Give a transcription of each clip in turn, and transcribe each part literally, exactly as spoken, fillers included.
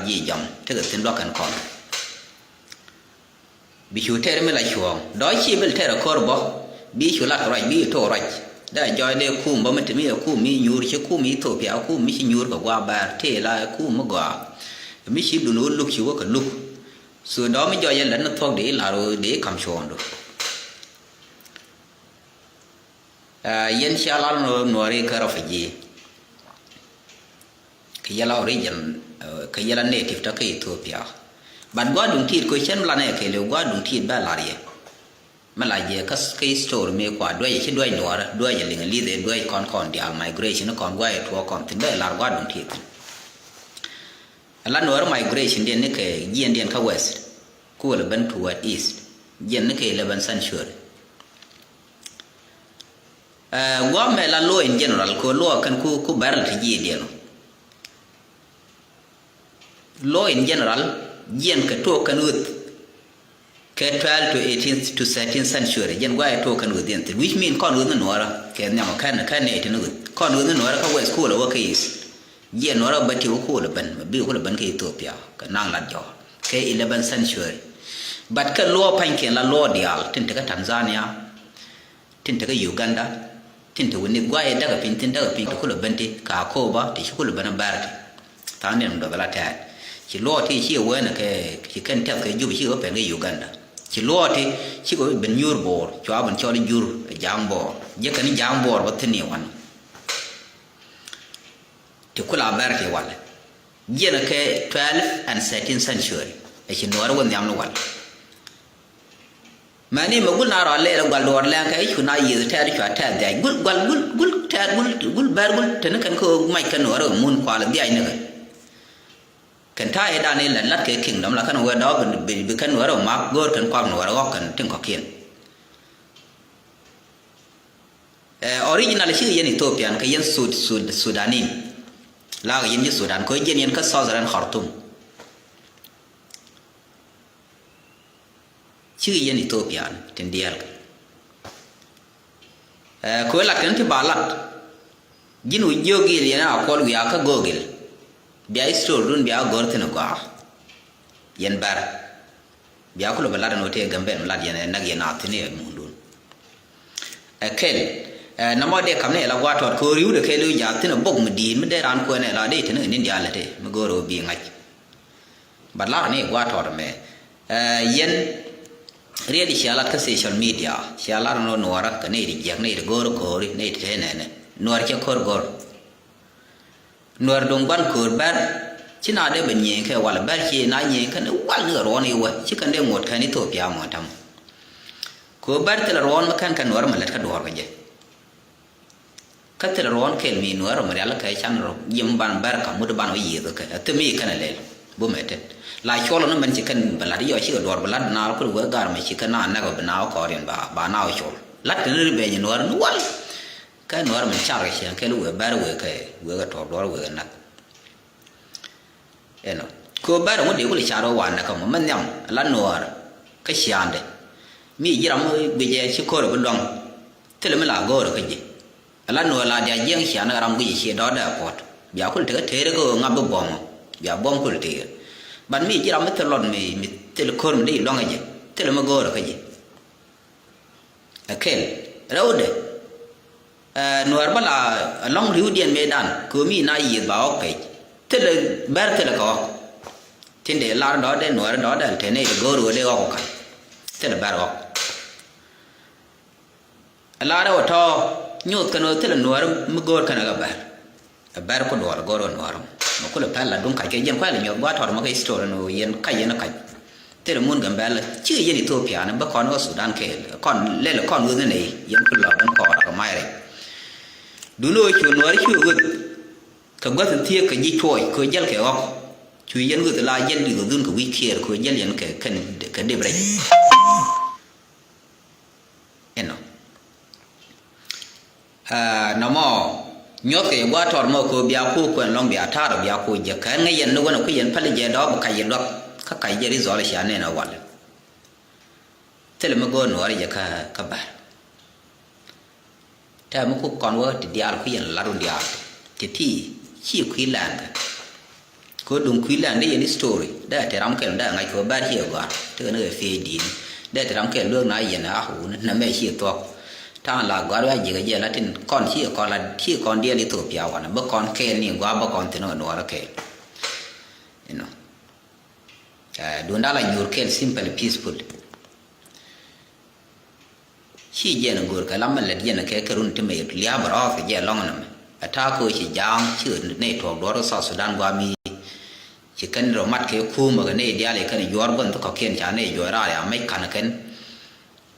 ji̱ jɔm tekɛ thi̱n lua̱k kɛn kɔn. Bi cu tɛr mi la cuɔ̱ɔ̱ŋ dɔ̱ ci bil tɛr ɛ ko̱r bä. Bi cu lat ruac bi tok ruac. Dee jɔɔc dee kum bä mi te mi ɛ kum mi nyuur ci kum mi Ethiopia kum mi ci nyuur kɛ gua̱a̱ bɛɛr tëë la ɛ kum mi gɔaa. Mi ci dun wä luk ci wä kɛ luk. So dɔ̱ mi jɔɔc ɛ lät ni thuɔ̱k dee lar dee kam cuɔ̱ɔ̱ŋdu. Ɛ, yɛn cia lar ni nuɔri kä refugee. Kɛ yɛla origin, ɛ, kɛ yɛla native tɔ kä Ethiopia. But gua̱a̱r duŋ tiit kɛ cɛn mi la nɛ kɛɛliw gua̱a̱r duŋ tiit bɛ lar yɛ. Mi la jɛ kä, kä history mi kua duec ci duec nuɔrä, duec liŋ lidhe, duec kɔn kɔn diaal migration kɔn gua̱a̱r yɛ tuɔɔk kɔn thin bɛ lar gua̱a̱r duŋ tiit thin. Ala nuɔrä migration diɛn ni kɛ jiɛn diɛn kä west. Kuɔlɛ ben toward east. Jiɛn ni kɛ eleven century. Ɛ, guamɛ la law in general kɛ law kɛn ku, ku bɛr la ti jiɛ diɛn. Law in general, jiɛn kɛ tuɔk kɛn ɣöth kɛ twelve to eighteen to thirteen century. Jiɛn guayɛ tuɔk kɛn ɣöth diɛn thil, which mean kɔn ɣöth ni nuɔrä kɛ nhiam kɛn, kɛn ni eighteen ɣöth. Kɔn ɣöth ni nuɔrä kä west kulɛ wä kɛ east. Jiɛn nuɔrä bä ti wä kulɛ ben, bä bi kulɛ ben kɛ Ethiopia kɛ naŋ lat jɔk kɛ eleven century. But kɛ law pa̱nykiɛn la law diaal tin te kä Tanzania, tin te kä Uganda, tin te wä ni guayɛ däkɛ piny, tin däkɛ piny ti kulɛ ben ti ka Akoba ti ci kulɛ ben a bɛr ti. Tha̱a̱ŋ diɛn mi dɔth la tɛɛt. Ci luɔɔt ti ci wee ni kɛ, ci kɛn tɛth kɛ Jup ci wee pɛn kɛ Uganda. Ci luɔɔt ti ci kɛ ben nyuur bo̱o̱r, cua ben cɔl jur ja̱a̱ŋ bo̱o̱r. Jɛ kɛn ja̱a̱ŋ bo̱o̱r bä thin ni wan. Ti kula bɛr ti wal. Jiɛn kɛ twelve and thirteen century. Ɛ ci nuɔɔr wä nhiam ni wal. Mɛni mɛ gul na rɔ lɛɛr gual duɔɔr lɛŋ kɛ i̱ cu na yieth tɛɛr cua tɛɛr dhiac. Gul gual gul gul tɛɛr gul gul bɛr gul teni kɛn kä mac kɛn nuɔɔr mun kual dhiac ni kɛ. Kɛn ta̱a̱ i̱ dan i̱ lɛt lat kɛ kingdom la kɛn wee dɔɔk bi, bi, bi kɛn nuɔɔr mak go̱o̱r kɛn kuak nuɔɔr ɣɔk kɛn tin kɔ̱kiɛn. Ɛ, original cikɛ yɛn Ethiopian kɛ yɛn Sud, Sud, Sudanin. La kɛ yɛn ji̱ Sudan kɛ jiɛn yɛn kä Southern Khartoum. Cikɛ yɛn Ethiopian tin diɛɛl kɛ. Ɛ, kɛ lat kɛn ti ba lat. Ji̱n wi̱c jiök gil yɛn a kuɔl wiaa kä Google. Bia history dun bia gɔr thin gɔaa. Yɛn bɛr. Bia kulɛ bɛ lat ɛn ɣöö tëë Gambɛl mi lat yɛn ɛ näk yɛn a thi̱n ɛ mundun. Ɛ kɛl. Ɛ, nɔmɔ dee kam ni ɛ la gua̱a̱r tɔɔt kɛ ɣöö ri̱wdɛ kɛl ɣöö ja̱ thi̱n ɛ bok mi di̱i̱t mi dee raan kuɛn ɛ la dee thi̱n ɛ ni diaal ɛ tëë mi go̱o̱r ɣöö bi ŋa̱c. But lar ni ɛ gua̱a̱r tɔɔt ɛmɛ. Ɛ, yɛn riɛt i̱ cia lat kä social media cia lat ɛn ɣöö nuɔɔrä kɛ ni ɛ ti jiäk ni ɛ ti go̱o̱r ko̱o̱ri ni ɛ ti tëë nɛnɛ nuɔɔr cɛ ko̱r go̱o̱r. Nuɛr duŋ guan köör bɛr ci na dee bɛ nyieny kɛ wal bɛr ci na nyieny kɛn i̱ wal ni kɛ ruɔn i̱ wä ci kɛn dee ŋuɔt kɛn i̱ thok pia̱a̱ mɔ ta̱mɔ. Köör bɛr thilɛ ruɔn mi kɛn kɛ nuɛr mɛ lät kä duɔ̱ɔ̱r kɛ jɛ. Kä thilɛ ruɔn kɛl mi nuɛr mɛ rial kɛ can rɔ yim ban bɛr ka mut ban wä yiëth kɛ a thim i̱ kɛn a lɛl. Bumɛ tet la cuɔl ni mɛn ci kɛn bɛ lat i̱ yɔ ci kɛ duɔ̱ɔ̱r bɛ lat bi na kul wee gar mɛ ci kɛn na nɛk bi na wä kɔɔr in ba ba na wä cuɔl lat kɛn ri bɛ nyi nuɛr ni wal. Kä nuɔɔr min car kɛ ciɛŋ kɛl wëë bɛr wëë kɛ wëë kɛ tuɔɔk duɔɔr wëë kɛ näk. Ɛnɔ kɛ wëë bɛr ŋut dee kul car wëë wanɛ kä mɔ mɛ nhiam la nuɔɔr kä ciaandɛ. Mi ji̱ ram mi guic ɛ ci ko̱r bi luaŋ thilɛ mi la go̱o̱r kä ji̱. Ala nuɔɔr la dia jiɛŋ ciaandɛ ram guic ɛ ci dɔɔdɛ puɔt bia kul tekä teer kä wëë ŋa̱p bi buɔ̱m ɔ bia buɔ̱m kul teer. Ban mi ji̱ ram mi thil luɔt mi mi thil ko̱r mi dee luaŋ ɛ jɛ thilɛ mi go̱o̱r kä ji̱. Ɛ kɛl rɛwdɛ. Ɛ, nuɛɛr bä la ɛlɔ̱ŋ ri̱wdiɛn mëëdan köömi na yiëth ba ɣɔk pɛc thilɛ bɛr thilɛ kɛ ɣɔk. Tin dee lar dɔ̱ɔ̱dɛ nuɛɛr dɔ̱ɔ̱dɛ te nɛy ti go̱o̱r ɣöö dee ɣɔk ɔ ka̱n thilɛ bɛr ɣɔk. Ɛ lar ɛ wä tɔ̱ nyoth kɛn ɣöö thilɛ nuɛɛr mi go̱o̱r kɛn ɛ kɛ bɛr. Ɛ bɛr ku duɔɔr go̱r ɣän ɣɔ̱r mɔ kulɛ pɛl la duŋ kac kɛ yɛn kuɛl nyɔth gua̱a̱ tɔt mɔ kɛ history ni ɣöö yɛn kac yɛn kac. Thilɛ mun Gambɛl ci kɛ yɛn Ethiopia ni bä kɔn ɣä Sudan kɛɛl kɔn lɛl kɔn ɣöth ni nɛy yɛn kulɛ lɔ ben kɔɔr kɛ mac rɛy. Duundɛ ɣöö cu nuɔɔr cu ɣöth kɛ gua̱th in thiëëk kɛ ji̱ cuɔɔc kɛ jäl kɛ ɣɔk. Cu yɛn ɣöth la jäl di̱th ɣöthun kɛ wi̱c kiɛɛr kɛ jäl yɛn kɛ kɛn kɛ dip rɛy. Inɔ. Aa, nɔmɔ nyuɔth kɛ yɛ gua̱a̱ tɔr mɔ ko̱ bia ko̱ kuɛn lɔŋ bia ta̱a̱r bia ko̱ jɛ kɛn ŋäc yɛn ni wänɛ kui̱ yɛn päl jɛ dɔɔk bi kac yɛ luäk kä kac jɛ ri zɔl cia nɛn ɛ wal. Thilɛ mi go̱o̱r nuɔɔri jɛ kä kä bär. Tɛm mi kuk kɔn wä ti diaal kui̱ yɛn lat wun diaal ti ti ci kui̱ lɛn kɛ. Kɛ duŋ kui̱ lɛn dee yɛn story dee te ram kɛl dee ŋa̱c kɛ bär ciɛ gɔ̱a̱r tekɛ ni kɛ piec di̱i̱t. Dee te ram kɛl lueek na yɛn a wun nɛ mɛ ciɛ thuɔ̱k. Ta̱a̱ŋ la gɔ̱a̱r wi̱i̱ a ji̱ kɛ jɛ la tin kɔn ciɛ kɔn la ciɛ kɔn diɛl Ethiopia wanɛ bä kɔn kɛɛl ni gɔ̱a̱r bä kɔn thi̱n kɛ nuɔɔr kɛɛl. You know. Duundä la nyuur kɛɛl simple peaceful. Ci jɛn go̱o̱r kɛ lam mi lät jɛn kɛ kɛ run ti mɛ lia̱a̱ bɛ rɔɔth kɛ jɛ lɔŋ nɛmɛ. Ɛ ta̱a̱ kɛ ɣöö ci ja̱a̱ŋ ci ɣöö nɛy tuɔɔk duɔ̱ɔ̱r kä South Sudan gua̱a̱ mi. Ci kɛn rɔ mat kɛ kumä kɛ nɛy diaal i̱ kɛn juɔ̱ɔ̱r gua̱n thi kɔ̱kiɛn ca nɛy juɔ̱ɔ̱r raar ya mec ka̱n kɛn.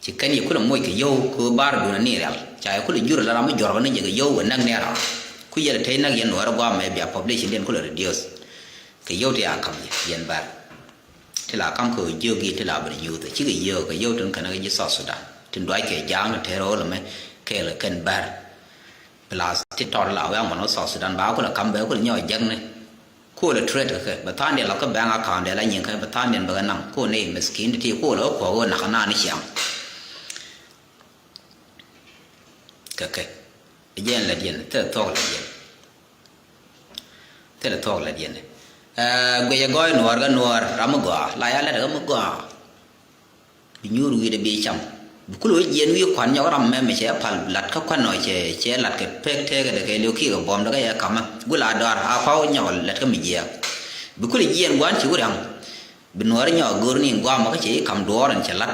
Ci kɛn i̱ kulɛ moc kɛ yio̱w kɛ ɣöö ba̱r duundä ni rial ca i̱ kulɛ jur la ram mi juɔ̱ɔ̱r kɛ ni jɛ kɛ yio̱w ɛ näk ni raar. Ku yɛl tey näk yɛn nuɔ̱ɔ̱r gua̱a̱ mɛ bia population diɛn kulɛ reduce. Kɛ yio̱w ti a ka̱m yɛ yɛn bär. Ti la kam kɛ ɣöö jiök i̱ ti la ben nyuuth cikɛ yio̱w kɛ yio̱w tin kɛn kɛ ji̱ South Sudan tin duac kɛ ja̱a̱ŋ ti tɛr ɣöö lɛ mɛ kɛɛl kɛ kɛn bär. Plus ti tɔt la wee aŋuɔn wä South Sudan ba kulɛ kam bɛ kulɛ nyɔk jɛkni. Kulɛ trade kɛ kɛ bɛ tha̱a̱ŋdiɛn la kä bank account dɛ la nyiŋ kɛ bɛ tha̱a̱ŋdiɛn bɛ kɛ naŋ kulɛ nɛy miskin ti ti kulɛ wä kuɔk wä nak na ni ciaŋ. Kɛ kɛ jɛn la diɛn thilɛ thuɔk la diɛn. Thilɛ thuɔk la diɛn. Guicɛ gɔɔy nuɔɔr kä nuɔɔr ram mi gɔaa la ya lät kä mi gɔaa. Bi nyuur wi̱i̱dɛ bi cam bi kul wec jiɛn wi̱i̱ kuan nyɔk ram mɛmɛ cɛ pal lat kä kuan nɔ cɛ cɛ lat kɛ pek tekɛ dɛ kɛ liw kiɛ kɛ buɔm dɛ kɛ yɛ kamä gul a dɔar a kɔw nyɔk lat kä mi jiɛk. Bi kul jiɛn guan ci wuriaŋ. Bi nuɔɔr nyɔk go̱o̱r ni guamä kä cɛ i̱ kam duɔɔr in cɛ lat.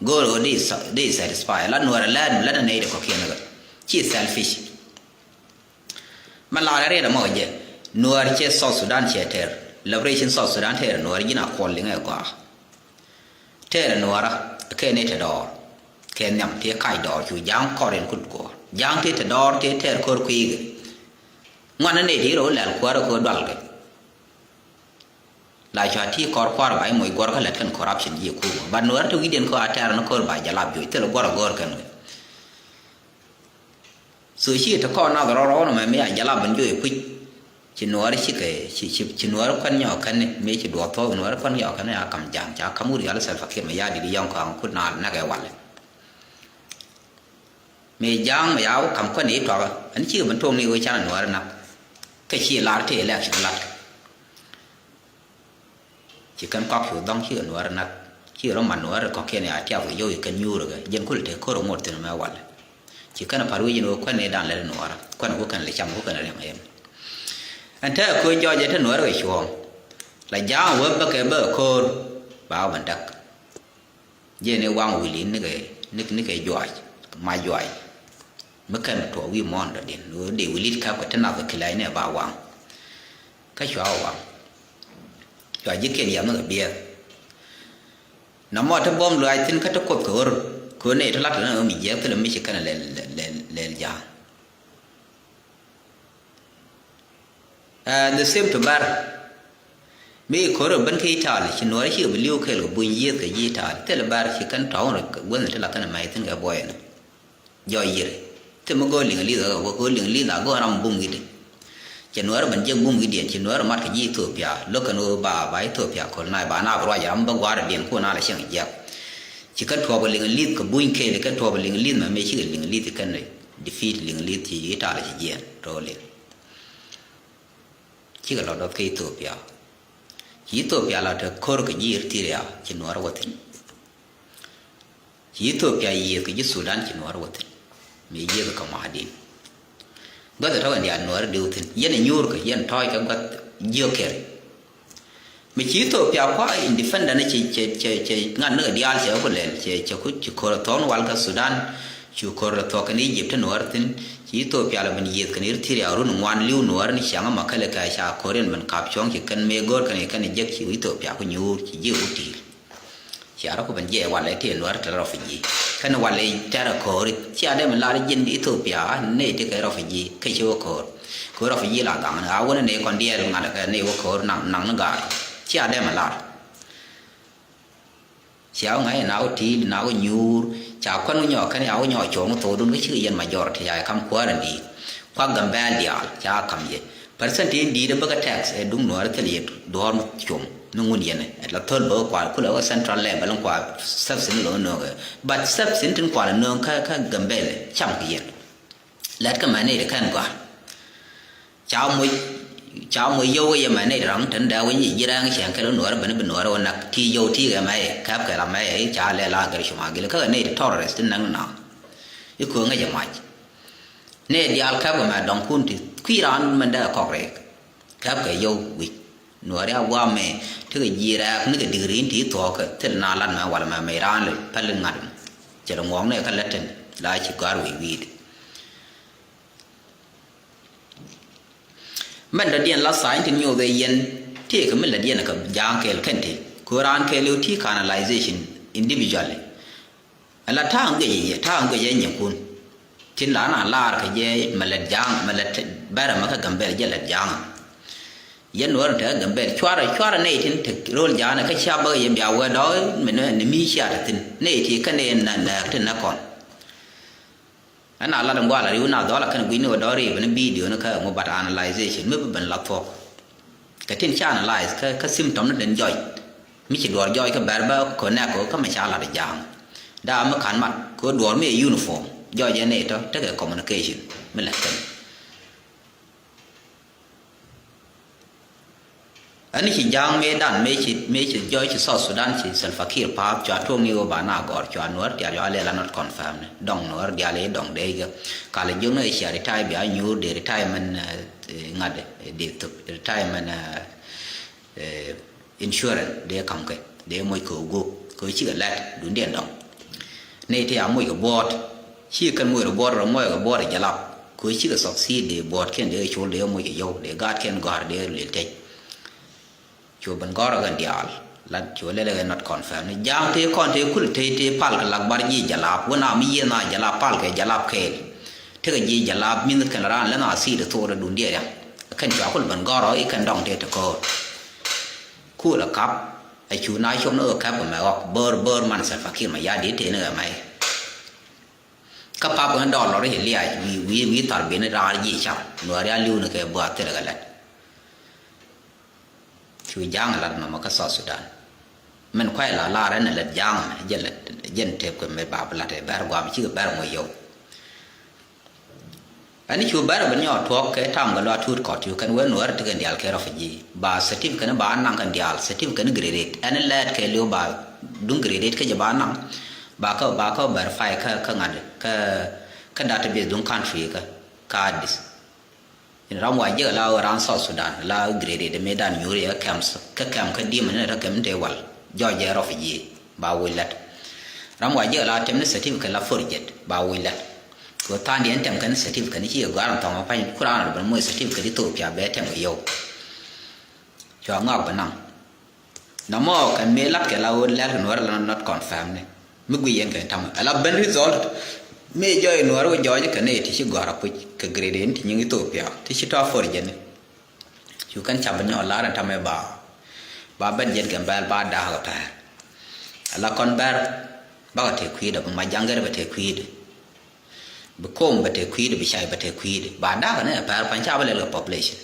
Go̱o̱r ɣöö di satisfy la nuɔɔr lɛt mi lät nɛy dɛ kɔkiɛn kɛ ci selfish. Mɛ laarɛ riɛt ɛmɔ kɛ jɛ nuɔɔr cɛ South Sudan cɛ tɛr. Liberation South Sudan tɛr nuɔɔr ji̱n a kuɔl liŋɛ gɔaa. Tɛr nuɔɔrä kɛ ni te dɔɔr kɛ nhiam ti kac dɔɔr cu ja̱a̱ŋ kɔr in kut kuɔɔr ja̱a̱ŋ ti te dɔɔr ti tɛr kör kui̱i̱kɛ. Ŋuan ni ti rɔ lɛl kuäärä kör dualkɛ. La cua ti kɔr kuar ba i̱ moc guɔr kä lät kɛn corruption ji̱ kumä. But nuɔɔr te wi̱diɛn kɔ a tɛɛr ni ko̱r ba jalap juɔc thil guɔr a go̱o̱r kɛn kɛ. So ci te kɔn nath rɔrɔ nɔmɛ mi a jalap ben juɔc puc. Ci nuɔɔr ci kɛ ci ci ci nuɔɔr kuɛn nyɔk kɛn ni mi ci duɔth thuɔk nuɔɔr kuɛn nyɔk kɛn ni a kam ja̱a̱ŋ ca kam wur yal Salva Kiir mɛ ya dit yɔŋ kɔaŋ kut na nɛkɛ walɛ. Mi ja̱a̱ŋ mi ya wä kam kuɛn i̱ tuakä ɛn cikɛ ben tuɔŋ ni wee canɛ nuɔɔr nak. Kɛ ci lar ti election lat. Ci kɛn kɔk cu dhɔŋ cikɛ nuɔɔr nak. Cikɛ rɔ mat nuɔɔr kɔkiɛn ya tiap kɛ yio̱w i̱ kɛn nyuur kɛ jɛn kulɛ te ko̱r ŋot thi̱n mɛ walɛ. Ci kɛn pa̱r wi̱c in wee kuɛn i̱ dan lɛt nuɔɔr kuɛn ku kɛn lɛ cam ku kɛn lɛ riɛm ɛn. Ɛn te ko̱ jɔɔc ɛ te nuɔɔr kɛ cuɔ̱ɔ̱ŋ. La ja̱a̱ŋ wee bäkɛ bä ko̱r ba wä ben däk. Jiɛn i̱ waŋ wi̱li̱ nikɛ nikɛ juac ma juac. Mi kɛn tuɔ wi̱i̱ muɔ̱ɔ̱n dɔ̱diɛn ɣöö dee wi̱li̱t käp kɛ ti nath kɛ kilac ni ɛ ba waŋ. Kä cua waŋ. Cua ji̱ kiɛn yam nikɛ biɛɛr. Nɔmɔ ti buɔ̱m luaac thi̱n kä ti kuoth kɛ ɣör kɛ ɣör nɛy ti lat kɛ ni ɣöö mi jiɛɛk thilɛ mi ci kɛn lɛl lɛl lɛl ja̱a̱ŋ. The same to Bär. Mi ko̱r ben kä Itali ci nuɔɔr ci bi li̱w kɛɛl kɛ buny yieth kɛ ji̱ Itali thilɛ Bär ci kɛn tɔ̱ɔ̱ŋ rɔ guänh ti la kɛn mɛc thi̱n kɛ buɔyɛ ni. Jɔɔc yir thil mi go̱o̱r liŋ li̱th kɛ wä go̱o̱r liŋ li̱th a go̱o̱r ram bum wi̱dɛ. Ci nuɔɔr ben jiɛk bum wi̱diɛn ci nuɔɔr mat kɛ ji̱ Ithiopia lo̱k kɛn ɣöö ba ba Ithiopia ko̱l na ba na bi ruac ram bä gua̱a̱r diɛn kun a la cieŋ jiɛk. Ci kɛn tuɔɔk liŋ li̱th kɛ buny kɛɛl kɛn tuɔɔk liŋ li̱th mɛ mëë cikɛ liŋ li̱th kɛn defeat liŋ li̱th ci Itali ci jiɛn ro̱o̱ liŋ. Cikɛ lɔ dɔth kä Ethiopia. Ci Ethiopia lɔ te ko̱r kɛ ji̱ Eritrea ci nuɔɔr wä thi̱n. Ci Ethiopia yiëëth kɛ ji̱ Sudan ci nuɔɔr wä thi̱n. Mi yiëëth kɛ ma̱a̱din. Gua̱th ɛ tɔ̱ kɛn diaal nuɔɔr diw thi̱n yɛn ɛ nyuur kɛ yɛn tɔ̱ɔ̱c kɛ gua̱th jiök kɛr. Mi ci Ethiopia kua independent ci cɛ cɛ cɛ ŋa̱t ni kɛ diaal cɛ ku lɛl cɛ cɛ ku ci ko̱r ɛ thuɔ̱k ni wal kä Sudan. Cu ko̱r ɛ thuɔ̱k kɛn Egypt ti nuɔɔr thi̱n. Ci Ethiopia lɛ ben yiëëth kɛn Eritrea run ŋuan li̱w nuɔɔr ni ciaŋ ɛmɔ kɛlɛ kɛ ca ko̱r yɛn ben kap cuɔ̱ŋ ci kɛn mëë go̱o̱r kɛn kɛn jek ci Ethiopia ku nyuur ci jiëë ku ti̱i̱l. Cia rɔ ku ben jiɛc walɛ ti nuɔr te refugee. Kɛn walɛ tɛrɛ ko̱ri cia dee mi lar ji̱n Ethiopia ni ti kɛ refugee kɛ ci wä ko̱r. Kɛ refugee la gaŋ ni a wä ni ni kɔn diɛɛl ŋa̱n kɛ ni wä ko̱r naŋ naŋ ni gaar. Cia dee mi lar. Cia wä ŋa̱c na wä ti̱i̱l na wä nyuur ca kuän wä nyɔk kɛn ya wä nyɔk cuɔ̱ŋ wä thokdun kä cikɛ yɛn majority ya kam kuäär in di̱i̱t. Kuak Gambɛl diaal ca kam yɛ. Percent in di̱i̱t bä kä tax ɛ duŋ nuɔɔr thil yɛ duɔ̱ɔ̱r mi com ni ŋun yɛn ɛ la thöl bä kua kulɛ wä central level in kua subsidy lo nööŋ ɛ. But subsidy tin kua la nööŋ kä kä Gambɛl cam kɛ yɛn. Lɛt kä mɛn ni ri kɛn gɔaa. Ca moc Ca moc yio̱w kɛ yɛ mɛ nɛy ti raŋ tin dee wec ji̱ rɛɛŋ cɛŋ kɛl wä nuäärä ben bi nuäärä wä nak ti yio̱w ti kɛ mɛ kɛp kɛ la mɛ ca lɛ la gɛr cuma gil kä kɛ nɛy ti terrorist ti näŋ na. I̱ kööŋä jɛ mac nɛy diaal kɛp kɛ mɛ dɔŋkun ti kui̱ raan mɛn dee kɔk rɛɛk. Kɛp kɛ yio̱w wi̱c nuäärä a guam mɛ tekɛ ji̱ rɛɛk nikɛ digri in ti thuɔɔk kɛ thil na lat mɛ wal mɛ mɛ raan lɛ päl ŋa̱t. Cɛ lɛ ŋuɔk nɛ kä lät tin la ci gɔ̱a̱r wi̱i̱ wi̱i̱di. Mɛn dɔ̱diɛn la tha̱a̱ny tin nyoth ɛ yɛn tëëkɛ mi lätdiɛn kɛ ja̱a̱ŋ kɛɛl kɛn tëë kɛ raan kɛɛliw ti canalization individually. Ala ta̱a̱ŋ guic yɛ ta̱a̱ŋ guic yɛ nyinkun. Tin la na laar kɛ jɛ mɛ lät ja̱a̱ŋ mɛ lät bɛrɛ mɛ kä Gambɛl jɛ lät ja̱a̱ŋ. Yɛn nuɔr te Gambɛl cuarɛ cuarɛ nɛy tin te ro̱l ja̱a̱ŋ kä cia bäk yɛ bia wee dɔ̱ɔ̱k mɛ ni mi cia te thin nɛy ti kä nɛy nɛ nɛ tin nɛ kɔn. Ɛn a lat in gual a riw na dhɔl a kɛn gui̱c ni wä dɔ̱r riw ni video ni kä ŋu, but analyzation mi bi ben la thuɔk. Kɛ tin ca analyze kä, kä symptom ni den jɔc mi ci duɔr jɔc kä bɛr bä connect kɛ kä mi ca lat ja̱a̱ŋ. Daa mi kan mat kɛ duɔr mi uniform jɔc jɛ ni tɔ tekɛ communication mi lɛ kɛn. Ani ci ja̱a̱ŋ mëëdan mëë ci, mëë ci jɔɔc ci South Sudan ci Salva Kiir pa̱a̱th cua tuɔ̱ŋ ni ɣöö ba na gɔ̱r cua nuäär diaal cua lɛl a not confirm ni dɔŋ nuäär diaal i̱ dɔŋ dee ikä. Kal jiök ni cia retire bia nyuur dee retirement, eh, ŋa̱t, eh, dee thop retirement, eh, eh, insurance dee ka̱m kɛ dee moc kɛ ɣöö guɔ̱k kɛ ɣöö cikɛ lɛt duundiɛn dɔŋ. Nɛy ti a moc kɛ buɔ̱ɔ̱t ci kɛn moc kɛ buɔ̱ɔ̱t rɔ moc kɛ buɔ̱ɔ̱t ɛ jalap. Kɛ ɣöö cikɛ succeed dee buɔ̱ɔ̱t kiɛn dee col dee moc kɛ yio̱w dee gaat kiɛn gɔ̱a̱r dee lil tec. Cu ben gɔ̱r ɛ kɛn diaal lat cu lɛl ɛ kɛ not confirm ni ja̱a̱ŋ tëë kɔn tëë kul tëë tëë pal kɛ lak bar ji̱ jalap wä na mi yieth na jalap pal kɛ jalap kɛɛl. Tekɛ ji̱ jalap min kɛn raan lɛ na thiit ɛ thok rɛ duun diɛɛr ya kɛn cua kul ben gɔ̱r ɔ i̱ kɛn dɔŋ tëë te ko̱o̱r. Kul ɛ kap ɛ cu na cop ni ɣä kap kɛ mɛ ɣɔk bär bär man Salva Kiir mɛ ya di tëë ni ɣɛ mɛ. Kä pap kɛ ni dɔɔl lɔr i̱ liac wi̱i̱ wi̱i̱ wi̱i̱ thar ben ni raar ji̱ cam nuɔɔri a li̱w ni kɛ bä thilɛ kɛ lɛt. Cu ja̱a̱ŋ lat nɔmɔ kä South Sudan. Min kuay la lar ɛn lät ja̱a̱ŋ mɛ jɛn lät jɛn tëp kɛ mɛ bap lat ɛ bɛr guam cikɛ bɛr ŋuɔ̱c yɔw. Ɛn cu bɛr ben nyɔɔt tuɔɔk kɛ tam kɛ luaak tuut kɔt cu kɛn wen nuäär ti kɛn diaal kɛ refugee ba certificate kɛn ba naŋ kɛn diaal certificate kɛn grade eight ɛn lɛɛt kɛ liw ba duŋ grade eight kä jɛ ba naŋ. Ba kä ba kä verify kä kä ŋa̱t kä kä database duŋ country kä kä Addis. Ram wa jek la ran South Sudan la grade de me dan nyuri ya camps kä camp kä dim ne ta kem te wal. Jɔ jɛ refugee ba wilat. Ram wa jek la tem ne certificate la forget ba wilat. Ko tandi en tem kan certificate ni ci garan tong pa kuran ban mo certificate Ethiopia be tem yo. Jɔ ngak banang. Nɔmɔ kɛn mëë latkɛ la ɣöö lɛl kɛ nuäär la not confirm ni mi gui yɛn kɛ tam ala ben result. Mëë jɔɔc nuäär wä jɔɔc kɛ ni ti ci gɔ̱r a puc kɛ grade in ti nyiŋ Ethiopia ti ci tɔ for jɛn. Cu kɛn cap nyɔk lar in tamɛ ba ba ben jɛn kɛ bɛl ba da̱a̱k kɛ pɛr. Ala kɔn bɛr bakɛ tëë kui̱dɛ bi mac jaŋgɛr bɛ tëë kui̱dɛ. Bi kom bɛ tëë kui̱dɛ bi cay bɛ tëë kui̱dɛ ba da̱a̱k kɛ ni pɛr pan ca bä lɛl kɛ population.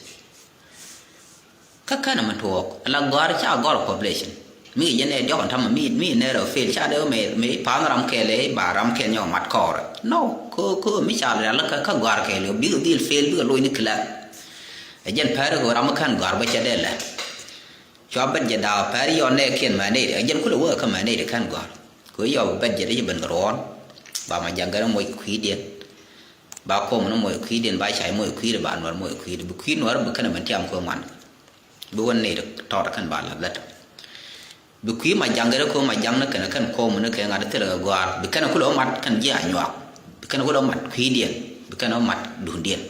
Kä kɛn mi tuɔɔk la gɔ̱a̱r ca gɔ̱r population. Mi yɛn ɛ diɔk ɛn tamɛ mi mi nɛr ɛ fail ca dee mi mi pa̱a̱n ram kɛl ɛ ba ram kɛl nyɔk mat kɔɔrɛ. No ko ko mi ca rial kä kä gɔ̱a̱r kɛl ɛ bikɛ dhil fail bikɛ loc ni kilɛ. Ɛ jɛn pɛr ɛ ɣöö ram mi kɛn gɔ̱a̱r bä cɛ dee lɛ. Cua bɛt jɛ da̱a̱ pɛr yɔn nɛ kiɛn mɛ nɛy ɛ jɛn kulɛ wä kä mɛ nɛy kɛn gɔ̱a̱r. Kɛ ɣöö yɔp bɛt jɛ dee ci ben kɛ ruɔ̱ɔ̱n. Ba ma jaŋ gɛr moc kui̱diɛn. Ba kom ni moc kui̱diɛn ba cay moc kui̱diɛn ba nuɔr moc kui̱diɛn bi kui̱ nuɔr bi kɛn mɛn tiam kɛ ŋuan. Bi wä nɛy tɔt kɛn ba lath lät. Bi kui̱ ma jaŋ gɛr kɛ ɣöö ma jaŋ ni kɛn kɛn kom ni kɛ ŋa̱t thilɛ kɛ gɔ̱a̱r bi kɛn kulɛ wä mat kɛn ji̱ a nyuak. Bi kɛn kulɛ wä mat kui̱diɛn bi kɛn wä mat duundiɛn.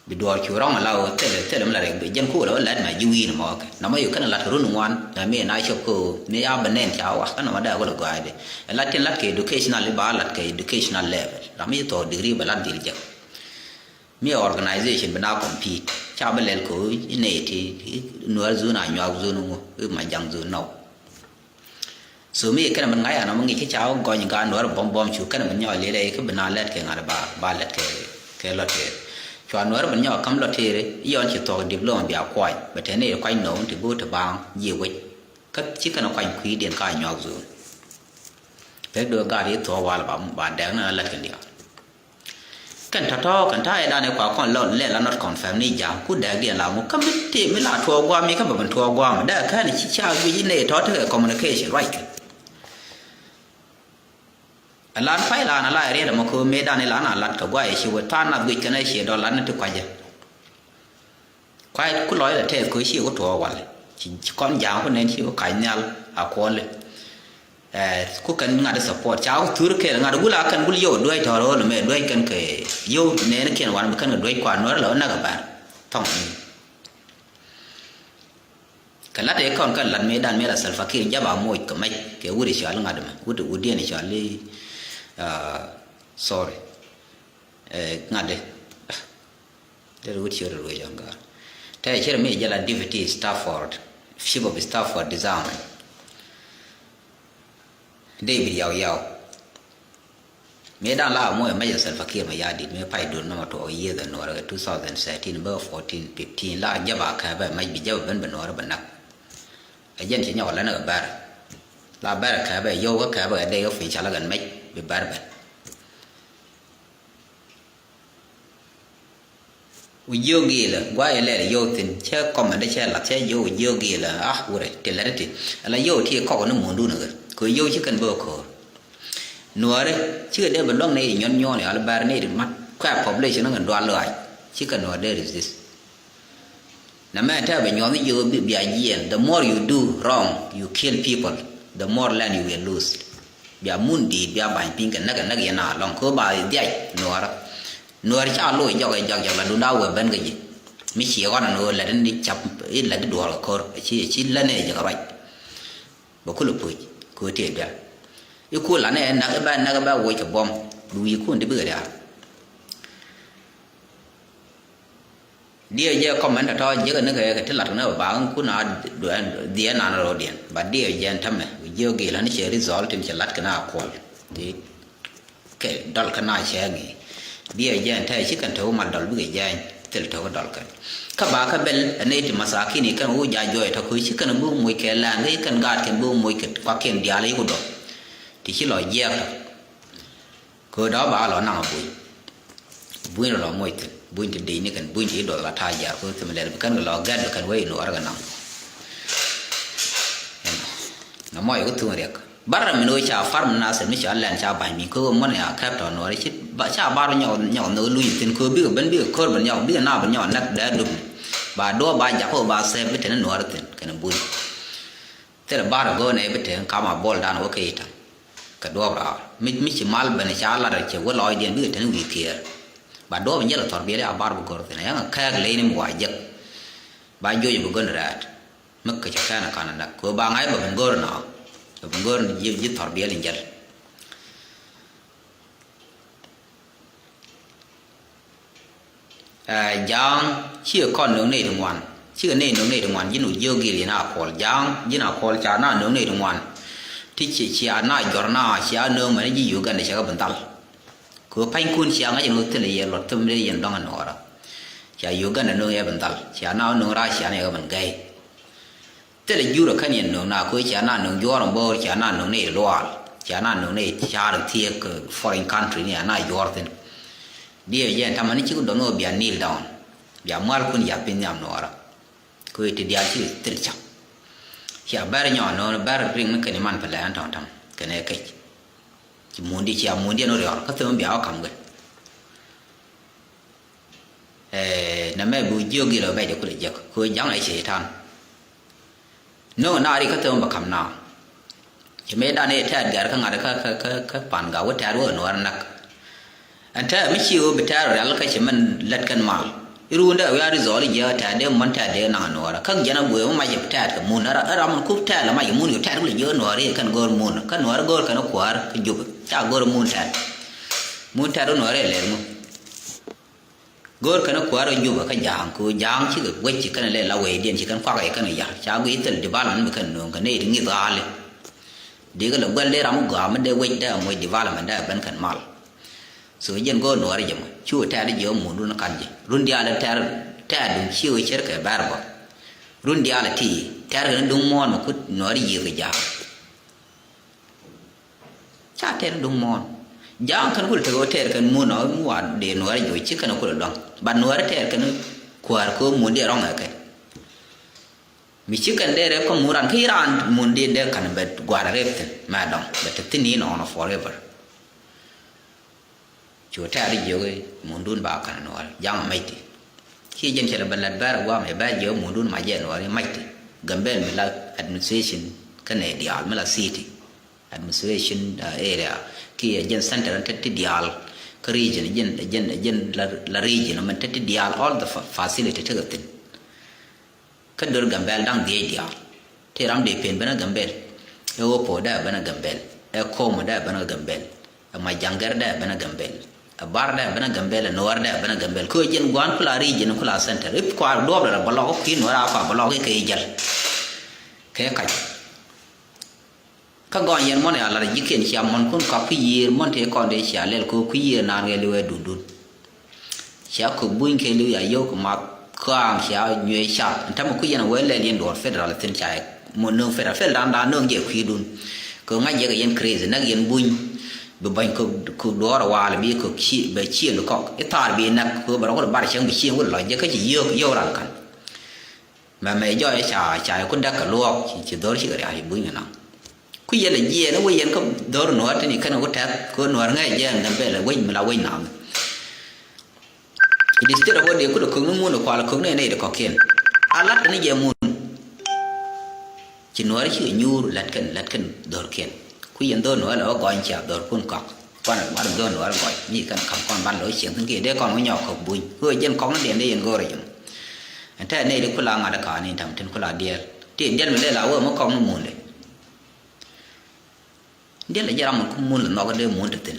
Bi duɔɔr cu rɔ̱ŋ ala ɣöö thilɛ thilɛ mi la rɛk bi jɛn ku wä la wä lɛt mɛ ji̱ wi̱i̱n mɔ kɛ nɔmɔ yök kɛn lat run ŋuan mɛ mi na cop kä ɣöö mi ya bi nɛn ca wak kä nɔmɔ dee wä la gɔa̱a̱cdɛ. Ɛ lat tin lat kɛ educational i̱ ba lat kɛ educational level ram mi ci thɔɔk degree bɛ lat dhil jek. Mi organization bi na compete ca bi lɛl kɛ ɣöö i̱ nɛy ti i̱ nuäär zun a nyuak zun ŋu i̱ ma jaŋ zun nɔw. So mi kɛn min ŋa̱c an ɔmɔ ŋic kä ca wä gɔny gaa nuɔr bɔm bɔm cu kɛn min nyɔk lilɛ kä bi na lɛt kɛ ŋa̱t ba ba lɛt kɛ kɛ lɔt kɛ. Cua nuɔr min nyɔk käm lɔt tëëri iɔn ci thuɔk diploma bia kuany bɛ tɛn ni kuany nɔw ti go̱o̱r ti baaŋ jiɛ wec. Kä ci kɛn kuany kui̱diɛn ka nyuak zon. Pek do̱ gaat i̱ thuɔk wal ba ba dɛk ni lɛt kɛ diaal. Kɛn tɔ̱tɔ̱ kɛn ta̱a̱ ɛ dan ɛ kua kɔn lɔ lɛ la not confirm ni ja̱a̱ŋ ku dɛɛk diɛn la ŋu kä mi ti mi la tuɔɔk guam mi kä bɛ ben tuɔɔk guam dɛ kɛn ci ca guic inɛ tɔ̱ tekɛ communication ruac kɛ. Ɛ lan pay lan a la ɛ riet ɛmɔ kɛ ɣöö mëë dan ɛ lan a lat kɛ guay ɛ ci wä tha̱a̱ŋ nath guic kɛn ɛ ci dɔl lat ni ti kuacä. Kuay ku lɔc lɛ tɛth kɛ ci ku tuɔɔk wal ci kɔn ja̱a̱ŋ ku nɛn ci ku kac nhial a kuɔli. Ku kɛn ŋa̱t support ca ku thur kɛl ŋa̱t gul a kɛn gul yio̱w duec tɔ̱r ɣöl mɛ duec kɛn kɛ yio̱w nɛn kiɛn wan bi kɛn kɛ duec kuan nuɔr lɛ wä näk a bär thɔŋ ni. Kɛ lat ëë kɔn kɛn lat mëë dan mëë la Salva Kiir jap a moc kɛ mɛc kɛ wut i̱ cɔal i̱ ŋa̱t mɛ wut wut diɛn i̱ cɔal i̱ sorry. Ŋa̱t i̱ Deri wut ciöt ruec ɔn gaar. Tɛ cir mi jɛ la deputy Stafford, chief of Stafford disarmament. David Yaw Yaw. Mi dan la mo mɛ jɛ Salva Kiir Mayardit mi pay dul nama tuɔk yieth ɛ nuɔrɛ kɛ two thousand thirteen bä fourteen fifteen la jɛ ba kɛ bɛ mɛ bi jɛ bɛ ben bɛ nuɔrɛ bɛ nak. Ɛ jɛn ci nyɔk lɛ ni kɛ bɛr. La bɛr kɛ bɛ yio̱w kɛ kɛ bɛ kɛ dee yio̱w piny ca la kɛn mɛc bi bɛr bɛ. Wi̱i̱ jiök giilä guayɛ lɛl yio̱w thi̱n cä kɔmɛndä cä lath cä jiök wi̱i̱ jiök giilä a wurɛ ti lät ti ala yio̱w ti kɔk ni mundun ɣä kɛ yio̱w ci kɛn bä ko̱o̱r. Nuääri cikɛ dee bɛ luäŋ ni nyuɔ̱n nyuɔ̱n yal bär ni mat kua population ni ŋä dual lɔaac cikɛ nuäär dee resist. Nɛ mɛ tɛ bɛ nyuɔ̱n jiök bi bia jiɛn the more you do wrong you kill people the more land you will lose. Bia mun di̱i̱t bia ba̱ny piny kɛ näk kɛ näk yɛn a lɔŋ kɛ ɣöö ba dhiac nuɔɔrä. Nuɔɔr ca loc jɔk ɛ jɔk jɔk la dunda wee ben kɛ ji̱ mi ci ɣɔn ɛn ɣöö lät ni cap i̱ lät i̱ duɔɔr kɛ ko̱r ci ci lät ni ɛ jɛ kɛ ruac. Bɛ kulɛ puc kɛ ɣöö tëë bia i̱ kul lanɛ ɛ näk i̱ bɛ näk i̱ bɛ woc kɛ buɔ̱m bi wi̱i̱ kun ti bikɛ ria̱a̱r. Diɛ jɛ kɔmɛn tɔ̱tɔ̱ jiäk ni kɛ kɛ ti lat kɛ ni bɛ baŋ kun a dhiɛ nan rɔɔdiɛn ba diɛ jɛ ɛn tämɛ wi̱i̱ jiök giilä ni cɛ result tin cɛ lat kɛ na kuɔl ti kɛ dɔl kɛ na cɛ ŋi̱i̱. Diɛ jɛ ɛn tɛ ci kɛn to̱k mal dɔl bikɛ jɛ thil to̱k dɔl kɛn kä ba kɛ bel ɛ nɛy ti masakin i̱ kɛn wä ja̱ jɔɔy tɔ̱ kɛ ci kɛn bi moc kɛ lɛn kɛ ci kɛn gaat kɛn bi moc kɛ kuakiɛn diaal i̱ ku dɔl ti ci lɔ jiɛk tɔ̱. Kɛ ɣöö dɔ̱ ba lɔ naŋ a buny. Buny rɔ lɔ moc thi̱n buny ti di̱cni kɛn buny ti i̱ duɔth la ta̱a̱ jiaar kɛ ɣöö thim lɛl bi kɛn kɛ lɔ gɛ̈t bi kɛn wee i̱ nuɔɔr kɛ naŋ. Nɔ mɔc kɛ thuŋ riɛk bar rɛ min ɣöö ca far mi nathir mi ca lɛn ca ba̱ny mi kɛ ɣöö mɔn ya kɛp tɔ nuɔɔr ci ca bar nyɔk nyɔk nhök luc thi̱n kɛ ɣöö bikɛ ben bikɛ ko̱r ben nyɔk bikɛ na ben nyɔk näk dee dup. Ba duɔ̱ɔ̱p ba jak kɛ ɣöö ba thɛp bi teni nuɔɔr thi̱n kɛn buny. Thilɛ bar go̱o̱r nɛ bi te kam a bol dan wä kɛ i̱ ta̱ŋ kɛ duɔ̱ɔ̱p raar mi mi ci mal ben ca lat cɛ wä lɔɔcdiɛn bikɛ te ni wi̱i̱ kiɛɛr. Ba duɔ̱ɔ̱p in jɛl a thɔr biɛli a bar bi go̱r thin a yaŋ a kɛɛk ley ni mi wa jek. Ba juɔc bi gön rɛɛt mi kɛ cɛ kɛn a kan a näk kɛ ba ŋa̱c bɛ ben go̱r na bɛ ben go̱r ji̱ thɔr biɛl in jɛl. Ɛ ja̱a̱ŋ cikɛ kɔn no̱o̱ŋ nɛy ti ŋuan cikɛ nɛy no̱o̱ŋ nɛy ti ŋuan ji̱n wä jiök gil yɛn a kuɔl ja̱a̱ŋ ji̱n a kuɔl ca na no̱o̱ŋ nɛy ti ŋuan. Ti ci cia na jɔr na cia no̱o̱ŋ mɛn ji̱ Uganda cɛ kɛ bi dhal. Kɛ ɣöö panykun cia ŋa̱c ɛn ɣöö thilɛ yɛ luɔt thim dee yɛn dɔ̱ŋ ɛ nuɔɔrä. Cia Uganda no̱o̱ŋ yɛ bi dhal cia na wä no̱o̱ŋ raar cia ni yɛ kɛ bi gɛy. Thilɛ jur ɛ kän yɛn no̱o̱ŋ na ko̱ cia na no̱o̱ŋ juɔ̱ɔ̱r ɛn bo̱o̱r cia na no̱o̱ŋ ni luaal cia na no̱o̱ŋ ni ca̱r thiek foreign country ni ana juɔ̱ɔ̱r thi̱n. Diɛ jɛ ɛn tamɛ ni cik dɔ̱ŋ ɣöö bia kneel down bia mual kun yath piny nhiam nuɔɔrä. Ko̱ ti diaal cik thil cak. Cia bɛr nyɔɔn no̱o̱ŋ bɛr riŋ ni kɛn iman pɛ lɛ ɛn tɔ̱ŋ ta̱ŋ kɛn ɛ kec. Ci mundi cia mundi ɛn ɣöö riɔr kä thim bia wä ka̱m gɛ. Nɛ mɛ bi jiök gilɛ bɛ jɛ kulɛ jiäk kɛ ɣöö ja̱ŋ ɛ cɛy-tan. No̱o̱ŋ naar i̱ kä thöm bɛ ka̱m naaŋ. Ci mëë dan i̱ tɛɛt gɛr kä ŋa̱t kä kä kä kä pan gak wä tɛɛt wä nuɔɔr näk. Ɛn tɛɛt mi ci ɣöö bi tɛɛt rial kä ci mɛn lät kɛn mal. I̱ ruundɛ wiaa ri dhɔɔl i̱ jiɛk tɛɛt dee män tɛɛt dee naŋ nuɔɔr kä jɛn a guëë mi mac tɛɛt kɛ mun ɛ ram mun kup tɛɛt lɛ mac mun kɛ tɛɛt kulɛ jiök nuɔɔr i̱ kɛn go̱o̱r mun kä nuɔɔr go̱o̱r kɛn kuäär kä jup ca go̱o̱r mun tɛɛt. Mun tɛɛt wä nuɔɔr i̱ lɛr mun. Go̱o̱r kɛn kuäär ɔ Jubɛ kä ja̱a̱ŋ kɛ ɣöö ja̱a̱ŋ cikɛ guäc ci kɛn lɛ la wecdiɛn ci kɛn kuak ɛ kɛn ya̱r ca guic thil development bi kɛn nööŋ kɛ nɛy ti ŋi̱th ɣa̱a̱li. Dikɛ lɛ guɛl dee ram mi gɔaa mi dee wec dee moc development dee ben kɛn mal. So jiɛn go̱o̱r nuɔɔri jɛ mɔ cu tɛɛr jiɛ ɔ mundun kan ji̱ run diaal tɛɛr tɛɛr dun ci ɣöö cär kɛ bɛr bä. Run diaal ti tɛɛr kɛn duŋ muɔ̱ɔ̱n mɛ kut nuɔɔri yiëëth kɛ ja̱a̱ŋ. Ca tɛr duŋ muɔ̱ɔ̱n. Ja̱a̱ŋ kɛn kulɛ tekɛ wä tɛɛr kɛn mun ɔ mi wa dee nuäärä jo̱o̱c ci kɛn kulɛ lua̱ŋ. But nuäärä tɛɛr kɛn kuäär kɛ wä mun dee rɔ̱ŋ ɛ kɛ. Mi ci kɛn dee rɛ kɔn mun ran kä iran mun dee dee ka̱n bɛ gua̱a̱r rep thi̱n mɛ dɔ̱ŋ bɛ te thi̱n in ɔn forever. Cu tɛɛr jiök mundun ba ka̱n nuäärä ja̱a̱ŋ mɛc ti. Ci jɛn cɛ lɛ bɛ lat bɛr guam ɛ bɛr jiök mundun ma jɛ nuäärä mɛc ti. Gambel mi la administration kɛnɛ diaal mi la city. Administration, uh, area kiɛ jɛn center te ti diaal. Kä region jɛn jɛn jɛn la, la region mɛn te ti diaal all the fa- facility tekɛ thi̱n. Kä dör Gambel da̱ŋ dhiec diaal. Te ram dee pen benä Gambel. Ɛ Opo dee benä Gambel. Ɛ Komo dee benä Gambel. Ɛ Majaŋgɛr dee benä Gambel. Ɛ Bar dee benä Gambel. Ɛ Nuɔr dee benä Gambel. Kä jɛn gua̱a̱n kula region kula center. Ip kua duɔp dee la bɛ lɔk ki Nuɔr a kua bɛ lɔk ki kɛ jäl. Kɛ kac. Kä gɔny yɛn mɔn ya lar ji̱kiɛn cia mɔn kun kɔk ki yiër mɔn tëë kɔn dee cia lɛl kɛ ku yiër naan kɛ liwɛ dundun. Cia kök buny kɛ liw ya yio̱w kɛ math kɔaŋ cia nyuɛ car. Ɛn tämɛ ku yɛn a wee lɛl yɛn duɔr federal thi̱n ca yɛ mɔn nööŋ federal federal dan dan nööŋ jɛ kui̱dun. Kɛ ŋa̱c jɛ kɛ yɛn crazy näk yɛn buny. Bi bäny kök kök duɔr a waal bi kök ci bɛ cieŋ bi kɔk i̱ thaar bi näk kɛ bɛ rɔ kɛ bar cäŋ bi cieŋ wut lɔc jɛ kä ci yio̱w yio̱w ran ka̱n. Mɛ mɛ jɔɔc ca ca ku däk kɛ luɔɔk ci dhɔr cikɛ rial ci buny kɛ naŋ. Ku yɛn a jiɛɛn wä yɛn kä dhɔr nuɔɔr tini kɛn ku tɛth ku nuɔɔr ŋɛ jiɛɛn Gambel wec mi la wec naŋ. Instead of wä dee ku dee kökni mun kual kökni nɛy dee kɔkiɛn. A lat ni jɛ mun. Ci nuɔɔr cikɛ nyuur lat kɛn lat kɛn dhɔrkiɛn. Ku yɛn dhɔr nuɔɔr lɛ wä gɔny cia dhɔr kun kɔk. Kuan ŋuat dhɔr nuɔɔr gɔny mi kɛn kam kɔn ban lɔ cieŋ thin kiɛ dee kɔn wä nyɔk kɔk buny. Wä jɛn kɔk ni diɛn dee yɛn go̱o̱r a jɛn. Ɛn tɛ nɛy di kula ŋa̱t ɛ ka̱a̱ni ta̱ŋ tin kula diɛɛl ti diɛl mi lɛ la wee mi kɔk ni mun de. Diɛl ɛ jɛ ram mun kum mun lɛ nhɔk dee mun te thin.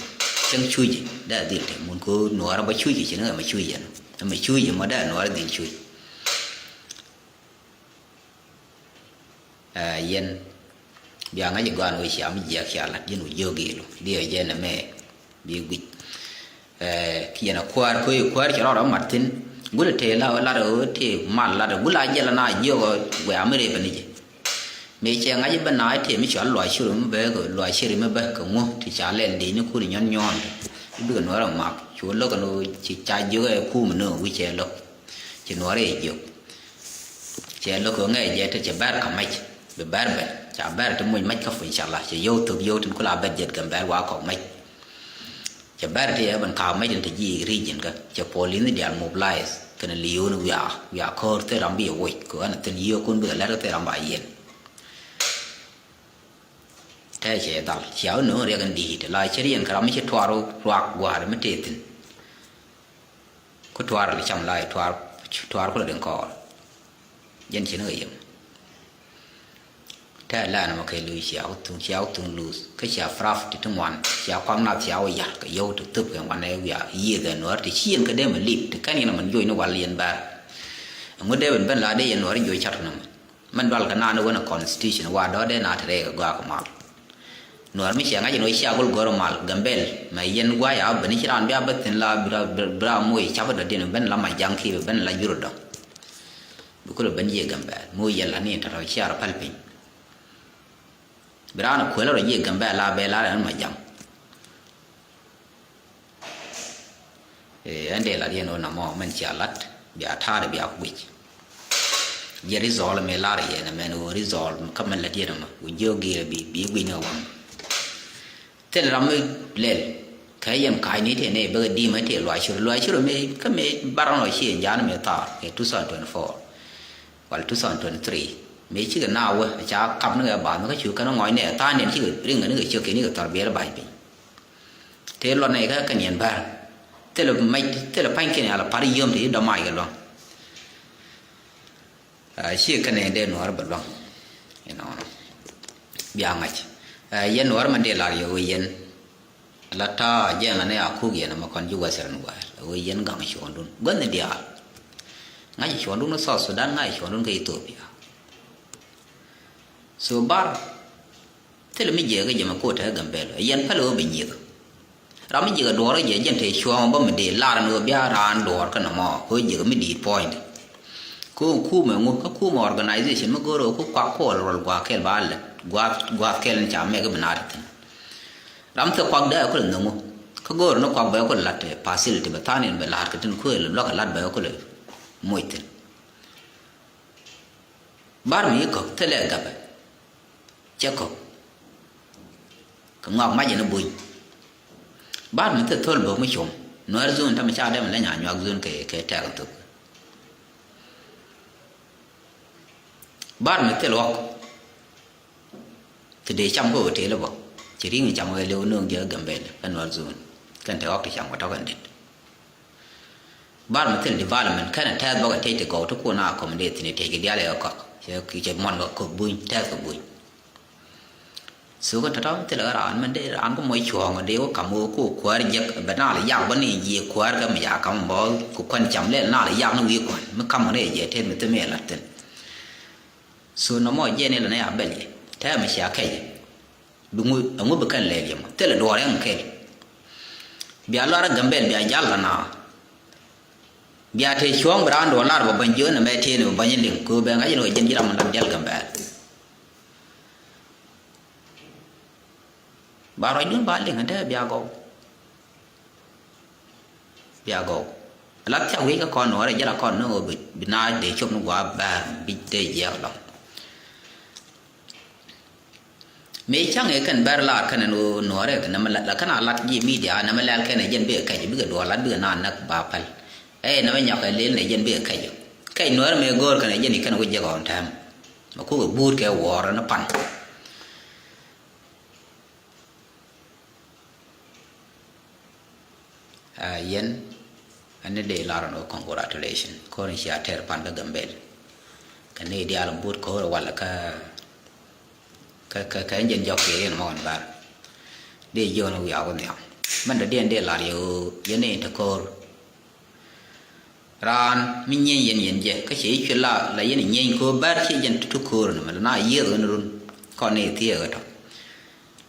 Cäŋ cuc dee dhil te mun ko nuɔɔr ɛ bä cuc ci ni ɛ mɛ cuc ɛn ɛ mɛ cuc mɔ dee nuɔɔr dhil cuc. Ɛ yɛn bia ŋa̱c ɛ gɔaa ni wä cia mi jiɛk cia lat yɛn wä jiök ilu diɛ jɛ nɛ mɛ bi guic. Ɛ kiɛ na kuäär köö i̱ kuäär cɛ rɔɔdɛ mat thi̱n. Gulɛ tëë la lat ɣöö tëë mal lat gulɛ a jɛl ana jiök ɣöö guɛ̈ɛ̈ mi rëë bɛ ni jɛ. Mëë cɛ ŋa̱c i̱ bä na i̱ tëë mi cɔal luac ciri mi bä kɛ luac ciri mi bä kɛ ŋu ti ca lɛl dee ni kun i̱ nyɔn nyɔn. I̱ bikɛ nuɔ̱ɔ̱rɛ mak cu lo̱k ɛn ɣöö ci ca jiök ɛ kuum ni ɣöö wi̱c cɛ lo̱k. Ci nuɔ̱ɔ̱rɛ i̱ jiök. Cɛ lo̱k ɣöö ŋɛɛ jɛ te cɛ bɛr kä mɛc bi bɛr ben ca bɛr ti muc mɛc kä puny cala cɛ yio̱w thok yio̱w tin kula bɛr jɛt gɛm bɛr wa kɔk mɛc. Cɛ bɛr ti ɛ ben ka̱a̱k mɛc tin te ji̱ region kä cɛ puɔl in diaal mobilize kɛnɛ liyo̱o̱n wiaa wiaa ko̱o̱r thil ram bi ɛ woc kɛ ɣän thin yio̱o̱kun bi kɛ lɛr kä thil ram ba yiɛn. Tɛ cɛ dhal cia wä no̱o̱ŋ riɛk in di̱i̱t la cɛ riɛn kɛ ram mi ci tuar ruak gua̱a̱r mi tëë thi̱n. Ku tuar li cam la tuar tuar ku la den kɔɔr. Jɛn ci ni kɛ yem. Tɛ la ni mɔ kɛ luc cia wä thuŋ cia wä thuŋ luth kä cia praf ti ti ŋuan cia kuak nath cia wä yar kɛ yio̱w ti thöp kɛ ŋuan ɛ wiaa yiëëth ɛ nuɔ̱ɔ̱r ti ci yɛn kɛ dee mɛ lip ti kɛn yɛn mɛ joc ni wal yɛn bär. Ɛŋu dee ben ben la dee yɛn nuɔ̱ɔ̱r joc cat ni mɛ. Mɛn dual kɛ naan wänɛ constitution wa dɔ̱dɛ na te rɛy kɛ gɔaa kɛ mal. Nuɔr mi cia ŋa̱c in wä cia gol gɔr mal Gambel mɛ yɛn guay a ben ci raan bia bä thin la bira bira moc cap dɔ̱diɛn ben la Majaŋ ki ben la jur dɔ̱ŋ. Bi kulɛ ben yiëë Gambel moc yɛn la ni tɔ̱tɔ̱ cia rɔ päl piny. Bi raan kuël rɔ yiëë Gambel la bɛ la rɛn Majaŋ. Ee, ɛn dee lat yɛn ɣöö namɔ mɛn cia lat bia ta̱a̱dɛ bia ku guic. Jiɛ result mi lar yɛn ɛmɛn ɣöö result kä mɛn lat yɛn ɛmɔ ku jiök gi̱i̱rɛ bi bi guic ni ɣä waŋ. Thil ram mi lɛl kɛ yɛn ka̱a̱cni tëë nɛy bäkɛ di̱i̱mɛ tëë luac cir luac cir mi kä mi bar ɣän ɔ ci ɛn ja̱a̱n mi thaar kɛ two thousand twenty-four wala two thousand twenty-three mi cikɛ na wä ca kap ni kɛ bath mi kä cu kɛn ŋɔc nɛ tha̱a̱n yɛn cikɛ riŋ kɛ ni kɛ ciök kɛ ni kɛ thɔr biɛl ba̱a̱c piny. Tëë luɔt nɛy kä kɛn yɛn bär. Thilɛ mac thilɛ pa̱ny kɛn yal a par yio̱o̱m ti dɔ̱mac kɛ lua̱ŋ. Aa, ci kɛn yɛn dee nuɔɔr bɛ lua̱ŋ. Inɔnɔ bia ŋa̱c. Aa, yɛn nuɔɔr man dee lar yɛ ɣöö yɛn la ta̱a̱ jɛn la ni a kuk yɛn ɛmɛ kɔn ji̱ western world ɣöö yɛn gaŋ cuɔ̱ɔ̱ŋdun gua̱thni diaal. Ŋa̱c cuɔ̱ɔ̱ŋdun kä South Sudan ŋa̱c cuɔ̱ɔ̱ŋdun kä Ethiopia. So bar thilɛ mi jiɛk kä jɛ mɛ ko̱o̱t te Gambel ɛ yɛn pälɛ ɣöö bɛ nyieth. Ram mi jiɛk ɛ duɔɔr kä jɛ jɛn te cuɔ̱ɔ̱ŋ bä mi dee lar ɛn ɣöö bia raan duɔɔr kä nɔmɔ ɣöö jiɛk mi di̱i̱t puɔ̱nydɛ. Kä ɣöö kumɛ ŋu kä kumɛ organization mi go̱o̱r ɣöö ku kuak puɔl ruɔl gua̱a̱th kɛl ba lät gua̱a̱th gua̱a̱th kɛl in ca mɛk i̱ bi naat ithin. Ram thil kuak dee ɛ kulɛ nhöŋ ŋu. Kä go̱o̱r ni kuak bɛ ku lat, eh, facility bɛ tha̱a̱n in bɛ la̱a̱t kɛ tin kuëël luäk kɛ lat bɛ ku lɛ moc thi̱n. Bar mi i̱ kɔk thilɛ gapɛ. Cɛ kɔk. Kɛ ŋɔak mac in i̱ buny. Bar mi thil thol bok mi com. Nuɛr zun tamɛ ca dɛm lɛ nya nyuak zun kɛ, kɛ tɛk in thok. Bar mi thil ɣɔk. Ti dee cam kä hotel bä. Ci ri̱ŋ cam ɣä liw no̱o̱ŋ jiɛ Gambel kä Nuɛr zone. Kɛn te ɣɔk ti cam kɛ tɔk ɛn dit. Bar mi thil development kɛn a tɛth bä kɛ tec ti gɔw ti kun a accommodate thi̱n tec kɛ dial ɛ kɔk. Cɛ, cɛ muɔn kɛ kɔk buny, tɛth kɛ buny. So kä tɔtɔ mi thil ɣä raan mɛn dee raan kä mɔc cuɔ̱ɔ̱ŋ dee wä kam wä ku kuäär jek bɛ naal yak bä ni jiɛ kuäär kä mi ya kam bä ku kuan cam lɛl naal yak ni wi̱i̱ kuan mi kam ɣä ni jiɛ tet mi thim iɛ lat thi̱n. So nɔmɔ jiɛn ilɛ nɛ a bɛl yɛ tɛmɛ cia kɛc. Bi ŋu, ɛŋu bi kɛn lɛɛl yɛ mɔ thilɛ duɔɔr ɛŋ kɛl. Bia lɔr ɛ Gambɛl bia jal la naa. Bia te cuɔ̱ŋ bi raan duɔɔr lar bɛ bäny jiön ɛmɛ tëë ni bɛ bäny liŋ kö bɛ ŋa̱c in wä jiɛn ji̱ ram mi lat dial Gambɛl. Ba ruacdun ba liŋ ɛn te bia gɔw. Bia gɔw. Lat thiak wi̱i̱ kä kɔn nuɔɔrɛ jɛ la kɔn ni ɣöö bi, bi naac dee cop ni gua̱a̱ bɛ̈ɛ̈r bi dee jiɛɛk lɔ. Mëë ca̱ŋ ëë kɛn bɛ̈ɛ̈r laar kɛn ɛn ɣöö nuɔɔrɛ kɛ nɛmɛ la, la kɛn a lat ji̱ midia nɛmɛ lɛl kɛn ɛ jɛn bikɛ kɛc bikɛ duɔɔr lat bikɛ naan näk ba päl. Ɛ nɛmɛ nyɔk ɛ lel nɛ jɛn bikɛ kɛc. Kɛc nuɔɔrɛ mëë go̱o̱r kɛn ɛ jɛn i̱ kɛn ɣöö jek ɣɔn tɛm. Mɛ kukɛ buut kɛ wuɔɔr ni pan. Aa, yɛn ani dee lar ni congratulation ko̱r in cia tɛr pan kä Gambel. Kɛ ni diaal but ko̱r wal kä kä kä kä jɛn jɔk kɛ yɛn mɔn bar. Dee jiɔn wiak wä nhiam mɛn dee diɛn dee lar yɛ ɣöö yɛn ni te ko̱r. Raan mi nyieny yɛn yɛn jɛ kä cɛ i̱ cuɛ la la yɛn i̱ nyieny ko̱o̱p bär ci jɛn tutuk ko̱o̱r ni mɛ la na yiëëth ɣän run kɔn ni thiee ɣä tɔ.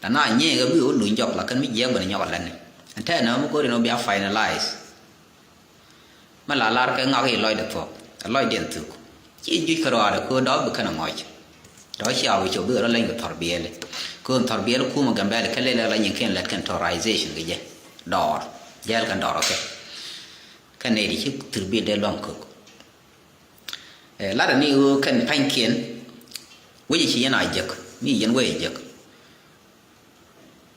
La na nyieny ɣä bi ɣä luny jɔk la kɛn mi jiɛk bɛn nyɔk a lɛn ni ɛn tɛɛ nɛ ɣä mi ko̱o̱r in ɣä bia finalize. Mɛ la lar kɛ ŋak i̱ lɔcdɛ thuɔ̱k ɛ lɔcdiɛn thuk. Ci juc kärɔaadɛ köö dɔ̱k bi kɛn ɛ ŋɔc. Tɔ̱ cia wi̱c cop bikɛ rɔ leny kɛ thɔr biɛli. Köön thɔr biɛli kumɛ Gambɛli kɛ lɛl ɛ la nyin kiɛn lɛt kɛn terrorization kɛ jɛ. Dɔɔr jɛɛl kɛn dɔɔr ɔ kɛ. Kɛn nɛy ti ci thir biɛl dee luaŋ kök. Ɛ latdɛ ni ɣöö kɛn pa̱nykiɛn wec ci yɛn a jek mi yɛn wec a jek.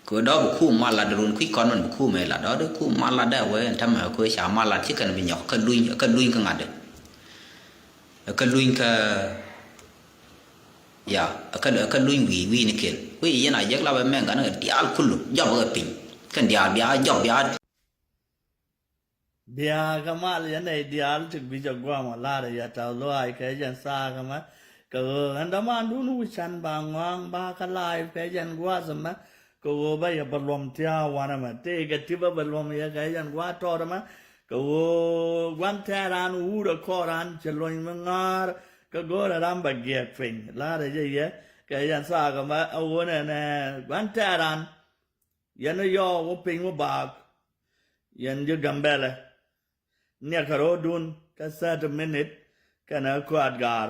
Kɛ dɔ̱k bi kum mal lat run kui̱ kɔn mɛn bi kum ɛ lat dɔ̱k di kum mal lat dɛ wee ɛn tämɛ kɛ ca mal lat ci kɛn bi nyɔk kä luny kä luny kä ŋa̱t dɛ. Kä luny kä ya kä kä luny wi̱i̱ wi̱i̱ ni kel wi̱i̱ yɛn a jek lap ɛ mɛn gan kɛ diaal kulu jɔp kɛ piny kɛn diaal bia jɔp bia. Diaal kɛ mal yɛn ɛ diaal ti guic ɛ guam ɛ lar ɛ yɛ tɛth luaac kɛ jɛn thaak ɛmɛ. Kɛ ɣöö ɛn dämandun wi̱can ba ŋɔaŋ ba kä live kɛ jɛn gua̱a̱th ɛmɛ. Kɛ ɣöö bä yɛ bä luɔm thia̱a̱ wanɛ mɛ tëëkɛ ti bä bä luɔm yɛ kɛ jɛn gua̱a̱th tɔɔt ɛmɛ. Kɛ ɣöö gua̱n tɛɛr an wut ɛ kɔɔr an cɛ luɔny mi ŋa̱a̱r. Kɛ go̱o̱rɛ ram bä giɛɛk piny la̱rɛ jɛ yɛ kɛ jɛn thaak ɛmɛ ɛ ɣöö nɛnɛ gua̱n tɛɛr an. Yɛn ɛ yɔɔk wä piny wä baak. Yɛn ji̱ Gambɛlɛ. Niɛkɛ ro̱o̱dun kä thirty minute kɛnɛ kuaat gaar.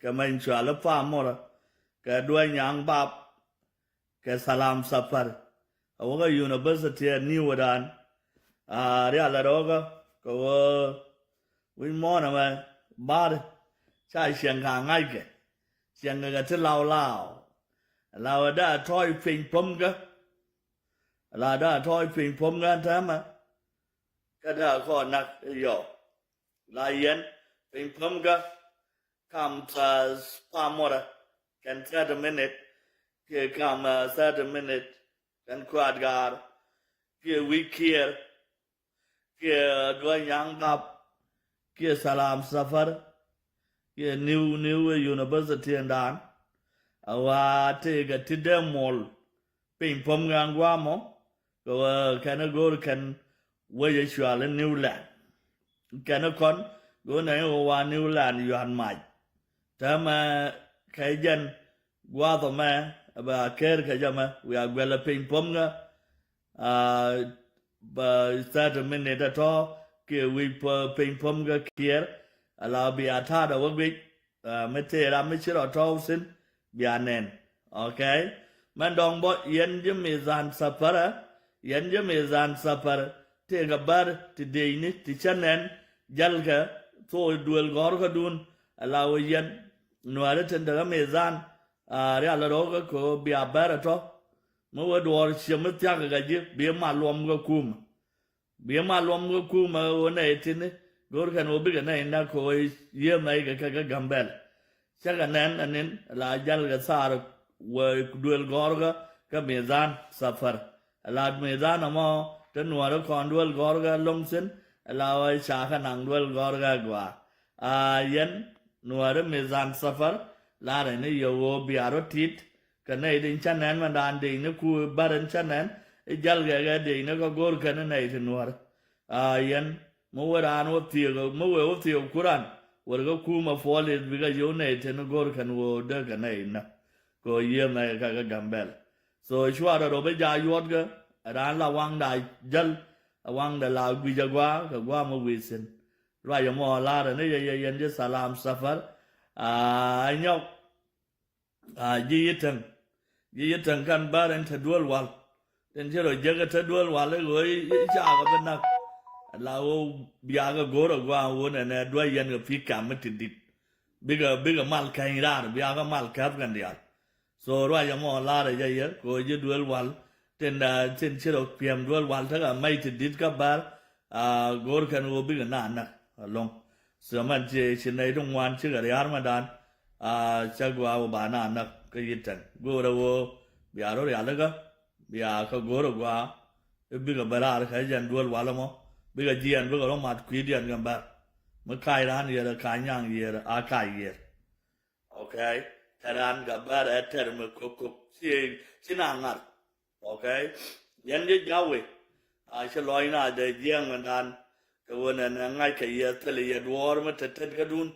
Kɛ mɛny cual i̱ pamorä kɛ duäc nyaŋ bap. Kɛ thalam thapar a wäkä university ɛ ni̱w ɛ daan. A rial ɛ rɔɔkä kɛ wä wi̱c muɔ̱ɔ̱n ɛmɛ bar ca ciɛŋ ka ŋa̱ckɛ. Ciɛŋ kɛ ti law law law ɛ dee a tɔɔc piny pämkä. La dee a tɔɔc piny pämkä ɛn täämɛ. Kä dee a kɔn nak yɔ la yɛn piny pämkä. Kam tha̱a̱th pamorä kɛn thirty minute. Kiɛ kam thirty minute kɛn kuaat gaar. Kiɛ wi̱i̱ kiɛɛr kiɛ duɔ̱c nyaŋ gap kiɛ thalam thapar kiɛ niw niw ɛ university ɛn daan. A wa tëëkɛ ti dee mol piny päm ɣän gua̱a̱mɔ kɛ wä kɛn ɛ go̱o̱r kɛn wec ɛ cual i̱ Newland. Kɛn ɛ kɔn go̱o̱r nɛ i̱ wä wa Newland yua̱t mac. Täämɛ kɛ jɛn gua̱a̱th ɛmɛ ɛ bɛ a ker kɛ jɛ mɛ wiaa guɛl ɛ piny päm ɣä. Aa, bä thirty minute ɛ tɔ̱ kiɛ wi̱c piny päm kä kiɛɛr. Ala bia ta̱a̱dɛ wä guic. Aa, mi tëë ram mi ci rɔ tɔ̱w thi̱n bia nɛn. Okay. Mɛn dɔ̱ŋ bä yɛn ji̱ mi dhan thapärä Yɛn ji̱ Mizan Safar tëëkɛ bär ti dëëcni ti cä nɛn jälkɛ thok duël gɔ̱rkädun. Ala wä yɛn Nuäärä tin te kä Mizan, a rial rɔ̱kä kɛ ɣöö bia bär ɛ tɔ̱. Mi wä duɔɔr ciɛ mi thia̱k kɛ ji̱ bi mal luɔm kä kumä. Bi mal luɔm kä kumä ɣöö nɛy tini go̱o̱r kɛn ɣöö bikɛ nɛy näk kɛ ɣöö yiëë mɛy kɛ kɛ kä Gambɛl. Cä kɛ nɛn ɛn in la jäl kɛ thaar wee duël gɔ̱rkä kä Mizan Safar. La Mizan ɛmɔ te Nuäärä kɔn duël gɔ̱rkä lo̱ŋ thi̱n, la wee ca kɛ naŋ duël gɔ̱rkä gɔaa. A yɛn Nuäärä Mizan Safar, la rɛy ni yɛ ɣöö bia rɔ tit kɛ nɛy tin cä nɛn mɛn daan dëëcni ku bär in cä nɛn i̱ jäl kɛ kɛ dëëcni kä go̱o̱r kɛn nɛy ti Nuäärä. A yɛn mi wee raan wä thiek, mi wee wä thiek kuran wër kä kumä puɔl i̱ bikɛ yio̱w nɛy tin go̱o̱r kɛn ɣöö dee kɛ nɛy nä kɛ ɣöö yiëë mɛy kɛ kɛ Gambɛl. So cuarɛ rɔ bi jaak yuɔtkɛ raan la waŋda jäl, waŋda la guic a gua̱a̱ kɛ gua̱a̱ mi wi̱i̱ thi̱n. Ruac ɛmɔ la̱rä ni yɛ yɛ yɛn ji̱ Salam Safar. A nyɔk a ji̱ Yitäŋ. Ji̱ Yitäŋ kɛn bär in te duel wal. Tin ci rɔ jek te duel wal i̱ ɣöö i̱ cakɛ bi näk. La ɣöö biakɛ go̱o̱r a gua̱a̱ ɣöö nɛnɛ duac yɛn kɛ pi̱i̱ kam mi ti di̱t. Bikɛ bikɛ mal kɛny raar biakɛ mal käp kɛn diaal. So ruac ɛmɔ la̱rä jɛ yɛ kɛ ɣöö ji̱ duel wal tin, ah, tin ci rɔ piɛm duel wal tekɛ mɛc ti di̱t kä bär, ah, go̱o̱r kɛn ɣöö bikɛ na näk ɛlɔ̱ŋ. So mɛn ci ci nɛy ti ŋuan cikɛ ria̱r mɛn daan, ah, cä gua̱a̱ wä ba na näk kä Yitäŋ go̱o̱rä ɣöö bia rɔ rialikä bia kɛ go̱o̱rä gua̱a̱. I̱ bikɛ bä raar kɛ jɛn duel wal ɛmɔ bikɛ jiɛn bikɛ rɔ mat kui̱diɛn kɛ bär. Mi kac raan yiër ɛ kac nyaŋ yiër a kac yiër. Okay. Tɛr an kɛ bär ɛ tɛr mi kök kök ci, ci na ŋa̱r. Okay. Yɛn ji̱ ja̱wi a ci lɔcna dee jiɛɛŋ mɛn dan kɛ ɣöö nɛn ɛ ŋa̱ckɛ yɛ thil yɛ duɔ̱ɔ̱r mi tet tet kädun.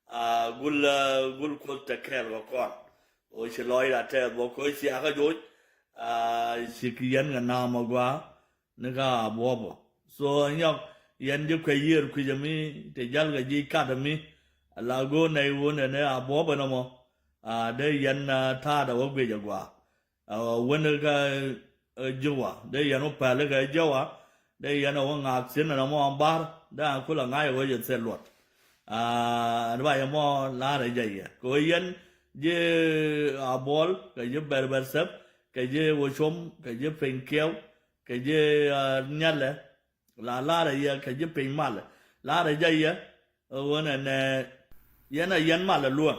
A gul, a gul Kuoth te kɛɛl kɛ kɔn. Ɣöö ci lɔcda tɛth bä koc thiakä joc. A ci ki yɛn kɛ na̱a̱m a gua̱a̱ ni kä Abuɔbä. So nyɔk yɛn ji̱ kuec yiër kui̱c ɛmi ti jäl kɛ ji̱ kat ɛmi. Ala go̱o̱r nɛy wun ɛn ɛ Abuɔbä nɔmɔ. A dee yɛn, a, ta̱a̱dɛ wä guic agua. A wän kä, ɛ, Jiwa dee yɛn wä päl kɛ Jiwa. Dee yɛn wä ŋaak thi̱n ɛn ɛmɔ bar dee a kulɛ ŋa̱c wä yɛ thil luɔt. A ɛn ba yɛ mɔ la̱rɛ jɛ yɛ kɛ wä yɛn ji̱ Abuɔl kɛ ji̱ Bɛrbɛr Thɛp kɛ ji̱ Wä Com kɛ ji̱ Piny Kiɛw kɛ ji̱, a, Nyalɛ. La la̱rä yɛ kɛ ji̱ piny malɛ la̱rä jɛ yɛ. Ɛ ɣöö nɛnɛ yɛn a yɛn malɛ luäŋ.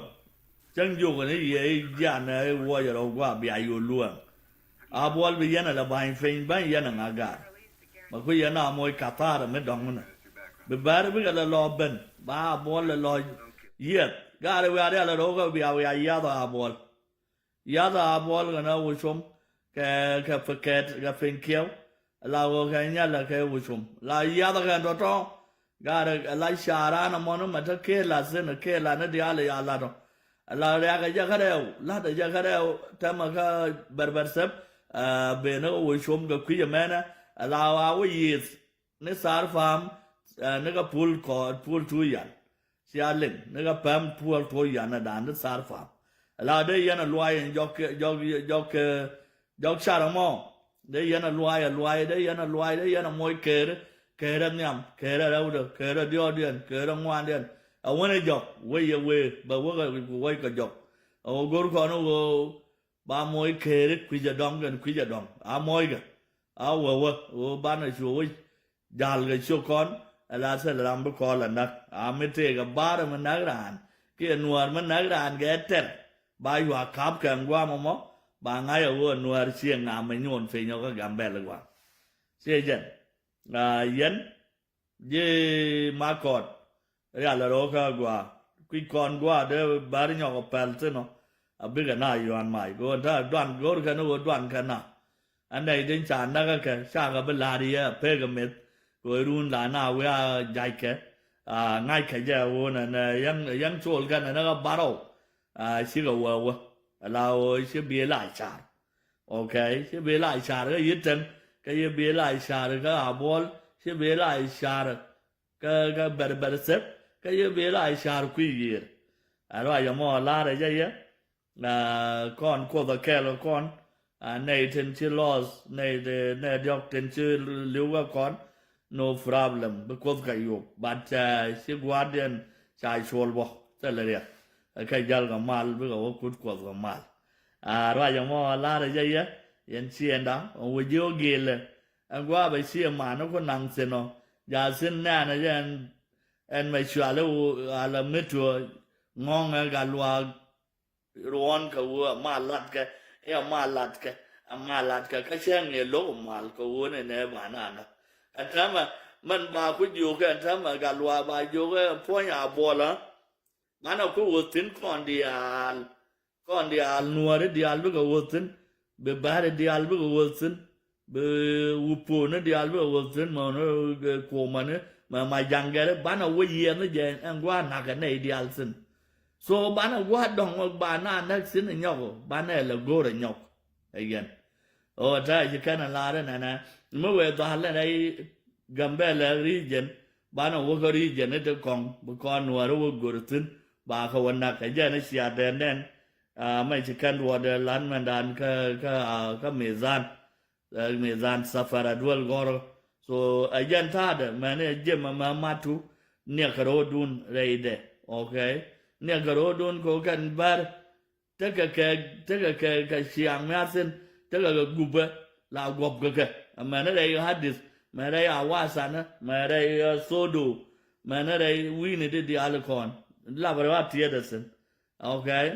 Cäŋ jiök ni yɛ i̱ jianɛ i̱ wuɔcɛ rɔ gua̱a̱ bia yo̱o̱ luäŋ. A buɔl bi yɛn a lɛ ba̱ny piny bäny yɛn a ŋa̱ ga̱a̱r. Mɛ kui̱ yɛn a moc ka̱thaarä mi dɔ̱ŋ nɛ bi bäär bikɛ lɛ lɔ ben ba a buɔl lɛ lɔ yiɛth ga̱a̱r i̱ wiaa rial a rɔ kä bia wiaa yiath a buɔl. Yath a buɔl kɛn a wucum kɛ, kɛ pikɛt kɛ piny kiɛw. La wä kɛ nyal kɛ wucum la yath kɛn tɔtɔ. Garɛ la caran a mɔn mɛ te kela thin kela ni dial ya lat ɔ. La riak jɛ kɛ rɛw lat jɛ kɛ rɛw tɛmɛ kä bɛrbɛr thɛp. Ɛ ben ni wucum kɛ kui̱c ɛmɛnɛ. La wa wä yith ni thar pam, ɛ, ni kä pul kɔɔt pul tu yan. Cia liŋ ni kä pam pul tu yan ɛ dan ni thar pam. La dee yɛn a luay in jɔk jɔk jɔk jɔk car ɛmɔ. Dee yɛn a luay a luay dee yɛn a luay dee yɛn a moc keer. Keer a nhiam keer a rɛwdɛ keer a diɔɔdiɛn keer a ŋuandiɛn. A wän a jɔk wec a wee bɛ wek a wec kɛ jɔk. A wä go̱r kɔn a wä ba moc keeri kui̱c a dɔŋ kɛn kui̱c a dɔŋ a moc kɛ. A wä wä wä banɛ cu wä jal kɛ ciök kɔn. Ɛ la thil ram bi kɔl a näk a mi tëëk a bar mi näk raan kiɛ nuäär mi näk raan kɛ tɛr. Ba yua kap kɛ ŋuam ɛmɔ ba ŋa̱c a wä nuäär ciɛ ŋam mi nyuɔn piny ɔ kä Gambɛl gua̱a̱. Ciɛ jɛn a yɛn ji̱ makɔt. Rial a ro̱o̱kä gua̱a̱ kui̱c kɔn gua̱a̱ dee bär nyɔk a pɛl thi̱n ɔ. A bikɛ na yuan mac go̱o̱n ta̱a̱ duan go̱o̱r kɛn ɣöö duan kɛn na. A nɛy tin ca näk kä kɛ cakɛ bi la̱r yɛ a pek a meth. Kɛ ɣöö run la na wi̱i̱ a jackɛ a ŋa̱ckɛ jɛ ɣöö nɛ nɛ yɛn col kɛn nɛ nɛ kä barɔw. A cikɛ wä wä a la ɣöö ci bi la car. Okay, ci bi la car kä Yitäŋ kä ci bi la car kä Abuɔl ci bi la car kä kä Bɛrbɛr Thɛp kä ci bi la car kui̱ yiër. A ruac ɛmɔ la̱rä jɛ yɛ. Ɛ kɔn Kuoth ɛ kɛɛl kä kɔn. Nɛy tin ci loss, nɛy diɔ̱k tin ci li̱w kɛ kɔn, no problem, bi Kuoth kɛ yop. But ci gua̱a̱thdiɛn ca cuɔl bä thilɛ riɛk. Kɛ jäl kɛ mal bikɛ wä kut Kuɔth kɛ mal. Ruac ɛmɔ la̱rä jɛ yɛ, yɛn ciënda wä ji̱ wä gilɛ. Ɛn gua̱a̱ bɛ cië man ku naŋ thin ɔ. Ja thin nɛɛnɛ jɛ ɛn, ɛn mɛ cuali wä ala mi tuɔ ŋɔ̱ŋɛ Gatluak. Ruɔ̱n kɛ ɣöö ama latkɛ, ɛ ama latkɛ, ama latkɛ kä cä ŋiɛ lo̱k mal kɛ ɣöö ni nɛ banana. Ɛn täämɛ mɛn ba ku jiök ɛn täämɛ Gatluak ba jiök ɛ puɔ̱ny a buɔlä. Banɛ ku ɣöö thi̱n kɔn diaal, kɔn diaal nuɔ̱ɔ̱ri diaal bikɛ ɣöö thi̱n, bi bääri diaal bikɛ ɣöö thi̱n. Bi wuponi diaal bikɛ wä thi̱n mɔ ni kuomani mɛ ma jaŋgɛri banɛ wä yiɛth ni jɛ ɛn gua̱a̱ nakä nɛy diaal thi̱n. So banɛ gua̱a̱ dɔ̱ŋ ba na näk thi̱n inyɔk banɛ lɛ go̱o̱r inyɔk. Ɛ yɛn ɔ tɛ ci kɛn a la̱r inɛnɛ mi wëë dhal ni rɛy Gambɛlɛ region. Banɛ wä kä region ni ti kɔŋ bi kɔn nuɔ̱ɔ̱ri wä go̱o̱r thi̱n ba kɛ wä nak kɛ jɛn i̱ cia dɛn nɛn. Mɛ ci kɛn duɔ̱ɔ̱dɛ lan mɛndan kä kä kä mithan. Mithan safara duel gɔr. So ɛ jɛn ta̱a̱dɛ mɛn ɛ jiɛm ɛmɛ matu. Niɛkɛ ro̱o̱dun rɛydɛ. Okay. Niɛkɛ ro̱o̱dun kɛ kɛn bär. Tekɛ kɛ tekɛ kɛ kɛ ciaŋ miathin. Tekɛ kɛ gupɛ la guɔp kɛ kɛ. Mɛn rɛy hadith mɛn rɛy awasanä mɛn rɛy sodo. Mɛn rɛy wi̱i̱ni di diaal kɔn. Lapɛ wa tiɛtɛ thin. Okay.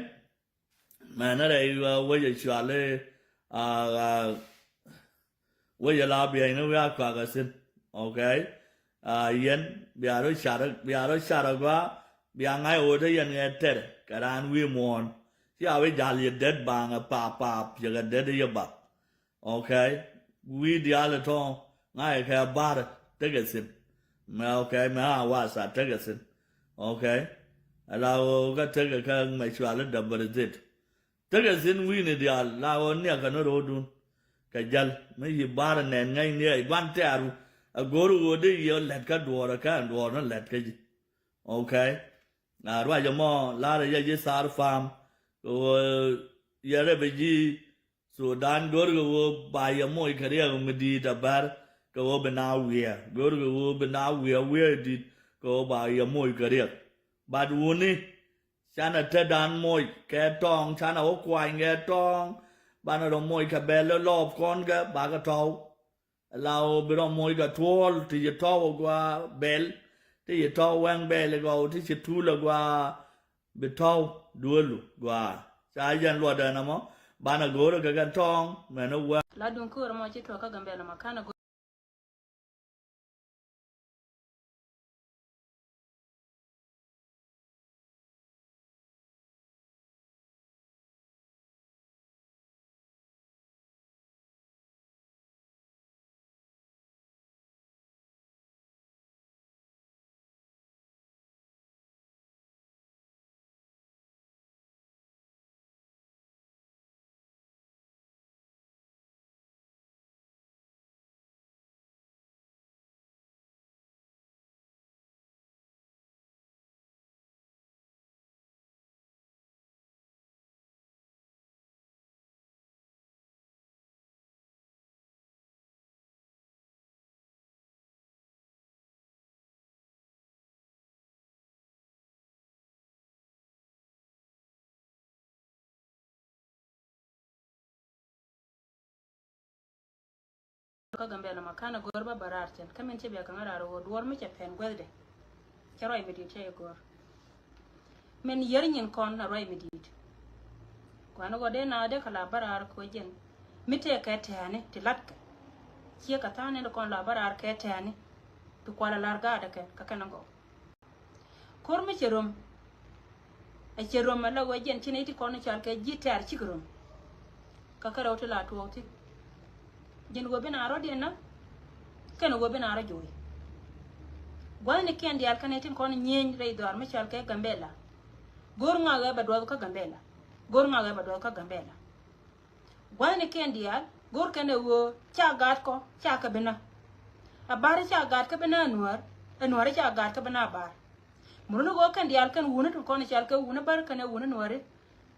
Mɛn rɛy wecɛ cuali wecɛ la biɛyni wiaa kuakä thi̱n. Okay. Yɛn bia rɔ car bia rɔ car agua bia ŋa̱c ɣöö te yɛn ŋɛ tɛr kɛ raan wi̱i̱ muɔ̱ɔ̱n. Cia wi̱i̱ jal yɛ det baŋɛ pap pap yɛ kɛ det yɛ bath. Okay. Wi̱i̱ diaal tɔ̱ ŋa̱cɛ kɛ bar tekɛ thi̱n. Mɛ okay mɛ a wasa tekɛ thi̱n. Okay. Ala ɣöö kä tekɛ kä mɛ cuali däbäri dhit. Tekɛ thi̱n wi̱i̱ni diaal la ɣöö niɛkɛ ni ro̱o̱dun. Kɛ jäl mi yi bar nɛn ŋäcni ɛ gua̱n tɛɛru. A go̱o̱r ɣöö dee yiëë lɛt kä duɔɔrɛ kä ɛn duɔɔr ni lɛt kä ji̱. Okay. Na ruacɛ mɔ la̱rɛ yɛ ji̱ thar pam. Kɛ ɣöö yɛ rɛ bi ji̱ Sudan go̱rkɛ ɣöö ba yɛ moc kɛ riɛk mi di̱i̱t a bär kɛ ɣöö bi na wiɛɛr go̱rkɛ ɣöö bi na wiɛɛr wiɛɛr di̱t kɛ ɣöö ba yɛ moc kɛ riɛk. Bat wuni canɛ tetdan moc kɛ tɔ̱ɔ̱ŋ canɛ wä kuany kɛ tɔ̱ɔ̱ŋ. Banɛ rɔ moc kɛ bɛl lɔɔp kɔn kɛ bakɛ tɔ̱w. La ɣöö bi rɔ moc kɛ tuɔɔl ti ci tɔ̱w a gua bɛl ti ci tɔ̱w wɛŋ bɛl gɔw ti ci tuul a gua. Bi tɔ̱w duelu gua ca jɛn luɔtdɛ nɔmɔ. Banɛ go̱o̱rä kɛ kɛn tɔ̱ɔ̱ŋ mɛn wä. La duŋ köör mɔ ci tuɔk kä Gambɛl nɔmɔ kanɛ go̱o̱r. Kä Gambɛl nɔmɔ kanɛ go̱o̱r ba bä raar thi̱n kä min ci bia kaŋä raar ɣöö duɔ̱ɔ̱r mi cɛ pɛn guäthdɛ. Cɛ ruac mi di̱i̱t cɛ i̱ go̱o̱r. Min yier nyin kɔn a ruac mi di̱i̱t. Gua̱n ɣöö dee naath dee kɛ la bä raar kɛ ɣöö jɛn mi tëë kɛ tɛ̈ɛ̈ni ti la̱tkɛ. Ciɛ kɛ tha̱a̱ŋ ni kɔn la bä raar kɛ tɛ̈ɛ̈ni. Ti kual a la̱r gaatdɛ kɛn kä kɛn a gɔw. Ko̱r mi cɛ rom. Ɛ cɛ rom ɛ la ɣöö jɛn ci nɛy ti kɔn i̱ cɔal kɛ ji̱ tɛ̈r cikɛ rom. Kä kärɛw ti la tuɔɔk thi̱n. Ji̱n ɣöö bi na rɔ̱diɛn na kɛn ɣöö bi na rɔ̱ jo̱o̱c. Gua̱thnikiɛn diaal kä nɛy tin kɔn nyieny rɛy dhɔaar mi cɔal kɛ Gambɛla. Go̱o̱r ŋa ɣɛ bɛ duɔth kä Gambɛla. Go̱o̱r ŋa ɣɛ bɛ duɔth kä Gambɛla. Gua̱thnikiɛn diaal go̱o̱r kɛn ɛ ɣöö ca gaatkɔ ca kɛ bi na. A ba̱r ca gaat kä bi na ɛ nuäär ɛ nuäär ca gaat kä bi na a ba̱r. Muruni ɣöö kɛn diaal kɛn wuni tin kɔn i̱ cɔal kɛ wuni bär kɛn ɛ wuni nuääri.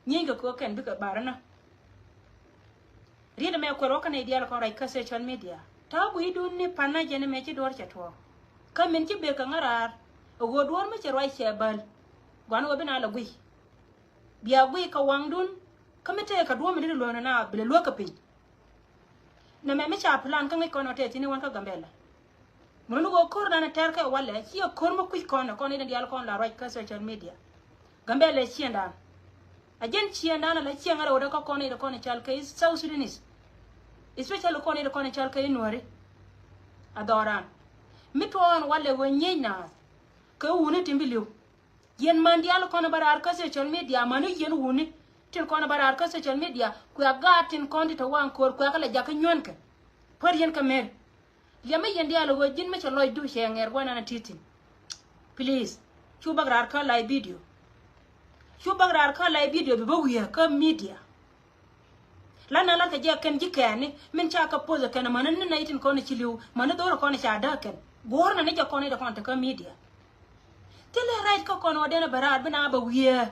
Nyieny kɛ kɛ ɣöö kɛn bikɛ bar inä. Riet ɛmɛ kuɛl wä kä nɛy diaal kɔn ruac kä social media. Ta̱a̱ gui̱cdun ni pa̱n na jɛn ɛmɛ ci duɔ̱ɔ̱r cɛ tuɔɔk. Kä min ci ber kɛ ŋäraar ɛ ɣöö duɔ̱ɔ̱r mi cɛ ruac cɛ bäl. Gua̱n ɣöö bi na lɛ guic. Bia guic kɛ waŋdun. Kä mi tëë kɛ duɔ̱ɔ̱r mi ni luäŋni na bi lɛ luäk kɛ piny. Nɛmɛ mi ca plan kä ŋäc kɔn ɔ tɛth thi̱n i̱ wän kä Gambɛla. Mun ni ɣöö ko̱r dan tɛr kɛ walɛ ciɛ ko̱r mi kui̱c kɔn ɛ kɔn i̱ diaal kɔn la ruac kä social media. Gambɛla ɛ ciëŋdan. A jɛn ciëŋdan ala ciëŋ ala wä dee kä kɔn i̱ kɔn i̱ cal kɛ i̱ South Sudanese. Especially kɔn i̱ kɔn i̱ cal kɛ i̱ Nuääri. A dhɔran mi tuɔɔn walɛ ɣöö nyiec naath kɛ wuni tin bi li̱w. Yɛn man diaal kɔn bä raar kä social media, man ni yɛn wuni tin kɔn bä raar kä social media, kuɛ gaat tin kɔn ti te waŋ ko̱r kuɛ kä lɛ jakä nyuɔ̱nkɛ. Pär yɛn kä mer. Liɛmä yɛn diaal ɣöö ji̱n mi cɛ lɔcdu cɛ ŋɛr guanan a ti̱ti̱n. Please, cu bäk raar kä live video. Cu bäk raar kä live video bi bä wiee kä media. Lan na lat kɛ jɛ kɛn ji̱ kɛɛni min ca kɛ poth kɛn amäni ni nɛy tin kɔn ci li̱w mäni dho̱r kɔn ca däk kɛn. Guɔ̱ɔ̱r na ni jɛ kɔn i̱ dɛ kɔn te kä media. Thilɛ right kä kɔn wä den a bɛ raar bi na bɛ wiee.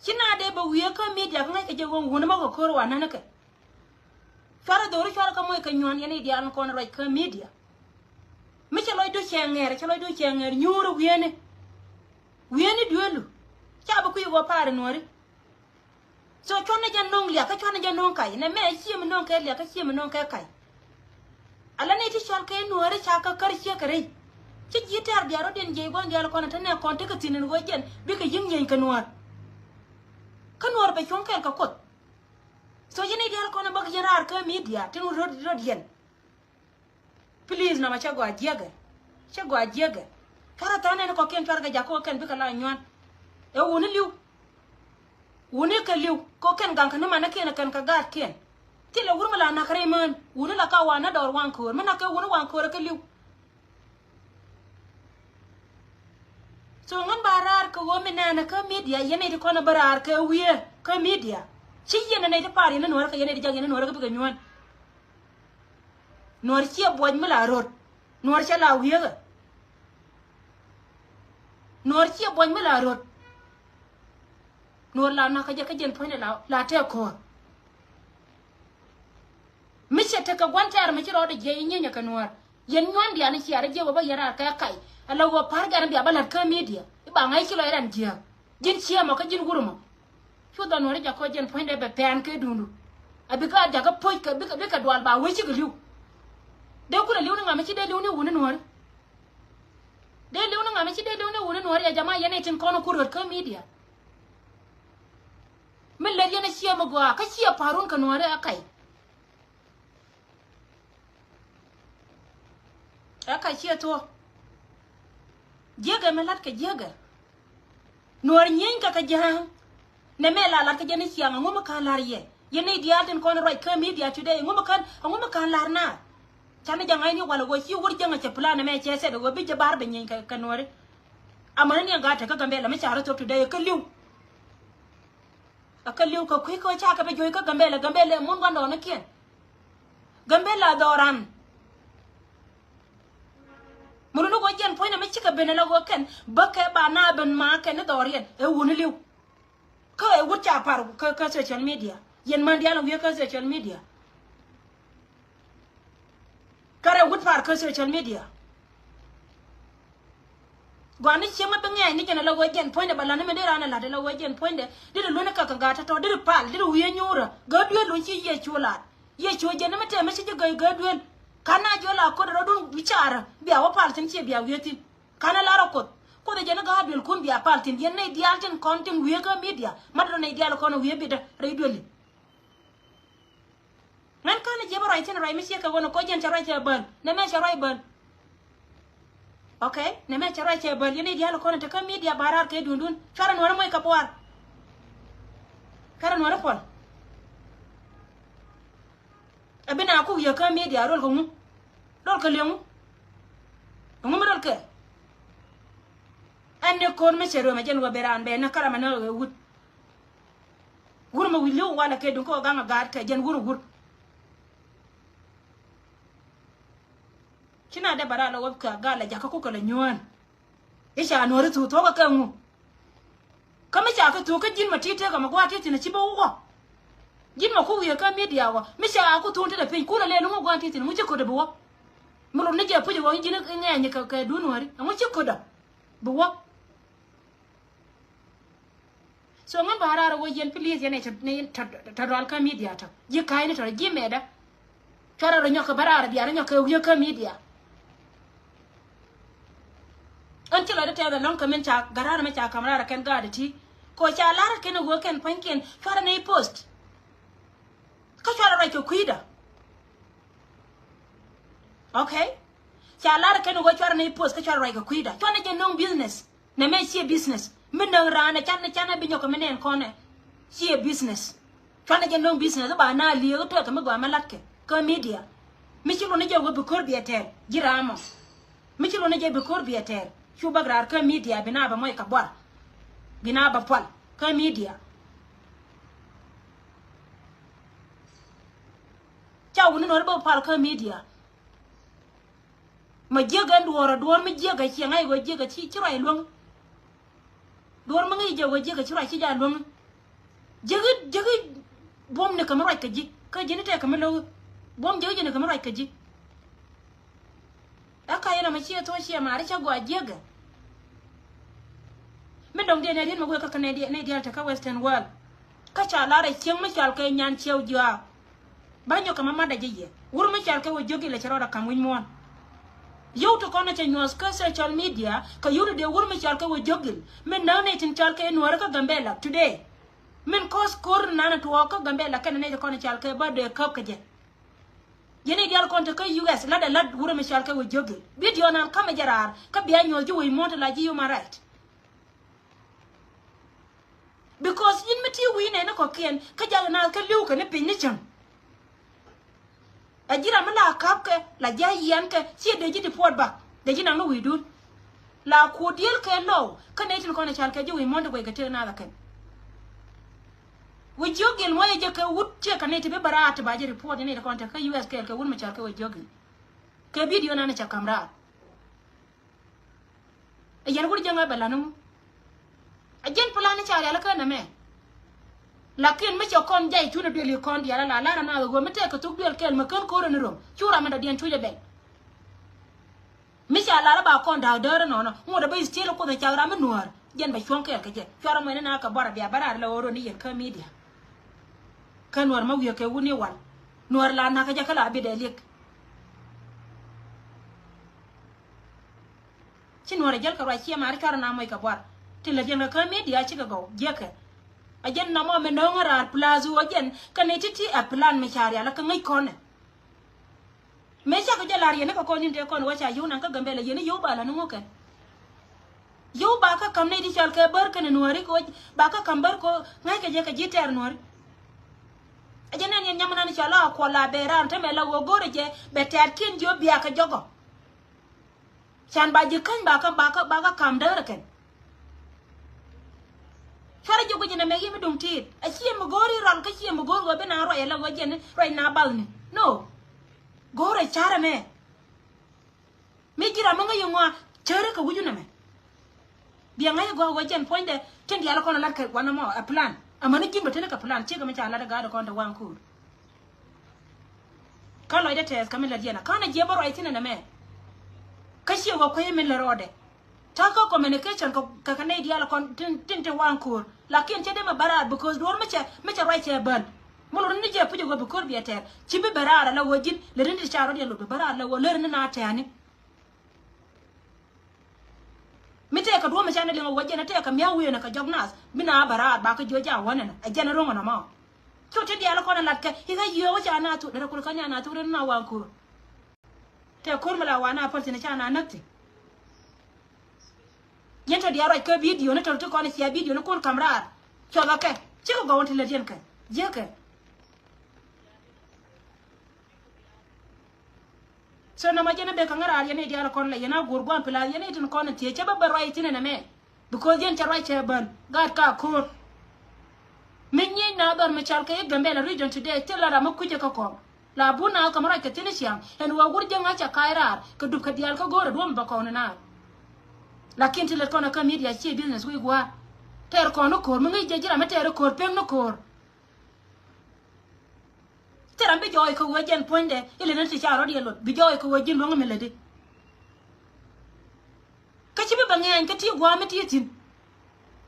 Ci na dee bɛ wiee kä media kä ŋäc kɛ jɛ ɣöö wuni mɔ kɛ ko̱r wa nani kɛ. Cuarɛ dho̱ri cuarɛ kä moc kɛ nyuan yɛn i̱ diaal kɔn ruac kä media. Mi cɛ lɔcdu cɛ ŋɛɛr, cɛ lɔcdu cɛ ŋɛɛr nyuuri wieni. Wieni duelu. Ca bi kui̱ wä paari Nuääri. So cuanɛ jɛ no̱o̱ŋ liak kä cuanɛ jɛ no̱o̱ŋ kac. Nɛ mɛ cie mi no̱o̱ŋ kɛ liak kä cie mi no̱o̱ŋ kɛ kac. Ala ni ti cɔal kɛ Nuääri ca kä kär ciek kɛ rɛy. Ci ji̱ tɛ̈r diaal rɔ̱diɛn jiɛc gua̱n diaal kɔn te nɛ kɔn tekɛ thi̱n in ɣöö jɛn bikɛ yi̱ŋ yieny kɛ Nuäär. Kä Nuäär bɛ cuɔ̱ŋ kɛɛl kɛ Kuoth. So yɛn i̱ diaal kɔn bäk yɛn raar kä media tin rɔ̱diɛn. Please, nɔmɔ cä gɔaa jiäkɛ. Cä gɔaa jiäkɛ. Cuarɛ tha̱a̱ŋ nɛn kɔkiɛn cuarɛ kɛ jakä kɛn bikɛ la nyuan. Ɛ wuni li̱w. Wuni kɛ li̱w kɛ kɛn gaŋ kɛ ni manɛ kiɛn kɛn kɛ gaatkiɛn. Thilɛ wur mi la nak rɛy mään wuni la ka wanä dɔɔr waŋ köör mi nak kɛ wuni waŋ köör kɛ li̱w. So ŋän ba raar kɛ ɣöö mi nɛɛnɛ kä media yɛn nɛy ti kɔn ɛ bä raar kɛ wiee kä media. Ci yɛn nɛy ti pa̱a̱r yɛn ni Nuäärä kɛ yɛn nɛy ti jak yɛn ni Nuäärä kɛ bikɛ nyuään. Nuäär ciɛ buɔc mi la röt. Nuäär cɛ la wiee kɛ. Nuäär ciɛ buɔc mi la röt. Nuäär la nakä jɛ kä jɛn puɔ̱nydɛ la, la tɛk ko̱r. Mi cɛ tekɛ gua̱n tɛɛr mi ci rɔɔdɛ jiɛc i̱ nyieny ɛ kɛ Nuäär. Yɛn nyuandian i̱ ciaar i̱ jiɛk wä bä yɛn raar kɛ kac. Ala wä pa̱r gɛn bia bä la̱t kä media i̱ ba ŋa̱c ci lɔc rɛn jiääk. Ji̱n ciɛ mɔ kä ji̱n wur mɔ. Cu dhɔn Nuäri jakä jɛn puɔ̱nydɛ bɛ pɛn kɛ duundu. A bikɛ a jakä puɔ̱c kɛ bikɛ, bikɛ dual ba wee cikɛ li̱w. Dee kulɛ li̱w ni ŋa̱ mi ci dee li̱w ni wuni Nuäri. Dee li̱w ni ŋa̱ mi ci dee li̱w ni wuni Nuäri a jama yɛn i̱ tin kɔn ku röt kä media. Mi lät yɛn a ciɛ mi gɔaa kä ciɛ pa̱run kɛ Nuäri a kac. Ɛ ka ciɛ thuɔ̱k. Jiäkɛ mi la̱t kɛ jiäkɛ. Nuäär nyieeny kɛ kɛ ja̱a̱ŋ. Nɛ mɛ la la̱t kɛ jɛ ni ciaŋ ɛŋu mi ka̱n la̱r yɛ. Yɛn ni diaal tin kɔn ruac kä media today ɛŋu mi ka̱n, ɛŋu mi ka̱n la̱r naar. Canɛ jɛ ŋa̱cni walɛ ɣöö ci wur jäŋ a cɛ plan ɛmɛ cɛ sɛt ɣöö bi jɛ bar bɛ nyieeny kɛ, kɛ Nuääri. Amäni ni ɛn gaat te kä Gambɛla mi ca rɔ thok today kä li̱w. A kä li̱w kɛ kui̱ kä ca kɛ bi juɔ̱c kä Gambɛla, Gambɛla mun gua̱ndɔɔŋnikiɛn. Gambɛla dhɔran. Mun ni ɣöö jɛn puɔ̱nydɛ mi cikɛ ben ala ɣöö kɛn bä kɛ ba na ben ma kɛn ni dhɔriɛn ɛ wuni li̱w. Kä ɛ wut ca par kä, kä social media. Yɛn man diaal wiee kä social media. Kärɛ wut par kä social media. Guani cieŋ mi bi ŋɛɛc ni jɛn ala ɣöö jɛn puɔ̱nydɛ ba la̱t ni mi dee raan a la̱t ala ɣöö jɛn puɔ̱nydɛ. Diri lueni kak kɛ gaat tɔ̱tɔ̱, diri pal, diri wiee nyuurä. Gäätduël luny ci Yecu la̱t. Yecu jɛn ni mi tɛm mi ci ji̱ gäi gäätduël. Ka̱n na jiɔ la ko̱t rɔ̱dun bi carä bia wä pal thi̱n ciɛ bia wiee thi̱n. Ka̱n a la̱r ɔ Kuoth. Kuoth ɛ jɛn ni gäätduël kun bia pal thi̱n. Yɛn nɛy diaal tin kɔn tin wiee kä media. Mat rɔ nɛy diaal kɔn wiee bitdä rɛy duëli. Ŋän ka̱n jiɛp ruac thi̱n ruac mi ciek kɛ ɣöö ni kɔc jɛn cɛ ruac cɛ bäl. Nɛ mɛ cɛ ruac bäl. Okay, nɛ mɛ cɛ ruac cɛ bäl. Yɛn i̱ diaal kɔn te kä media ba raar kɛ duundun. Cuarɛ Nuäri moc kɛ buar. Cuarɛ Nuäri puɔl. Ɛ bi na kuk yɛ kä media rol kɛ ŋu. Rol kɛ liɛŋu. Ŋu mi rol kɛ. Ɛn ni ko̱r mi cɛ ruɔm ɛ jɛn wä ben raan bɛ ni kärɛ mɛ ni ɣöö wut. Wur mi wi̱i̱ li̱w walɛ kɛ duŋ kä ɣöö gaŋ a gaat kɛ jɛn wur wur. Ci na dee bɛ raa lɛ wä kɛ gal lɛ jakä kukɛ lɛ nyuään. I̱ ca Nuäri thuk thuɔ̱kä kɛ ŋu. Kä mi ca kɛ thuk kä ji̱n ma ti̱i̱ tëëkä ma gua̱a̱ ti̱i̱ thi̱n a ci bä wä. Ji̱n mɔ ku wiee kä media wä mi ca ku thun tetdä piny kulɛ lɛ luŋ wä gua̱n ti thi̱n ŋu ci kötdä bi wä. Mi lot ni jɛ puc wä ji̱n ŋɛɛny kɛ, kɛ duun wäri ɛŋu ci kötdä bi wä. So ŋän ba raar wä yɛn please yɛn ɛ tɔ, ni tɔ, tɔ dual kä media tɔ. Ji̱ ka̱a̱cni tɔ ji̱ mɛtdä. Cuarɛ rɔ nyɔk kɛ bä raar bia rɔ nyɔk kɛ wiee kä media. Ɣän ci lɔcdä tɛth ɛlɔ̱ŋ kɛ min ca gat raar mi ca ka̱m raar kɛn gaat ti. Kɛ ɣöö ca lar kɛn ɛ ɣöö kɛn pua̱nykiɛn cuarɛ ni post. Kä cuarɛ ruac kɛ kui̱dä. Okay. Ca lar kɛn ɛ ɣöö cuarɛ ni post kä cuarɛ ruac kɛ kui̱dä. Cuarɛ ni jɛ nöŋ business. Nɛmɛ ciɛ business. Mi näk raan ɛ canɛ, canɛ bi nyɔk kɛ mi nɛn kɔnɛ. Ciɛ business. Cuanɛ jɛ nöŋ business ba na liek tɔt kɛ mi gɔaa mi latkɛ kä media. Mi ci luɔt ni jɛ wä bi ko̱r biɛ tɛɛr ji̱ raamɔ. Mi ci luɔt ni jɛ bi ko̱r biɛ tɛɛr cu bäk raar kä media bi na bɛ mɔc kɛ buar. Bi na bɛ pual kä media. Ca wuni nɔri bä pual kä media. Ma jiäk ɛn duɔ̱ɔ̱r ɛ duɔ̱ɔ̱r mi jiäk ɛ ciɛ ŋa̱c ɣöö jiäk ɛ ci, ci ruac luäŋ. Duɔ̱ɔ̱r mi ŋäc jiäk ɣöö jiäk ɛ ci ruac ci jaa luäŋ. Jiäk i̱, jiäk i̱ buɔ̱m ni kɛ mi ruac kɛ ji̱ kä ji̱n i̱ tɛk kɛ mi lo̱k i̱ buɔ̱m jiäk i̱ ji̱n ni kɛ mi ruac kɛ ji̱. Ɛ ka yɛn ɛmɛ ciɛ thuɔ̱c ciɛ maari cä gɔaa jiäk ɛ. Mi dɔ̱ŋ diɛn ɛ riet mi wëë kä kɛ nɛy diaal, nɛy diaal te kä Western world. Kä ca lar ɛ cieŋ mi cɔal kɛ nyan ciɛw jiaak. Ba nyɔk kɛ ma matdɛ ji̱ yɛ wur mi cɔal kɛ wä jiök gil ɛ cɛ rɔɔdɛ ka̱m wi̱c muɔ̱ɔ̱n. Yio̱w ti kɔn ɛ cɛ nyuɔ̱th kä social media kɛ yio̱w ti dee wur mi cɔal kɛ wä jiök gil. Min näk nɛy tin cɔal kɛ Nuääri kä Gambela today. Min kɔs ko̱r nan ɛ tuɔɔk kä Gambela kɛnɛ nɛy ti kɔn ɛ cɔal kɛ bä dee käp kɛ jɛ. Yɛn i̱ diaal kɔn te kä U S latdɛ lat wur mi cɔal kɛ wä jiök gil. Video nan ka̱mɛ jɛ raar kä bia nyuɔ̱th ji̱ wec muɔ̱ɔ̱n ti la ji̱ human right. Because yin mi ti wi̱i̱ nɛn ni kɔ̱kiɛn kä jak naath kä li̱w kɛ ni piny ni cäŋ. Ɛ ji̱ ram mi la ka̱pkɛ la ji̱ a yiɛnkɛ ciɛ dee ji̱ deport back dee ji̱ naŋ ni wi̱i̱dun. La kuɔt diëël kɛ lɔw kä nɛy tin kɔn ɛ cal kɛ ji̱ wi̱i̱ muɔ̱n ti guɛc kɛ tëëk naath ɛ kɛn. Wi̱i̱ jiök gil muɔ̱c ɛ jɛ kɛ wut ciɛ kɛ nɛy ti bi bɛ raar ti ba ji̱ report ni nɛy ti kɔn te kä U S kɛɛl kɛ wut mi cal kɛ wi̱i̱ jiök gil. Kɛ bidio nan ɛ cɛ ka̱m raar. Ɛ yɛn wur jiäŋä bɛ la̱t ni ŋu? Ɛ jɛn plan ni ca rial kä nɛmɛ. Lakin mi cɛ kɔn jay tun ɛ duël i̱ kɔn diaal ala lar ɛ naath ɛ ɣöö mi tɛk kɛ thuk duël kɛɛl mi kän ko̱r ɛn röm cu ram mi dɔ̱diɛn cuc ɛ bɛl. Mi ca lar ɛ ba kɔn da̱a̱k däär ɛnɔnɔ ŋuɔ̱t ɛ bä i̱ still ɛ kuoth ɛ cak ram mi nuäär. Jɛn bɛ cuɔ̱ŋ kɛɛl kɛ jɛ cuarɛ muɛn ɛn a kɛ buar ɛ bia bä raar lɛ ɣöö röni yɛn kä media. Kä nuäär ma wi̱i̱ kɛ wun i̱ wal nuäär la na̱k kä jɛ kä la bi dɛ liɛk. Ci nuɔ̱ɔ̱r ɛ jäl kɛ ruac ciɛ ma̱a̱ri cuarɛ na moc kɛ buar. Tin lät yɛn kɛ kä media cikɛ gɔw jiäkɛ. A jɛn nɔmɔ mi no̱o̱ŋ raar plus ɣöö jɛn kɛn i̱ ti̱ti̱ ɛ plan mi ca rial kä ŋäc kɔnɛ. Mëë cakɛ jɛ la̱r yɛn ni kɛ kɔn in tëë kɔn wä ca yio̱w naŋ kä Gambɛla yɛn i̱ yio̱w ba la̱r ni ŋukä. Yio̱w ba kä ka̱m nɛy ti cɔal kɛ bär kɛnɛ nuääri kɛ wä ba kä ka̱m bär kɛ ŋäc kɛ jɛ kɛ ji̱ tɛɛr nuääri. A jɛ nɛn yɛn nyam nan cɔal a kuɔl a bɛ raan te mɛ la ɣöö go̱rɛ jɛ bɛ tɛɛr kiɛn jiö biak kɛ jɔkɔ. Can ba ji̱ käny ba kä, ba kä, ba kä ka̱m däärä kɛn. Cuarɛ ji̱ guic inɛ mɛ yiëë mi duŋ ti̱i̱t. A ciɛ mi go̱o̱ri rɔl kä ciɛ mi go̱o̱r ɣöö bi na ruac ala ɣöö jɛn ruac na bathni. No. Go̱o̱rɛ carɛ mɛ. Mi ji̱ ram mi ŋäc iŋua cärä kɛ wi̱cunɛ mɛ. Biɛ ŋa̱c i̱ gɔaa ɣöö jɛn puɔ̱nydɛ tin diaal kɔn a lat kɛ wanɛ mɔ ɛ plan. Amäni ji̱n bä teni kɛ plan ciek mi ca lat i̱ gaat i̱ kɔn te waŋ kuur. Kä lɔcdä tɛɛth kä mi lät yɛn a ka̱n a jiɛ bä ruac thi̱n ɛn ɛmɛ. Kä ciɛ wä kuec min lät rɔɔdɛ. Ta̱kä communication kɛ, kɛ, kɛ nɛy diaal kɔn tin, tin te waŋ ko̱o̱r. Lakin cɛ dee mɛ bä raar because duɔ̱ɔ̱r mi cɛ, mi cɛ ruac cɛ bäl. Mi lot ni jɛ puc ɛ wä bi ko̱o̱r biɛ tɛɛr ci bi bɛ raar ala wä ji̱n lät ni ti ca rɔ̱diɛn lot bi bä raar ala wä lät ni na tɛɛni. Mi tɛɛkɛ duɔ̱ɔ̱p mi ca ni liŋ ɛ wä jɛn ɛ tɛɛkɛ mia̱ wi̱i̱ ɛn ɛ kɛ jɔk naath bi na bɛ raar ba kä jiɔ ja wä nɛn ɛ jɛn ɛ ro̱ŋ ɛn ɔmɔ. Cu ti diaal kɔn ɛ lat kɛ i̱ kä yiöö wä ca naath thuk derɛ kul kä ni a naath thuk ren na waŋ ko̱o̱r. Tɛ ko̱r mi la wan a päl thi̱n ca na näk thi̱n. Yɛn tɔ diaal ruac kä bidio ni tɔl ti kɔn cia bidio ni kun ka̱m raar. Cuɔth akɛ cikɛ gɔw in ti lät yɛn kɛ jiäkɛ. So nɔmɔ jɛn a bek kä ŋäraar yɛn i̱ diaal kɔn la yɛn a guur gua̱a̱m pilath yɛn i̱ tin kɔn in thiec cä bä bä ruac thi̱n ɛn ɛmɛ. Because yɛn cɛ ruac cɛ bän gaat ka ko̱o̱r. Mi nyiec na dhɔr mi cal kɛ i̱ Gambela region today thil la ram mi kui̱cɛ kä kɔŋ. La bun na kä mi ruac kɛ thi̱n i̱ ciaŋ ɛn ɣöö wur jiäŋ a cɛ ka̱a̱c raar kɛ dup kɛ diaal kä go̱o̱r ɛ duɔ̱ɔ̱m bä kɔn in naar. Lakin ti lät kɔn ɛ kä media ciɛ business wi̱i̱ gua̱a̱r. Tɛɛr kɔn ni ko̱o̱r mi ŋäc jɛ ji̱ ram mi tɛɛr i̱ ko̱o̱r pek ni ko̱o̱r. Thil ram bi jɔɔc kɛ ɣöö jɛn puɔ̱nydɛ ilɛ ni ti ca rɔ̱t yɛ luɔt bi jɔɔc kɛ ɣöö ji̱n luäŋ mi lätdi. Kä ci bi bɛ ŋɛɛny kä ti gua̱a̱ mi ti thi̱n.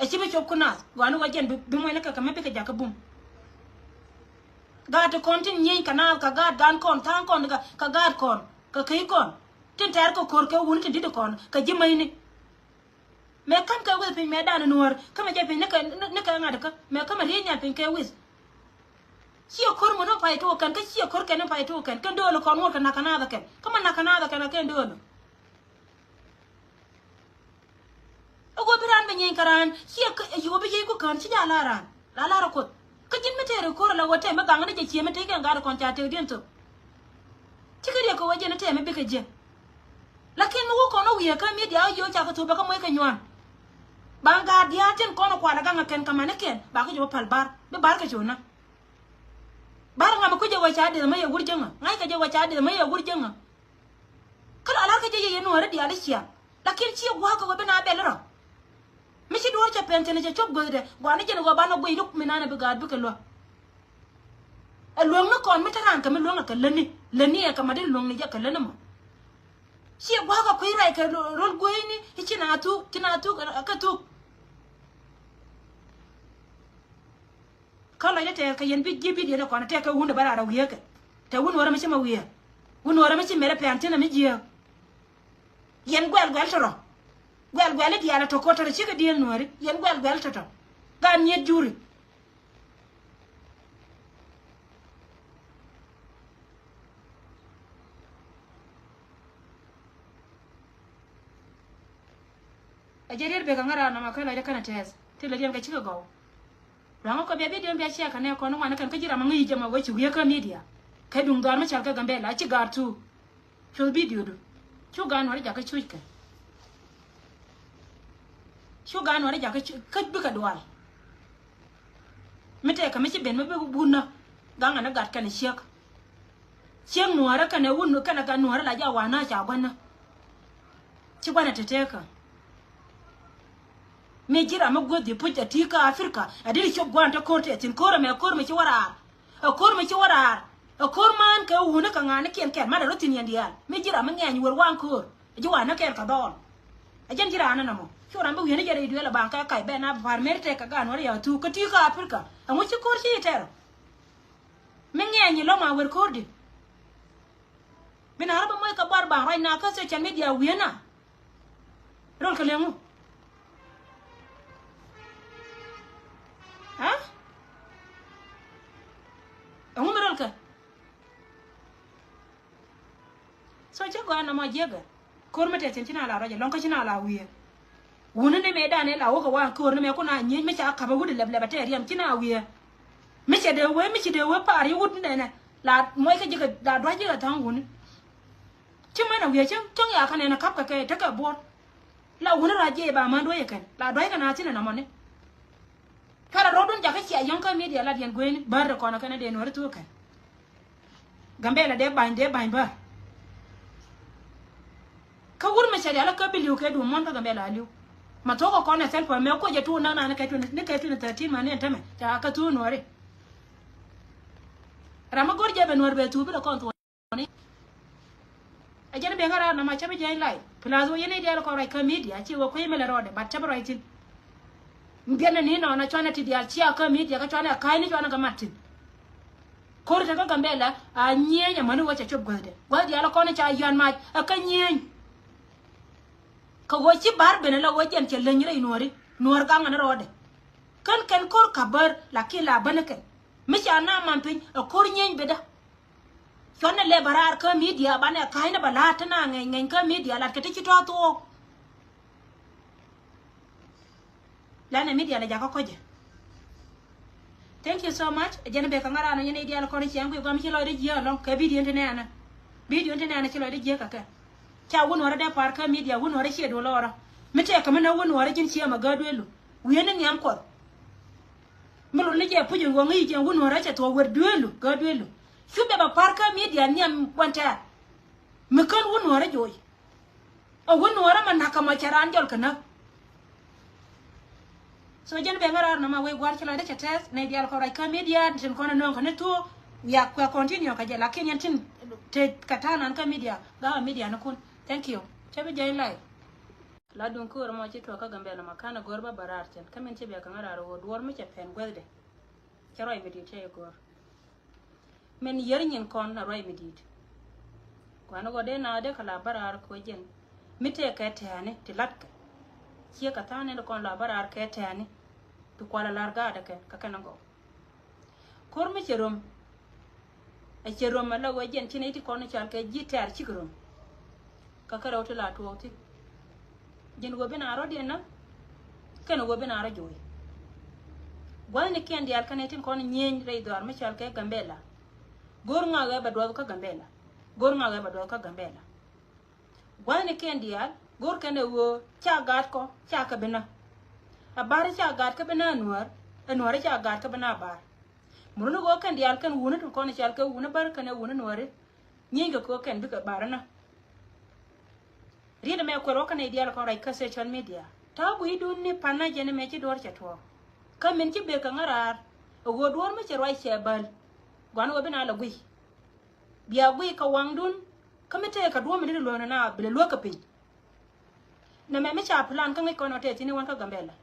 Ɛ ci bi cop ku naath gua̱a̱ni wä jɛn bi muɔ̱ny ni kɛ kɛ mi bikɛ jakä bum. Gaat ti kɔn tin nyieny kɛ naath kɛ gaat gan kɔn tha̱a̱ŋ kɔn kɛ gaat kɔn kɛ key kɔn tin tɛɛr kɛ ko̱r kɛ wuni tin di̱t kɔn kɛ ji̱ mäcni. Mɛ ka̱m kɛ wi̱th piny mɛ dan nuɔ̱ɔ̱r kä mɛ jɛ piny ni kɛ ŋa̱t kä mɛ kä mɛ riey nhial piny kɛ wi̱th. Ciɛ ko̱r mɛ ni pay tuɔɔk kɛn kä ciɛ ko̱r kɛn ni pay tuɔɔk kɛn kɛn do̱o̱l kɔn ŋuɔ̱t kɛ nak kɛ naath kɛn kä mɛ nak kɛ naath kɛn kɛn do̱o̱l. Ɛ ɣöö bi raan bɛ nyieny kä raan ciɛ kä ɛ ɣöö bi yiëëku kään ci jaa la̱r raan la la̱r ɛ kuoth. Kä ji̱n mi tëë rɛ ko̱r ala ɣöö tɛmɛ gaŋ ni jɛ ciɛ mi tëë kɛn gaat kɔn ca tëëk diɛn thok. Cikɛ riɛk kɛ ɣöö jɛn tɛmɛ bikɛ jiɛn. Lakin mi wä kɔn ɔ wiee kä midia ɔ yiëë ɔ ca kɛ thok bɛ kä moc kɛ nyuan. Ba ŋa̱a̱t diaal tin kɔn ɔ kual ɛ gaŋ ɛ kɛn kɛ manikiɛn ba kä jɛ wä pal bar bi bar kɛ cona. Bar ŋa mi kui̱c jɛ wä ca deth mä yɛ wur jäŋä ŋa̱ckɛ jɛ wä ca deth mä yɛ wur jäŋä. Kä la la̱rkä jɛ yɛ yɛ nuɔ̱ɔ̱ri diaal i̱ ciaŋ. Lakin ciɛ gua̱a̱k kɛ wä bi na bɛl rɔ. Mi ci duɔ̱ɔ̱r cɛ pɛn thi̱n cɛ cop guäthdɛ gua̱a̱ni jɛn ɣöö banɛ guiy ni mi nanɛ bi gaat bikɛ luäk. Ɛ luäŋni kɔn mi te raan kɛ mi luäŋ ɛ kɛ lätni lätni ɛ kɛ ma di luäŋni jɛ kɛ lätni mɔ. Ciɛ gua̱a̱k kɛ kui̱ ruac kɛ rol gueyni i̱ ci na thuk ci na thuk ɛ kɛ thuk. Kä lɔcdä tɛɛth kɛ yɛn bi ji̱ bidioni kɔn tɛk kɛ wundɛ bä raar a wiee kɛ. Tɛ wun wärä mi ci mɛ wiee. Wun wärä mi ci mɛrɛ pɛn thin a mi jiääk. Yɛn guɛl guɛl tɔtɔ. Guɛl guɛl i̱ diaal a tɔk kɔ tɔtɔ cikɛ dieel nuääri yɛn guɛl guɛl tɔtɔ. Gan nyiet juri. A jɛ riet bek a ŋära nɔmɔ kä lɔcdä kɛnɛ tɛɛth ti lɛ diɛn kɛ cikɛ gɔw. Luaŋä kɔ bia bidion bia ciɛ kɛ nɛ kɔn ŋuan kɛn kä ji̱ ram a ŋäc jɛ mɔ wee ci wiee kä midia. Kɛ duŋ dhɔr mi cal kɛ Gambɛla ci gaar thuk. Cuth bidio du. Cu gaan wari jakä cuc kɛ. Cu gaan wari jakä cuc kä bikɛ dual. Mi tɛkɛ mi ci ben mi bi bunä. Gaŋɛ ni gat kɛn ciek. Cieŋ nuɔ̱ɔ̱rä kɛnɛ wun kɛnɛ gat nuɔ̱ɔ̱rä la jɛ a wanä ca gua̱nä. Ci gua̱nä te tekä. Mi ji̱ ram mi guäth di puc a ti kä Africa a diri cop gua̱n te ko̱r te thi̱n ko̱r ɛmɛ ko̱r mi ci wä raar. Ɛ ko̱r mi ci wä raar. Ɛ ko̱r man kɛ wuni kɛ ŋa̱a̱ni kiɛn kɛn mat a rɔ thi̱n yɛn diaal mi ji̱ ram mi ŋɛny wër waŋ ko̱r. Ɛ ji̱ wanä kɛn kɛ dhɔɔl. Ɛ jɛn ji̱ ran ni nɔmɔ cu ram bi wi̱eni jɛ rɛy duel ɛ baŋ kɛ kac bɛ na pa̱r mer tɛk kɛ gan wä ri ya thuk kä ti kä Africa. Ɛŋu ci ko̱r ci tɛr. Mi ŋɛny ilɔ ma wer ko̱r di. Bi na rɔ bä moc kɛ buar baŋ ruac na kä social media wi̱i̱ na. Rol kɛ leŋu. Ha? Ɛŋu mi rol kɛ. So cä gɔaa nɔmɔ jiäkɛ. Ko̱r mi tɛth cin ci na la ruac ɛlɔ̱ŋ kä ci na la wiee. Wuni ni mëë danɛ la wä kɛ wa köör ni mëë kun a nyiec mi ca ka̱pä wut ilɛp lɛp a tɛɛr yɛm ci na wiee. Mi cɛ dee wee mi ci dee wee pa̱a̱r yi wut ni nɛnɛ la muɔc kä ji̱ kɛ la dua̱c ji̱ kɛ tha̱a̱ŋ wuni. Ci män a wiee cäŋ cäŋ ya kä nɛnɛ ka̱p kɛ kɛ tekɛ buɔ̱r. La wuni rac jiɛ ba män duɔ̱c ɛ kɛn la dua̱c kɛ na thi̱n ɛnɔmɔni. Kɛn a rɔ̱dun jakä cia yɔ̱ŋ kä midia lat yɛn gueyni bär de kɔn a kɛn a dee nuɔ̱ri thuk kɛn. Gambɛla dee ba̱ny dee ba̱ny bär. Kä wur mi cɛ rial kä bi li̱w kɛ duum muɔ̱n kä Gambɛla a li̱w. Ma thuɔ̱k kɛ kɔn ɛ thɛl pä mɛ kuɔc ɛ tuun nak na ni kɛ twenty ni kɛ twenty thirteen ma ni ɛn tämɛ ca kä thuk nuɔ̱ri. Ram mi go̱r jɛ bɛ nuɔ̱r bɛ thuk bi lɛ kɔn thuɔ̱k. Ɛ jɛn ben kä raar nɔmɔ cä bi jɛny lay. Plus wä yɛn i̱ diaal kɔn ruac kä midia ci wä kui̱ mi lɛ rɔɔdɛ but cä bi ruac thi̱n. Biɛn ni nɔɔnɔ cuanɛ ti diaal cia kä midia kä cuanɛ ka̱a̱cni cuanɛ kɛ mat thi̱n. Ko̱r tekɛ Gambɛla a nyieny amäni wä cɛ cop guäthdɛ guäth diaal kɔn ca yian mac ɛ kä nyieny. Kɛ wä ci ba̱r ben ala wä jɛn cɛ leny rɛy nuɔ̱ri nuɔ̱r gaŋ ɛn rɔɔdɛ. Kän kɛn ko̱r ka̱bär lakin la bänikɛ mi ca na man piny ɛ ko̱r nyieny bedä. Cuɔnɛ lɛ bä raar kä midia banɛ ka̱cnɛ bä la̱a̱t ti na ŋɛny ŋɛny kä midia lat kɛ ti ci tɔ̱ thuɔɔk. Lanɛ midia lɛ jakä kɔcɛ. Thank you so much. Jɛn bek kä ŋa̱ran ɔ yɛn i̱ diaal kɔn i̱ ciɛŋ kui̱ gɔam ci lɔcdä jiääk ɛlɔ̱ŋ kɛ bidio in ti nɛɛnä. Bidio in ti nɛɛnä ci lɔcdä jiääk kɛ kɛ. Ca wun wärä dee pa̱a̱r kä midia wun wärä ciɛ duɔl ɔɔrä mi tɛk kɛ mi nä wun wärä ji̱n ciɛ mɛ gääduëlu. Wi̱i̱ni nhiam kuɔth. Mi lotni jɛ puc in ɣɔ̱ŋ i̱ jɛ wun wärä cɛ thuɔ̱k wër duëëlu gääduëlu. Cu bɛ bɛ pa̱a̱r kä midia nhiam buɔ̱n tɛɛr. Mi kän wun wärä joc. A wun nuɔ̱ɔ̱rä ma na̱k kä mɔ cɛ raan jɔl kä näk. So jɛn bɛ ŋäraar nɔmɔ wec gua̱r ci lɔcdä cɛ tɛth nɛy diaal kɔn ruac kä midia tin kɔn ɛ nööŋ kä ni thuɔ̱k. Ya, kua continue kä jɛ, lakin yɛn tin te kɛ ta̱a̱ nan kä media, ga̱a̱ media ni kun. Thank you. Cɛ bi jɛ in live. La duŋ ko̱r mɔ ci tuɔk kä Gambɛla ma kan a go̱r ba baraar cɛn. Kä min ci bia kaŋa raar ɣöö duɔr mi cɛ pɛn guäthdɛ. Cɛ ruac mi di̱i̱t cɛ i̱ go̱r. Min yär nyin kɔn a ruac mi di̱i̱t. Kuan ɣöö dee na dee kɛ la baraar kɛ ɣöö jɛn mi tëë kɛ tɛ̈ɛ̈ni ti latkɛ. Ciɛ kɛ tha̱a̱ŋ ni kɔn la baraar kɛ tɛ̈ɛ̈ni ti kual a la̱r gaatdɛ kɛ kɛ kɛn a gɔw. Ko̱r mi cɛ röm. Ɛ cɛ röm ɛ la ɣöö jɛn ci nɛy ti kɔn i̱ cal kɛ ji̱ tɛ̈r cik röm. Kä kärɛw ti la tuɔɔk thi̱n. Ji̱n ɣöö bi na rɔ̱diɛn na kɛn ɣöö bi na rɔ jo̱o̱c. Gua̱thnikiɛn diaal kä nɛy tin kɔn nyieny rɛy dhɔaar mi cal kɛ Gambɛla. Go̱r ŋa ɣɛ bɛ duɔth kä Gambɛla? Go̱r ŋa ɣɛ bɛ duɔth kä Gambɛla? Gua̱thnikiɛn diaal go̱r kɛn ɛ ɣöö ca gaatkɔ ca kɛ bi na. A bar ca gaat kä bi na a nuäär, a nuäär ca gaat kä bi na a bar. Muruni ɣöö kɛn diaal kɛn wuni tin kɔn i̱ cal kɛ wuni bär kɛn ɛ wuni nuääri. Nyieeny kɛ kɛ ɣöö kɛn bikɛ bar inɔ. Riet ɛmɛ kuɛl wä kä nɛy diaal kɔn ruac kä social media. Ta̱a̱ gui̱cdun ni pa̱n na jɛn ɛmɛ ci duɔ̱ɔ̱r cɛ tuɔɔk. Kä min ci bek kɛ ŋa̱ raar ɛ ɣöö duɔ̱ɔ̱r mi cɛ ruac cɛ bäl. Gua̱n ɣöö bi na lɛ gui̱c. Bia guic kɛ waŋdun kä mi tëë kɛ duɔ̱ɔ̱p mi ni luɔ̱ɔ̱n na bi lɛ luäk kɛ piny. Nɛmɛ mi ca plan kä ŋäc kɔn ɔ tɛth thi̱n i̱ wän kä Gambɛla.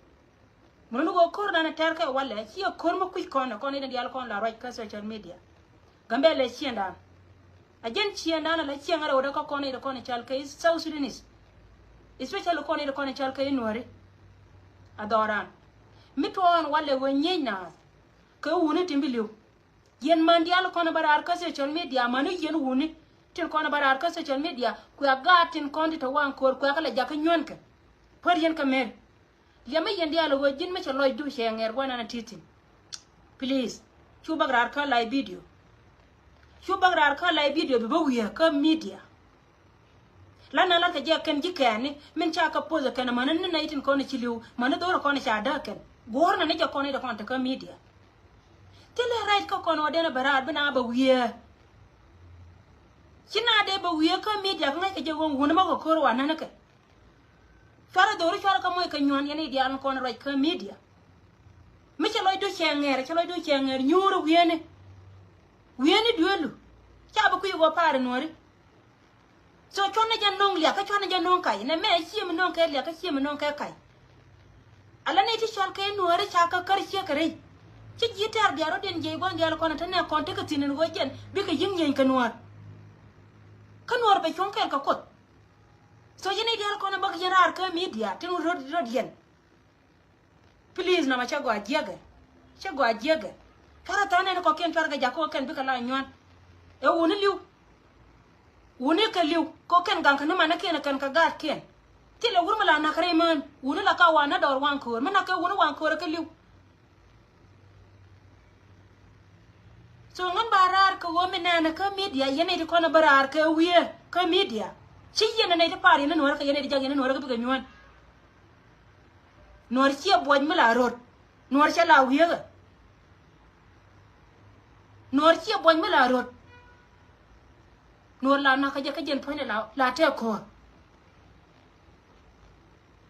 Mun ni ɣöö ko̱r dan ɛ tɛr kɛ walɛ ciɛ ko̱r mi kui̱c kɔn ɛ kɔn i̱ diaal kɔn la ruac kä social media. Gambɛla ciëŋdan. A jɛn ciëŋdan ala ciëŋ a rɛwdɛ kä kɔn i̱ kɔn i̱ cal kɛ i̱ South Sudanese. Especially kɔn i̱ kɔn i̱ cal kɛ i̱ nuääri. A dhɔran mi tuɔɔk ɛn walɛ ɣöö nyiec naath kɛ wuni tin bi li̱w. Yɛn man diaal kɔn bä raar kä social media, mani yɛn wuni tin kɔn bä raar kä social media. Kuɛ gaat tin kɔn ti te waŋ ko̱r kuɛ kä lɛ jakä nyuänkɛ. Pär yɛn kä mer. Liɛmɛ yɛn diaal ɣöö ji̱n mi cɛ lɔcdu cɛ ŋɛr guanan a ti̱ti̱n. Please. Cu bäk raar kä live video. Cu bäk raar kä live video bi bä wiee kä media. Lan na lat kɛ jɛ kɛn ji̱ kɛɛni min ca kɛ poth kɛn amäni ni nɛy tin kɔn ci li̱w mäni dho̱r kɔn ca däk kɛn. Guɔ̱r na ni jɛ kɔn i̱ dɛ kɔn te kä media. Thilɛ right kä kɔn wä den a bɛ raar bi na bɛ wiee. Ci na dee bɛ wiee kä media kä ŋäc kɛ jɛ ɣöŋ wuni ma kɛ ko̱r wa nani kɛ. Cuarɛ dho̱ri cuarɛ kä moc kɛ nyuan yɛn i̱ diaal kɔn ruac kä media. Mi cɛ lɔcdu cɛ ŋɛr, cɛ lɔcdu cɛ ŋɛr nyuuri wieni. Wieni duelu. Ca bi kui̱ wä paari nuɔri. So cuɔn ni jɛ no̱o̱ŋ liak kä cuɔn ni jɛ no̱o̱ŋ kac. Nɛ mɛ cie mi no̱o̱ŋ kɛ liak kä cie mi no̱o̱ŋ kɛ kac. Ala ni ti cual kɛ nuɔri ca kä kär cie kɛ rɛy. Ci ji̱ tɛ̈r bia rɔ̱diɛn jiɛc gua̱n diaal kɔn te nɛ kɔn tekɛ thi̱n in ɣöö jɛn bikɛ yi̱ŋ nyieny kɛ nuɔr. Kä nuɔr bɛ cuɔ̱ŋ kɛɛl kɛ Kuoth. So yɛn i̱ diaal kɔn bäk yɛn raar kä media tin rɔ̱d rɔ̱diɛn. Please, namɛ cä gɔaa jiäkɛ. Cä gɔaa jiäkɛ. Cuarɛ tha̱a̱ŋ nɛn kɔkiɛn cuarɛ kɛ jakä kɛn bikɛ la nyuan. Ɛ wuni li̱w. Wuni kɛ li̱w kɔkiɛn gaŋ kɛ ni manikiɛn kɛn kɛ gaatkiɛn. Thilɛ wur mi la nak rɛy mään wuni la ka wa na dɔɔr waŋ köör mi nak kɛ wuni waŋ köör kɛ li̱w. So ŋän ba raar kɛ ɣöö mi nɛɛnɛ kä media yɛn nɛy ti kɔn bä raar kɛ wiee kä media. Ci yɛn nɛy ti pa̱a̱r yɛn ni nuɔ̱ɔ̱rä kɛ yɛn nɛy ti jak yɛn ni nuɔ̱ɔ̱rä kɛ bikɛ nyuään. Nuɔ̱ɔ̱r ciɛ buɔc mi la röt. Nuɔ̱ɔ̱r cɛ la wiee kɛ. Nuɔ̱ɔ̱r ciɛ buɔc mi la röt. Nuɔ̱ɔ̱r la nakä jɛ kä jɛn puɔ̱nydɛ la, la tɛk ko̱o̱r.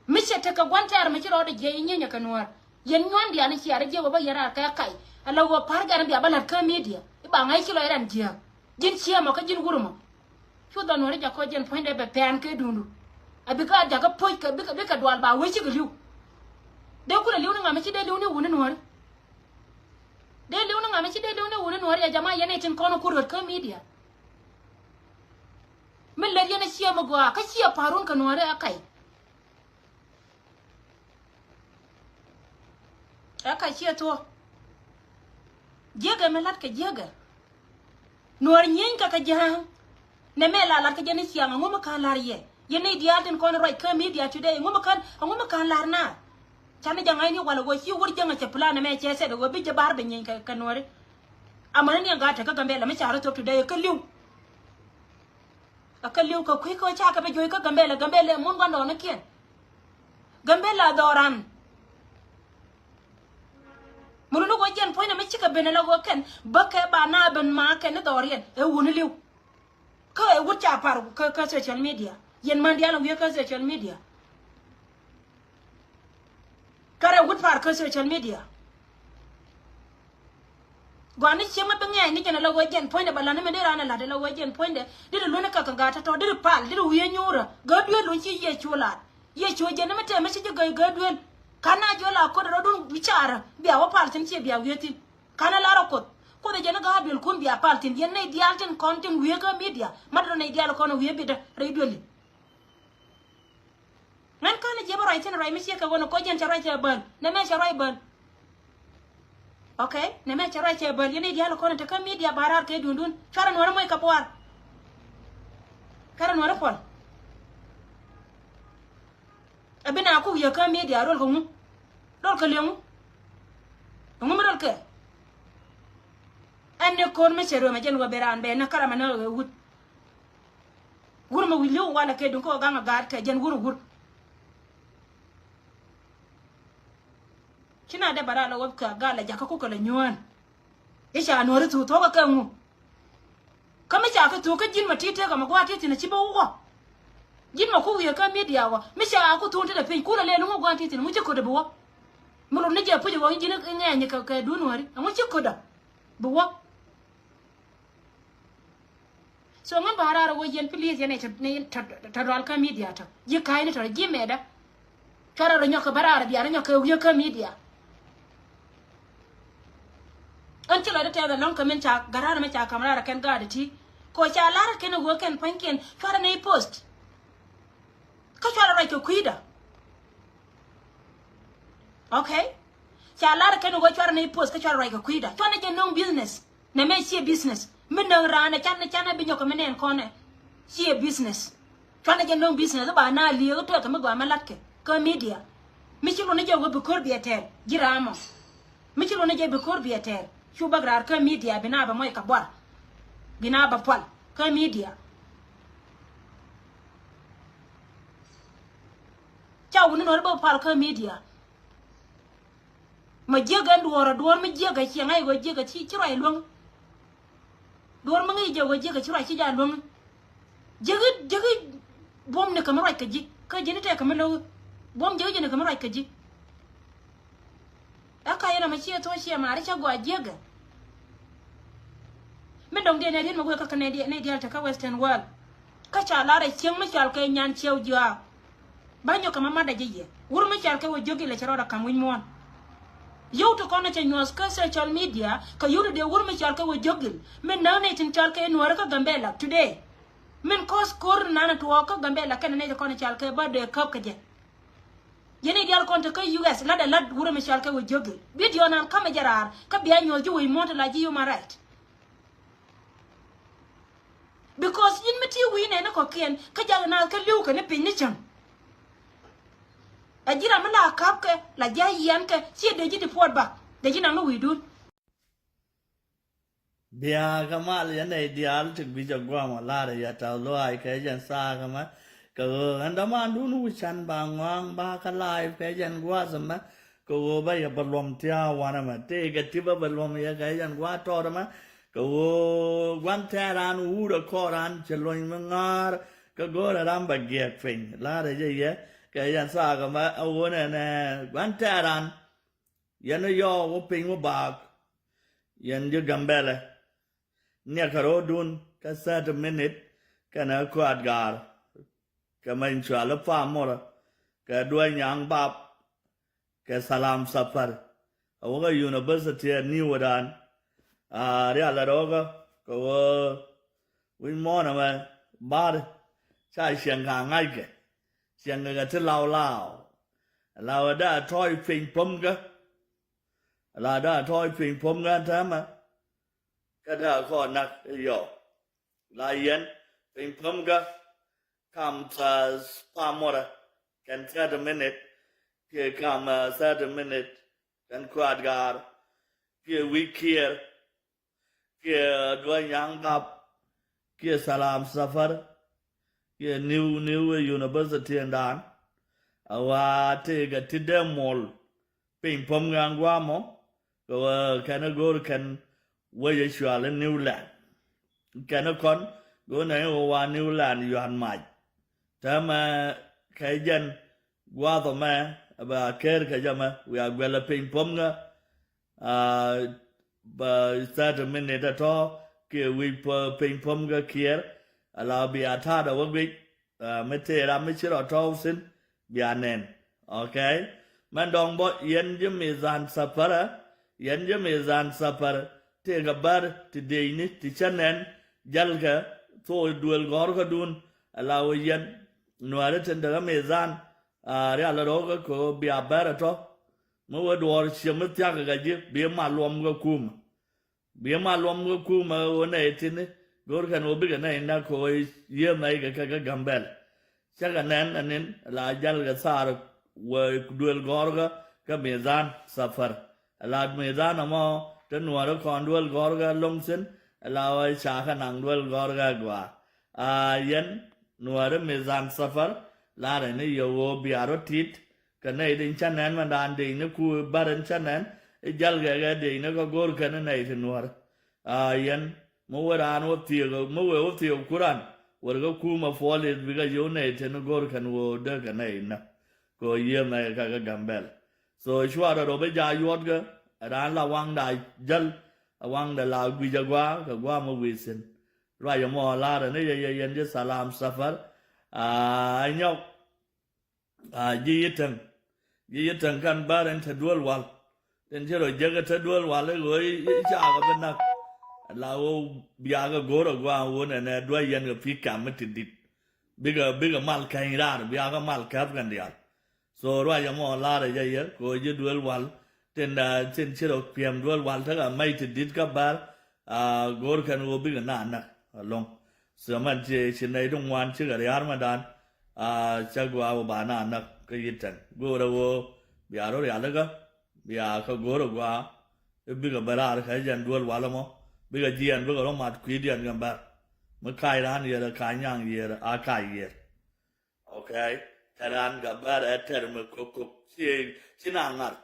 Mi cɛ tekɛ gua̱n tɛɛr mi ci rɔɔdɛ jiɛc i̱ nyieny ɛ kɛ nuäär. Yɛn nyuandian i̱ ciaar i̱ jiɛk wä bä yɛn raar kɛ kac. Ala ɣöö pa̱r gɛn bia bä la̱t kä media i̱ ba ŋa̱c ci lɔc rɛn jiääk. Ji̱n ciɛ mɔ kä ji̱n wurumɔ. Cu dhɔn nuɔ̱ɔ̱ri jak kɔ jɛn puɔ̱nydɛ bɛ pɛ̈ɛ̈n kɛ duundu. A bikɛ a jakä po̱c kɛ bikɛ, bikɛ dual ba wee cikɛ li̱w. Dee kulɛ li̱w ni ŋa̱m i̱ ci dee li̱w ni wuni nuɔ̱ɔ̱ri. Dee li̱w ni ŋa̱m i̱ ci dee li̱w ni wuni nuɔ̱ɔ̱ri ɛ jama yɛn i̱ tin kɔn i̱ kur ɣöt kä media. Mi lät yɛn a ciɛ mi gɔaa kä ciɛ pa̱a̱run kɛ nuɔ̱ɔ̱ri a kac. Ɛ ka ciɛ thuɔ̱k. Jiäkɛ mi la̱t kɛ jiäkɛ. Nuɔ̱ɔ̱r nyieeny kɛ kɛ jiääŋ. Nɛ mɛ la la̱t kɛ jɛ ni ciaŋ ɛŋu mi ka̱n la̱r yɛ. Yɛn ni diaal tin kɔn ruac kä media today ɛŋu mi ka̱n, ɛŋu mi ka̱n la̱r na. Canɛ jɛ ŋa̱cni walɛ ɣöö ci wur jäŋ a cɛ plan nɛ mɛ cɛ sɛt ɣöö bi jɛ bar bɛ nyieeny kɛ, kɛ nuɔ̱ɔ̱ri. Amäni ni ɛn gaat te kä Gambɛla mi ca rɔ thop today kä li̱w. A kä li̱w kɛ kui̱ kä ca kɛ bɛ juɔ̱c kä Gambɛla, Gambɛla mun gua̱ndɔɔŋnikiɛn. Gambɛla dhɔran. Mun ni ɣöö jɛn puɔ̱nynɛ mi cikɛ ben ala ɣöö kɛn bä kɛ ba na ben ma kɛn ni dhɔriɛn ɛ wuni li̱w. Kä ɛ wut ca par kä, kä social media. Yɛn man diaal wiee kä social media. Kärɛ wut par kä social media. Gɔaa ni cieŋ mi bi ŋɛɛc ni jɛn ala ɣöö jɛn puɔ̱nydɛ ba la̱t ni mi dee raan ɛ la̱t ala ɣöö jɛn puɔ̱nydɛ. Deri luɔ̱n ɛ kɛ kɛ gaat tɔ̱tɔ̱, deri pal, deri wiee nyuurä. Gääduël luɔ̱n ci Yecu la̱t. Yecu jɛn ni mi tɛm mi ci ji̱ gäi gääduël. Ka̱n na jiɔ la ko̱t rɔ̱dun bi carä bia wä pal thi̱n, ciɛ bia wiee thi̱n. Ka̱n ɛ lar ɛ Kuoth. Kuoth ɛ jɛn ni gääduëlkun bia pal thi̱n. Yɛn nɛy diaal tin kɔn tin wiee kä media, mat rɔ nɛy diaal kɔn wiee bitdä rɛy duëli. Ŋän kä ni jiɛ bä ruac thi̱n ruac mi ciɛ kɛ ɣöö ni kɔ jɛn cɛ ruac cɛ bäl. Nɛmɛ cɛ ruac bäl. Okay, nɛmɛ cɛ ruac cɛ bäl. Yɛn i̱ diaal kɔn te kä media ba raar kɛ duundun. Cuarɛ nuɔ̱ɔ̱ri moc kɛ buar. Cuarɛ nuɔ̱ɔ̱ri puɔl. Ɛ bi na kuk yɛ kä media rol kɛ ŋu? Rol kɛ liɛŋu? Ŋu mi rol kɛ? Ɛn ni ko̱r mi cɛ ruɔm ɛ jɛn wä ben raan bɛ ni karamɛ ni ɣɛ wut. Wur mɛ wi̱i̱ li̱w walɛ kɛ duŋ kä ɣöö gaŋ a gaat kɛ jɛn wur wur. Ci na dee bɛ raa lɛ wä kɛ gaa lɛ jakä kukɛ lɛ nyuään. I̱ ca nuɔ̱ri thuuk thuɔ̱kä kɛ ŋu? Kä mi ca kɛ thuuk kä ji̱n mɛ ti̱i̱ tëëkä mɛ gua̱a̱ ti̱i̱ thi̱n a ci bä wä. Ji̱n mɛ ku wiee kä media wä mi ca ku thuun tetdɛ piny kulɛ lɛl ŋu gua̱a̱ ti̱i̱ thi̱n ŋu ci kötdä bi wä. Mi lot ni jɛ puc wä ji̱n i̱ ŋɛɛny kɛ kɛ duun nuɔ̱ri ɛŋu ci kötdä bi wä. So ŋän ba raar ɛ wä yɛn please yɛn ɛ tɔ dual kä media tɔ. Ji̱ ka̱a̱cni tɔ ji̱ mɛtdä. Cuarɛ rɔ nyɔk kɛ ba raar ɛ bia rɔ nyɔk kɛ wiee kä media. Ɣän ci lɔcdä tɛth ɛlɔ̱ŋ kɛ min ca gat raar mi ca ka̱m raar ɛ kɛn gaat ɛ ti. Kɛ ɣöö ca lar ɛ kɛn ɛ ɣöö kɛn pua̱nykiɛn cuarɛ nɛy post. Kä cuarɛ ruac kɛ kui̱dä. Okay. Ca lar ɛ kɛn ɛ ɣöö cuarɛ nɛy post kä cuarɛ ruac kɛ kui̱dä. Cuarɛ jɛ nöŋ business. Nɛmɛ ciɛ business. Mi näk raan ɛ canɛ canɛ bi nyɔk kɛ mi nɛn kɔnɛ. Ciɛ business. Cuanɛ jɛ nöŋ business i̱ ba na liek i̱ tuɛk kɛ mi gɔaa mi latkɛ kä media. Mi ci luɔ̱n i̱ jɛ wä bi ko̱r biɛ tɛɛr ji̱ raamɔ. Mi ci luɔ̱n i̱ jɛ bi ko̱r biɛ tɛɛr cu bäk raar kä media bi na bɛ mɔc kɛ buar. Bi na bɛ pual kä media. Ca wuni nɔri bä pual kä media. Ma jiäk ɛn duɔ̱ɔ̱r ɛ duɔ̱ɔ̱r mi jiäk ɛ ciɛ ŋa̱c ɣöö jiäk ɛ ci ci ruac luäŋ. Duɔ̱ɔ̱r mi ŋäc jiäk ɣöö jiäk ɛ ci ruac ci jaa luäŋ. Jiäk i̱ jiäk i̱ buɔ̱m ni kɛ mi ruac kɛ ji̱ kä ji̱n i̱ tɛk kɛ mi lo̱k i̱ buɔ̱m jiäk i̱ ji̱n ni kɛ mi ruac kɛ ji̱. Ɛ ka yɛn ɛmɛ ciɛ thuɔ̱c ciɛ maari cä gɔaa jiäk ɛ. Mi dɔ̱ŋ diɛn ɛ riet mi wëë kä kɛ nɛy diaal tekä Western world. Kä ca lar ɛ cieŋ mi cɔal kɛ nyan ciɛw jiaak. Ba nyɔk kɛ ma matdɛ jɛ yɛ wur mi cɔal kɛ wä jiök ilɛ cɛ rɔɔdɛ ka̱m wi̱c muɔ̱ɔ̱n. Yio̱w ti kɔn ɛ cɛ nyuɔ̱th kä social media kɛ yio̱w ti dee wur mi cɔal kɛ wä jiök il min näk nɛy tin cɔal kɛ Nuääri kä Gambɛla today. Min kɔs ko̱r nan tuɔɔk kä Gambɛla kɛnɛ nɛy ti kɔn ɛ cɔal kɛ bä dee käp kɛ jɛ. Yɛn i̱ diaal kɔn te kä U S latdɛ lat wurɛ mi cɔal kɛ wä jiök il bidio nan ka̱mɛ jɛ raar kä bia nyuɔ̱th ji̱ wec muɔ̱ɔ̱n ti la ji̱ human right. Because in mi ti wi̱i̱ nɛn ni kɔ̱kiɛn kä jak naath kä li̱w kɛ ni piny ni cäŋ. Ɛ ji̱ ram mi la ka̱pkɛ la ji̱ a yiɛnkɛ ciɛ dee ji̱ deport back dee ji̱ naŋ ni wi̱i̱dun. Bia kä mal yɛn nɛy diaal ti gui̱c a guam a lar yɛ tɛth luaay kɛ jɛn thaak ɛmɛ. Kɛ ɣöö ɛn dämandun wi̱can ba ŋɔaŋ ba kä live kɛ jɛn gua̱a̱th ɛmɛ. Kɛ ɣöö bä yɛ bä luɔm thia̱a̱ wanɛ mɛ tëëkɛ ti bä bä luɔm yɛ kɛ jɛn gua̱a̱th tɔɔt ɛmɛ. Kɛ ɣöö gua̱n tɛɛran wut ɛ kɔɔran cɛ luɔ̱ny mi ŋa̱a̱r kɛ go̱o̱rɛ ram bɛ giɛɛk piny la̱rɛ jɛ yɛ kɛ yɛn thaak ɛmɛ ɛ ɣöö nɛnɛ gua̱n tɛɛran. Yɛn ɛ yɔɔk wä piny wä baak. Yɛn ji̱ Gambɛlɛ niɛkɛ ro̱o̱dun kä thirty minute kɛnɛ kuaat ga̱a̱r. Kɛ mɛny cual i̱ pamorä kɛ duäc nyaŋ bap. Kɛ thalam thapar a wäkä university a ni̱w ɛ daan. A rial ɛ rɔɔkä kɛ wä wi̱c muɔ̱ɔ̱n ɛmɛ bar ca ciɛŋ ka ŋa̱ckɛ. Ciɛŋ kɛ ti law law law ɛ da tɔɔc piny pämkä. La da tɔɔc piny pämkä täämɛ. Kä da kɔn nak yɔ la yɛn piny pämkä. Kam tha pamorä kɛn thirty minute. Kiɛ kam thirty minute kɛn kuat gaar. Kiɛ wi̱i̱ kiɛɛr kiɛ duɔ̱c nyaŋ gap kiɛ thalam thapar. Kiɛ niw niw ɛ university ɛn daan a wa tëëkɛ ti dee mol. Piny päm ŋa̱a̱ŋ gua̱a̱mɔ kɛ wä kɛn ɛ go̱o̱r kɛn wec ɛ cual in New Land. Kɛn ɛ kɔn go̱o̱r nɛ in wä wa New Land yuan mac. Täämɛ kɛ jɛn gua̱a̱th ɔmɛ ɛ bɛ a ker kɛ jɛ mɛ wiaa guɛl ɛ piny päm ŋä. A Bä thirty minute atɔ kiɛ wi̱c piny pom kä kiɛɛr. Ala bia ta̱a̱dɛ wä guic. Mi tëë ram mi ci rɔ tɔ̱w thi̱n bia nɛn. Okay. Mɛn dɔ̱ŋ bä yɛn ji̱ mithan thapärä, yɛn ji̱ mithan thapär tëëkɛ bär ti dëëcni ti cä nɛn. Jälkɛ thok duël gɔ̱rkädun. Ala wä yɛn nuääri tin däkä mithan. Rial rɔ̱kä kɛ ɣöö bia bär ɛ tɔ̱. Mi wee duɔ̱ɔ̱r ciɛ mi thia̱k kɛ ji̱ bi mal luɔm kɛ kumä. Bi mal luɔm kɛ kumä ɣöö nɛy tini go̱o̱r kɛn ɣöö bikɛ nɛy näk kɛ ɣöö yiëë mɛy kɛ kɛ kɛ Gambɛl. Cä kɛ nɛn ɛn in la jäl kɛ thaar wee duël gɔ̱rkä kä mithan thapär. Ala mithan ɛmɔ te nuääri kɔn duël gɔ̱rkä lo̱ŋ thi̱n. Ala wee ca kɛ naŋ duël gɔ̱rkä gɔaa. A yɛn nuääri mithan thapär. La̱rɛ ni yɛ ɣöö bia rɔ tit kɛ nɛy tin cä nɛn mɛn daan dëëcni ku bär in cä nɛn. I̱ jäl kɛ kɛ dëëcni kä go̱o̱r kɛn nɛy ti nuäär. A yɛn mi wee raan wä thiek mi wee wä thiek kuran wär kä kumä puɔl i̱ bikɛ yio̱w nɛy tin go̱o̱r kɛn ɣöö dee kɛ nɛy nä. Kɛ ɣöö yiëë mɛy kɛ kɛ Gambɛl. So cuarɛ rɔ bi jaak yuɔtkɛ raan la waŋda jäl. A waŋda la guic a gua̱a̱ kɛ gua̱a̱ mi wi̱i̱ thi̱n. Ruac ɛmɔ la̱rɛ ni yɛ yɛ yɛn ji̱ thalam thapär. A nyɔk. A ji̱ yi täŋ ji̱ yi täŋ kan bär in te duel wal. Tin ci rɔ jek te duel wal i̱ ɣöö i̱ cakɛ bi näk. La ɣöö biakɛ go̱o̱r a gua̱a̱ wun ɛnɛ duac yɛn kɛ pi̱i̱ kam mi ti di̱t. Bikɛ bikɛ mal kɛny raar biakɛ mal käp kɛn diaal. So ruac ɛmɔ la̱rɛ jɛ yɛ kɛ ɣöö ji̱ duel wal. Tin tin ci rɔ piɛm duel wal tekɛ mɛy ti di̱t kä bär. A go̱o̱r kɛn ɣöö bikɛ na näk alɔ̱ŋ. So mɛn ci ci nɛy ti ŋuan cikɛ ria̱r mɛ dan. A cä gua̱a̱ wä ba na näk kä yi tɛn go̱o̱rɛ ɣöö bia rɔ rialikä bia kä go̱o̱rɛ gua̱a̱. I̱ bikɛ bä raar kä jɛn duel wal ɛmɔ bikɛ jiɛn bikɛ rɔ mat kui̱diɛn kɛ bär. Mi kac raan yiër ɛ kac nyaŋ yiër a kac yiër. Okay. Tɛr an kɛ bär ɛ tɛr mi kok kok ci ci na ŋar.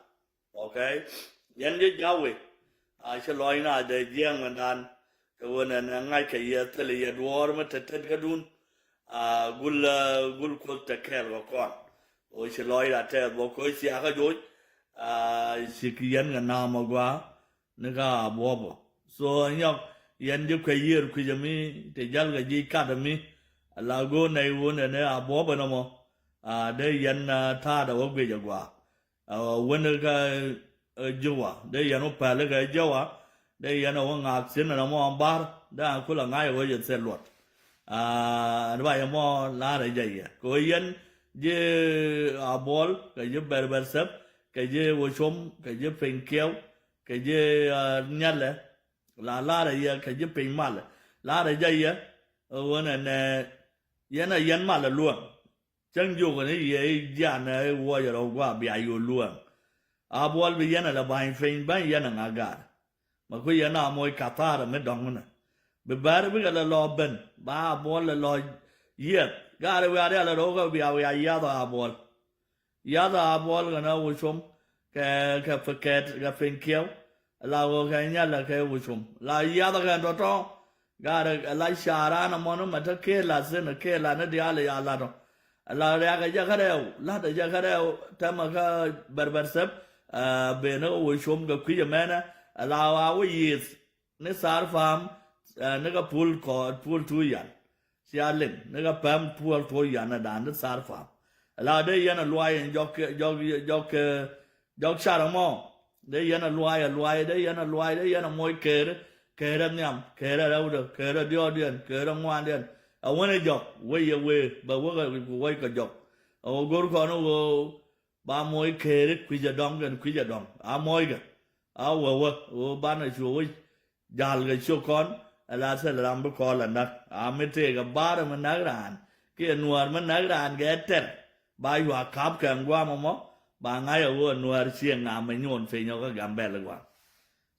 Okay. Yɛn jɛ jawi. A ci lɔc na dee jiɛŋ mɛn dan. Kɛ wen ɛn ɛ ŋa̱c kɛ yɛ thil yɛ duɔɔr mi tɛt tɛt kädun. A gul gul kuoth tɛ kɛɛl kɛ kɔn. O ci lɔc na tɛth bɔ koc thiakä joc. A ci ki yɛn kɛ naam a gua. Ni kä a buɔpä. So nyɔk yɛn ji̱ kuec yiër kui̱c ami ti jäl kɛ ji̱ kat ami. Ala go̱o̱r nɛy wun ɛn ɛ a buɔpä nɔmɔ. A dee yɛn ta̱a̱dɛ wä guic a gua. A wä wen kä jiwa dee yɛn wä päl kɛ jiwa. Dee yɛn a wä ŋaak thi̱n ɛn ɛmɔ bar dee a kul a ŋa̱c a wä yɛ thil luɔt. A ɛn ba yɛ mɔ la̱rɛ jɛ yɛ kɛ wä yɛn ji̱ a buɔl kɛ ji̱ bɛr bɛr thɛp kɛ ji̱ wä com kɛ ji̱ piny kiɛw. Kɛ ji̱ nhialɛ la la̱rä yɛ kɛ ji̱ piny malɛ la̱rä jɛ yɛ. Ɣöö nɛnɛ yɛn a yɛn malɛ luäŋ. Cäŋ jiök ni yɛ i̱ jianɛ i̱ wuɔcɛ rɔ gua̱a̱ bia yo̱o̱ luäŋ. A buɔl bi yɛn a lɛ ba̱ny piny bäny yɛn a ŋa̱ ga̱a̱r. Mɛ ku yɛn a moc ka̱thaarä mi dɔ̱ŋ nɛ bi bäär bikɛ lɛ lɔ ben ba a buɔl lɛ lɔ yiɛth ga̱a̱r wiaar yalɛ rɔ kɛ bia wiaa yiath a buɔl. Yath a buɔl kɛ na wucum kɛ kɛ pɛ kɛt kɛ piny kiɛw. La wä kɛ nyal kɛ wucum la yath kɛ tɔtɔ. Garɛ la caran mɔn mɛ te kela thin kela ni dial ya lat ɔ. La riak jɛ kɛ rɛw lat jɛ kɛ rɛw tɛmɛ kɛ bɛrbɛr thɛp. Beni wucum kɛ kui̱c mɛnɛ la wa wä yith. Ni thar pam ni kɛ pul kɔɔt pul tu yan. Cia liŋ ni kɛ pam pul tu yan ni dan ni thar pam. La dee yɛn a luay in jɔk jɔk jɔk jɔk car mɔ. Dee yɛn a luay a luay dee yɛn a luay dee yɛn a moc keer. Keer a nhiam keer a rɛwdɛ keer a diɔɔdiɛn keer a ŋuandiɛn. A wen a jɔk wec yɛ wee bɛ wek a wec kɛ jɔk. A wä go̱r kɔn wä. Ba moc keeri kui̱c a dɔŋ kɛn kui̱c a dɔŋ a moc kɛ. A wä wä wä banɛ cuɔ wä jal kɛ ciök kɔn. Ɛ la thil ram bi kɔl a näk a mi tëëk a bar mi näk raan kiɛ nuäär mi näk raan kɛ tɛr. Ba yua kap kɛ ŋuam mɔ ba ŋa̱c a wä nuäär ciɛ ŋam mi nyuɔn piny ɔ kä Gambɛl gua̱a̱.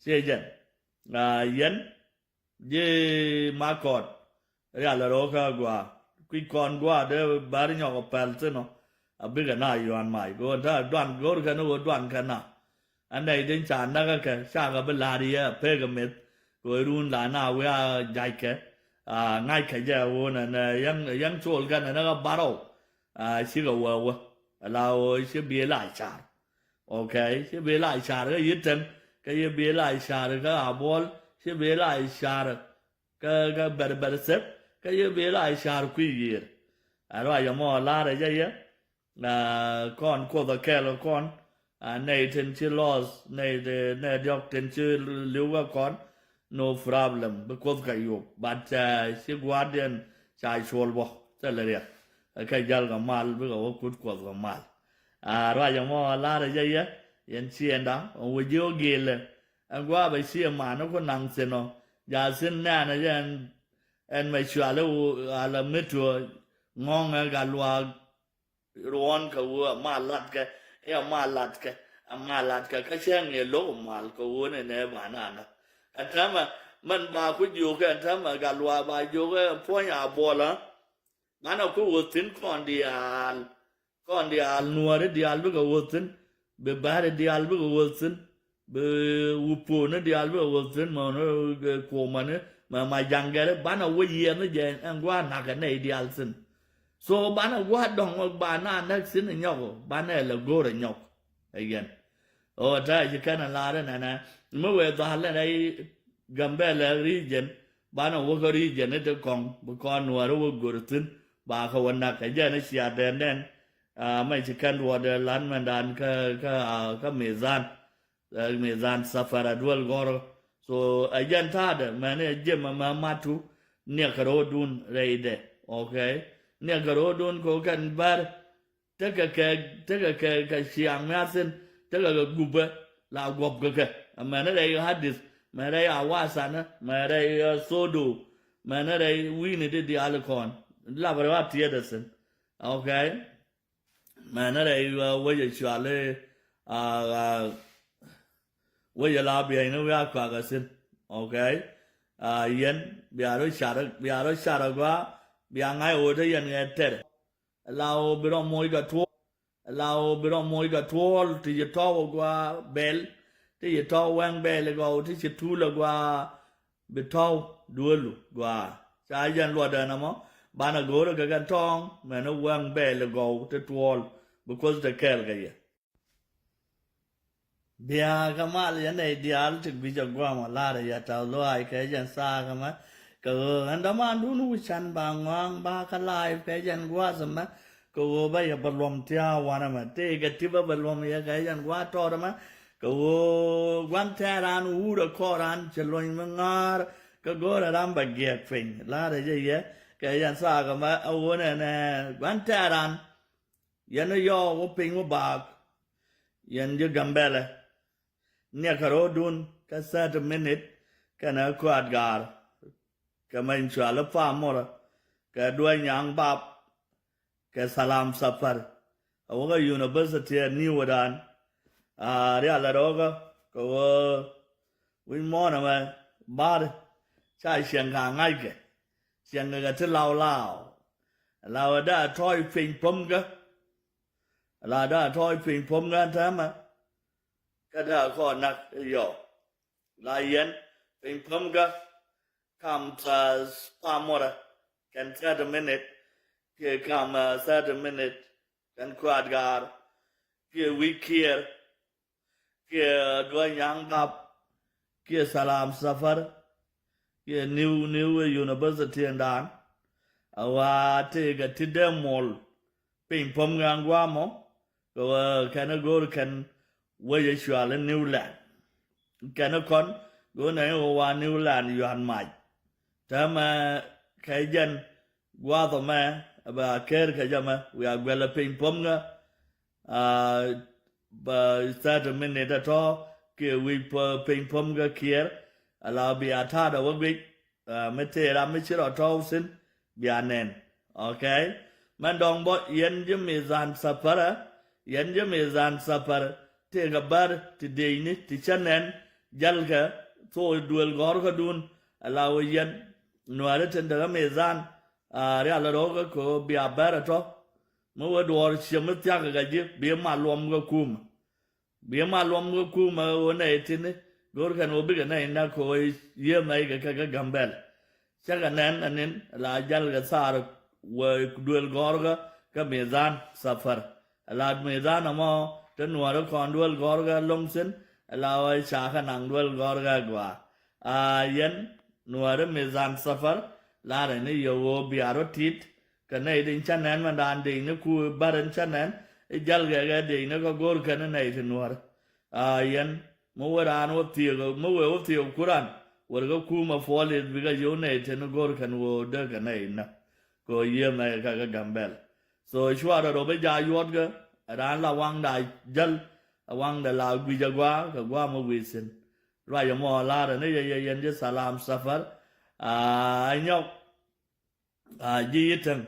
Ciɛ jɛn a yɛn. Ji̱ makɔt rial rɔ kä gua kui̱c kɔn gua dee bär nyɔk päl thin ɔ. A bikɛ na yuan mac go̱o̱n ta duan go̱o̱r kɛn ɣöö duan kɛn na. An nɛy din ca näk kɛ ca kɛ bi la̱r yɛ a pek a meth. Kɛ ɣöö run la na wi̱i̱ a jackɛ a ŋa̱ckɛ jɛ ɣöö nɛ nɛ yɛn col kɛn nɛ nɛ kɛ barɔw. A cikɛ wä wä a la ɣöö ci bi la car. Okay, ci bi la car kä yi̱t tɛn. kä yɛ bi la ca̱r kä Abuɔl, ci bi la ca̱r kä, kä Bɛrbɛr Thɛp, kä yɛ bi la ca̱r kui̱ yiër. Ɛ ruac ɛmɔ la̱rä jɛ yɛ, ɛ, kɔn Kuoth ɛ kɛɛl kɛ kɔn, ɛ, nɛy tin ci loss, nɛy, nɛy diɔ̱k tin ci li̱w kɛ kɔn, no problem, bi Kuoth kɛ yop. But, ɛ, ci gua̱a̱thdiɛn ca cuɔl bä thilɛ riɛk. Ɛ kɛ jäl kɛ mal, bikɛ wä kut Kuoth kɛ mal. Ɛ ruac ɛmɔ la̱rä jɛ yɛ, yɛn ciënda, ɛ wä ji̱ wä gilɛ. Ɛn gua̱a̱ bɛ cië man ku naŋ thi̱n ɔ. Ja thi̱n nɛɛnɛ jɛ ɛn, ɛn mɛ cuali wu ala mi tuɔ ŋɔ̱ŋɛ Gatluak ruɔ̱n kɛ wu ɛ ma latkɛ, ɛ ma latkɛ, ɛ ma latkɛ. Kä cɛ ŋiɛ lo̱k mal kɛ wu ni nɛ ba nana. Ɛn täämɛ mɛn ba ku jiök ɛn täämɛ Gatluak ba jiök ɛ puɔ̱ny Abuɔl ɛ. Banɛ ku wä thi̱n kɔn diaal. Kɔn diaal, Nuääri diaal bikɛ wä thi̱n. Bi Bäri diaal bikɛ wä thi̱n. Bi Wuponi diaal bikɛ wä thi̱n. Mɛ ni, ɛ, Kuomani, mɛ Majaŋ Gɛri, banɛ wä yiɛn ni jɛ ɛn gua̱a̱ na̱kɛ nɛy diaal thi̱n. So banɛ gua̱a̱ dɔ̱ŋ ba na näk thi̱n nyɔk, banɛ lɛ go̱o̱rɛ nyɔk. Ɛ yɛn. Ɔ, ta̱a̱ ci kɛn a lar inɛnɛ. Mi wëë dhal in rɛy Gambɛla region, banɛ wä kä region in te kɔŋ, bi kɔn Nuääri wä go̱r thi̱n, ba kɛ wä nak kɛ jɛn i̱ cia dɛn nɛn. Aa, mɛ ci kɛn duɔɔdɛ lan mɛndan kä, kä, aa, kä Mizan. Ɛ, Mizan Safara duel gɔr. So, ɛ jɛn ta̱a̱dɛ, mɛn ɛ jiɛm ɛmɛ matu, niɛk kɛ ro̱o̱dun rɛydɛ. Okay? Niɛk kɛ ro̱o̱dun kɛ wä kɛn bär, tekɛ kɛ, tekɛ kɛ, kɛ ciaŋ miathin, tekɛ kɛ gupɛ la guɔp kɛ kɛ. Mɛn rɛy Hadith, mɛn rɛy Awasanä, mɛn rɛy, ɛ, Sodo, mɛn rɛy wi̱i̱ni ti diaal kɔn. Lapɛ rɛw a tiɛɛdɛ thi̱n. Okay? Mɛn rɛy, ɛ, wecɛ cuali, a, a, wecɛ la biɛyni wi̱i̱ a kuakä thi̱n. Okay? A, yɛn bia rɔ car, bia rɔ car a gɔaa, bia ŋa̱c ɣöö te yɛn ŋɛ tɛr. Ala ɣöö bi rɔ moc kɛ tuɔɔl. Ala ɣöö bi rɔ moc kɛ tuɔɔl ti ci tɔ̱w ɛ gɔaa bɛl. Ti ci tɔ̱w wɛŋ bɛl ɛ gɔw, ti ci tuul ɛ gɔaa, bi tɔ̱w duelu gɔaa. Ca jɛn luɔtdɛ nɔmɔ, banɛ go̱o̱rä kɛ kɛn tɔ̱ɔ̱ŋ, mɛn ɛ wɛŋ bɛl ɛ gɔw ti tuɔɔl, bi Kuoth te kɛɛl kɛ yɛ. Bia kɛ mal yɛn nɛy diaal ti guic a guam a lar a yɛ tɛth lɔaac kɛ jɛn thaak ɛmɛ. Kɛ ɣöö ɛn dämandun wi̱can ba ŋɔaŋ ba kɛ live kɛ jɛn gua̱a̱th ɛmɛ. Kɛ ɣöö bä yɛ bä luɔm thia̱a̱ wanɛ mɛ. Tëëkɛ ti bä bä luɔm yɛ kɛ jɛn gua̱a̱th tɔɔt ɛmɛ. Kɛ ɣöö gua̱n tɛɛran wur ɛ kɔɔran cɛ luɔ̱ny mi ŋa̱a̱r. Kɛ go̱o̱rɛ ram bɛ giɛɛk piny. Lar a jɛ yɛ kɛ jɛn thaak ɛmɛ a ɣöö nɛnɛ gua̱n tɛɛran. Yɛn ni yɔɔk wä piny wä baak. Yɛn ji̱ Gambɛlɛ. Niɛkɛ ro̱o̱dun kä thirty minute kɛnɛ kuaat gaar. Kɛ mɛny cual i̱ Pamorɛ kɛ Duɔ̱ny Nyaŋ Bap kɛ Thalam Thapar. A wä kä university ɛ ni̱w wä daan. A rial ɛ rɔɔkä kɛ wä wi̱c muɔ̱ɔ̱n ɛmɛ bar ca cieŋ ka ŋa̱ckɛ. Cieŋ kɛ ti law law. Law ɛ da tɔɔc piny pämkä. La da tɔɔc piny pämkä täämɛ. Kä da kɔn nak yɔ. La yɛn piny pämkä kam ta Pamorɛ kɛn thirty minute. Kiɛ kam, uh, thirty minute kɛn kuaat gaar. Kiɛ wi̱i̱ Kiɛɛr. Kiɛ Duɔ̱ny Nyaŋ Bap, kiɛ Thalam Thapar, kiɛ New, New University in daan. A wa tëëkɛ ti dee mol piny pämkä gua̱a̱mɔ, kɛ wä kɛn a go̱o̱r kɛn wec a cual in New Land. Kɛn a kɔn go̱o̱r nɛ wä wa New Land yuan mac. Täämɛ kɛ jɛn gua̱a̱th ɛmɛ, ɛ bɛ a ker kɛ jɛ mɛ, wiaa guɛl a piny pämkä, a, bɛ thirty minute a tɔ̱, kiɛ wi̱i̱ piny pämkä Kiɛɛr, a la bia ta̱a̱dɛ wä guic, a, mi tëë ram mi ci rɔ tɔ̱w thi̱n, bia nɛn. Okay? Mɛn dɔ̱ŋ bä, yɛn ji̱ Mizan Thapar, yɛn ji̱ Mizan Thapar, tëëkɛ bär ti dëëcni, ti cä nɛn, jälkɛ, thok duël gɔ̱rkädun, a la wä yɛn, Nuääri tin te kä Mizan, a rial rɔ̱kä kɛ ɣöö bia bɛr ɛ tɔ̱. Mi wä duɔɔr ciɛ mi thia̱k kɛ ji̱ bi ma luɔm kɛ kumä. Bi ma luɔm kɛ kumä ɣöö nɛy tini go̱o̱r kɛn ɣöö bikɛ nɛy näk kɛ ɣöö yiëë mɛy kɛ kɛ kä Gambɛl. Cä kɛ nɛn ɛ ni̱n la jäl kɛ thaar wee duël gɔ̱rkä kä Mizan Thapar. La Mizan ɛmɔ te Nuääri kɔn duël gɔ̱rkä lo̱ŋ thi̱n. Ala wä ca kɛ naŋ duel gɔr kɛ gua. A yɛn nuɔri mi dhan safar. Larɛ ni yɛ woo bia rɔ tit. Kɛ nɛy din cä nɛn mɛ daan dec ni ku bär in cä nɛn. I jal kɛ kɛ dec ni kɛ go̱r kɛn nɛy ti nuɔr. A yɛn mi wee raan wä thiek mi wee wä thiek kuran. Wër kɛ ku mɛ puɔl ith bikɛ yio̱w nɛy tin go̱r kɛn woo dee kɛ nɛy nä. Kɛ wä yiëë mɛ kɛ kɛ Gambɛl. So cuarɛ rɔ bi ja yuɔt kɛ raan la waŋda jäl. A waŋda la guic a gua kɛ gua mɛ wi̱i̱ thi̱n. Ruac ɛmɔ larɛ ni yɛ yɛ yɛn ji̱ salam safar. A nyɔk. A ji̱ yi täŋ.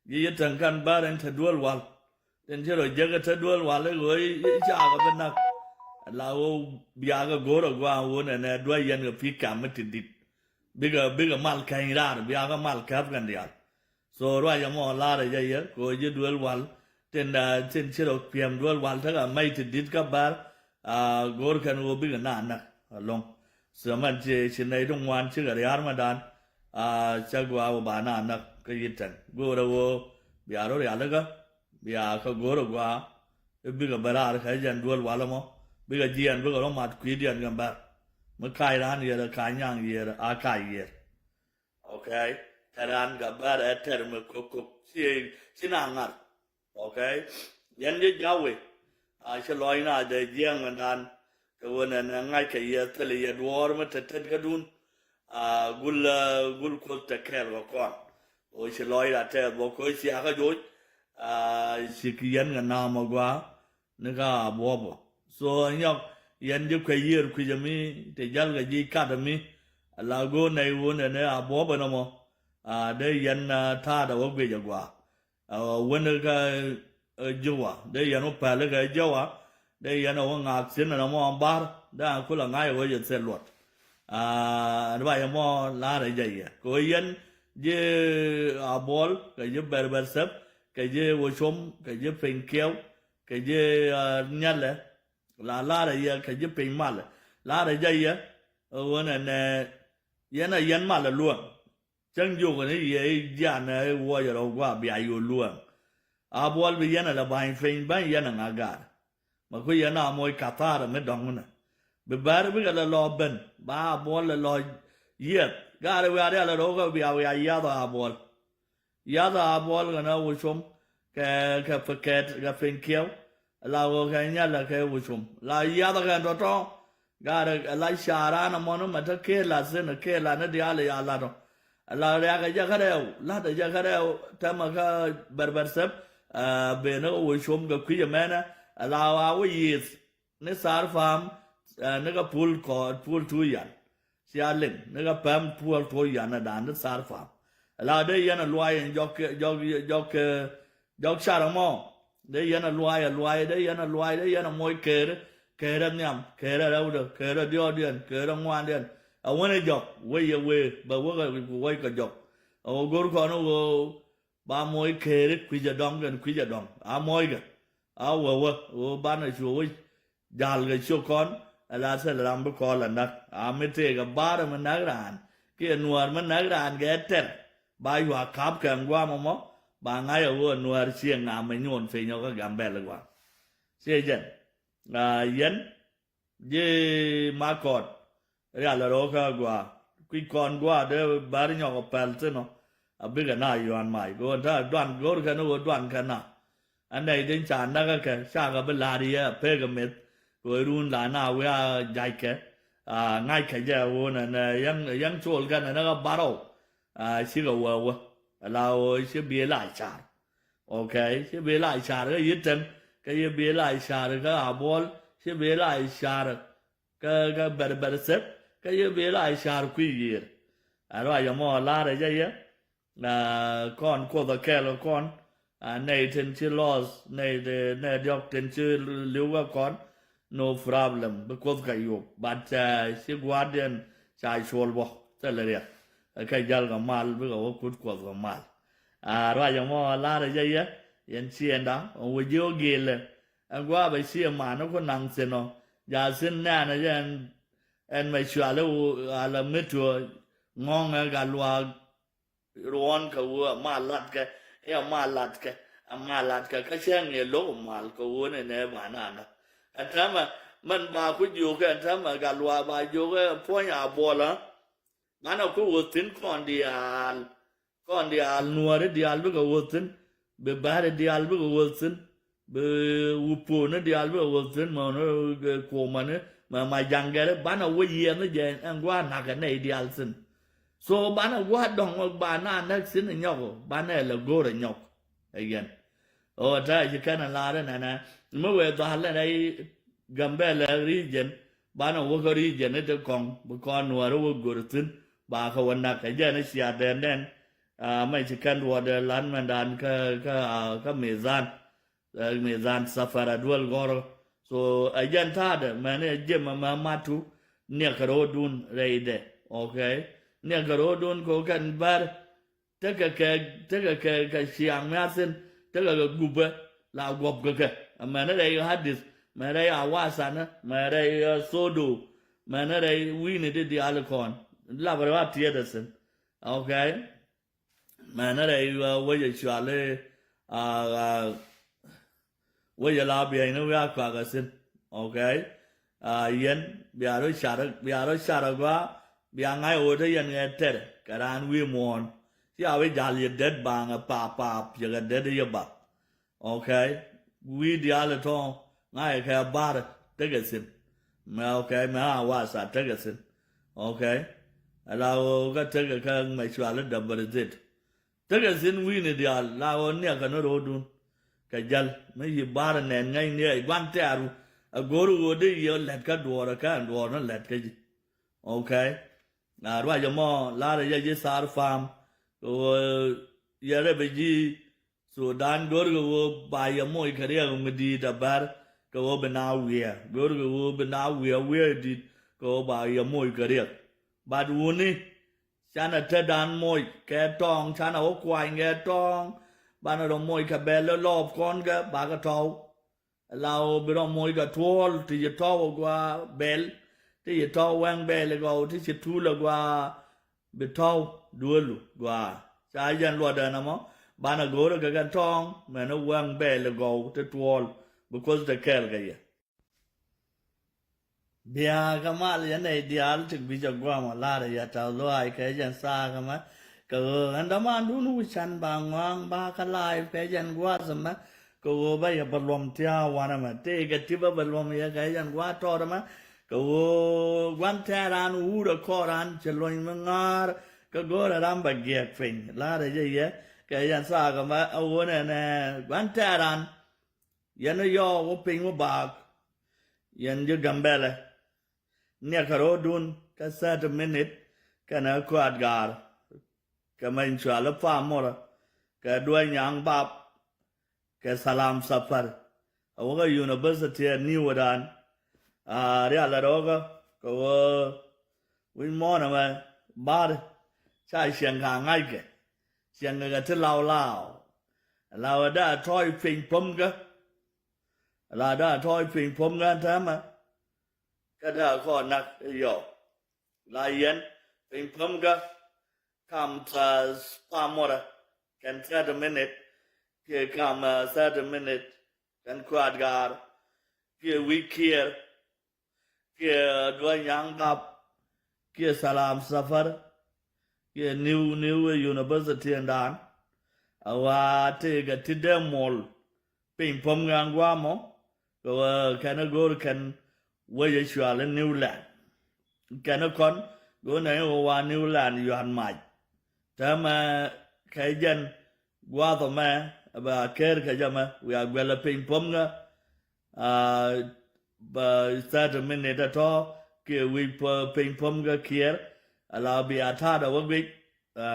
Ji̱ yi täŋ kan bär in te duel wal. Tin ci rɔ jek te duel wal i̱ ɣöö i̱ cakɛ bi nak. La ɣöö biakɛ go̱o̱r a gua wun ɛnɛ duel yɛn kɛ pi̱i̱ kam mi ti di̱t. Bikɛ bikɛ mal kɛny raar biakɛ mal käp kɛn diaal. So ruac ɛmɔ lar ɛ jɛ yɛ kɛ ɣöö ji̱ duel wal. Tin tin ci rɔ piɛm duel wal tekɛ mɛy ti di̱t kä bär. A go̱o̱r kɛn ɣöö bikɛ na näk alɔŋ. Cämɛn ci ci nɛy ti ŋuan cikɛ ria̱a̱r mɛ dan. A cä gɔaa wä ba na näk kä yi tɛn go̱o̱rɛ ɣöö bia rɔ rialikä. Bia kä go̱o̱rɛ gɔaa. I̱ bikɛ bɛ raar kɛ jɛn duel walä mɔ bikɛ jiɛn bikɛ rɔ mat kui̱diɛn kɛ bär. Mi kac raan yiër ɛ kac nyaŋ yiër a kac yiër. Okay. Tɛr an kɛ bär ɛ tɛr mi kok kok ci ci na ŋar. Okay. Yɛn jɛ jawe. A ci lɔc na dee jiɛŋ mɛ dan. Kɛ wen ɛn ɛ ŋa̱c kɛ yɛ thil yɛ duɔɔr mi tet tet kä dun. A gul gul kuoth tɛ kɛɛl kɛ kɔn. O ci lɔc ra tɛɛth bɔ koc ciakä joc. A ci ki yɛn kɛ naam a gua. Ni ka a buɔpɔ so nyɔk yɛn ji̱ kuɛ yiër kui̱c ami ti jal kɛ ji̱ kat ami. Ala go̱o̱r nɛy wun ɛn ɛ a buɔpɔ nɔmɔ. A dee yɛn ta̱a̱dɛ wä guic a gua. A wä wen kä jiwa dee yɛn wä päl kä jiwa. Dee yɛn a wä ŋaak thi̱n ɛn ɛmɔ a bar dee a kul a ŋa̱c a wä yɛ thil luɔt. A ɛn ba yɛ mɔ la̱rɛ jɛ yɛ kɛ wä yɛn ji̱ a buɔl kɛ ji̱ bɛr bɛr thɛp kɛ ji̱ wä com kɛ ji̱ piny kiɛw. Kɛ ji̱ nyalɛ la la̱rɛ yɛ kɛ ji̱ piny malɛ la̱rɛ jɛ yɛ. Ɣän ɛnɛ yɛn a yɛn malɛ luäŋ. Cäŋ jiök ni yɛ i̱ jianɛ i̱ wuɔcɛ rɔ gua bia yo̱o̱ luäŋ. A buɔl bi yɛn a lɛ ba̱ny piny bäny yɛn a ŋa gaat. Ma ku yɛn a moc kathar mi dɔ̱ŋ nɛ bi bär bikɛ lɛ lɔ ben ba a buɔl lɛ lɔ yiɛth gaat i̱ wiaa rial a rɔ kä bia wiaa yiath a buɔl. Yath a buɔl kɛ na wä com kɛ kɛ pekɛt kɛ piny kiɛw. La wä kɛ nyal kɛ wä com la yath kɛ tɔtɔ. Garɛ la caran amɔn mɛ te kela thin kela ni dial ya lat ɔ. La riak jɛ kɛ rɛw lat jɛ kɛ rɛw tɛmɛ kɛ bɛrbɛr thɛp. Ɛ ben wä com kɛ kui̱ mɛnɛ la wa wä yith. Ni thar pam ni kɛ pul kɔɔt pul tu yan. Cia liŋ ni kɛ pam pul tu yan a dan ni thar pam. La dee yɛn a luay in jɔk jɔk jɔk jɔk car mɔ. Dee yɛn a luay a luay dee yɛn a luay dee yɛn a moc ker ker a nhiam ker a rɛwdɛ ker a diɔɔdiɛn ker a ŋuandiɛn. A wen a jɔk wee yɛ wee bɛ wek a wec kɛ jɔk. A wä go̱r kɔn a wä ba moc keeri kui̱c a dɔŋ kɛn kui̱c a dɔŋ a moc kɛ a wä wä wä banɛ cuɔ wä. Jal kɛ ciök kɔn ɛ la thil ram bi kɔl a näk a mi tëëk a baarɛ mi näk raan kiɛ nuäär mi näk raan kɛ tɛr. Ba yua kap kɛ ŋuam ɛmɔ ba ŋa̱c a wä nuäär ciɛ ŋam mi nyuɔn piny ɔ kä Gambɛl gua̱a̱. Ciɛ jɛn a yɛn ji̱ makɔt. Rial a ro̱o̱kä a gɔaa kui̱c kɔn gɔaa dee bär nyɔk a pɛl thin ɔ. A bikɛ na yuan mac go̱o̱n ta̱a̱ duan go̱o̱r kɛn ɣöö duan kɛn na. A nɛy din ca näk a kɛ cakɛ bi la̱r yɛ a pek a meth. Kɛ ɣöö run la na wi̱i̱ a jackɛ. A ŋa̱ckɛ jɛ ɣöö nɛnɛ yäŋ col kɛn nɛnɛ kɛ bar ɔ. A cikɛ wä wä a la ɣöö ci biëë la car. Okay ci biëë la car kä yi̱t tɛn kä ci biëë la car kä a buɔl ci biëë la car. Kä kä bɛr bɛr thɛp kä yɛ bi la car kui̱ yiër. A ruac ɛmɔ lar ɛ jɛ yɛ. Kɔn kuoth ɛ kɛɛl kɛ kɔn. A nɛy tin ci lɔth nɛy nɛy diɔk tin ci li̱w kɛ kɔn. No problem bi kuoth kɛ yop but ci gua̱a̱rdiɛn ca cuɔl bɔ thilɛ riɛk. Kɛ jäl kɛ mal bikɛ wä kut kuoth kɛ mal. A ruac ɛmɔ lar ɛ jɛ yɛ yɛn ciɛnda ɛ wä ji̱ ɔ giilɛ. Ɛn gua̱a̱ bɛ ci ɛman ɛ ku naŋ thin ɔ ja̱ thin nɛɛn ɛ jɛ ɛn. Ɛn mɛ cuali ɣöö a la mi tuɔɔc ŋɔ̱ŋɛ gat luaak. Ruɔ̱n kɛ ɣöö a ma latkɛ ɛ a ma latkɛ a ma latkɛ kä cɛ ŋiɛ lo̱k mal kɛ ɣöö ni nɛ ba nana. Ɛn täämɛ Mɛn ba ku jiök ɛn täämɛ Gatluak ba jiök ɛ puɔ̱ny a buɔlä. Banɛ ku wä thi̱n kɔn diaal. Kɔn diaal Nuääri diaal bikɛ wä thi̱n. Bi Bääri diaal bikɛ wä thi̱n. Bi Wupuuni diaal bikɛ wä thi̱n mɛ ni kuɔmani mɛ ma jaŋgɛri banɛ wä yiɛn ni jɛ ɛn gua̱a̱ nakä nɛy diaal thi̱n. So banɛ gua̱a̱ dɔ̱ŋ ba na näk thi̱n nyɔk banɛ lɛ go̱o̱rɛ nyɔk. Ɛ yɛn ɔ ta̱a̱ ci kɛn a la̱r ɛnɛnɛ mi wëë dhal ɛn rɛy Gambɛlɛ region. Banɛ wä kä region ni ti kɔŋ bi kɔn Nuääri wä go̱r thi̱n ba kɛ wä nak kɛ jɛn i̱ cia dɛn dɛn. Mɛ ci kɛn duɔɔdɛ lan mɛndan kä kä kä Mizan. Mizan Safar a duel gɔrɔ. So a jɛn ta̱a̱dɛ mɛn a jɛm a mɛ matu niɛk kɛ ro̱o̱dun rɛydɛ. Okay. Niɛk kɛ ro̱o̱dun kɛ wä kɛn bär. Tekɛ kɛ tekɛ kɛ kɛ ciaŋ miathin tekɛ kɛ gupɛ la guɔp kɛ kɛ. Mɛn rɛy Hadith mɛn rɛy Awasanä mɛn rɛy Sodo mɛn rɛy wi̱i̱ni di diaal kɔn. Lapɛ rɛy wa tiɛtɛ thin. Okay. Mɛn rɛy wecɛ cuali wecɛ la biɛyni wi̱i̱ a kuakɛ thin. Okay. Yɛn bia rɔ car bia rɔ car a gɔaa bia ŋa̱c ɣöö te yɛn ŋɛ tɛr kɛ raan wi̱i̱ muɔ̱ɔ̱n. Cia wi̱i̱ jal yɛ det baŋɛ paap paap yɛ kɛ det yɛ bath. Okay. Wi̱i̱ diaal tɔ̱ ŋa̱cɛ kɛ bar tekɛ thi̱n. Mɛ okay mɛ a wasa tekɛ thi̱n. Okay. Ala ɣöö kä tekɛ kä mɛ cuali däbäri dhit. Tekɛ thi̱n wi̱i̱ni diaal la ɣöö niɛkɛ ni ro̱o̱dun. Kɛ jäl mi yi bar nɛn ŋäcni ɛ gua̱n tɛɛru. A go̱o̱r ɣöö dee yɛ lɛt kä duɔɔr ɛ kɛn duɔɔr ni lɛt kä ji̱. Okay. A ruacɛ mɔ la̱rɛ yɛ ji̱ thar pa̱a̱m. Kɛ ɣöö yɛ rɛ bi ji̱ Sudan go̱o̱rkɛ ɣöö ba yɛ moc kɛ riɛk mi di̱i̱t a bär kɛ ɣöö bi na wiɛɛr go̱o̱rkɛ ɣöö bi na wiɛɛr wiɛɛr di̱t kɛ ɣöö ba yɛ moc kɛ riɛk. Bat wuni canɛ tetdan moc kɛ tɔ̱ɔ̱ŋ canɛ wä kuany kɛ tɔ̱ɔ̱ŋ. Banɛ rɔ moc kɛ bɛl lɔɔp kɔn kɛ bakɛ tɔ̱w. La ɣöö bi rɔ moc kɛ tuɔɔl ti ci tɔ̱w a gua bɛl ti ci tɔ̱w wɛŋ bɛl gɔw ti ci tuul a gua bi tɔ̱w duelu gua. Ca jɛn luɔtdɛ nɔmɔ banɛ go̱o̱rä kɛ kɛn tɔ̱ɔ̱ŋ mɛn wɛŋ bɛɛl gɔw ti tuɔɔl bi kuoth te kɛɛl kɛ yɛ. Bia kɛ mal yɛn nɛy diaal ti guic a guam a lar yɛ tɛth luaac kɛ jɛn thaak ɛmɛ. Kɛ ɣöö ɛn dämandun wi̱c can ba ŋɔaŋ ba kɛ live kɛ jɛn gua̱a̱th ɛmɛ. Kɛ ɣöö bä yɛ bä luɔm thia̱a̱ wanɛ mɛ tëëkɛ ti bä bä luɔm yɛ kɛ jɛn gua̱a̱th tɔɔt ɛmɛ. Kɛ ɣöö gua̱n tɛɛran wut ɛ kɔɔran cɛ luɔ̱ny mi ŋa̱a̱r. Kɛ go̱o̱rɛ ram bɛ giɛɛk piny la̱rɛ jɛ yɛ kɛ yɛn thaak ɛmɛ a ɣöö nɛnɛ gua̱n tɛɛran. Yɛn ɛ yɔɔk wä piny wä baak. Yɛn ji̱ Gambɛlɛ niɛkɛ ro̱o̱dun kɛ thirty minute kɛnɛ kuaat gaar. Kɛ mɛny cual ɛ pamorä kɛ duäc nyaŋ bap. Kɛ thalam thapar a wäkä university a ni̱w ɛ daan. A rial ɛ rɔɔkä kɛ wä wi̱c muɔ̱ɔ̱n ɛmɛ bar ca ciɛŋ ka ŋa̱ckɛ ciɛŋ kɛ ti law law. Law ɛ da tɔɔc piny pämkä. Law da tɔɔc piny pämkä täämɛ. Kä da kɔn nak yɔ la yɛn piny pämkä. Kam tha pamorä kɛn thirty minute kiɛ kam thirty minute kɛn kuat gaar kiɛ wi̱i̱ kiɛɛr kiɛ duɔ̱ny nyaŋ bap kiɛ thalam thapar kiɛ niw niw university ɛn daan. A wa tëëkɛ ti dee muɔl piny pämkä guamɔ kɛ wä kɛn a go̱o̱r kɛn wecɛ cual in New Land. Kɛn kɔn go̱o̱r nɛ in wä wa New Land yuan mac. Täämɛ kɛ jɛn gua̱a̱th ɔmɛ bɛ a ker kɛ jɛ mɛ wiaa guɛl a piny pämkä. Bɛ thirty minute a tɔ̱ kiɛ wi̱i̱ piny pämkä kiɛɛr. Ala bia ta̱a̱dɛ wä guic.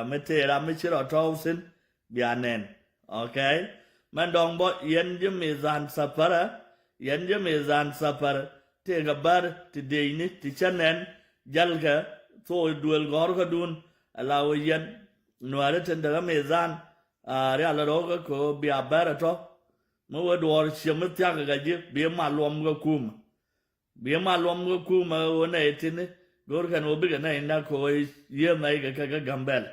Mi tëë ram mi ci rɔ tɔ̱w thi̱n bia nɛn. Okay. Mɛn dɔ̱ŋ bä yɛn ji̱ mi dhan thapärä yɛn ji̱ mi dhan thapärä tëëkɛ bär ti dëëcni ti cä nɛn. Jälkɛ thok duël gɔ̱rkädun. Ala wä yɛn nuääri tin däkä mi dhan. Rial rɔ̱kä kɛ ɣöö bia bär ɛ tɔ̱. Mi wä duɔɔr ciɛ mi thia̱kä kɛ ji̱ bi ma luɔm kɛ kumä. Bi ma luɔm kɛ kumä ɣöö nɛy tini go̱o̱r kɛn ɣöö bikɛ nɛy näk kɛ ɣöö yiëë mɛy kɛ kɛ kä Gambɛl.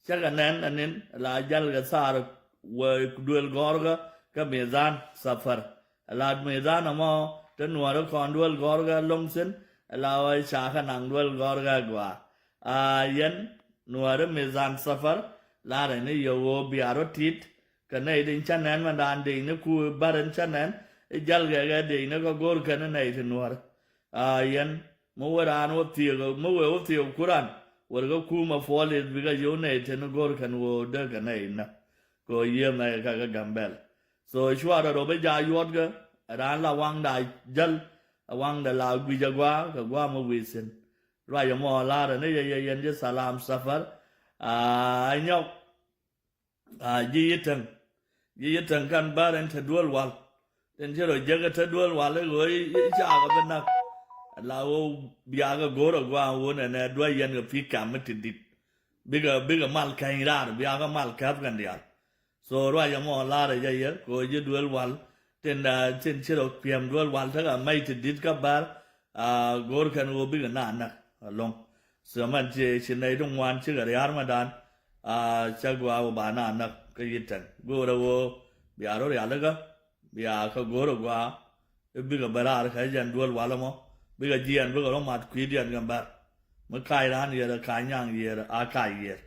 Cä kɛ nɛn ɛnin la jäl kɛ thaar wee duël gɔ̱rkä kä mi dhan thapär. La mi dhan ɛmɔ Te Nuäärä kɔn duel gɔ̱rkɛ loŋ thi̱n, ala ɣöö ca kɛ naŋ duel gɔ̱rkɛ gɔaa. A yɛn Nuäärä Mizan Safar, la̱rɛ ni yɛ ɣöö bia rɔ ti̱t kɛ nɛy tin cä nɛn, mɛn daan dec ni ku bär in cä nɛn, i̱ jäl kɛ kɛ dec ni kɛ go̱r kɛn nɛy ti Nuäärä. A yɛn mi wee raan wä thiek, mi wee wä thiek kuran, wër kɛ kumɛ puɔl i̱ bikɛ yio̱w nɛy tin go̱r kɛn ɣöö dee kɛ nɛy nä. Kɛ ɣöö yiëë mɛ kɛ kɛ Gambɛl. So cuarɛ rɔ bi jaa yuɔtkɛ raan la waŋda jäl, waŋda la guic a gɔaa kɛ gɔaa mi wi̱i̱ thi̱n. Ruac ɛmɔ la̱rɛ ni yɛ, yɛ yɛn ji̱ Salam Safar. A nyɔk, a ji̱ yi täŋ, ji̱ yi täŋ kan bär in te duel wal. Tin ci rɔ jek te duel wal i̱ ɣöö i̱ cakɛ bi nak. La ɣöö biakɛ go̱o̱r a gɔaa ɣöö nɛnɛ duel yɛn kɛ pi̱i̱ kam mi ti di̱t. Bikɛ, bikɛ mal kɛny raar, biakɛ mal käp kɛn diaal. So ruac ɛmɔ la̱rɛ jɛ yɛ kɛ ɣöö ji̱ duel wal tin, ah, tin ci rɔ piɛm duel wal tekɛ mɛc ti di̱t kä bär, ah, go̱o̱r kɛn ɣöö bikɛ na näk ɛlɔ̱ŋ. So mɛn ci, ci nɛy ti ŋuan cikɛ ria̱r mɛ dan, ah, cä gɔaa ɣöö ba na näk kä yi täŋ. Go̱o̱rɛ ɣöö bia rɔ rialikä, bia kɛ go̱o̱r ɛ gɔaa, i̱ bikɛ bɛ raar kɛ jɛn duel wal ɛmɔ, bikɛ jiɛn bikɛ rɔ mat kui̱diɛn kɛ bär. Mi kac raan yiër ɛ kac nyaŋ yiër a kac yiër.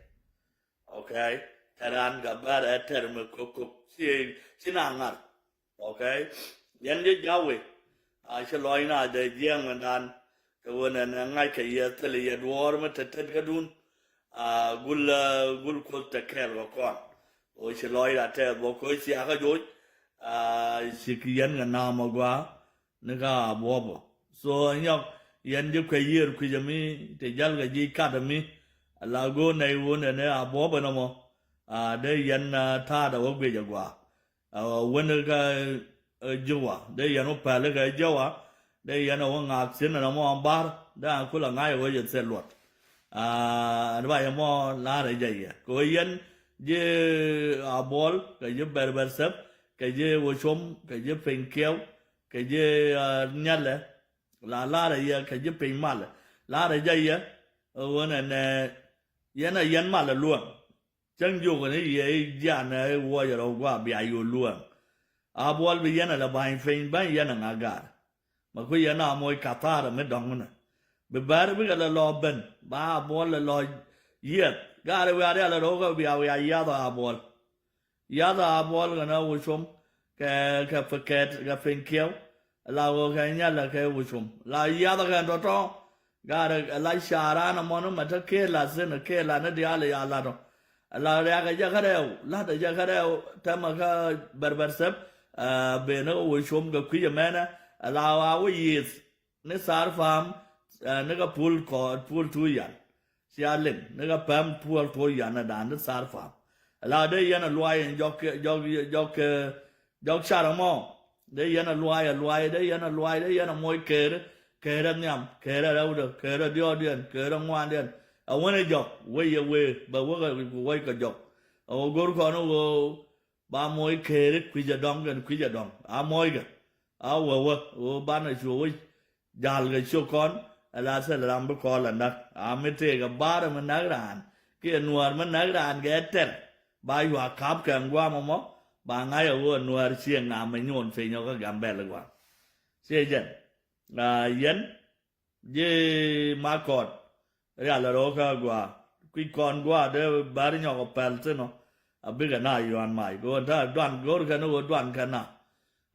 Okay. Tɛr an kɛ bär ɛ tɛr mi kök kök ci, ci na ŋa̱r. Okay. Yɛn jɛ ja̱wɛ. A ci lɔc na dee jiɛɛŋ mɛn dan. Kɛ ɣöö nɛn ɛ ŋa̱c kɛ yɛ thil yɛ duɔɔr mi tet tet kädun. A gul, a gul Kuoth te kɛɛl kɛ kɔn. Ɣöö ci lɔc ra tɛth bä koc thiakä joc. A ci ki yɛn kɛ naam a gɔaa. Ni ka a buɔpä. So nyɔk yɛn ji̱ kuec yiër kui̱c ami, ti jäl kɛ ji̱ kat ami. Ala go̱o̱r nɛy wun ɛn ɛ a buɔpä nɔmɔ. A dee yɛn, a, ta̱a̱dɛ wä guic a gɔaa. A wä wen kä, ɛ, jiwa. Dee yɛn wä päl kä jiwa. Dee yɛn wä ŋaak thi̱n ɛn ɛmɔ bar. Dee a kul a ŋa̱c wä yɛ thil luɔt. A, ɛn ba yɛ mɔ la̱rɛ jɛ yɛ. Kɛ wä yɛn ji̱ a buɔl, kɛ ji̱ bɛr bɛr thɛp, kɛ ji̱ wä com, kɛ ji̱ piny kiɛw, kɛ ji̱, ah, nhialɛ, la la̱rä yɛ kɛ ji̱ piny malɛ. La̱rä jɛ yɛ, ɣöö nɛnɛ, yɛn a yɛn malɛ luäŋ. Cäŋ jiök ni yɛ i̱ jianɛ i̱ wuɔcɛ rɔw gua̱a̱ bia yo̱o̱ luäŋ. A buɔl bi yɛn a lɛ ba̱ny piny, bäny yɛn a ŋa̱ ga̱a̱r. Ma kui̱ yɛn a moc ka̱thaarä mi dɔ̱ŋ nɛ. Bi bäär bikɛ lɛ lɔ ben, ba a buɔl lɛ lɔ yiɛth. Ga̱a̱r wiaa rial a rɔw kɛ bia wiaa yiath a buɔl. Yath a buɔl kɛn a wucum kɛ, kɛ pikɛt kɛ piny kiɛw. La wä kɛ nyal kɛ wucum la yath kɛn tɔtɔ. Garɛ la caran a mɔn mɛ te kela thin kela ni dial ya lat ɔ. La riak jɛ kɛ rɛw lat jɛ kɛ rɛw tɛmɛ kɛ bɛrbɛr thɛp. Ɛ ben ni wucum kɛ kui̱ mɛnɛ. La wa wä yith. Ni thar pam, eh, ni kä pul kɔɔt, pul tu yan. Cia liŋ ni kä pam pul tu yan a dan ni thar pam. La dee yɛn a luay in jɔk, jɔk, jɔk, eh, jɔk car mɔ. Dee yɛn a luay, a luay, dee yɛn a luay, dee yɛn a moc keer, keer a nhiam, keer a rɛwdɛ, keer a diɔɔdiɛn, keer a ŋuandiɛn. A wen a jɔk wec a wee bɛ wek a wec kɛ jɔk. A wä go̱r kɔn a wä Ba moc keeri kui̱c a dɔŋ kɛn kui̱c a dɔŋ a mockɛ. A wä wä wä banɛ cuɔ wä jal kɛ ciök kɔn. Ɛ la thil ram bi kɔl a näk a mi tëëk a baarɛ mi näk raan kiɛ nuäär mi näk raan kɛ tɛr. Ba yuak ka̱p kɛn guam ɛmɔ ba ŋa̱c a wä nuäär ciɛ ŋam mi nyuɔn piny ɔ kä Gambɛl guam. Ciɛ jɛn a yɛn Ji̱ Makɔt rial rɔ kä gua kui̱ kɔn gua dee bär nyɔk päl thin ɔ. A bikɛ na yuan mac go̱o̱n ta̱a̱ duan go̱o̱r kɛn ɣöö duan kɛn na.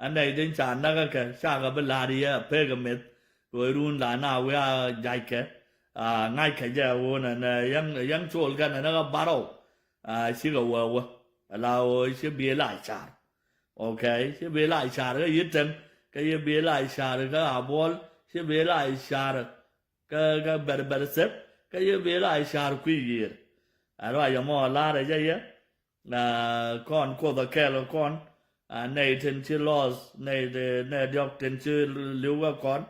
Ɛ nɛy tin ca näk ɛ kɛ cakɛ bi la̱r yɛ a pek ɛ meth. Kɛ ɣöö run la na wiaa jackɛ a ŋa̱ckɛ jɛ ɣöö nɛ nɛ yäŋ col kɛn ɛ näk ɛ barɔw. A cikɛ wä wä a la ɣöö ci bi la car. Ok, ci bi la car kä yi̱t tɛn kä yi bi la car kä a buɔl ci bi la car. Kä kä bɛr bɛr thɛp kä yi bi la car kui̱ yiër. A ruac ɛmɔ la̱rɛ jɛ yɛ. A kɔn kuoth a kɛɛl kä kɔn a nɛy tin ci lɔth nɛy nɛy diɔk tin ci li̱w kä kɔn.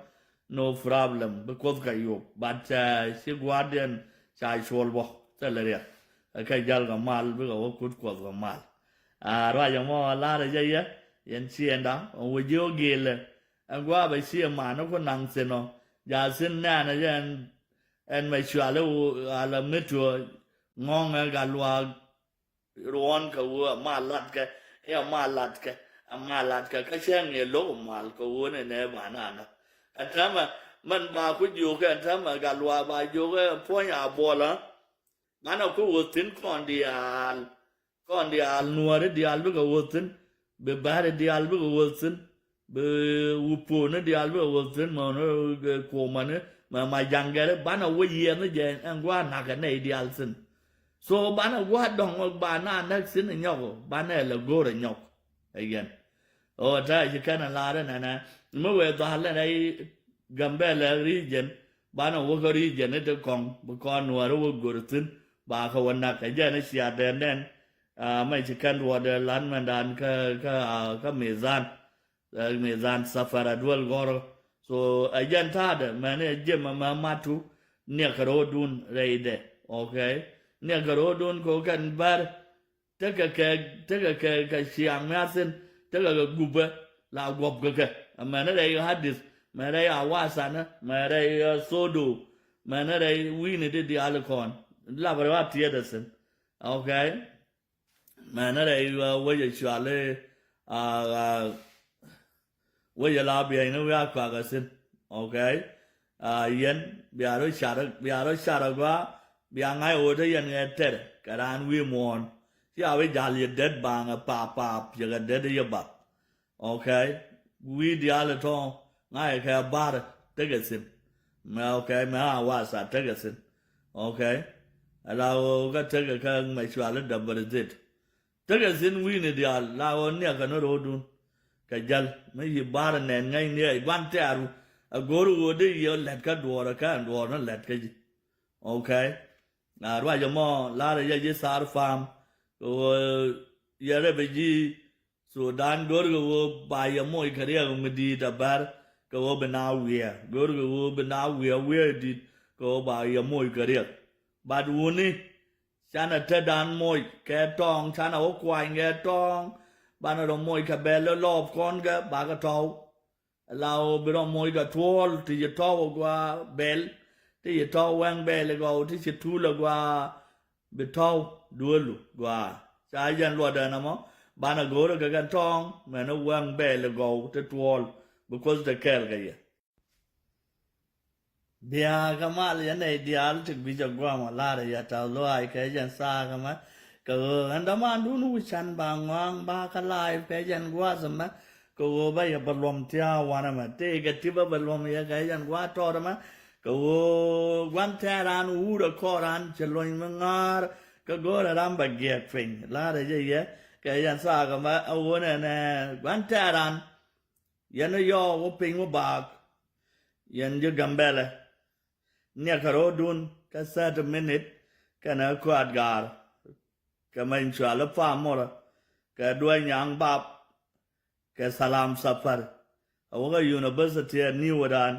No problem bi kuoth kɛ yop but ci gua̱a̱rdiɛn ca cuɔl bɔ thilɛ riɛk. Kä jäl kɛ mal bikɛ wä kut kuoth kɛ mal. A ruac ɛmɔ la̱rɛ jɛ yɛ yɛn ciɛnda ɔ wä ji̱ ɔ giilɛ. Ɛn gua̱a̱ bɛ ciɛ man ni ku naŋ thin ɔ ja̱ thin nɛɛnɛ jɛ ɛn ɛn mɛ cuali ɣöö a la mi tuɔɔc ŋɔ̱ŋɛ gat luaak. Ruɔ̱n kɛ ɣöö a ma latkɛ i̱ a ma latkɛ. mal lat kɛ kä cäŋ yɛ lo̱k mal kɛ ɣöö nɛ nɛ ba na näk. Ɛn täämɛ mɛn ba ku jiök ɛn täämɛ gat luaak ba jiök ɛ puɔ̱ny a buɔl ɛ. Banɛ ku ɣöö thi̱n kɔn diaal. Kɔn diaal nuääri diaal bikɛ ɣöö thi̱n. Bi bääri diaal bikɛ ɣöö thi̱n. Bi wuponi diaal bikɛ ɣöö thi̱n mɛ ɣöö ni kuɔmani mɛ ma jaŋgɛri banɛ wä yiɛth ni jɛ ɛn gua̱a̱r na̱kɛ nɛy diaal thi̱n. So banɛ gua̱a̱r dɔ̱ŋ ba na näk thi̱n nyɔk banɛ lɛ go̱o̱rɛ nyɔk. Ɛ yɛn ɣöö ta̱a̱ ci kɛn a la̱r ɛnɛnɛ mi wëë dhal ɛn rɛy Gambɛlɛ region. Banɛ wä kä region ni ti kɔŋ bi kɔn nuääri wä go̱r thi̱n ba kɛ wä nak ɛ jɛn cia dɛn nɛn. Mɛ ci kɛn duɔɔdɛ lan mɛndan kä kä kä mithan. Mithan safara duel gɔr. So ɛ jɛn ta̱a̱dɛ mɛn ɛ jiɛm ɛmɛ matu. Niɛkɛ ro̱o̱dun rɛydɛ. Okay. Niɛkɛ ro̱o̱dun kɛ wä kɛn bär. Tekɛ kɛ tekɛ kɛ kɛ ciaŋ miathin. Tekɛ kɛ gupɛ la guɔp kɛ kɛ. Mɛn rɛy hadith mɛn rɛy awasanä mɛn rɛy sodo. Mɛn rɛy wi̱i̱ni di diaal kɔn lapɛ rɛy wa tiɛɛdɛ thin. Okay. Mɛn rɛy wecɛ cuali a wecɛ la biɛyni wi̱i̱ a kuakɛ thi̱n. Okay. Yɛn bia rɔ car bia rɔ car a gua bia ŋa̱c ɣöö te yɛn ŋɛ tɛr kɛ raan wi̱i̱ muɔ̱ɔ̱n. Cia wi̱i̱ jal yɛ det baŋɛ pap pap yɛ kɛ det yɛ bath. Okay. Wi̱i̱ diaal tɔ̱ ŋa̱c kɛ bar tekɛ thi̱n. Mɛ okay mɛ a wasa tekɛ thi̱n. Okay. Ala ɣöö kä tekɛ kä mɛ cuali däbäri dhit. Tekɛ thi̱n wi̱i̱ni diaal la ɣöö niɛkɛ ni ro̱o̱dun. Kɛ jäl mi yi ba̱r nɛn ŋäcni ɛ gua̱n tɛ̈ru. Ɛ go̱o̱r ɣöö dee yɛ lɛt kä duɔɔr ɛ kɛn duɔɔr ni lɛt kä ji̱. Okay. Na ruac ɛmɔ la̱rä yɛ ji̱ thar pa̱a̱m kɛ ɣöö yɛ rɛp ɛ ji̱ Thudan go̱o̱r kɛ ɣöö ba yɛ moc kɛ riɛk mi di̱i̱t ɛ bär kɛ ɣöö bi na wiɛɛr go̱o̱r kɛ ɣöö bi na wiɛɛr wiɛɛr di̱t kɛ ɣöö ba yɛ moc kɛ riɛk. Bat wuni canɛ tetdan moc kɛ tɔ̱ɔ̱ŋ canɛ wä kuany kɛ tɔ̱ɔ̱ŋ. Banɛ rɔ moc kɛ bɛl lɔɔp kɔn kɛ bakɛ tɔ̱w. Ala ɣöö bi rɔ moc kɛ tuɔɔl ti ci tɔ̱w ɛ gua bɛl ti ci tɔ̱w wɛŋ bɛl ɛ gɔw ti ci tuul ɛ gua. Bi tɔ̱w duelu gua ca jɛn luɔtdɛ nɔmɔ. Banɛ go̱o̱rä kɛ kɛn tɔ̱ɔ̱ŋ mɛn ɛ wɛŋ bɛl ɛ gɔw ti tuɔɔl. Bi kuoth te kɛɛl kɛ yɛ. Bia kɛ mal yɛn nɛy diaal ti guic a guam a lar yɛ tɛth luaac kɛ jɛn thaak ɛmɛ. Kɛ ɣöö ɛn dämandun wi̱c can ba ŋɔaŋ ba kɛ live kɛ jɛn gua̱a̱th ɛmɛ. Kɛ ɣöö bä yɛ bä luɔm thia̱a̱ wanɛ mɛ tëëkɛ ti bä bä luɔm yɛ kɛ jɛn gua̱a̱th tɔɔt ɛmɛ. Kɛ ɣöö gua̱n tɛ̈ran wurɛ kɔɔran cɛ luɔ̱ny mi ŋa̱a̱r. Kɛ go̱o̱rɛ ram bä giɛɛk piny lar ɛ jɛ yɛ kɛ jɛn thaak ɛmɛ a ɣöö nɛnɛ gua̱n tɛ̈ran. Yɛn ni yɔɔk wä piny wä baak. Yɛn ji̱ Gambɛlɛ. Niɛkɛ ro̱o̱dun kä thirty minute kɛnɛ kuaat gaar. Kɛ mɛny cual i̱ pam murä kɛ duäc nyaŋ bap. Kɛ thalam thapar a wä kä university ɛ ni̱w ɛ raan.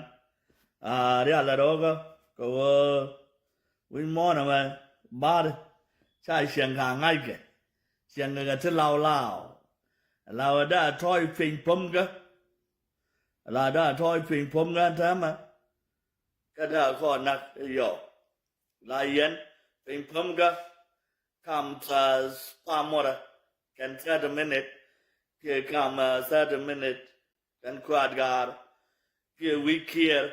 A rial ɛ rɔɔkä kɛ wä wi̱c muɔ̱ɔ̱n ɛmɛ bar ca ciɛŋ ka ŋa̱ckɛ. Ciɛŋ kɛ kɛ ti law law. Law ɛ dee a tɔɔc piny pämkä. La dee a tɔɔc piny pämkä täämɛ. Kä dee a kɔn nak yɔ la yɛn piny pämkä. Kam thaa pamorɛ kɛn thirty minute. Kiɛ kam thirty minute kɛn kuaat gaar. Kiɛ wi̱c kiɛɛr.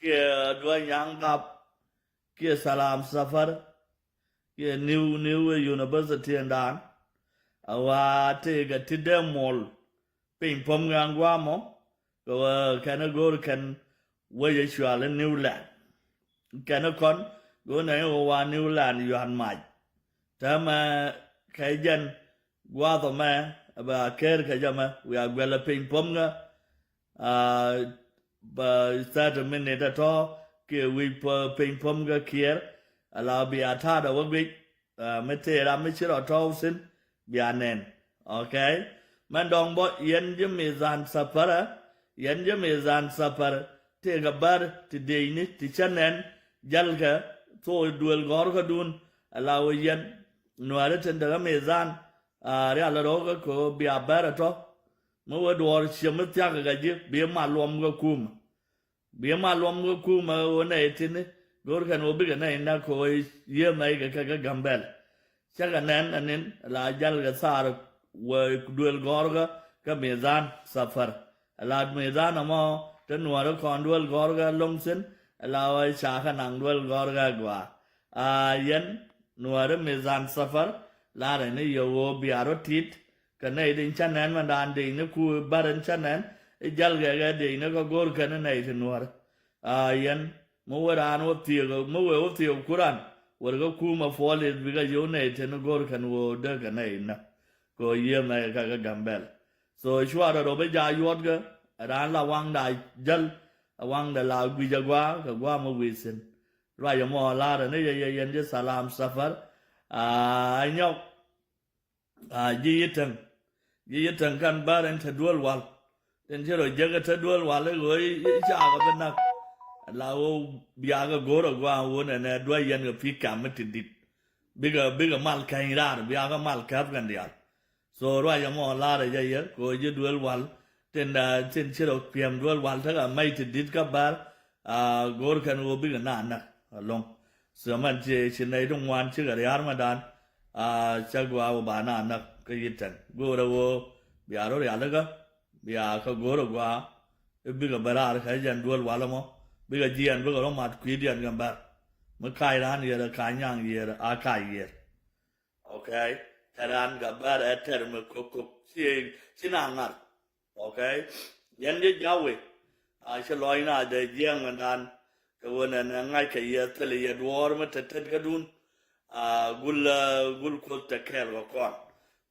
Kiɛ duɔ̱c nyaŋ bap. Kiɛ thalam thapar. Kiɛ niw niw ɛ university ɛn daan. A wa tëëkɛ ti dee muɔl. Piny päm ŋa̱a̱ŋ gua̱a̱mɔ kɛ ɣöö kɛn ɛ go̱o̱r kɛn wec ɛ cual i̱ New Land. Kɛn ɛ kɔn go̱o̱r nɛ i̱ ɣöö wa New Land yua̱n mac. Täämɛ kɛ jɛn gua̱a̱th ɔmɛ ɛ bɛ a ker kɛ jɛ mɛ wiaa guɛl ɛ piny päm ŋä. Aa, bä thirty minute ɛ tɔ̱ kiɛ wi̱i̱ piny päm kä kiɛɛr. Ala bia ta̱a̱dɛ wä guic. Aa, mi tëë ram mi ci rɔ tɔ̱w thi̱n bia nɛn. Okay. Mɛn dɔ̱ŋ bä yɛn ji̱ mi dhan thapärä. Yɛn ji̱ mi dhan thapärä tëëkɛ bär ti diecni ti cä nɛn. Jälkɛ thok duël gɔ̱rkädun. Ala wä yɛn nuääri tin däkä mi dhan. Aa, rial rɔ̱kä kɛ ɣöö bia bär ɛ tɔ̱. Mi wä duɔɔr ciɛ mi thia̱k kɛ ji̱ bi mal luɔm kɛ kumä. Bi mal luɔm kɛ kumä ɣöö nɛy tini go̱o̱r kɛn ɣöö bikɛ nɛy näk kɛ ɣöö yiëë mɛy kɛ kɛ kɛ Gambɛl. Cä kɛ nɛn ɛ ni̱n la jäl kɛ thaar wee duel gɔ̱rkä kä Midhan Safar. Ala Midhan ɛmɔ te Nuäärä kɔn duel gɔ̱rkä loŋ thi̱n, ala wee ca kɛ naŋ duel gɔ̱rkä gɔaa. A yɛn Nuäärä Midhan Safar, la̱rɛ ni yɛ ɣöö bia rɔ tit kɛ nɛy tin cä nɛn mɛn daan dec ni ku bär in cä nɛn, i̱ jäl gɛgɛ dec ni kä go̱r kɛn nɛy ti Nuäärä. A yɛn mi wee raan wä thiek, mi wee wä thiek kuran, wër kä kumɛ puɔl i̱ bikɛ yio̱w nɛy tin go̱r kɛn ɣöö dee kɛ nɛy nä. Kɛ ɣöö yiëë mɛ kɛ kɛ Gambɛl. So cuarɛ rɔ bi jaak yuɔtkɛ, raan la waŋda jäl, waŋda la guic a gua̱a̱ kɛ gua̱a̱ mi wi̱i̱ thi̱n. Ruac ɛmɔ la̱rɛ ni yɛ yɛ yɛn ji̱ Salam Safar. A nyɔk, a ji̱ yi̱ täŋ, ji̱ yi̱ täŋ kɛn bär in te duel wal. Tin ci rɔ jek te duel wal i̱ ɣöö i̱ cakɛ bi näk. La ɣöö biakɛ go̱o̱r a gua̱a̱ wun ɛnɛ dua̱c yɛn kɛ pi̱i̱ kam mi ti di̱t. Bikɛ, bikɛ mal kɛny raar, biakɛ mal käp kɛn diaal. So ruac ɛmɔ la̱rɛ jɛ yɛ kɛ ɣöö ji̱ duel wal tin, tin ci rɔ piɛm duel wal tekɛ mɛc ti di̱t kä bär. A go̱o̱r kɛn ɣöö bikɛ na näk ɛlɔ̱ŋ. So mɛn ci, ci nɛy ti ŋuan cikɛ ria̱r mɛ dan. A cä gua̱a̱ wä ba na näk kä yi̱ tɛn go̱o̱rɛ ɣöö bia rɔ rialikä, bia kä go̱o̱rɛ gua̱a̱. I̱ bikɛ bä raar kä jɛn duel wal ɛmɔ, bikɛ jiɛn bikɛ rɔ mat kui̱diɛn kɛ bär. Mi kac raan yiër ɛ kac nyaŋ yiër a kac yiër. Okay. Tɛr an kɛ bär ɛ tɛr mi kok kok ci, ci na ŋar. Okay. Yɛn jɛ jawi. A ci lɔcna dee jiɛɛŋ mɛn dan. Kɛ ɣöö nɛn ɛ ŋa̱ckɛ yɛ thil yɛ duɔ̱ɔ̱r mi tet tet kädun. A gul, a gul Kuoth te kɛɛl kɛ kɔn.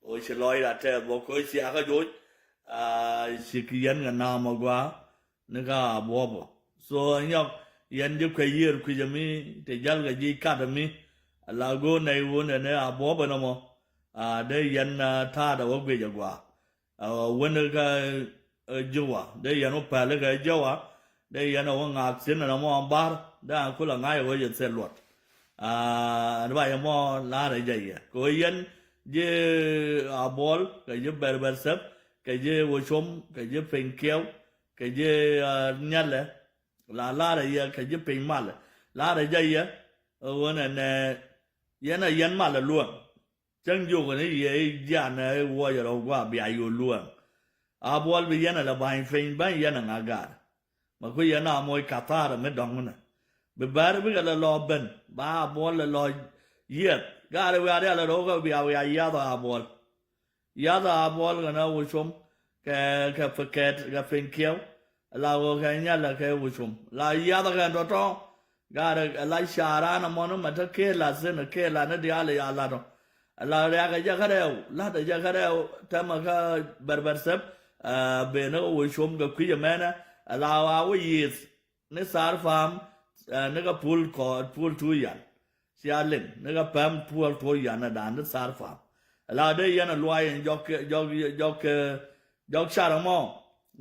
Ɣöö ci lɔcda tɛth bä koc ciakä joc. A ci ki yɛn kɛ na̱a̱m a gua̱a̱ ni kä Abuɔbä. So nyɔk yɛn ji̱ kuec yiër kui̱c ɛmi te jäl kɛ ji̱ kat ɛmi. Ala go̱o̱r nɛy wun ɛn ɛ Abuɔbä nɔmɔ. A dee yɛn, a, ta̱a̱dɛ wä guic a gua̱a̱. A wä wen kä, ɛ, Jiwa. Dee yɛn wä päl kä Jiwa. Dee yɛn wä ŋaak thi̱n ɛn ɛmɔ bar. Dee an kulɛ ŋa̱c wä yɛ thil luɔt. A ɛn ba yɛ mɔ la̱rɛ jɛ yɛ. Kɛ wä yɛn ji̱ Abuɔl, kɛ ji̱ Bɛrbɛr Thɛp, kɛ ji̱ Wä Com, kɛ ji̱ Piny Kiɛw, kɛ ji̱, a, Nyalɛ. La la̱rɛ yɛ kɛ ji̱ Piny Malɛ. La̱rɛ jɛ yɛ, ɛ, ɣöö nɛnɛ, yɛn a yɛn malɛ luäŋ. Cäŋ jiök ni yɛ i̱ jianɛ i̱ wuɔcɛ rɔ gua̱a̱ bia yo̱o̱ luäŋ. Abuɔl bi yɛn a lɛ ba̱ny piny bäny yɛn a ŋa̱ ga̱a̱r. Ma kui̱ yɛn a moc ka̱thaarä mi dɔ̱ŋ nɛ. Bi bäär bikɛ lɛ lɔ ben ba Abuɔl lɛ lɔ yiɛth. Ga̱a̱r wiaa rial rɔ kä bia wiaa yiath Abuɔl. Yath a Abuɔl kɛnɛ Wä Com kɛ, kɛ Pekɛt kɛ Piny Kiɛw. La ɣöö kɛ Nyalɛ kɛ Wä Com la yath kɛn tɔ̱tɔ̱. Gaarɛ la ca̱ran ɛmɔni mɛ te kɛɛl la thi̱n kɛɛl la ni diaal ya lat ɔ. La riakä jɛ kä rɛw, lat jɛ kä rɛw tɛmɛ kä Bɛrbɛr Thɛp. Ɛ, ben ni kä Wä Com kɛ kui̱c ɛmɛnɛ. La wa wä yiëth ni Thar Pam, ɛ, ni kä Pul Kɔɔt, Pul Tuuc Yan. Cia liŋ ni kä Pam Pul Tuuc Yan ɛ da̱a̱n ni Thar Pam. La dee yɛn ɛ luay ɛn jɔk, jɔk, jɔk, ɛ, jɔk car ɛmɔ.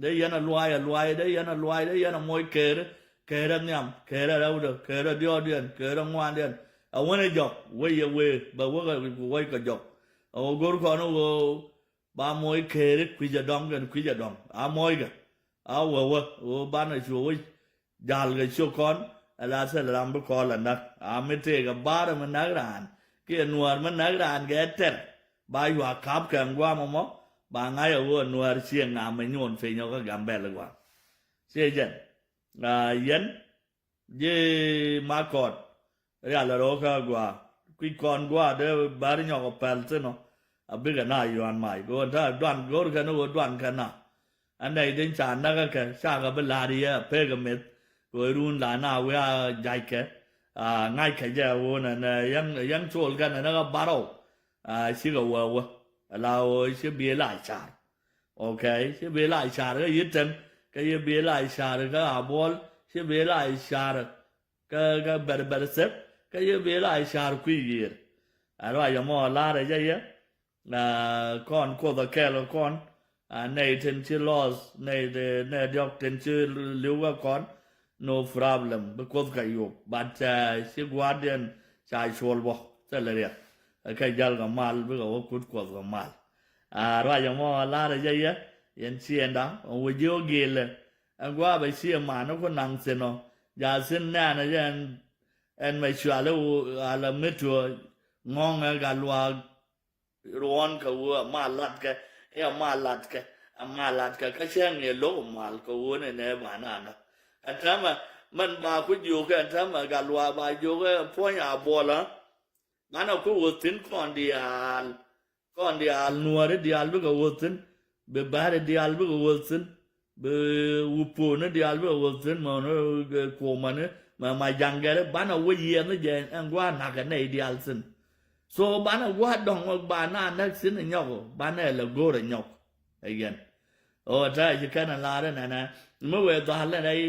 Dee yɛn ɛ luay, ɛ luay, dee yɛn ɛ luay, dee yɛn ɛ moc keer, keer ɛ nhiam, keer ɛ rɛwdɛ, keer ɛ diɔɔdiɛn, keer ɛ ŋuandiɛn. Ɛ wän ɛ jɔk wec yɛ wee bɛ wek ɛ wec kɛ jɔk. Ɛ wä go̱r kɔn ɛ ɣöö ba moc keeri kui̱c ɛ dɔ̱ŋ kɛn kui̱c ɛ dɔ̱ŋ a mockɛ. A wä wä ɣöö banɛ cu wä ja̱l kɛ ciök kɔn. Ɛ la thil ram bi kɔn la näk a mi tëëkɛ ba̱a̱r mi näk raan kiɛ nuäär mi näk raan kɛ tɛr. Ba yua̱a̱ ka̱p kɛ ŋuam ɛmɔ ba ŋa̱c ɛ ɣöö nuäär ciɛ ŋa̱m ɛ nyuɔn piny ɔ kä Gambɛl ɛ gua̱a̱. Ciɛ jɛn a yɛn ji̱ Makɔt. Rial rɔ kä gua̱a̱ kui̱c kɔn gua̱a̱ dee bär nyɔk ɔ pɛl thi̱n ɔ. A bikɛ na yuan mac kɛ ɣöö ta̱a̱ duan go̱o̱r kɛn ɣöö duan kɛn na. A nɛy tin ca näk ɛ kɛ cakɛ bi la̱r yɛ a pek ɛ meth. Kɛ ɣöö run la na wiaa jackɛ a ŋa̱ckɛ jɛ ɣöö nɛnɛ yɛn, yɛn col kɛn nɛnɛ kä bar ɔ. A cikɛ wä wä a la ɣöö ci bi la car. Okay, ci bi la car kä yi̱ Täŋ, kä ci bi la car kä Abuɔl, ci bi la car kä, kä Bɛrbɛr Thɛp, kä ci bi la car kui̱ yiër. A ruac ɛmɔ la̱rä jɛ yɛ. A kɔn Kuoth ɛ kɛɛl kä kɔn. A nɛy tin ci loss, nɛy, nɛy diɔ̱k tin ci li̱w kä kɔn. No problem, bi Kuoth kɛ yop. But, a, ci gua̱a̱thdiɛn ca cuɔl bä thilɛ riɛk. Ɛ kɛ jäl kɛ mal bikɛ wä kut Kuɔth kɛ mal. A ruac ɛmɔ la̱rä jɛ yɛ yɛn ciɛnda ɛ wä ji̱ wä gilɛ. Ɛn gua̱a̱ bɛ ciɛ man ni ku naŋ thi̱n ɔ. Ja thi̱n nɛɛnɛ jɛ ɛn, ɛn mɛ cual i̱ wä alɛ mi tuɔ ŋɔ̱ŋɛ gat luaak. ruɔ̱n kɛ ɣöö a ma latkɛ, ɛ a ma latkɛ, a ma latkɛ kä cä ŋi̱i̱c lo̱k mal kɛ ɣöö ni nɛ ba na näk. Ɛn täämɛ mɛn ba ku jiök ɛn täämɛ gat luaak ba jiök ɛ puɔ̱ny a buɔl ɛ. Banɛ ku ɣöö thi̱n kɔn diaal, kɔn diaal nuääri diaal bikɛ ɣöö thi̱n, bi bääri diaal bikɛ ɣöö thi̱n, bi wuponi diaal bikɛ ɣöö thi̱n, mɛ ni kuomani mɛ ma jaŋgɛri banɛ wä yiɛth ni jɛ ɛn gua̱a̱r na̱kɛ nɛy diaal thi̱n. So banɛ gua̱a̱r dɔ̱ŋ ba na näk thi̱n nyɔk banɛ lɛ go̱o̱rɛ nyɔk. Ɛ yɛn ɔ ta̱a̱ ci kɛn a la̱r ɛnɛnɛ mi wëë dhal ɛn rɛy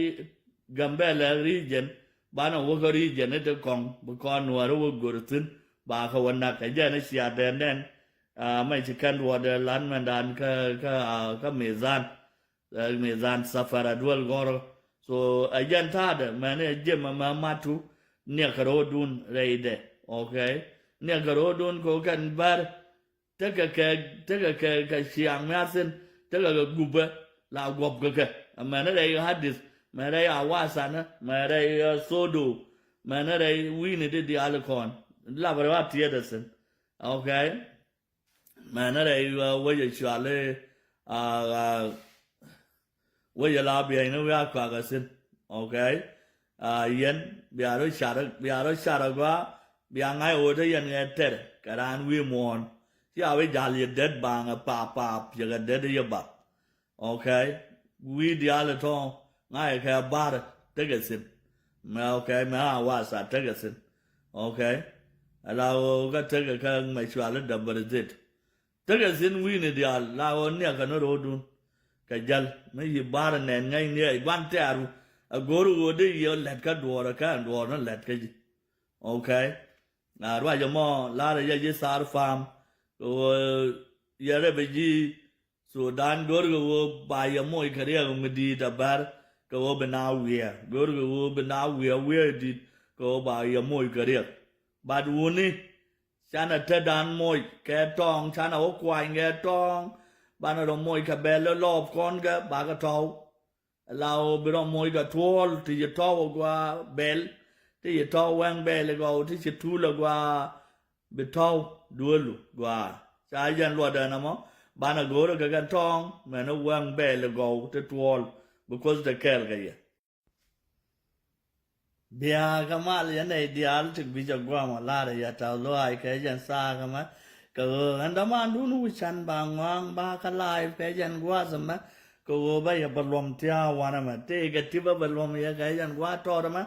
Gambɛlɛ region. Banɛ wä kä region ni ti kɔŋ bi kɔn nuääri wä go̱r thi̱n ba kɛ wä nak kɛ jɛn cia dɛn nɛn. Mɛ ci kɛn duɔɔdɛ la̱t mɛndan kä kä kä Mizan. Mizan safara duel gɔrɔ. So ɛ jɛn ta̱a̱dɛ mɛn ɛ jiɛm mɛ matu niɛk kɛ ro̱o̱dun rɛydɛ. Okay, niɛk kɛ ro̱o̱dun kɛ wä kɛn bär. Tekɛ kɛ tekɛ kɛ kɛ ciaŋ miathin tekɛ kɛ gupɛ la guɔp kɛ kɛ. Mɛn rɛy Hadith, mɛn rɛy Awasanä, mɛn rɛy Sodo, mɛn rɛy wi̱i̱ni di diaal kɔn lapɛ rɛw a tiɛɛdɛ thin. Okay. Mɛn rɛy wecɛ cuali wecɛ la biɛyni wi̱i̱ a kuakɛ thin. Okay. Yɛn bia rɔ car bia rɔ car a gua bia ŋa̱c ɣöö te yɛn ŋɛ tɛr kɛ raan wi̱i̱ muɔ̱ɔ̱n. Ci a wi̱i̱ jal yɛ det baŋɛ paap paap yɛ kɛ det yɛ bath. Okay. Wi̱i̱ diaal tɔ̱ ŋa̱cɛ kɛ bar tekɛ thin. Mɛ okay mɛ a wasa tekɛ thin. Okay. Ala ɣöö kä tekɛ kä mɛ cuali däbäri dhit. Tekɛ thin wi̱i̱ni diaal la ɣöö niɛkɛ ni ro̱o̱dun. Kɛ jäl mi yi bar nɛn ŋäcni ɛ gua̱n tɛɛru. Ɛ go̱o̱r ɣöö dee yiëë lɛt kä duɔɔr ɛ kɛn duɔɔr ni lɛt kä ji̱. Okay. Na ruacɛ mɔ la̱rɛ yɛ ji̱ thar pa̱a̱m kɛ ɣöö yɛ rɛ bi ji̱ Sudan go̱rkɛ ɣöö ba yɛ moc kɛ riɛk mi di̱i̱t a bär kɛ ɣöö bi na wiɛɛr go̱rkɛ ɣöö bi na wiɛɛr wiɛɛr di̱t kɛ ɣöö ba yɛ moc kɛ riɛk. Bat wuni canɛ tetdan moc kɛ tɔ̱ɔ̱ŋ canɛ wä kuany kɛ tɔ̱ɔ̱ŋ. Banɛ rɔ moc kɛ bɛl lɔɔp kɔn kɛ bakɛ tɔ̱w. La ɣöö bi rɔ moc kɛ tuɔɔl ti ci tɔ̱w a gua bɛl ti ci tɔ̱w wɛŋ bɛl gɔw ti ci tuul a gua bi tɔ̱w duelu gua. Ca jɛn luɔtdɛ nɔmɔ banɛ go̱o̱rä kɛ kɛn tɔ̱ɔ̱ŋ mɛn wɛŋ bɛl gɔw ti tuɔɔl bi kuoth te kɛɛl kɛ yɛ. Biakä mal yɛn ɛ diaal ti guic a guam a lar yɛ tɛth luaac kɛ jɛn thaak ɛmɛ. Kɛ ɣöö ɛn dämandun wi̱can ba ŋɔaŋ ba kä live kɛ jɛn gua̱a̱th ɛmɛ. Kɛ ɣöö bä yɛ bä luɔm thia̱a̱ wanɛ mɛ tëëkɛ ti bä bä luɔm yɛ kɛ jɛn gua̱a̱th tɔɔt ɛmɛ.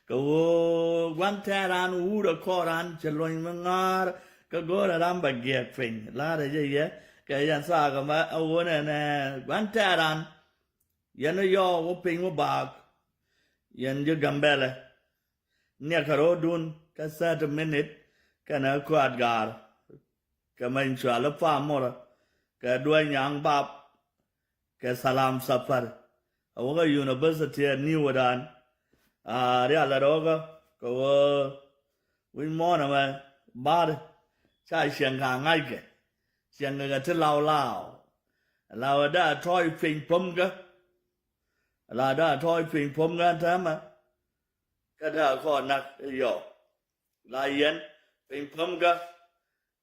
Kɛ ɣöö gua̱n tɛɛran wur ɛ kɔɔran cɛ luɔny mi ŋa̱a̱r. Kɛ go̱o̱rɛ ram bɛ giɛk piny lar ɛ jɛ yɛ kɛ jɛn thaak ɛmɛ ɛ ɣöö nɛnɛ gua̱n tɛɛran. Yɛn ni yɔɔk wä piny wä baak. Yɛn ji̱ Gambɛlɛ. Niɛkɛ ro̱o̱dun kä thirty minute kɛnɛ kuaat ga̱a̱r. Kɛ mɛny cual i̱ pamorä kɛ duäc nyaŋ bap. Kɛ thalam thapar a wäkä university ɛ ni̱w ɛ daan. A rial ɛ rɔɔkä kɛ wä wi̱c muɔ̱ɔ̱n ɛmɛ bar ca ciɛŋ ka ŋa̱ckɛ. Ciɛŋ kɛ kɛ ti law law. Law ɛ daa tɔɔc piny pämkä. La daa tɔɔc piny pämkä ɛn täämɛ. Kä daa kɔn nak yɔ la yɛn piny pämkä.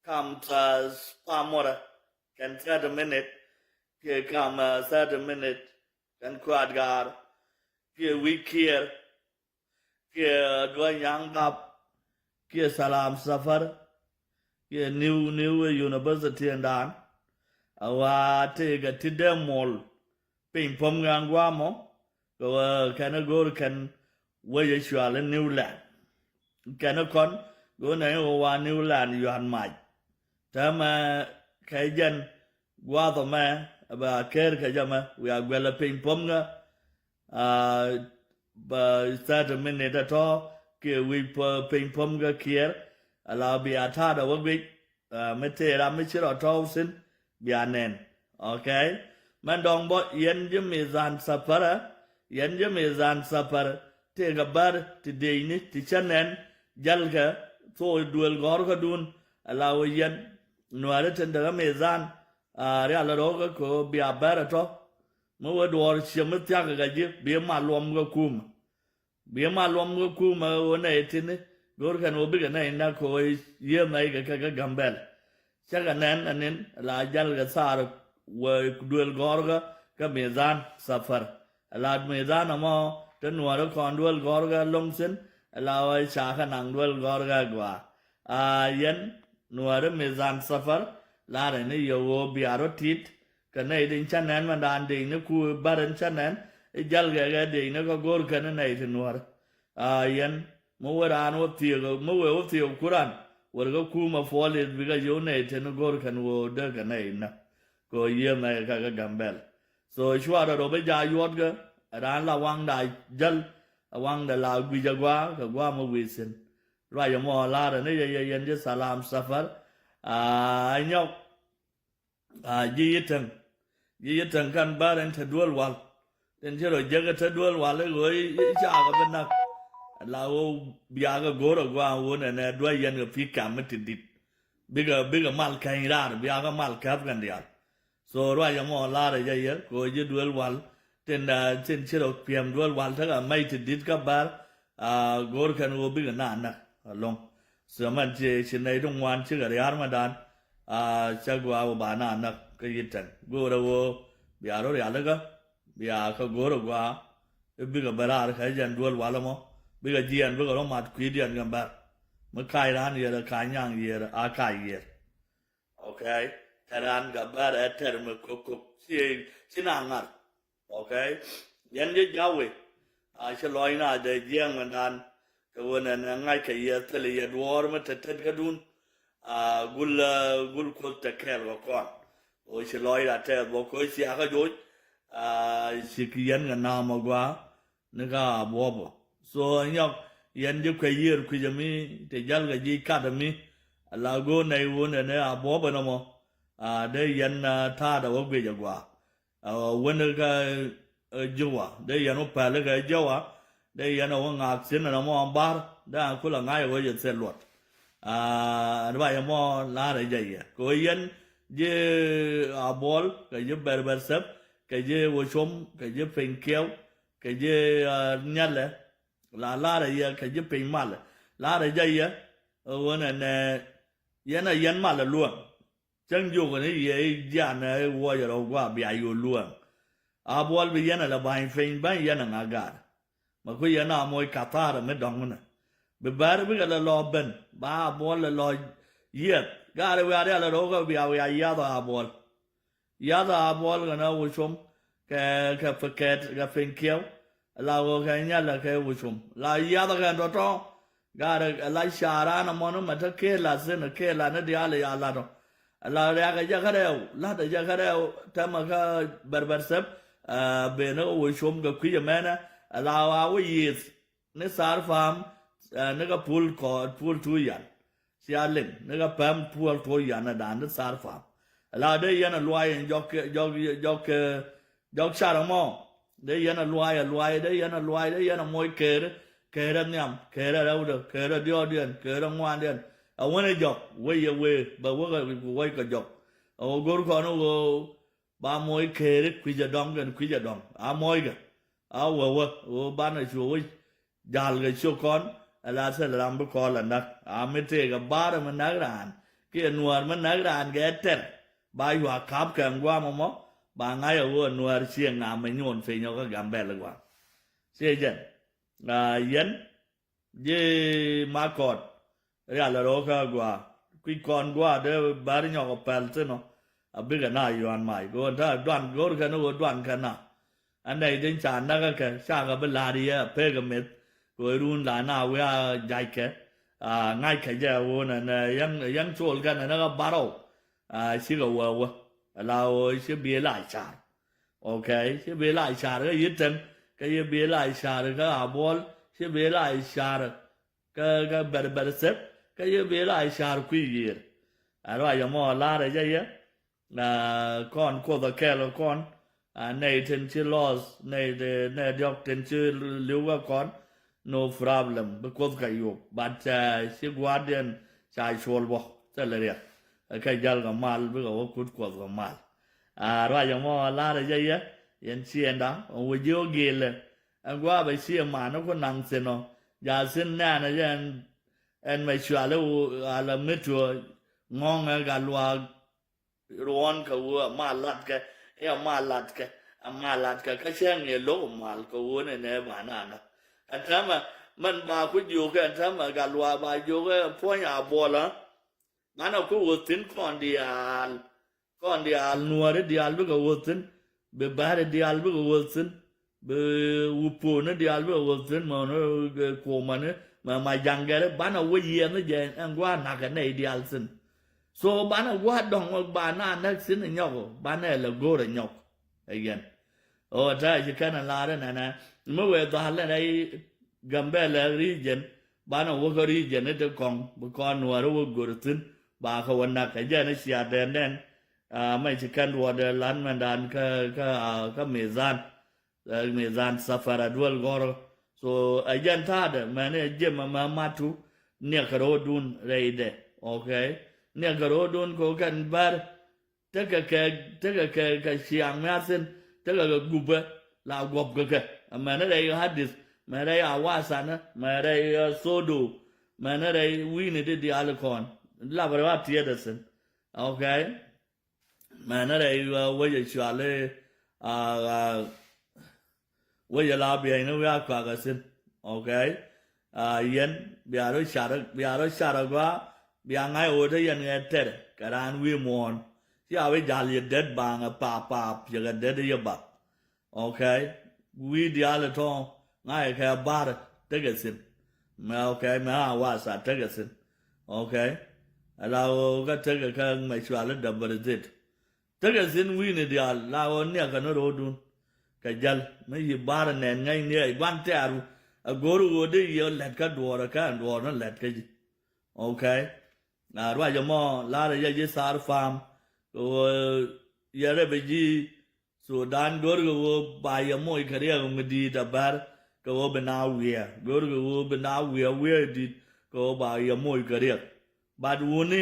Kam tha̱a̱ pamorä kɛn thirty minute. Kiɛ kam thirty minute kɛn kuaat ga̱a̱r. Kiɛ wi̱c kiɛɛr kiɛ duɔ̱c nyaŋ bap kiɛ thalam thapar kiɛ niw niw university ɛn daan. A wa tëëkɛ ti dee muɔl piny pämkä ɛn gua̱a̱mɔ. Kɛ wä kɛn ɛ go̱o̱r kɛn wec ɛ cual i̱ New Land. Kɛn ɛ kɔn go̱o̱r nɛ i̱ wä wa New Land yuan mac. Täämɛ kɛ jɛn gua̱a̱th ɛmɛ ɛ bɛ a ker kɛ jɛ mɛ wiaa guɛl ɛ piny pämkä. Bä thirty minute ɛ tɔ̱ kiɛ wi̱c piny pämkä kiɛɛr. Ala bia ta̱a̱dɛ wä guic. Mi tëë ram mi ci rɔ tɔ̱w thi̱n bia nɛn. Okay. Mɛn dɔ̱ŋ bä yɛn ji̱ Mizan thapar ɛ yɛn ji̱ Mizan thapar. Tëëkɛ bär ti dëëcni ti cä nɛn. Jälkɛ thok duël gɔ̱rkädun. Ala wä yɛn nuääri tin däkä Mizan. A rial rɔ̱kä kɛ ɣöö bia bär ɛ tɔ̱. Mi wee duɔɔr ciɛ mi thia̱k kɛ ji̱ bi ma luɔm kɛ kumä. Bi ma luɔm kɛ kumä ɣöö nɛy tini go̱o̱r kɛn ɣöö bikɛ nɛy näk kɛ ɣöö yiëë nɛy kɛ kɛ Gambɛl. Cä kɛ nɛn ɛn in la jäl kɛ thaar wee duël gɔ̱rkä kä Midhan Safar. La Midhan ɛmɔ te Nuäärä kɔn duël gɔ̱rkä lo̱ŋ thi̱n, la wee ca kɛ naŋ duël gɔ̱rkä gɔaa. A yɛn Nuäärä Midhan Safar, la rɛy ni yɛ ɣöö bia rɔ tit kɛ nɛy tin cä nɛn mɛndan dec ni ku bär in cä nɛn i̱ jäl kɛ kɛ dec ni kä go̱r kɛn nɛy ti Nuäärä. A yɛn mi wee raan wä thiek, mi wee wä thiek kuran, wër kä kumɛ puɔl i̱ bikɛ yio̱w nɛy tin go̱r kɛn ɣöö dee kɛ nɛy nä kɛ ɣöö yiëë mɛ kɛ kɛ Gambɛl. So cuarɛ rɔ bi jaa yuɔtkɛ raan la waŋda jäl, a waŋda la guic a gua̱a̱ kɛ gua̱a̱ mi wi̱i̱ thi̱n. Ruac ɛmɔ la̱rä ni yɛ yɛ yɛn ji̱ Salam Safar. A nyɔk a ji̱ Yitäŋ, ji̱ Yitäŋ kɛn bär in te duel wal. Tin ci rɔ jek te duel wal i̱ ɣöö i̱ cakɛ bi näk. La ɣöö biakɛ go̱o̱r a gua̱a̱ ɣöö nɛnɛ duac yɛn kɛ pi̱i̱ kam mi ti di̱t. Bikɛ bikɛ mal kɛny raar, biakɛ mal käp kɛn diaal. So ruac ɛmɔ la̱rä jɛ yɛ kɛ ɣöö ji̱ duel wal tin, ah, tin ci rɔ piɛm duel wal tekɛ mɛy ti di̱t kä bär, ah, go̱o̱r kɛn ɣöö bikɛ na näk ɛlɔ̱ŋ. So mɛn ci ci nɛy ti ŋuan cikɛ ria̱r mɛndan, ah, cä gua̱a̱ wä ba na näk kä Yitäŋ. Go̱o̱rɛ ɣöö bia rɔ rialikä, bia kä go̱o̱rɛ gua̱a̱ i̱ bikɛ bä raar kä jɛn duel wal ɛmɔ, bikɛ jiɛn bikɛ rɔ mat kui̱diɛn kɛn bär. Mi kac raan yiër ɛ kac nyaŋ yiër a kac yiër. Okay. Tɛr an kɛ bär ɛ tɛr mi kök kök ci, ci na ŋa̱r. Okay. Yɛn jɛ jawi a ci lɔc na dee jiɛɛŋ mɛndan. Kɛ wen ɛn ɛ ŋa̱c kɛ yɛ thil yɛ duɔɔr mi tɛt tɛt kädun. A gul, a gul Kuoth tɛ kɛɛl kɛ kɔn. Ɣöö ci lɔc ra tɛth bä koc thiakä joc. A ci ki yɛn kɛ na̱a̱m a gua ni kä Abuɔbä. So nyɔk yɛn ji̱ kuec yiër kui̱c ami ti jäl kɛ ji̱ kat ami. Ala go̱o̱r nɛy wun ɛn ɛ Abuɔbä nɔmɔ. A dee yɛn, a, ta̱a̱dɛ wä guic agua. A wä ni kä, ɛ, Jiwa dee yɛn wä päl kɛ Jiwa. Dee yɛn wä ŋaak thi̱n ɛn ɛmɔ bar dee a kulɛ ŋa̱c wä yɛ thil luɔt. A ɛn ba yɛ mɔ la̱rɛ jɛ yɛ kɛ wä yɛn ji̱ Abuɔl kɛ ji̱ Bɛrbɛr Thɛp kɛ ji̱ Wä Com kɛ ji̱ Piny Kiɛw kɛ ji̱, a, Nyalɛ. La la̱rä yɛ kɛ ji̱ piny malɛ. La̱rä jɛ yɛ ɣöö nɛnɛ yɛn a yɛn malɛ luäŋ. Cäŋ jiök ni yɛ i̱ jianɛ i̱ wuɔcɛ rɛw gua̱a̱ bia yo̱o̱ luäŋ. A Buɔl bi yɛn a lɛ ba̱ny piny bäny yɛn a ŋa̱ ga̱a̱r. Mɛ ku yɛn a moc ka̱thaarä mi dɔ̱ŋ nɛ. Bi bär bikɛ lɛ lɔ ben ba A Buɔl lɛ lɔ yiɛth ga̱a̱r wiaa rial rɛw kɛ bia wiaa yiath A Buɔl. Yath a Buɔl kɛnɛ Wä Com kɛ, kɛ Pikɛt kɛ Piny Kiɛw. La ɣöö kɛ Nyalɛ kɛ Wä Com la yath kɛn tɔ̱tɔ̱. Gaarɛ la caran ɛmɔni mɛ te kela thin kela ni diaal ya lat ɔ. La riakɛ jɛ kä rɛw lat jɛ kä rɛw tɛmɛ kä Bɛrbɛr Thɛp. Ɛ ben ni Wä Com kɛ kui̱c ɛmɛnɛ. La wa wä yieth ni Thar Pam, ɛ ni kä Pul Kɔɔt Pul Tuyan. Cia liŋ ni kä päm puɔl tuɔɔk yan ɛ da̱a̱n ti Thar Pam. Ala dee yɛn ɛ luay in jɔk, jɔk, jɔk, jɔk car ɛmɔ. Dee yɛn ɛ luay ɛ luay dee yɛn ɛ luay dee yɛn ɛ moc keeri. Keeri ɛ nhiam keeri ɛ rɛwdɛ keeri ɛ diɔɔdiɛn keeri ɛ ŋuandiɛn. Ɛ wän ɛ jɔk wec ɛ wee bɛ wäk ɛ wec kɛ jɔk. Ɛ wä go̱r kɔn ɛ wä ba moc keeri kui̱c ɛ dɔŋ kɛn kui̱c ɛ dɔŋ a mockɛ. A wä wä wä banɛ cuɔ wä. Ja̱l kɛ ciök kɔn ɛ la thil ram bi kɔn la näk a mi tëëk ɛ ba̱r ɛ mi näk raan kiɛ nuäär mi näk raan kɛ tɛr. Ba yua̱a̱ ka̱p kɛ ŋuam ɛmɔ ba ŋa̱c ɛ ɣöö ɛ nuäär ciɛ ŋa̱m ɛ nyuɔn piny ɔ kä Gambɛl ɛ gua̱a̱. Ciɛ jɛn a yɛn ji̱ makɔt. Rial rɔ kä gua kui̱c kɔn gua dee bär nyɔk ɔ pɛl thin ɔ. A bikɛ na yuan mac go̱o̱n ta duan go̱o̱r kɛn ɣöö duan kɛn na. A nɛy tin ca näk ɛ kɛ cakɛ bi la̱r yɛ a pek ɛ meth. Kɛ ɣöö run la na wiaa jackɛ. A ŋa̱ckɛ jɛ ɣöö nɛ nɛ yɛn col kɛn nɛ nɛ kɛ barɔw. A cikɛ wä wä a la ɣöö ci bi la car. Okay, ci bi la car kä Yitäŋ kä ci bi la car kä Abuɔl ci bi la car. Kä kä Bɛrbɛr Thɛp kä yɛ bi la ca̱r kui̱ yiër. A ruac ɛmɔ la̱rä jɛ yɛ. A kɔn Kuoth ɛ kɛɛl kä kɔn. A nɛy tin ci loss nɛy nɛy diɔ̱k tin ci li̱w kä kɔn. No problem bi Kuoth kɛ yop but ci gua̱a̱thdiɛn ca cuɔl bä thilɛ riɛk. Kɛ jäl kɛ mal bikɛ wä kut Kuoth kɛ mal. A ruac ɛmɔ la̱rä jɛ yɛ yɛn ciɛnda ɛn wä ji̱ wä giilɛ. Ɛn gua̱a̱ bɛ ci ɛman ni ku naŋ thi̱n ɔ ja̱ thi̱n nɛ̈ɛ̈n ɛ jɛ ɛn ɛn mɛ cuali ala mi tuɔ ŋɔ̱ŋɛ Gatluak ruɔ̱n kɛ ɣöö a ma latkɛ, ɛ a ma latkɛ, a ma latkɛ kä cä ŋiɛ lo̱k mal kɛ ɣöö nɛ nɛ ba na näk. Ɛn täämɛ mɛn ba ku jiökɛ, ɛn täämɛ Gatluak ba jiökɛ puɔ̱ny a buɔlä. Banɛ ku ɣöö thi̱n kɔn diaal, kɔn diaal Nuääri diaal bikɛ ɣöö thi̱n, bi Bäri diaal bikɛ ɣöö thi̱n, bi Wuponi diaal bikɛ ɣöö thi̱n, mɛ ni Kuomani, mɛ Majaŋ Gɛri, banɛ wä yiɛth ni jɛ ɛn gua̱a̱ na̱kɛ nɛy diaal thi̱n. So banɛ gua̱a̱ dɔ̱ŋ ba na näk thi̱n ɛ nyɔk, banɛ lɛ go̱o̱r ɛ nyɔk ɛ yɛn. Ɔ, te a ci kɛn a lar inɛnɛ mi wee dhal in rɛy Gambɛla region, banɛ wä kä region in ti kɔŋ, bi kɔn Nuääri wä go̱r thi̱n, ba kɛ wä nak kɛ jɛn in cia dɛn nɛn. A, mɛ ci kɛn duɔɔdɛ lan mɛndan kä, kä, a, kä Mizan. Ɛ, Mizan Safara duel gɔr. So ɛ jɛn ta̱a̱dɛ mɛn ɛ jiɛm mɛ matu niɛk kɛ ro̱o̱dun rɛydɛ. Okay. Niɛk kɛ ro̱o̱dun kɛ wä kɛn bär. Tekɛ kɛ, tekɛ kɛ, kɛ ciaŋ miathin, tekɛ kɛ gupɛ, la guɔp kɛ kɛ. Mɛn rɛy Hadith, mɛn rɛy Awasanä, mɛn rɛy, ɛ, Sodo, mɛn rɛy wi̱i̱ni di diaal kɔn. Lapɛ rɛy wa tiɛɛdɛ thin. Okay. Mɛn rɛy, ɛ, wecɛ cuali, a, a, wecɛ la biɛyni wi̱i̱ a kuakɛ thin. Okay. A, yɛn bia rɔ car, bia rɔ car a gua, bia ŋa̱c ɣöö te yɛn ŋɛ tɛr kɛ raan wi̱i̱ muɔ̱ɔ̱n. Cia wi̱i̱ jal yɛ det baŋɛ pap pap yɛ kɛ det yɛ bath. Okay. Wi̱i̱ diaal tɔ̱ ŋa̱c kɛ bar tekɛ thin. Mɛ, okay, mɛ a wasa tekɛ thin. Okay. Ala ɣöö kä tekɛ kä mɛ cuali däbäri dhit. Tekɛ thin wi̱i̱ni diaal la ɣöö niɛkɛ ni ro̱o̱dun. Kɛ jäl mi yi bar nɛn ŋäcni ɛ gua̱n tɛ̈ru. A go̱o̱r ɣöö dee yɛ lɛt kä duɔɔr ɛ kɛn duɔɔr ni lɛt kä ji̱. Okay. A ruac ɛmɔ lar ɛ yɛ ji̱ Thar Pam. Kɛ ɣöö yɛ rɛ bi ji̱ Sudan go̱o̱r kɛ ɣöö ba yɛ moc kɛ riɛk mi di̱i̱t a bär kɛ ɣöö bi na wiɛɛ. Go̱o̱r kɛ ɣöö bi na wiɛɛ wiɛɛ di̱t kɛ ɣöö ba yɛ moc kɛ riɛk. But wuni,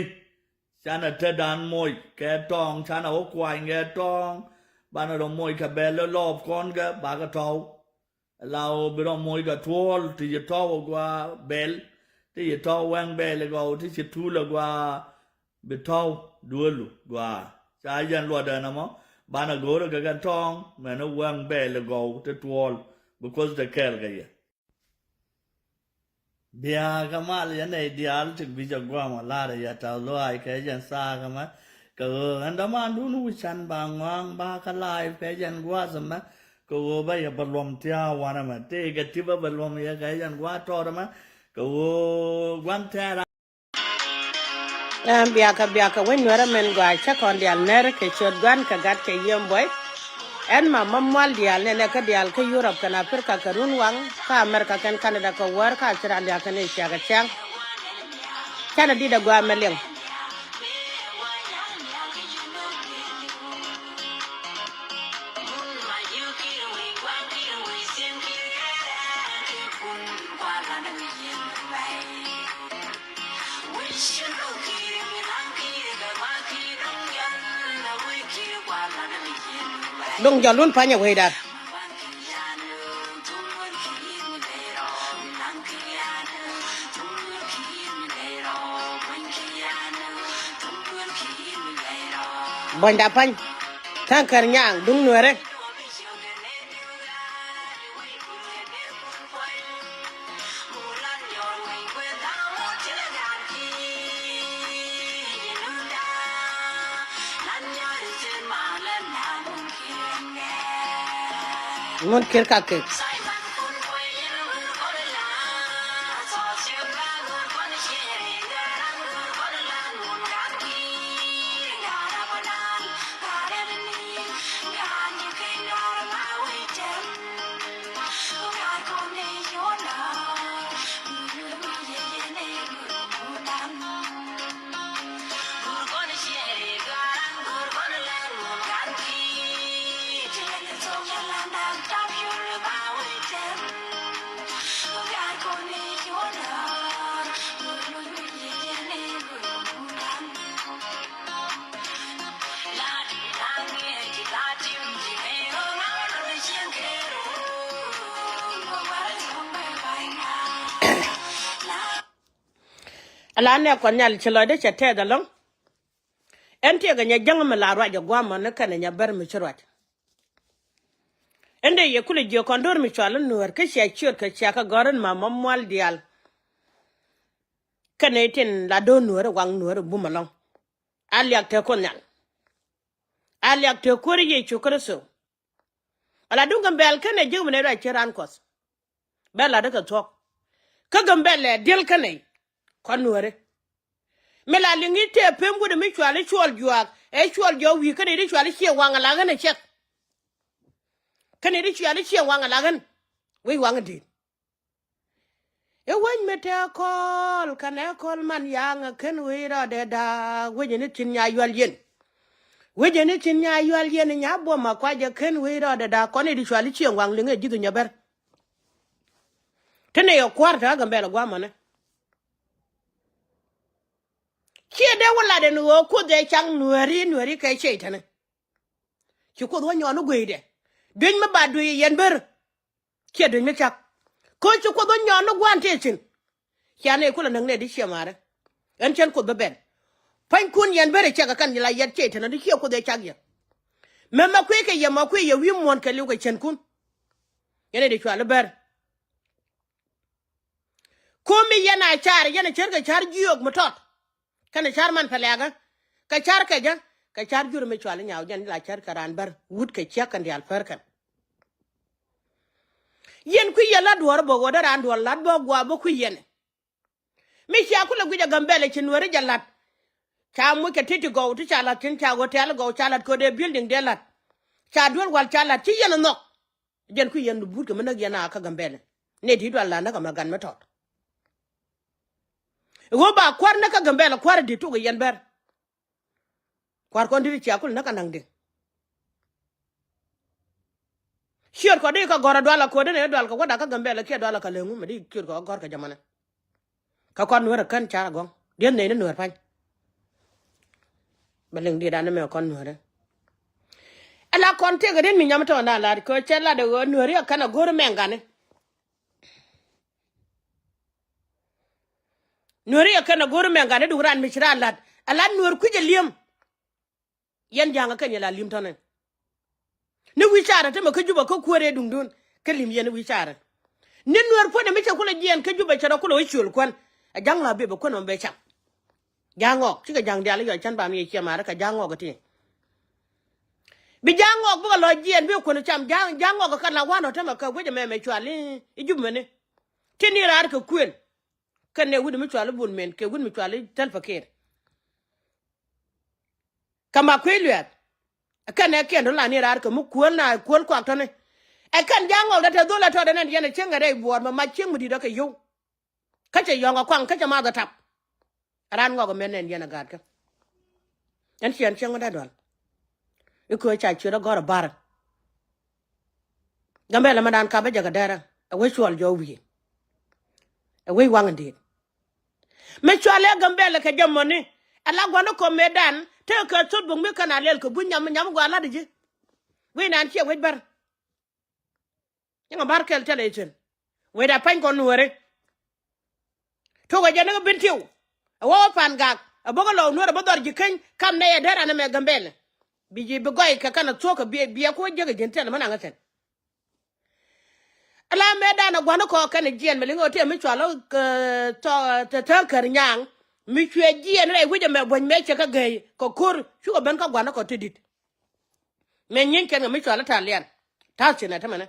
canɛ tetdan moc kɛ tɔ̱ɔ̱ŋ, canɛ wä kuany kɛ tɔ̱ɔ̱ŋ, banɛ rɔ moc kɛ bɛl lɔɔp kɔn kɛ bakɛ tɔ̱w. La ɣöö bi rɔ moc kɛ tuɔɔl ti ci tɔ̱w a gua bɛl, ti ci tɔ̱w wɛŋ bɛl gɔw, ti ci tuul a gua bi tɔ̱w duelu gua. Ca jɛn luɔtdɛ nɔmɔ, banɛ go̱o̱rä kɛ kɛ tɔ̱ɔ̱ŋ, mɛn wɛŋ bɛl gɔw ti tuɔɔl, because te kɛɛl kɛ yɛ. Bia kɛ mal yɛn nɛy diaal ti guic a guam a lar yɛ tɛth luaac kɛ jɛn thaak ɛmɛ. Kɛ ɣöö ɛn dämandun wi̱can ba ŋɔaŋ ba kɛ live kɛ jɛn gua̱a̱th ɛmɛ. Kɛ ɣöö bä yɛ bä luɔm thia̱a̱ wanɛ mɛ tëëkɛ ti bä bä luɔm yɛ kɛ jɛn gua̱a̱th tɔɔt ɛmɛ. Kɛ ɣöö gua̱n tɛɛr. Ɛn biakɛ biakɛ wec nuɛrɛ mɛn gɔaa cä kɔn diaal nɛr kɛ ciöt gua̱n kɛ gat kɛ yiem buɔy. Ɛn ma ma mual diaal nɛnɛ kä diaal kä Yurop kɛn Aprika kɛ run waŋ kä Amerika kɛn Kanada kɛ wäär kä Australia kɛn Asia kɛ cäŋ. Canɛ dit ɛ gɔaa mɛ liŋ. Duŋ jɔl wun pa̱nyɛ wecdan. Buɔ̱nyda pa̱ny. Tha̱a̱ŋ kär nyaŋ duŋ nuɛrɛ. Ŋun kir ka kek. Ala nɛ Kuɔth Nhial ci lɔcdä cɛ tɛth ɛlɔ̱ŋ. Ɛn tëëkɛ nyɛ jäŋ mi la ruac ɛ gua̱a̱mɔ ni kɛnɛ nyɛ bär mi ci ruac. Ɛn dee yɛ kulɛ jiök kɔn do̱r mi cual in Nuäär kä cia ciöt kɛ cia kɛ gɔ̱r in ma mɔ mual diaal. Kɛnɛ tin la do̱r Nuäär waŋ Nuäär bum ɛlɔ̱ŋ. A liak te Kuoth Nhial. A liak te Kuäär Yecu Kritho. Ala duŋ Gambɛl kɛnɛ ji̱ mi nɛ ruac ci raan Kuɔth. Bɛ lat kɛ thuɔ̱k. Kä Gambɛl lɛ diɛl kɛnɛ kɔn Nuääri. Mi la liŋ i̱ tëë pem wut mi cual i̱ cuɔl juaak ɛ cuɔl jɔk wi̱i̱ kɛnɛ i̱ cual i̱ ciɛ waŋ ala ɣän ɛ cɛk. Kɛnɛ i̱ cual i̱ ciɛ waŋ ala ɣän. Wec waŋ i̱ di̱i̱t. I̱ wec mi tɛɛ kɔɔl kɛnɛ kɔl man yaŋ ɛ ken wec rɔɔdɛ da̱a̱k wec ni tin nya yual yɛn. Wec ni tin nya yual yɛn nya buɔm a kuac ɛ ken wec rɔɔdɛ da̱a̱k kɔn i̱ di cual i̱ ciɛ waŋ liŋ ɛ ji̱th nyɛ bär. Ti nɛ yɛ kua̱r te ɣä Gambɛl ɛ gua̱a̱mɔni. Ciɛ dee wä lat ɛn ɣöö Kuoth ɛ cak Nuääri Nuääri kɛ cɛy tɛni. Ci Kuoth wä nyɔɔn ni gueydɛ. Dueny mi ba duey yɛn ber. Ciɛ dueny mi cak. Kä ci Kuoth wä nyɔɔn ni gua̱n tëë cin. Cia nɛ kulɛ näk nɛ di ciɛ ma̱a̱rä. Ɛn cɛn Kuoth bä bɛn. Pua̱nykun yɛn ber ɛ cɛk ɛ kan la yɛt cɛy tɛni di ciɛ Kuoth ɛ cak yɛ. Mɛmɛ kui̱ kɛ yɛ ma kui̱ yɛ wi̱i̱ muɔ̱ɔ̱n kɛ liw kɛ cɛnkun. Yɛn ɛ di cual i̱ ber. Ko̱mi yɛn a car yɛn a cär kɛ car jiök mi tɔt. Kɛnɛ car man pɛlɛɛkä. Kɛ car kɛ jɛ. Kɛ car jur mi cual inyau jɛn la cär kɛ raan bär wut kɛ ciek kɛn diaal pär kɛn. Yɛn kui̱ yɛn la duɔ̱ɔ̱r bä ɣöö dee raan duɔ̱ɔ̱r lat bä gua̱a̱ bä kui̱ yɛn. Mi cia kulɛ guic a Gambɛl ci Nuääri jɛ lat. Ca muc kɛ ti̱ti̱ gɔw ti ca lat tin ca hotel gɔw ca lat köödɛ building dee lat. Ca duel wal ca lat ci yɛn a nhɔk. Jɛn kui̱ yɛn but kɛ mi näk yɛn a kä Gambɛl. Nɛ ti dual la näk amɛ gan mi tɔt. Ɣöö ba kua̱r näk kä Gambɛl kua̱r di tuk yɛn bɛr. Kua̱r kɔn di cia kul näk anaŋ di. Ciöt kɔ di kä gɔ̱r a dual a ko̱dɛ nɛ dual kɛ wäda kä Gambɛl kiɛ dual a kä leŋu mɛ di ciöt kɔ gɔ̱r kɛ jamanɛ. Kä kɔn Nuäär ɛ kän car a gɔ̱ŋ dieth nɛy ni Nuäär pa̱ny. Bɛ liŋ diet an mɛ kɔn Nuäärä. Ɛ la kɔn tëëkɛ riet mi nyam tɔɔndan lat kɛ cɛ lat ɛ ɣöö Nuääri ɛ kän a go̱r mɛŋ gani. Nuääri ɛ kän a go̱r mɛŋ gani duk ran mi ci ran lat ɛ lat Nuäär kui̱c ɛ li̱em. Yɛn ja̱a̱ŋ ɛ kɛn yɛ la li̱em tɔ̱nɛ. Ni wi̱i̱ carɛ te mɛ kä Jubɛ kä kuäär ëë duŋdun kä li̱em yɛn ni wi̱i̱ carɛ. Ni Nuäär puɔ̱nɛ mi cɛ kulɛ jiɛɛn kä Jubɛ cɛ rɔ kulɛ wä ciöl kuän. Ɛ ja̱ŋ la bepɛ kuän mɛ bɛ cam. Ja̱a̱ŋ ŋɔk cikɛ ja̱a̱ŋ diaal i̱ yɔc cän ba mi yɛ ciɛ ma̱a̱rä kɛ ja̱a̱ŋ ŋɔk ɛ ti. Bi ja̱a̱ŋ ŋɔk bikɛ lɔ jiɛɛn bikɛ kuän cam ja̱a̱ŋ ja̱a̱ŋ ŋɔk ɛ kɛn la wa̱n ɔ te mɛ kɛ wec ɛmɛ mɛ cual i̱ Jubɛ mɛni. Ti ni raar kɛ kuël. Kɛn nɛ wut mi cual i̱ Bul Mel kɛ wut mi cual i̱ Tɛl Pakir. Kä ma kui̱ luɛth. Ɛ kɛn ɛ kiɛn run la ni raar kɛ mi kuäl na kuäl kuak tɔ̱ni. Ɛ kɛn ja̱a̱ŋ ŋɔk dee te dhol ɛ tɔ̱ dee nɛn yɛn ɛ cieŋ ɛ rɛy buɔɔr mɛ mac cieŋ mi di̱t ɛ kɛ yio̱w. Kä cɛ yɔ̱ŋ ɛ kuaŋ kä cɛ math ɛ tap. Ɛ raan ŋɔk ɛ mɛn nɛn yɛn ɛ gaatkä. Ɛn ciɛn cieŋ mi dee dual. I̱ köö ca ciöt ɛ gɔ̱r ɛ ba̱r. Gambɛl ɛmɛ dan kap ɛ jɛ kɛ dɛrä ɛ wec cuɔl jɔɔk wi̱i̱. Ɛ wec waŋ in di̱i̱t. Mi cual ɛ Gambɛl kɛ jɛ mɔni ɛ la gua̱n ɛ kɔm mëëdan tekɛ kɛ thot bok mi kɛn a lɛl kɛ buny nyam nyam gua̱a̱ lat ji̱. Wec nan ciɛ wec bär. Cäŋ a bär kɛl tɛl ɛ cin. Wecda pa̱ny kɔn Nuääri. Tok ɛ jɛ ni kä Bentiu. Ɛ wä wä Pangak ɛ bä kä lɔw Nuäär ɛ bä dhɔr ji̱ keny kam nɛy ɛ dee ran ɛmɛ Gambɛl. Bi ji̱ bi gɔy kɛ kɛn ɛ thuɔ̱k kɛ biɛ biɛ kuɔ jiäk ɛ ji̱n tɛl mɛ naŋ ɛ thɛn. Ala mëëdan ɛ gua̱n ɛ kɔɔk kɛn ɛ jiɛn mɛ liŋ ɛ wä tëë mi cual ɛ tɔ̱ tɛ thäl kär nyaŋ. Mi cuɛ jiɛn rɛy wi̱c ɛmɛ buɔ̱ny mëë cɛ kä gɛy kɛ ko̱r cukɛ ben kä gua̱n ɛ kɔɔk ti di̱t. Mɛ nyieeny kɛn kɛ mi cual i̱ Talian. Ta̱th ci nɛ tämɛnɛ.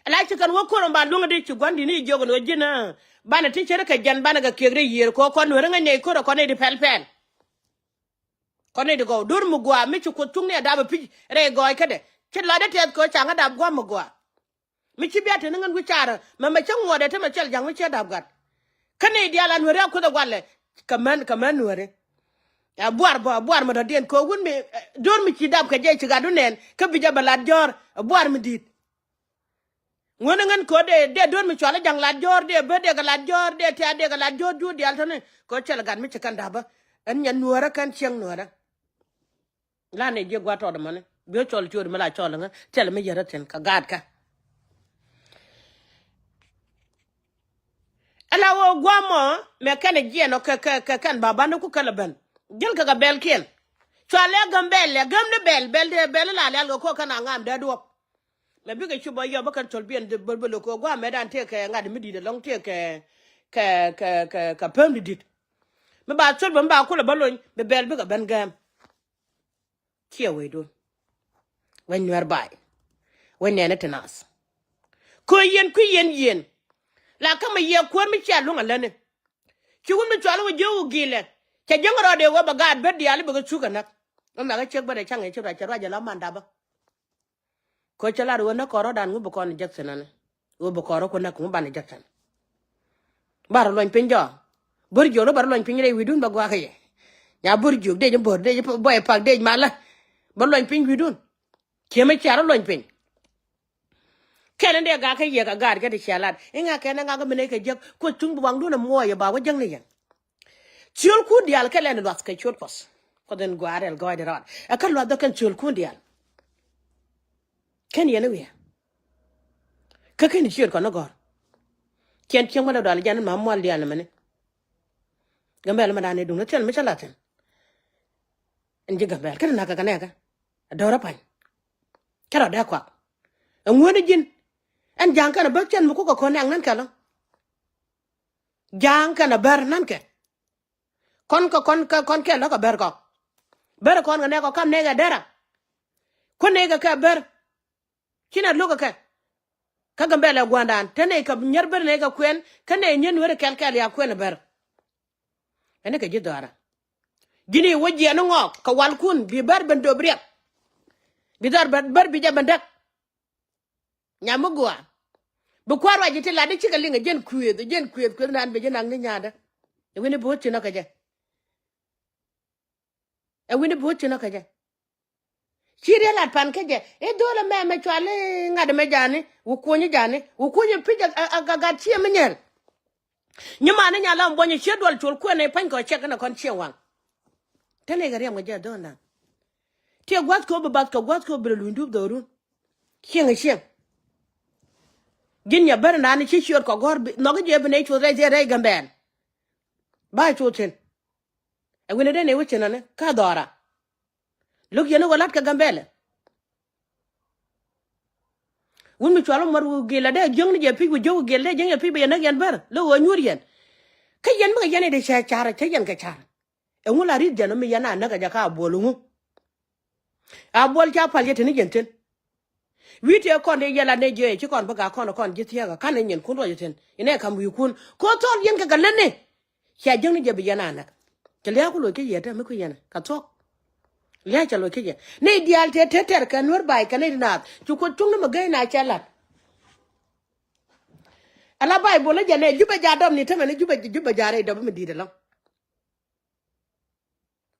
Ala ci kɛn wä ko̱r ɔm ba luäŋ di ci gua̱n di̱t ni jiök ɛn ɣöö ji̱n ɛ banɛ ti ce̱tkɛ jɛn banɛ kɛ kiɛk rɛy yiëër kɛ ɣöö kɔn Nuääri ŋäc nɛy ko̱r ɛ kɔn nɛy di pɛl pɛl. Kɔn nɛy di gɔw do̱r mi gua̱a̱ mi ci Kuoth cuŋ ni ɛ dap ɛ pi̱c rɛy gɔɔy kädɛ. Ci latdä tɛth kɛ ɣöö ca ŋä dap gua̱a̱ mi gua̱a̱. Mi ci bia te ni ŋän wi̱c carä mɛ mɛ cä ŋuɔ̱t ɛ te mɛ cɛl ja̱ŋ mi ciɛ dap gat. Kä nɛy diaal a Nuääri a Kuoth ɛ gua̱lɛ. Kɛ män kɛ män Nuääri. Ɛ buar bä ɛ buar mi dɔ̱diɛn kɛ wun mi ɛ, do̱r mi ci dap kɛ jɛ ci gat wun nɛn kä bi jɛ bɛ lat jɔ̱ɔ̱r ɛ buar mi di̱i̱t. Ŋuän ɛ ŋän kɛ dee dee do̱r mi cual ɛ ja̱ŋ lat jɔ̱ɔ̱r dee bä dee kɛ lat jɔ̱ɔ̱r dee tiaat dee kɛ lat jɔ̱ɔ̱r juut diaal tɔ̱ni kɛ cɛl gat mi ci kɛn dap bä. Ɛn nyɛ Nuäärä kɛn cieŋ Nuäärä. La nɛ jiɛ gua̱a̱r tɔɔt ɛmɔni bi ɣä cɔl ciööt mi la cɔl ɛŋä thilɛ mi yärä thi̱n kɛ gaatkä. Ala ɣöö gua̱a̱r mɔ mɛ kɛn ɛ jiɛn ɔ kɛ kɛ kɛ kɛn ba banɛ ku kɛl ɛ ben. Jäl kɛ kɛ bɛl kiɛn. Cua lɛ gäm bɛl lɛ gäm ni bɛl bɛl dee bɛl la lɛl kɛ kɔ kɛn a ŋam dee duɔk. Mɛ bikɛ cu bä yɔ bä kɛn thol biɛn dee bäl bäl kɛ guam mɛ dan tëë kɛ ŋa̱t mi di̱t ɛlɔŋ tëë kɛ kɛ kɛ kɛ kɛ päm di di̱t. Mi ba thol bä mi ba kulɛ bä lony bi bɛl bikɛ ben gäm. Ciɛ wecdun. Wec Nuɛr bay. Wec nɛɛni ti nath. Kö yien kui̱ yien yien. La kä mi yiɛ kuäär mi cia luŋ a läni. Ci wun mi cual wä jiök wä gilɛ. Cɛ jäŋ rɔɔdɛ wä bɛ gaat bet diaal i̱ bɛ kɛ cuk ɛ näk. Wä mɛk ɛ ciek bet ɛ caŋ ɛ ci ruac cɛ ruac ɛ la mandapä. Kö cä lat ɣöö näk kɔn rɔ̱dan ŋu bi kɔn jek thi̱n ɛnɛ. Ɣöö bi kɔn rɔ ku näk ŋu banɛ jek thi̱n. Ba rɔ luɔny piny jɔak. Bör jiök rɔ ba rɔ luɔny piny rɛy wi̱i̱dun ba guakä yɛ. Nya bör jiök dec bör dec bɔy pak dec malä. Ba luɔny piny wi̱i̱dun. Kiɛmɛ cia rɔ luɔny piny. Kɛn in dee gakä yɛ kɛ gaat kɛ ti cia lat iŋa kɛn in ŋakä mi nɛy kɛ jek kuɛ cuŋ bi waŋdun ɛ muɔɔyɛ ba wä jäŋni yɛn. Ciöl kun diaal kɛ lɛn luath kɛ ciöl kuɔth. Kuɔth in gua̱a̱r rɛl gɔɔydɛ rɔɔd ɛ kä luath dhɔ kɛn ciöl kun diaal. Kɛn yɛn i̱ wiɛ. Kä kɛn i̱ ciöt kɔn i̱ gɔ̱r. Ciɛn cieŋ bä dɔdɔal jɛn in ma mual diaal ni mɛni. Gambɛl mɛ dan i̱ duŋ ni thil mi cä lath thi̱n. Ɛn ji̱ Gambɛl kɛn i̱ nakä kɛ nɛɛkä. Ɛ do̱rä pa̱ny. Cä rɔ dee kuak. Ɛ ŋuäni ji̱n. Ɛn ja̱a̱ŋ kɛn ɛ bä cɛn mi kukɛ kɔn nɛ̈k nɛn kɛ lɔ. Ja̱a̱ŋ kɛn ɛ bär nɛn kɛ. Kɔn kɛ kɔn kɛ kɔn kɛ lɔk kɛ ber kɔ. Ber kɔn kɛ nɛk kɔ kam nɛk kɛ dɛra. Kuän nɛk kɛ kɛ ber. Ci na lo̱k kɛ kɛ. Kä Gambɛl ɛ gua̱ndan te nɛy kɛ nyier ber nɛy kɛ kuɛn kä nɛy nyier nueeri kɛl kɛl ya kuɛn ber. Ɛn kɛ ji̱ dhɔaarä. Ji̱n i̱ wä jiɛn iŋɔɔk kɛ walkun bi ber ben dop riɛk. Bi dhɔaar ber bi jɛ ben däk. Nyam mi gua. Bi kua̱r ruac ji̱ ti lat i̱ cikɛ liŋ ɛ jiɛn kuëëth ɛ jiɛn kuëëth kuëëth nan bi ji̱ naŋ ni nyaatdä. Ɛ wi̱ni bi wä ci nɔ kɛ jɛ. Ɛ wi̱ni bi wä ci nɔ kɛ jɛ. Ci riɛ lat pan kä jɛ i̱ dho̱l ɛmɛ mɛ cual i̱ ŋa̱t ɛmɛ jani wä kuɔ̱ny jani wä kuɔ̱ny pi̱c a gat ciɛ mi nyɛl. Nyi man i̱ nya lam buɔ̱ny i̱ ciɛ duɔl col kuɛn i̱ pa̱ny kɔ cɛk kɛnɛ kɔn ciɛ waŋ. Te nɛy kɛ riɛm kɛ jɛ dho̱l naŋ. Tiɛ gua̱th kɛ wä bi bath kɛ gua̱th kɛ wä bi lɛ luny dup dhɔrun. Cieŋ ɛ cieŋ. Ji̱n nya bär nani ci ciöt kɔ gɔ̱r nhɔki jiɛ bi nɛy cuoth rɛy thiet rɛy Gambɛl. Ba cuoth thi̱n. Ɛ wi̱n ɛ den ɛ wi̱c thi̱n ɔni ka dhɔra. Lo̱k yɛn ɛ wä la̱t kɛ Gambɛl. Wun mi cual wä muɔt wä gil ɛ dee jiäŋni jɛ pi̱c wä jiök wä gil dee jiäŋ jɛ pi̱c bɛ yɛn näk yɛn bär lo̱k ɣöö nyuur yɛn. Kä yɛn bikɛ yɛn ɛ dee cɛ car cä yɛn kɛ car. Ɛŋu la ri̱th jɛn mi yɛn a näk ɛ jɛ ka a buɔl ɛŋu. A buɔl ca pal jɛ teni jɛn thi̱n. Wi̱i̱ tëë kɔn dee yɛl a nɛ jiɛ ci kɔn bä gak kɔn kɔn ji̱ thiäkä ka̱n ni nyinkun ruɔc thi̱n inɛ ka̱m wi̱i̱kun ko̱ thɔl yɛn kɛ kɛ lätni. Cia jiäkni jɛ bi yɛn a näk. Cɛ lia̱a̱ ku loc kä yɛ te mi kui̱ yɛn kɛ thuɔ̱k. Lia̱a̱ cɛ loc kä yɛ ni diaal tëë te tɛr kɛ nuer ba̱a̱c kɛ ni naath ci kuoth cuŋni mi gäy na cɛ la̱t. Ala Baibol ni jɛ nɛ Jubɛ ja dɔm ni tämɛ ni Jubɛ Jubɛ ja rɛy dɔp mi di̱i̱t ɛlɔ̱ŋ.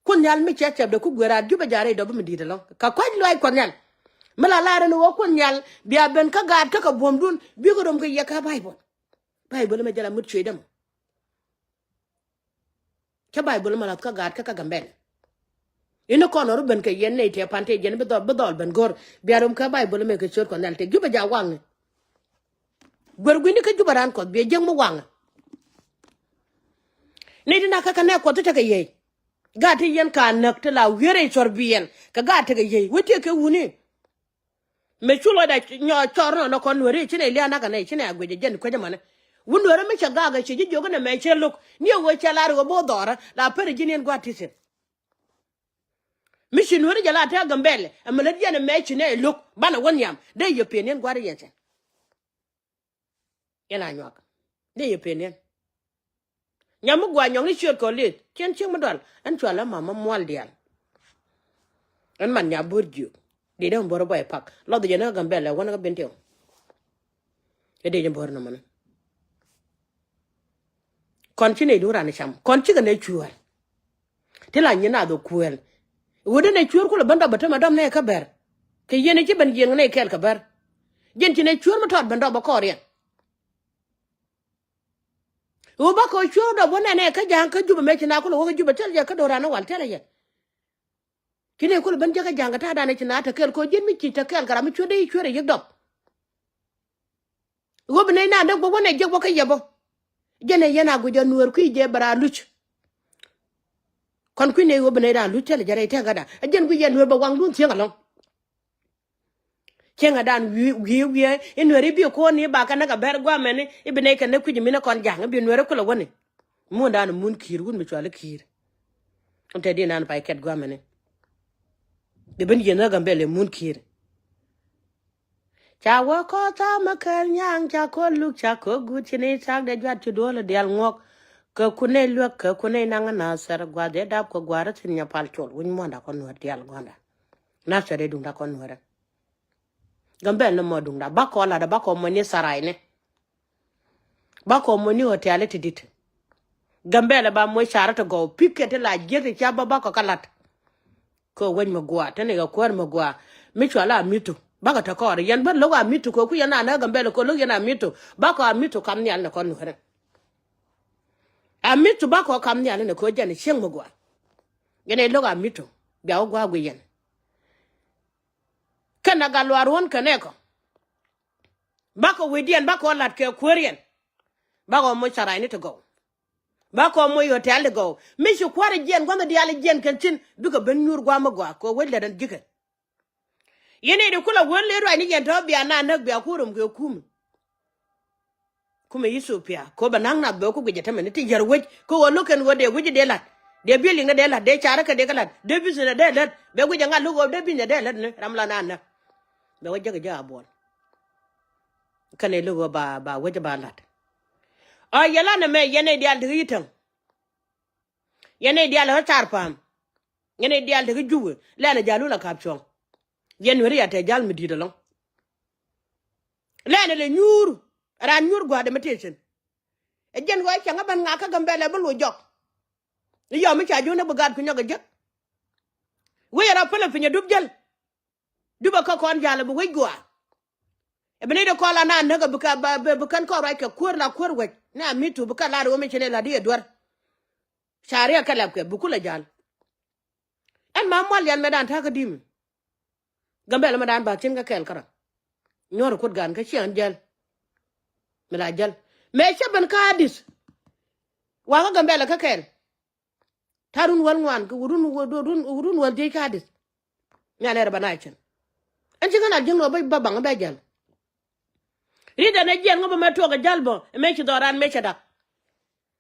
Kuoth Nhial mi cɛ cɛpdɛ ku guer raar Jubɛ ja̱a̱r rɛy dɔp mi di̱i̱t ɛlɔ̱ŋ. Kɛ kua̱c luaac Kuɔth Nhial. Mi la la̱r ɛn ɣöö Kuoth Nhial bia ben kä gaat kä kɛ buɔ̱mdun bikɛ röm kɛ yɛ kä Baibol. Baibol ɛmɛ jɛ la mut cuëëc dämɔ. Cä Baibol ɛmɛ la̱th kä gaat kä kä Gambɛl. Inɔ kɔn ɔ ru ben kɛ yɛn nɛy tëë pan tëë jɛn bi dhɔl bi dhɔl ben go̱r bia röm kä Baibol ɛmɛ kɛ ciöt Kuɔth Nhial tëë Jubɛ ja̱a̱r waŋni. Guer gui̱ni kä Jubɛ raan Kuɔth biɛ jiäk mi waŋɛ. Ni ti na kä kɛ nɛ Kuɔth ti tekɛ yiey. Gaat ti yɛn ka näk ti la wi̱i̱ rɛy cuɔr biɛl kɛ gaat tekɛ yiey wec tiɛ kɛ wuni. Mɛ cu lɔcda nyɔ cɔr nɔ nɔ kɔn nueri ci nɛ lia̱a̱ nak kɛ nɛ ci nɛ a guic ɛ jɛn kuec ɛmɔni. Wun nueri mi cɛ gak ɛ ci ji̱ jiök inɛ mɛ cɛ lo̱k ni ɛ wee cɛ lar ɛ wee bo̱o̱ dhɔrä la pɛr ɛ ji̱n yɛn gua̱a̱t ti thi̱n. Mi ci nueri jɛ la tɛk Gambɛl ɛmɛ lät yɛn ɛmɛ ci nɛ lo̱k banɛ wä nhiam dee yɛ pen yɛn gua̱a̱r yɛn thi̱n. Yɛn a nyuak dee yɛ pen yɛn. Nyam mi gua̱a̱ nyɔk ni ciöt kɔ lieth cien cieŋ mi dual ɛn cual ɛmɛ ma mual diaal. Ɛn man nya bo̱r jiök dee dee mi bo̱r bɔy pak lɔth jɛ ni kä Gambɛl ɛ wän kä ben tiɛw. Ɛ dee jɛ bo̱r nɔmɔni. Kɔn ci nɛy duŋ ran cam kɔn cikɛ nɛy cuäär. Ti la nyin a dhok kuël. Ɣöö dee nɛy cuäär kulɛ ben dɔp bɛ tämɛ dɔp nɛy kä bɛr. Kɛ yɛn i̱ ci ben yiëŋ nɛy kɛɛl kɛ bɛr. Jɛn ci nɛy cuäär mi tɔt ben dɔp bɛ kɔɔr yɛn. Ɣöö bakɛ ɣöö cuäär dɔp wä nɛnɛ kä ja̱a̱ŋ kä Jubɛ mëë ci na kulɛ wä kä Jubɛ tɛl jɛ kä do̱ran wal tɛl yɛ. Ci nɛy kulɛ ben jɛ kä ja̱a̱ŋ kɛ ta̱a̱dan ci na te kɛɛl kɛ ɣöö ji̱n mi ci te kɛɛl kɛ ram mi cuäär dee i̱ cuäär ɛ yiëk dɔp. Ɣöö bi nɛy naan dee guɔ̱p wä nɛ jiäk wä kä yɛ bä. Jɛn ɛ yɛn a guic ɛ nuäär kui̱ jɛ bɛ raa luc. Kɔn kui̱n nɛy ɣöö bi nɛy raan luc thilɛ jɛ rɛy tɛ̈kädan. Ɛ jɛn guic yɛ Nuɛr bɛ waŋdun thiäŋ ɛlɔ̱ŋ. Cieŋädan wi̱i̱ wi̱i̱ wi̱i̱ i̱ Nuɛr i̱ bi ko̱o̱n i̱ ba kɛ näk a bɛr gua̱a̱mɛn i̱ i̱ bi nɛy kɛ näk kui̱c i̱ min ɛ kɔn ja̱a̱ŋ i̱ bi Nuɛr i̱ kulɛ wäni. Muundan i̱ mun ki̱i̱r wut mi cual i̱ ki̱i̱r. Ɛn te diɛn an pay kɛt gua̱a̱mɛn i̱ i̱ ben yieth näk Gambɛl i̱ mun ki̱i̱r. Ca wä kɔth tha̱a̱ mä kɛɛl nyaŋ ca ko̱ luk ca ko̱ guut ci ni cak dee juat ci duɔ̱ɔ̱l diaal ŋuɔ̱k. Kɛ kun nɛy luäk kɛ kun nɛy naŋ Nasir gua̱th dee dap kɛ gua̱a̱r thi̱n nya pal col wi̱ny muɔ̱nda kɔn nuäär diaal gua̱nda. Nasir dee duŋda kɔn nuäärä. Gambɛl ni mɔ duŋda bakɔ latdä bakɔ mɔ ni tharayni. Bakɔ mɔ ni hotel ti dit. Gambɛl ba mɔ carä ti gɔw pikɛ ti la jiäk ti ca bä bakɔ kä lat. Kɛ wec mi gua teni kɛ kuäär mi gua mi cual a mitu bakɔ te kɔɔr yɛn bä lo̱k a mitu kɛ ku yɛn a nä Gambɛl kɛ lo̱k yɛn a mitu bakɔ a mitu kam nhial ni kɔn nuäärä. A mitu bakɔ kam nhial ni kɛ jɛn cieŋ mi gua. Yɛn ɛ lo̱k a mitu bia wä gua gui yɛn. Kɛn a gat luaar wän kɛ nɛɛkɔ. Bakɔ wecdiɛn bakɔ lat kɛ kuäär yɛn. Bakɔ moc carayni ti gɔw. Bakɔ moc hotel ti gɔw mi ci kua̱r jiɛn gua̱nh diaal jiɛn kɛn cin bikɛ ben nyuur gua̱a̱m mi gɔaa kɛ wec lät ɛn ji̱kɛ. Yɛn i̱ di kulɛ wän lee ruacni yɛn tɔ̱ bia na näk bia kurum kɛ kum. Kumɛ Ethiopia kɛ ɣöö bɛ na̱ŋ nath bɛ wä ku guic ɛ tämɛ ni ti yär wec kɛ ɣöö lo̱k kɛn ɣöö dee wec dee la̱t dee building ni dee la̱t dee carä kɛ dee kä la̱t dee business dee la̱t bɛ guic ɛ ŋa̱t lo̱k ɣöö dee business dee la̱t ni ram la naan nä. Bɛ wä jäk jɛ a buɔl. Kɛn ɛ lo̱k ɣöö ba ba wec ba la̱t. A yɛ la̱t nɛ mɛ yɛn nɛy diaal ti kä Yitäŋ. Yɛn nɛy diaal ti kä Car Pa̱a̱m. Yɛn nɛy diaal ti kä Juwɛ lɛn ɛ ja̱l wun la ka̱p cuɔ̱ŋ. Yɛn nueri ya tɛ ja̱l mi di̱i̱t ɛlɔ̱ŋ. Lɛn ɛ lɛ nyuur raan nyuur gua̱a̱r dee mi tëë cin. Ɛ jɛn ɣɔɔ cäŋ ɛ ben ŋakä Gambɛl ɛ bi loc jɔk. I̱ yɔm mi ca ji̱ wun ɛ bi gaat ku nyɔk ɛ jek. Wec ɛ rɔ pälɛ piny ɛ dup jäl. Dup ɛ kä kɔn ja̱l ɛ bi wec gua̱a̱. Ɛ bi nɛy dee kɔn la naan näk ɛ bi kɛn kɔn ruac kɛ kuäär la kuäär wec ni a mi̱i̱tu bi kɛn la ri wä mi ci nɛy la di ɛ duer. Ca riɛk kɛ lɛp kɛ bi kulɛ ja̱l. Ɛn ma mual yɛn mɛ dan ta̱a̱ kä di̱i̱m. Gambɛl mɛ dan ba thi̱n kä kɛɛl kärɔ̱. Nyuɔ̱r kuot gan kä ciɛŋ jäl. Mi la jäl mëë cä ben kä Adith. Wakä Gambɛl kä kɛɛl. Ta̱a̱ run wäl ŋuan kɛ run run run wäl dhiec kä Adith. Nyan ɛr ba na cin. Ɛn ci ŋän a jiäŋ ni wä ba baŋ bɛ jäl. Ri̱t ɛn ɛ jiɛn ŋä bä mɛ tuɔk ɛ jäl bä ɛ mëë ci dhɔran mëë cɛ dak.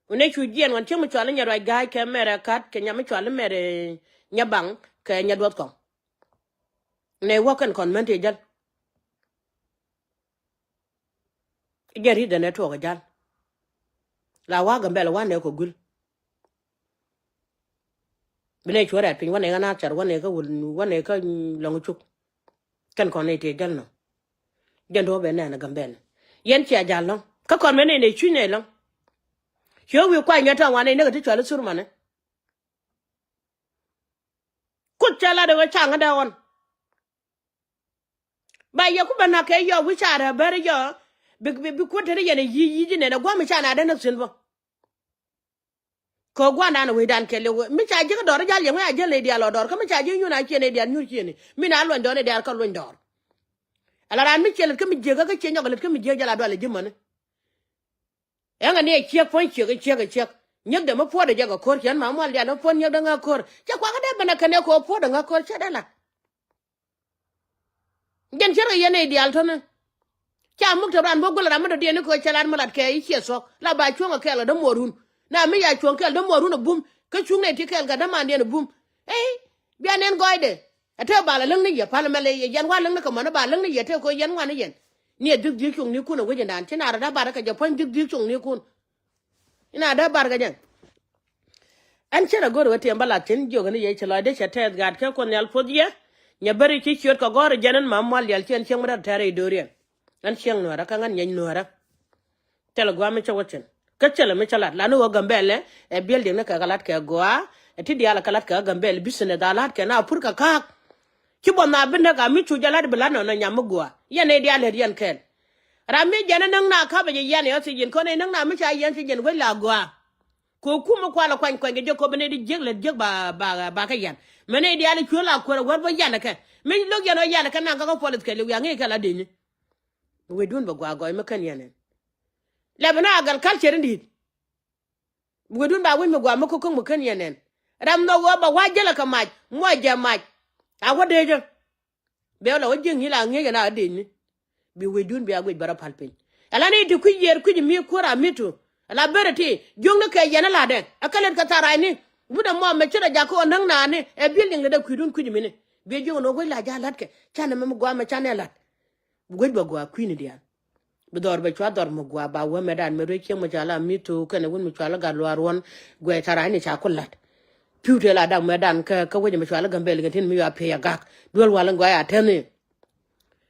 Wä nɛ cu jiɛn wan cieŋ mi cual i̱ nyɛ ruac ga̱a̱c kɛ mɛrɛ ka̱t kɛ nyam mi cual i̱ mɛrɛ nyɛ baŋ kɛ nyɛ duɔth kɔŋ. Nɛ wä kɛn kɔn män tëë jäl. Jɛ ri̱t dɛn ɛ tuɔɔk ɛ ja̱l. La wa̱a̱ Gambɛl wanɛ kɔ guil. Bi nɛ cuɛ rɛt piny wanɛ kä Nathɛr wanɛ kä wul wanɛ kä lɔŋ cuk. Kɛn kɔn nɛ tëë jäl nɔ. Jɛn duɔ̱ɔ̱p ɛ nɛn ɛ Gambɛl. Yɛn cia ja̱l nɔ kä kɔn mɛ nɛ nɛ cuc nɛ lɔŋ. Ciɛ wi̱i̱ kuany nyɛ tɔ̱ wanɛ nɛ kɛ ti cual i̱ thur manɛ. Kuoth cɛ lat ɛ ɣöö ca̱ŋ kä dee ɣɔn. Ba yɛ ku bä nak kɛ yɔ wi̱c ca rɛ bär yɔ. Bi bi bi kuoth te ni yɛn a yic yic inɛn a gua̱m ca na den a thi̱n bä. Kɛ gua̱ndan a wecdan kɛ liw mi ca ji̱ kä dɔr jal yɛ ŋuɛ a jäl nɛy diaal ɔ dɔr kä mi ca ji̱ nyun a ciɛ nɛy diaal nyur ciɛ ni mi na luɔny dɔr nɛy diaal kä luɔny dɔr. Ala raan mi ciɛ lät kä mi jiek kä ciɛ nyɔk lät kä mi jiek jal a dual a ji̱ mäni. Ɛŋɛ ni ɛ ciek puɔ̱ny ciek ɛ ciek ɛ ciek. Nyiek dee mi puɔ̱t ɛ jɛ kɛ ko̱r ciɛn ma mual diaal mi puɔ̱t nyiek dee ŋä ko̱r cɛ kuakä dee ben ɛ kɛn ɛ kɛ ɣöö puɔ̱t ɛ ŋä ko̱r cɛ dee lat. Jɛn cärkɛ yɛn nɛy diaal tɔ̱nɛ. Ca muk te ran bä guäl ram mi dɔ̱diɛn ni kɛ cɛ lat mi lat kɛ i̱ ciɛ thuɔ̱k la ba cuɔ̱ŋ ɛ kɛɛl kɛ dämuɔɔrun. Na mi ya cuɔ̱ŋ kɛɛl dämuɔɔrun ɛ bum kä cuŋ nɛy ti kɛɛl kɛ dämandiɛn ɛ bum. Ey bia nɛn gɔɔydɛ. Ɛ te ba la läŋ ni yɛ pal mɛl ɛ yɛn wa läŋ ni kɛ mɔni ba läŋ ni yɛ te kɛ yɛn ŋuan ni yɛn. Ni ɛ dhi̱k dhi̱k cuŋnikun ɛ wec indan ci na rɔ da̱ bar kɛ jɛ puɔ̱ny dhi̱k dhi̱k cuŋnikun. Ina dee bar kɛ jɛ. Ɛn cɛ rɛ go̱r wä tiɛm bä lat thi̱n jiök ni yɛ cɛ lɔcdɛ cɛ tɛth gat kɛ Kuoth Nhial puɔth yɛ. Nyɛ beri ci ciöt kɛ gɔ̱r jɛn ɛn ma mual dial ci ɛn cieŋ mi rat tɛ̈r i̱ do̱riɛn. Ɛn cieŋ nuäärä kä ŋän nyɛny nuäärä. Thilɛ gua̱a̱ mi cä wä thi̱n kä thilɛ mi cä lat lan ni ɣöö Gambɛlɛ ɛ building ni kɛ kɛ lat kɛ gɔaa. Ɛ ti diaal kɛ lat kɛ Gambɛlɛ business a lat kɛ na pur kɛ ka̱a̱k. Ci buɔth na bi näk a mi cu jɛ lat bi lat nɔnɔ nyam mi gua̱a̱ yɛn nɛy diaal lät yɛn kɛɛl. Ram mi jɛn ɛ näŋ na ka̱pɛ jɛ yɛn ɛ ɣä thiec yɛn kɔn ɛ näŋ na mi ca yɛn thiec yɛn wec la gɔaa. Kɛ kum mi kual ɛ kuany kuany kɛ jɛ kop bi nɛy di jiäk lät jiäk ba ba ba kɛ yɛn mɛ nɛy diaal ɛ cuël a kuäär ɛ wär bä yɛn ɛ kɛ mi lo̱k yɛn ɔ yɛn ɛ kɛ naŋ kä kä puɔlith kɛ liw ya ŋi̱i̱c kɛ la deni. Wecdun bɛ gua̱a̱ gɔɔy mi kän yɛn ɛn. Lɛ bi na agriculture in di̱i̱t. Bi wecdun ba wec mi gua̱a̱ mi kä ko̱k mi kän yɛn ɛn. Ram nhɔk ɣöö ba wa̱a̱ jälɛ kɛ mac muɔ jɛ mac. A wä dee jɛ. Bɛ wä la wä jiäk ŋi̱i̱c la ŋi̱eec ɛn a dee ni. Bi wecdun bi a guic bɛ rɔ pal piny. Ala ni ti kui̱c yiër kui̱c mi kuäär a mi̱tu. Ala ber ti jiökni kɛ yɛn ɛ la̱tdɛ ɛ kɛ lät kɛ tharay ni. Wut ɛmɔ mɛ ci rɔ jak kä ɣän näŋ naani ɛ building lät ɛ kui̱dun kui̱c mini. Bi jiök ɛn ɣöö guic la ja̱ la̱tkɛ canɛ mɛ mi guamɛ canɛ la̱t. Bi guec bɛ gua̱a̱ kui̱ni diaal. Bi dhɔr bɛ cua dhɔr mi gua̱a̱ ba wä mɛtdan mɛ ruec cieŋ mi cua la mi̱tu kɛnɛ wun mi cua la gat luaar ruɔ̱n. Guɛc tharay ni ca ku la̱t. Pi̱w tëë la dak mɛtdan kä kä wec mi cua la Gambɛl kɛ tin mi yua piɛc a gak duel wal in gɔaa a tɛn i̱.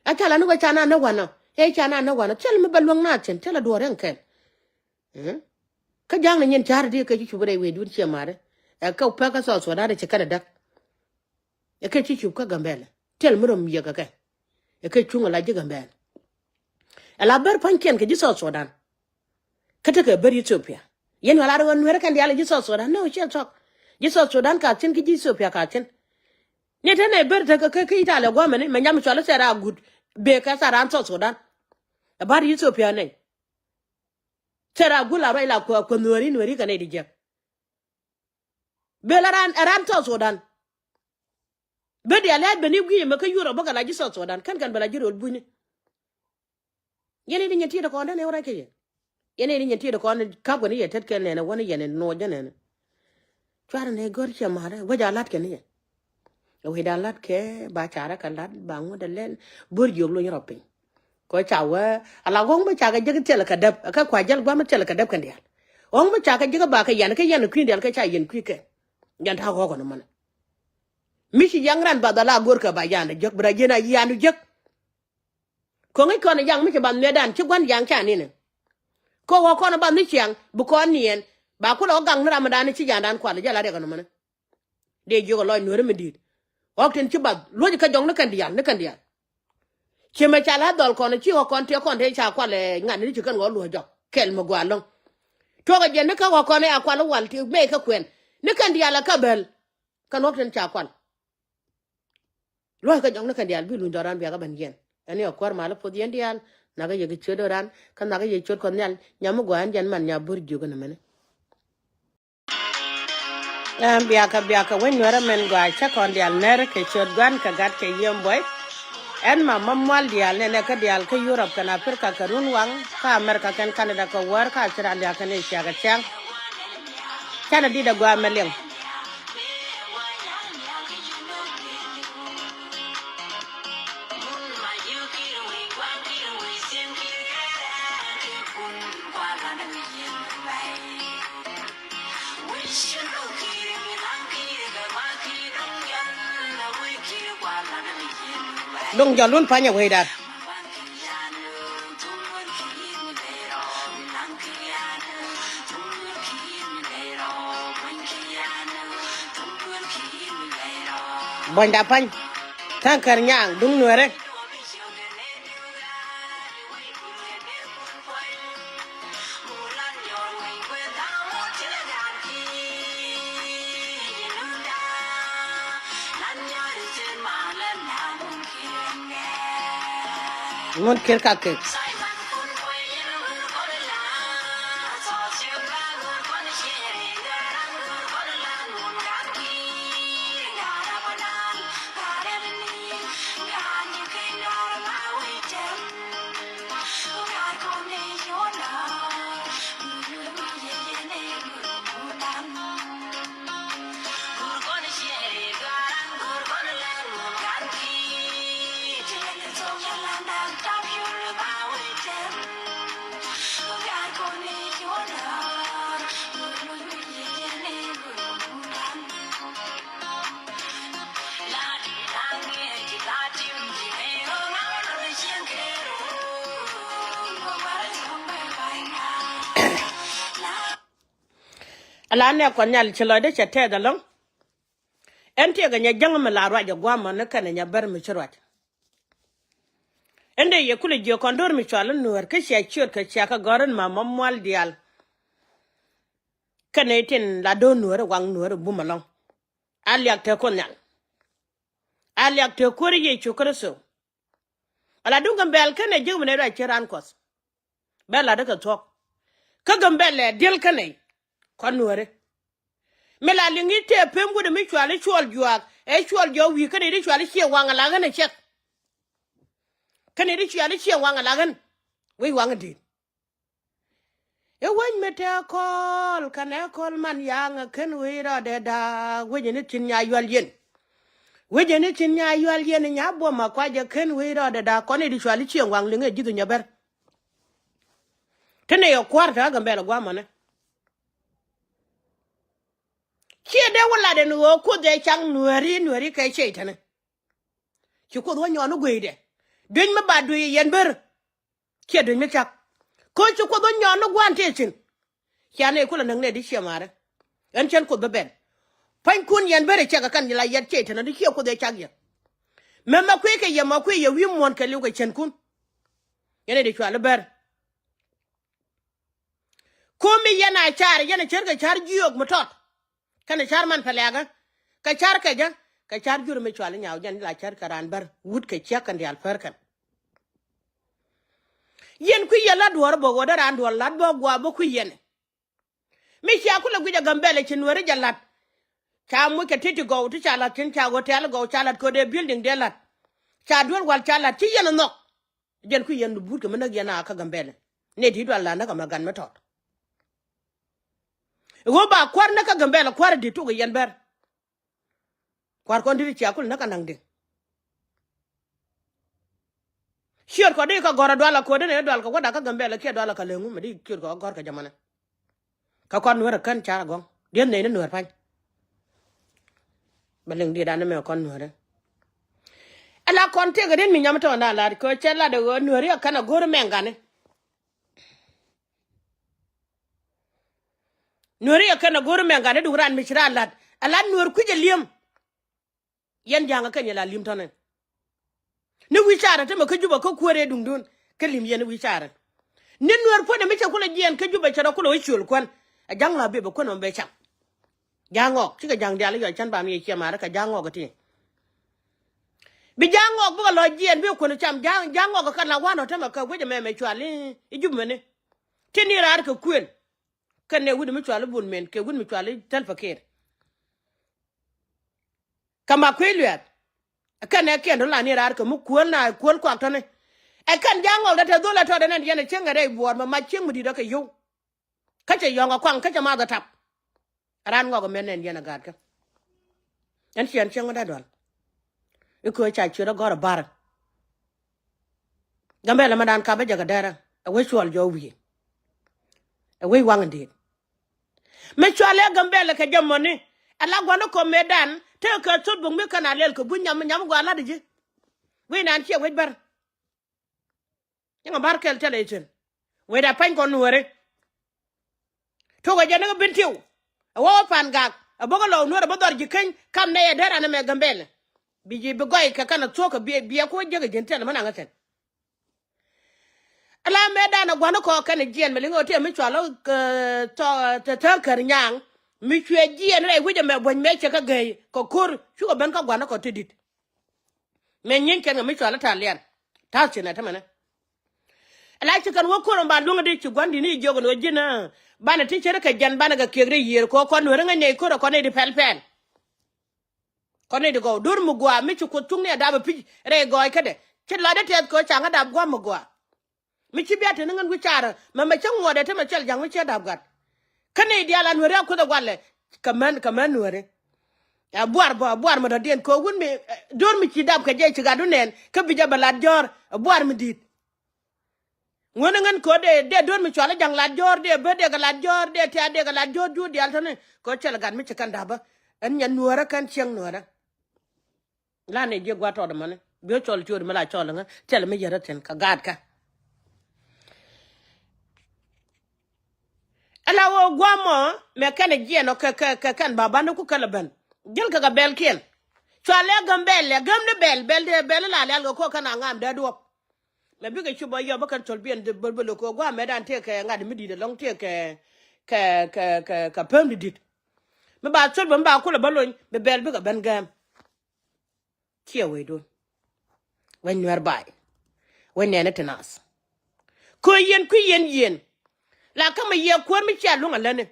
A ca la ni wä ca na ni wanɔ ëë ca na ni wanɔ thil mi bɛ luäŋ na thi̱n thil a duɔ̱ɔ̱r ɛn kɛn. Kä ja̱a̱ŋ ni nyin ca̱r di kɛ ci cup rɛy wecdun ciɛ ma̱a̱ri. Ɛ kɛ pek kä South Sudan ci kɛn a däk. Ɛ kɛ ci cup kä Gambɛl thil mi röm yek ɛ kɛ. Ɛ kɛ cuŋ a la ji̱ Gambɛl. Ɛ la ber pa̱nykiɛn kɛ ji̱ South Sudan. Kä tekɛ ber Ethiopia. Yɛn wala rɛ wä nuɛrɛ kɛn diaal ji̱ South Sudan. No, ciɛ thɔk. Ji̱ South Sudan ka thi̱n ki ji̱ Ethiopia ka thi̱n. Ni te nɛ ber tekɛ kä Italy guamɛ ni mɛ nyam cual thɛr a gut. Bekɛ thɛr an South Sudan. Ɛ bar Ethiopia nɛ. Thɛr a gut la ruac la kuɛ nuɛri nuɛri kɛ nɛ di jiɛk. Bel a ran a ran South Sudan. Ber diaal yac ben i̱ gui̱i̱ mɛ kä Europe bä kɛ la ji̱ South Sudan kɛn kɛn bɛ la ji̱ rol bunyni. Yɛn i̱ ni nyin ti̱i̱t kɔn däni wä rɛc kɛ yɛ. Yɛn i̱ ni nyin ti̱i̱t kɔn ka̱p kɛn i̱ yɛ tet kɛn nɛnɛ wä ni yɛn i̱ nuɔc jɛ nɛnɛ. Cuarɛ nɛ gör ciɛ ma̱rɛ wec a la̱t kɛn i̱ yɛ. Ɛ wecdan la̱t kɛ ba carɛ kɛ la̱t ba ŋut ɛ lɛl bo̱r jiök lony rɔ piny. Kɔ ca wä ala ɣɔ̱ŋ bä cakɛ jek thilɛ kɛ däp ɛ kɛ kua jäl gua̱m thilɛ kɛ däp kɛn diaal. Ɣɔ̱ŋ bä cakɛ jek ba kɛ yan kɛ yan kui̱n diaal kɛ ca yɛn kui̱ kɛ. Yan ta̱a̱ ɣɔ̱kɔn mänɛ. Mi ci yaŋ ran ba dhɔl a go̱r kɛ ba yan jek bi rɔ jiɛn a yan jek. Kɔŋic kɔn yaŋ mi ci ban miɛtdan ci gua̱n yaŋ ca nini. Kɛ ɣɔ̱k kɔn ban ni ciaŋ bi kɔn niɛn ba kulɛ ɣɔ̱ gaŋ ni ramdan ci yandan kual jɛ la riɛk ɛn mänɛ. Dee jiök ɛ lɔc nueeri mi di̱i̱t. Ɣɔ̱k tin ci bath luɔ̱c kɛ jɔŋ ni kɛn diaal ni kɛn diaal. Ci mɛ ca la dhɔl kɔn ci ɣɔ̱k kɔn tiɛk kɔn tëë ca kual ɛ ŋa̱t ni ci kɛn ɣɔ̱k luɔ̱c jɔk kɛl mi gua̱a̱ lo̱ŋ. Tuɔkɛ jiɛn ni kä ɣɔ̱k kɔn ɛ a kual wal ti mɛy kä kuɛn ni kɛn diaal ɛ kä bäl. Kɛn ɣɔ̱k tin ca kual. Luɔ̱ckɛ jɔŋ ni kɛn diaal bi luny dhɔran biakä ben yɛn. Ɛn yɛ kuäär mal i̱ puɔth yɛn diaal. Nhakɛ yɛ kɛ ciöt ran kä nhakɛ yɛ ciöt kɔn nhial nyam mi gɔaa ɛn jɛn man nya bo̱r jiök ɛn ɛmɛni. Ɛn biakä biakä wec nuɛrɛ mɛn gɔaa cä kɔn diaal nɛr kɛ ciöt gua̱n kɛ gat kɛ yiëëm buɔy. Ɛn ma ma mual diaal nɛnɛ kä diaal kä Europe kɛn Africa kɛ run waŋ kä America kɛn Canada kɛ wäär kä Australia kɛn Asia kɛ ciaŋ. Canɛ dit ɛ gɔaa mɛ liŋ. Duŋ jɔl wun pa̱nyɛ wecdan. Buɔ̱nyda pa̱ny. Tha̱a̱ŋ kär nyaŋ duŋ nueerä. Ŋun kir ka kek. Ala nɛ kuɔth nhial ci lɔcdä cɛ tɛth ɛlɔ̱ŋ. Ɛn tiɛkɛ nyɛ jäŋ mi la ruac ɛ gua̱a̱mɔ ni kɛnɛ nyɛ bär mi ci ruac. Ɛn dee yɛ kulɛ jiök kɔn do̱r mi cual in nuäär kä cia ciöt kɛ cia kɛ gɔ̱r in ma ma mual diaal. Kɛnɛ tin la do̱r nuäär in waŋ nuäär in bum ɛlɔ̱ŋ. A liak te kuoth nhial. A liak te kuäär Yecu Kritho. Ala duŋ Gambɛl kɛnɛ ji̱k mi nɛy ruac ci raan kuɔth. Bɛ latdä kɛ thuɔ̱k. Kä Gambɛl lɛ di̱el kɛnɛ kɔn nuääri. Mi la liŋ i̱ tëë pem wut mi cual i̱ Cuɔl Juaak, ɛ Cuɔl Jɔw Wi̱i̱, kä nɛy ti cual i̱ Cieŋ Waŋ ala ɣän ɛ cɛk. Kä nɛy ti cual i̱ Cieŋ Waŋ ala ɣän. Wec waŋ in di̱i̱t. I̱ wec mi tëë kɔɔl kɛnɛ kɔl man yaŋ ɛ ken wec rɔɔdɛ da̱a̱k, wec in i̱ tin nya yual yɛn. Wec in i̱ tin nya yual yɛn, nya buɔm a kuac ɛ ken wec rɔɔdɛ da̱a̱k, kɔn nɛy ti cual i̱ Cieŋ Waŋ liŋ ɛ ji̱th nyɛ bär. Te nɛy ɛ kua̱r te ɣä Gambɛl ɛ gua̱a̱mɔnɛ. Ciɛ dee wä lat ɛn ɣöö Kuoth ɛ cak Nuääri, Nuääri kɛ ciey tɛnɛ. Ci Kuoth wä nyɔɔn i̱ gueydɛ. Duec mi ba duec yɛn bär. Ciɛ duec mi cak. Kä ci Kuoth wä nyɔɔn i̱ gua̱a̱n tëë thi̱n. Cia nɛy kulɛ näk nɛy di ciɛ ma̱a̱rä. Ɛn cɛn Kuoth bä bɛn. Pua̱nykun yɛn bär ɛ cak ɛ kɛn la yɛt ciey tɛnɛ di ciɛ Kuoth ɛ cak yɛ. Mɛmɛ kui̱ kɛ yɛ ma kui̱ yɛ wi̱i̱ muɔ̱ɔ̱n kɛ li̱w kɛ cɛnkun. Yɛn ɛ di cual i̱ bär. Komi yɛn a car, yɛn a cär kɛ car jiök mi tɔt. Kɛn a car man pɛlɛɛkä. Kɛ car kɛ jɛ, kɛ car jur mi cual inyaaw jɛn la cär kɛ raan bär wut kɛ ciek kɛn diaal pär kɛn. Yɛn kui̱ yɛn la duɔ̱ɔ̱r bä ɣöö dee raan duɔ̱ɔ̱r lat bä gua̱a̱ bä kui̱ yɛn. Mi cia kulɛ guic a Gambɛl ci Nuääri jɛ lat. Ca muc kɛ ti̱ti̱ gɔw ti ca lat tin ca hotel gɔw ca lat kɛ ɣöö dee building dee lat. Ca duel wal ca lat ci yɛn a nhɔk. Jɛn kui̱ yɛn buut kɛ mi näk yɛn a kä Gambɛl. Nɛy ti dual la näk amɛ gan mi tɔt. Ɣöö ba kua̱r näk kä Gambɛl kua̱r di tuk yɛn bär. Kua̱r kɔn di cia kul näk kä naŋ di. Ciöt kɔ di kä gɔ̱r a dual a ko̱dɛ nɛ dual kɛ wäda kä Gambɛl kiɛ dual a kä Leŋu mɛ di ciöt kɔ gɔ̱r kɛ jamänɛ. Kä kɔn Nuäär ɛ kän car a gɔ̱ŋ. Dieth nɛy ni Nuäär pa̱ny. Bɛ liŋ diet an ni mɛ kɔn Nuäärä. Ɛ la kɔn tëëkɛ rin mi nyam tɔɔndan lat kɛ cɛ lat ɛ ɣöö Nuääri ɛ kän a go̱o̱r mɛŋ gani. Nuääri ɛ kän a go̱o̱r mɛŋ gani duŋ raan mi ci raan lat. Ɛ lat Nuäär kui̱c ɛ li̱em. Yɛn ja̱a̱ŋ ɛ kɛn yɛ la li̱em tɔ̱nɛ. Ni wi̱i̱ carɛ te mɛ kä Jubɛ kä kuäär ëë duŋdun kä li̱em yɛn ni wi̱i̱ carɛ. Ni Nuäär puɔ̱nydɛ mi cɛ kulɛ jiɛɛn kä Jubɛ cɛ rɔ kulɛ wä ciöl kuän. Ɛ ja̱ŋ la bepɛ kuän mɛ bɛ cam. Ja̱a̱ŋ ɣɔk cikɛ ja̱ŋ diaal i̱ yɔc cän ba mi yɛ ciɛ ma̱a̱rä kɛ ja̱a̱ŋ ɣɔk ɛ ti. Bi ja̱a̱ŋ ɣɔk bikɛ lɔ jiɛɛn bi kuän cam ja̱a̱ŋ ɣɔk ɛ kɛn la wanɔ te mɛ kɛ wec ɛmɛ mɛ cual i̱ Jubɛ mɛni. Ti ni raar kɛ kuën. Kɛn nɛ wut mi cual i̱ Bul Mɛn kɛ wut mi cual i̱ Tɛlpa Kiir. Kä ma kui̱ luɛth. Ɛ kɛn ɛ kiɛn rɔ la ni raar kɛ mi kuäl na kuäl kuak tɔ̱ni. Ɛ kɛn ja̱a̱ŋ ɣɔk dee te dhol ɛ tɔt ɛn ɛn yɛn ɛ cieŋ ɛ rɛy buɔɔr mɛ mac cieŋ mi di̱t ɛ kɛ yio̱w. Kä cɛ yɔ̱ŋ ɛ kuaŋ kä cɛ math ɛ tap. Ɛ raan ŋɔk ɛ mɛn ɛn yɛn ɛ gaatkä. Ɛn ciɛn cieŋ ɛ dee dual. I̱ köö ca ciöt ɛ gɔ̱r ɛ ba̱r. Gambɛl ɛmɛ daan kap ɛ jɛ kɛ dɛrä ɛ wec cuɔl jɔw wi̱i̱. Ɛ wec waŋ in di̱i̱t. Mi cual ɛ Gambɛl kɛ jɛ mɔni. Ɛ la gua̱n ɛ kɔm mëëdan tekɛ kɛ thot buk mi kɛn a lɛl kɛ buny nyam nyam gɔaa lat ji̱. Wec naan ciɛ wec bär. Cäŋ a bär kɛl tɛl ɛ cin. Wecda pa̱ny kɔn Nuääri. Tuɔkɛ jɛ ni kä Bentiu. Ɛ wä wä Pangak ɛ bä kä Lɔw Nuäär ɛ bä dhɔr ji̱ keny kam nɛy ɛ dee ran ɛmɛ Gambɛl. Bi ji̱ bi gɔy kɛ kɛn ɛ thuɔ̱k kɛ biɛ biɛ kuɔ jiäk ɛ ji̱n tɛl män aŋä thi̱n. Ala mëëdan ɛ gua̱n ɛ kɔɔk kɛn ɛ jiɛn mɛ liŋ ɛ wä tëë mi cual ɛ thɔ tɛ thäk kär nyaŋ. Mi cuɛ jiɛn rɛy wi̱c ɛmɛ buɔ̱ny mëë cɛ kä gɛy kɛ ko̱r cukɛ ben kä gua̱n ɛ kɔ ti di̱t. Mëë nyieny kɛn kɛ mi cual i̱ Talian. Ta̱a̱ thi̱n ɛ tämɛnɛ. Ala ci kɛn wä ko̱r ɛn ba luäŋ di ci gua̱n di̱t ni jiök ɛn ɣöö ji̱n ɛ banɛ ti ce̱tkɛ jɛn banɛ kɛ kiɛk rɛy yiëër kɛ ɣöö kɔn Nuäär ɛ ŋäc nɛy ko̱r ɛ kɔn nɛy di pɛl pɛl. Kɔn nɛy di gɔw do̱r mi gua̱a̱ mi ci Kuoth cuŋ ni ɛ dap ɛ pi̱c rɛy gɔɔy kädɛ ci lɔcdɛ tɛth kɛ ɣöö ca ŋä dap gua̱a̱ mi gua̱a̱. Mi ci bia te ni ŋän wi̱c carä mɛmɛ cä ŋuɔɔdɛ te mɛ cɛl ja̱ŋ mi ciɛ dap gat. Kä nɛy diaal a Nuääri a Kuoth ɛ gua̱lɛ. Kɛ män kɛ män Nuääri. Ɛ buar bä ɛ buar mi dɔ̱diɛn kɛ wun mi do̱r mi ci dap kɛ jɛ ci gatdu nɛn kä bi jɛ bɛ lat jɔ̱ɔ̱r ɛ buar mi di̱i̱t. Ŋuän ɛ ŋän kɛ dee dee do̱r mi cual ɛ ja̱ŋ lat jɔ̱ɔ̱r dee bä dee kɛ lat jɔ̱ɔ̱r dee tiaat dee kɛ lat jɔ̱ɔ̱r juut diaal tɔ̱ni kɛ cɛl gat mi ci kɛn dap bä. Ɛn nyɛ Nuäärä kɛn cieŋ Nuäärä. La nɛ jiɛ gua̱a̱r tɔɔt ɛmɔni bi ɣä cɔl ciööt mi la cɔl ɛŋä thilɛ mi yɛt ɛ thi̱n kɛ gaatkä. Ala ɣöö gua̱a̱r mɔ mɛ kɛn ɛ jiɛn ɔ kɛ kɛ kɛ kɛn ba banä ku kɛl ɛ ben. Jäl kɛ kɛ bɛlkiɛn. Cua lɛ gäm bɛl lɛ gäm ni bɛl bɛl dee bɛl la lɛl kɛ ko̱ kɛn a ŋaam dee duɔ̱p. Mɛ bikɛ ci bä yɔp bä kɛn thol biɛn dee bäl bäl kɛ gua̱a̱r mɛ dan tëë kɛ ŋa̱t mi di̱t ɛlɔ̱ŋ tëë kɛ kɛ kɛ kɛ päm di̱t di̱t. Mi ba thol bä mi ba kulɛ bä lony bi bɛl bikɛ ben gäm. Ciɛ wecdun. Wec Nuɛr bay. Wec nɛɛni ti nath. Kö yɛn kui̱ yɛn yɛn. La kä mi yɛ kuäär mi cia luŋ a läni.